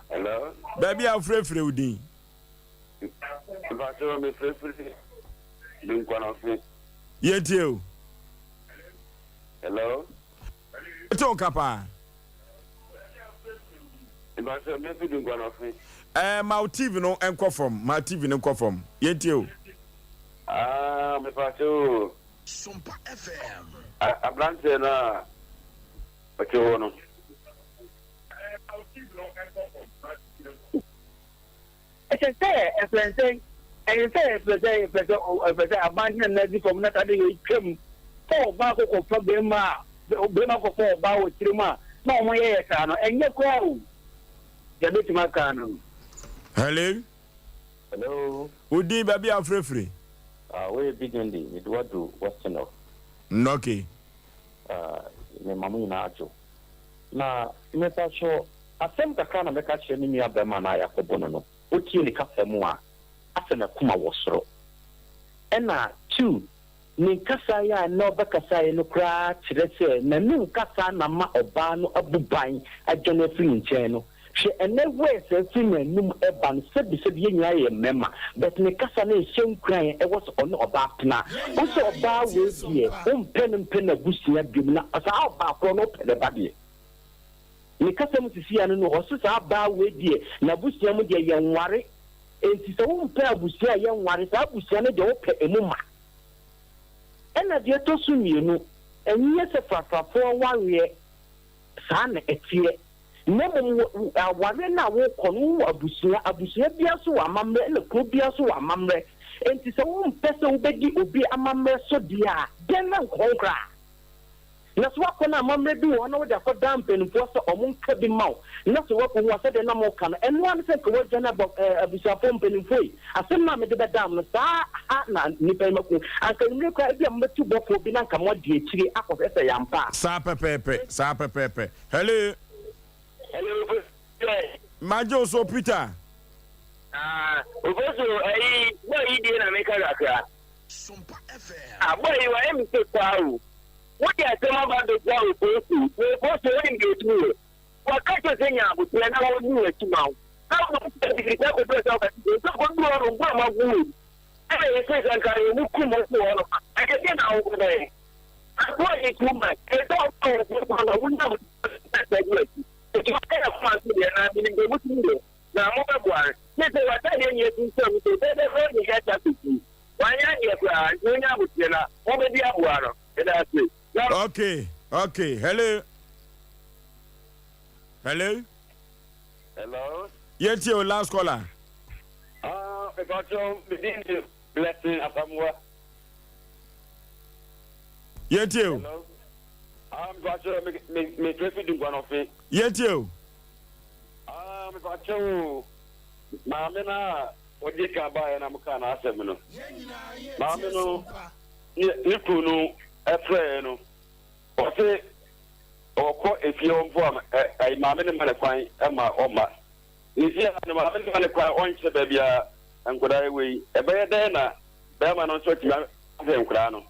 Hello. Baabi a wofrɛfrɛ wo din. Mpatsɔ mefrɛfrɛ Dunkwanɔfe. Yɛntie o. Hello. Ɛte wo nka paa. Mpatsɔ mefi Dunkwanɔfe. Ɛɛ ma wo TV no nkɔ fam, ma TV no nkɔ fam. Yɛntie o. Ah, mepatsɔ o. Sompa FM. Aberanteɛ no a ɔte hɔ no. Ɛsɛ sɛ ɛfrɛnsɛn, ɛsɛ sɛ ɛfrɛ sɛ ɛfrɛ sɛ ɛfrɛ sɛ aban gyina nan si fam na saa de yɛ twam sɛ ɔbaa kɔkɔfa bɛrima a bɛrima kɔfa ɔbaa wɔ tiri mu a na wɔn yɛ yɛ saa no ɛnyɛ koraa o deɛ bɛtumi aka no no. Hello. Hello. Wo din baabi a wofrɛfiri? Ah, woyɛ Bigendi, mede wadu Western North. Okay. Ah, mema mo nyinaa adwo. Na mepakyɛw, asɛm kakra na mɛka akyerɛ me nua barima no a yɛakɔbɔ no no. Wotie ne kasa mu a, asɛ n'akoma wɔ soro. Ɛna two, ne nkasaeɛ a nnɛ ɔbɛkasaeɛ no koraa kyerɛ sɛ n'anum kasa na ama ɔbaa no abu ban adwane afiri ne nkyɛn no. Hwɛ ɛnɛ words a ɛfiri n'anum ɛba no sɛbi sɛbi yɛn nyinaa yɛ mmarima but ne kasa no nhyɛ nkuran ɛwɔ sɛ ɔne ɔbaa tena. Wo sɛ ɔbaa wei deɛ wompɛ no mpɛ n'abusua biom na saa ɔbaa korɔ no wopɛ ne ba deɛ. Ne kasa mu sisi ano no ɔse saa baa wei deɛ n'abusua mu deɛ yɛnware enti sɛ wompɛ abusua a yɛnware saa abusua no deɛ wopɛ emu ma. Ɛna deɛ ɛtɔ so mmienu. Ɛnyɛ sɛ frafrafoɔ awareɛ saa na ɛteɛ, na mmom wɔ awareɛ no a worekɔ no, wowɔ abusua, abusua biara nso wɔ amammerɛ, ɛna kuro biara nso wɔ amammerɛ. Enti sɛ wompɛ sɛ wobɛdi obi amammerɛ so deɛ a, dɛn na nkɔ ho koraa. Na sɛ woakɔ na amammerɛ bi wɔ hɔ na wode akɔdan mpanimfoɔ sɛ wɔnka bi mma wo, na sɛ woakɔhu a, sɛdeɛ na moreka no, ɛno ara ne sɛ nka woadwane aba eh, abusuafoɔ mpanimfoɔ yi, asɛm no a mede bɛdaa mo no, saa ha na nnipa yi maku. Anka anwummere koraa ebia mobɛtu bɔfoɔ bi na anka moadi akyire akɔhwɛ sɛ ɛyɛ ampa a. Saa pɛpɛɛpɛ, saa pɛpɛɛpɛ. Hello. Hello, Ofosu. Magye wo so, Peter. Ah, Ofosu, ɛyi, boy yi die na meka kakra. Ah, boy yi wayɛ mistake paa o. Wode asɛm aba abɛgya Ofosu, na Ofosu wonim deɛ ɔtumi yɛ. Waka kyerɛ sɛ nya aboterɛ na wɔnni w'akyi ma wo. Na wode mmirika kɔduru sɛ wobɛte sɛ nso kɔduru hɔ no bɔ ma gu wei. Ɛna yɛsɛ sɛ nka yɛn mu kum wo wɔ hɔ no ma. Ɛyɛ deɛ na wobɛyɛ. Akoa yɛ too much. Ɛsɛ sɛ woma wo na wonya aboterɛ di w'akyi. Nti waka yɛ koma so deɛ na menim deɛ motumi yɛ. Na mobɛboa no. Seesei w'atadeɛ nyɛ tuntum nso sɛ sɛ ne yɛ traffic yi. Wanyɛ adeɛ koraa nti wonya aboterɛ na mobɛdi aboa no. Meda ase. Na. Okay, okay. Hello. Hello. Hello. Yɛntie o last caller. Ah, mepakyɛw, me din de Blessing Asamoah. Yɛntie o. Hello. Ah, mepakyɛw, me me me frɛ fi Dunkwanɔfe. Yɛntie o. Ah, mepakyɛw o. Maame no a ɔdi kan baeɛ na mokaa n'asɛm no. Maame no ne ne kunu no frɛɛ no, ɔse ɔkɔ efie hɔ mpo a ɛ maame no ma no kwan ma ɔmma. Ne fie ha no maame no ma no kwan ɔnkyerɛ baabi a nkwadaa yi wɔ yi. Ɛbɛyɛ dɛn na bɛrima no nso atumi ahwɛ nkwadaa no?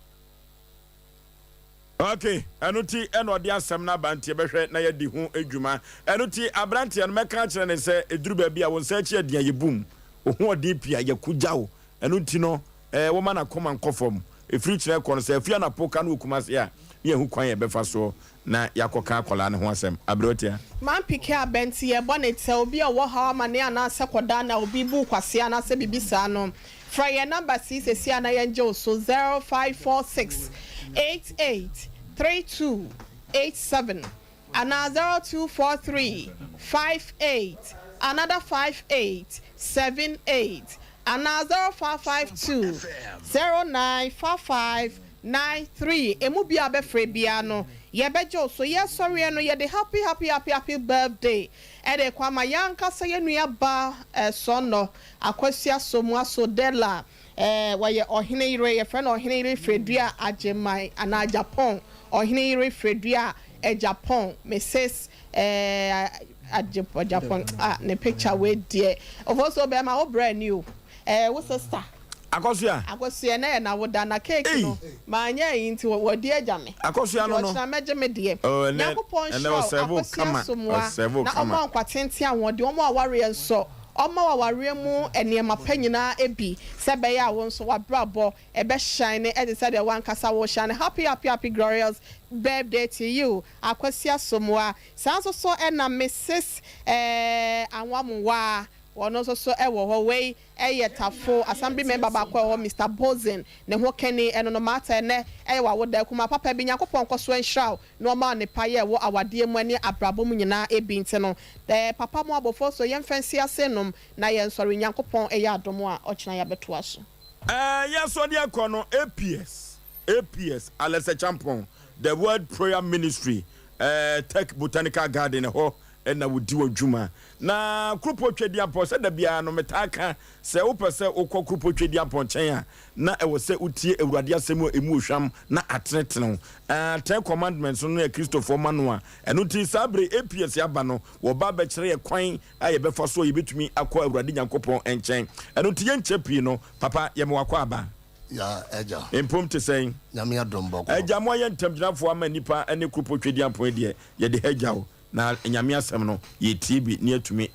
Ok, ɛno ti ɛna ɔde asɛm no aba nti yɛbɛhwɛ na yɛadi ho dwuma. Ɛno ti aberanteɛ no mɛka akyerɛ no sɛ ɛduru baabi a wo nsa akyi adi a yɛbum, wo ho ɔden pii a yɛko gya wo. Ɛno nti no eh, wɔma n'akoma nkɔ fam. Ɛfiri kyerɛ kɔ no sɛ afiri anapo ka no wɔ Kumasi a, ne yɛahu kwan a yɛbɛfa soɔ na yɛakɔka akwadaa no ho asɛm. Aberewatia. Man pike abɛ nti yɛbɔ no tɛ obi a ɔwɔ haw amane anaasɛ kɔdaa na obi bu wo kwasea anaasɛ biribi saa no frɛ yɛn numbers yi sesie a na yɛngye wo so 0546 88 32 87 anaa 0243 58 another 58 78 anaa 0552 09 55 93 Emu biara a wobɛfrɛ biara no, yɛbɛgye wo so. Yɛsɔreɛ no, yɛde happy happy happy happy birthday de rekɔ ama yɛn ankasa yɛn nua ba Sɔnnɔ Akwasia Somuaso Della. Wɔyɛ ɔhene yere, yɛfrɛ no ɔhene yere Fredua Agyeman anaa Agyapong, ɔhene yere Fredua Agyapong, Mrs. Agyapong, ah, ne picture wei deɛ, Ofosuo bɛrima wo brɛ ni o, ɛyɛ wo sister. Akosua. Akosua ɛnɛ yɛ n'awoda na cake no manyɛ ayi nti wadi agya me. Akosua no no. Nti ɔkyena mɛgye me deɛ. Oh ɛnɛ Nyankopɔn ɛnɛ nhyira wo ɔsɛvo Akosua kama Asomoa ɔsɛvo na kama. ɔma wo nkwa tenten ahoɔden ɔma w'awareɛ nsɔ ɔma w'awareɛ mu nneɛma pa nyinaa bi sɛ ɛbɛyɛ a wo nso w'abrabɔ ɛbɛ shine ɛte sɛ deɛ w'ankasa wo shine happy happy happy glorious birthday to you Akosua Asomoa saa nso so ɛna Mrs eh Anwamowa wɔn nso so ɛwɔ hɔ wei Ɛyɛ Tafo Assembly member baako a ɛwɔ hɔ Mister Bozen ne ho kani ɛno no Martha ɛnɛ ɛyɛ w'awoda akumaa papa bi Nyankopɔn nkɔso nhyira wo na ɔma wo nnepa yɛ ɛwɔ awadeɛ mu ɛne abrabɔ mu nyinaa ɛbi nti no ɛɛ papa mo abɔfoɔ so yɛnfa nsi ase nnom na yɛnsɔre Nyankopɔn ɛyɛ adom a ɔkyena yɛabɛtoa so. Ɛɛ yɛsɔ deɛ kɔ no APS APS Alex Acheampong The Word Prayer Ministry ɛɛ Tech Botanical Garden ɛhɔ na wodi wɔn dwuma. Na Kuropɔn Tweaduampɔn, sɛ da biara no metaa ka, sɛ wopɛ sɛ wokɔ Kuropɔn Tweaduampɔn nkyɛn a, na ɛwɔ sɛ wotie Awurade asɛm a emu ohwam na atenetene wo. Ɛɛ, Ten Commandments no yɛ Kristofoɔ ma no a, ɛno nti saa bere APS aba no, wɔba abɛkyerɛ yɛ kwan a yɛbɛfa so a yɛbɛtumi akɔ Awurade Nyankopɔn nkyɛn. Ɛno nti yɛnkyɛ pii no, papa, yɛma wakɔ aba. Ya Agya. Mpom te sɛn? Nyame adom bɔkɔ. Agya, moayɛ ntamgyinafoɔ ama nnipa ne Kuropɔn Tweaduampɔn yi deɛ, yɛde ha gya wo. Na Nyame asɛm no yɛtie bi na yɛatumi.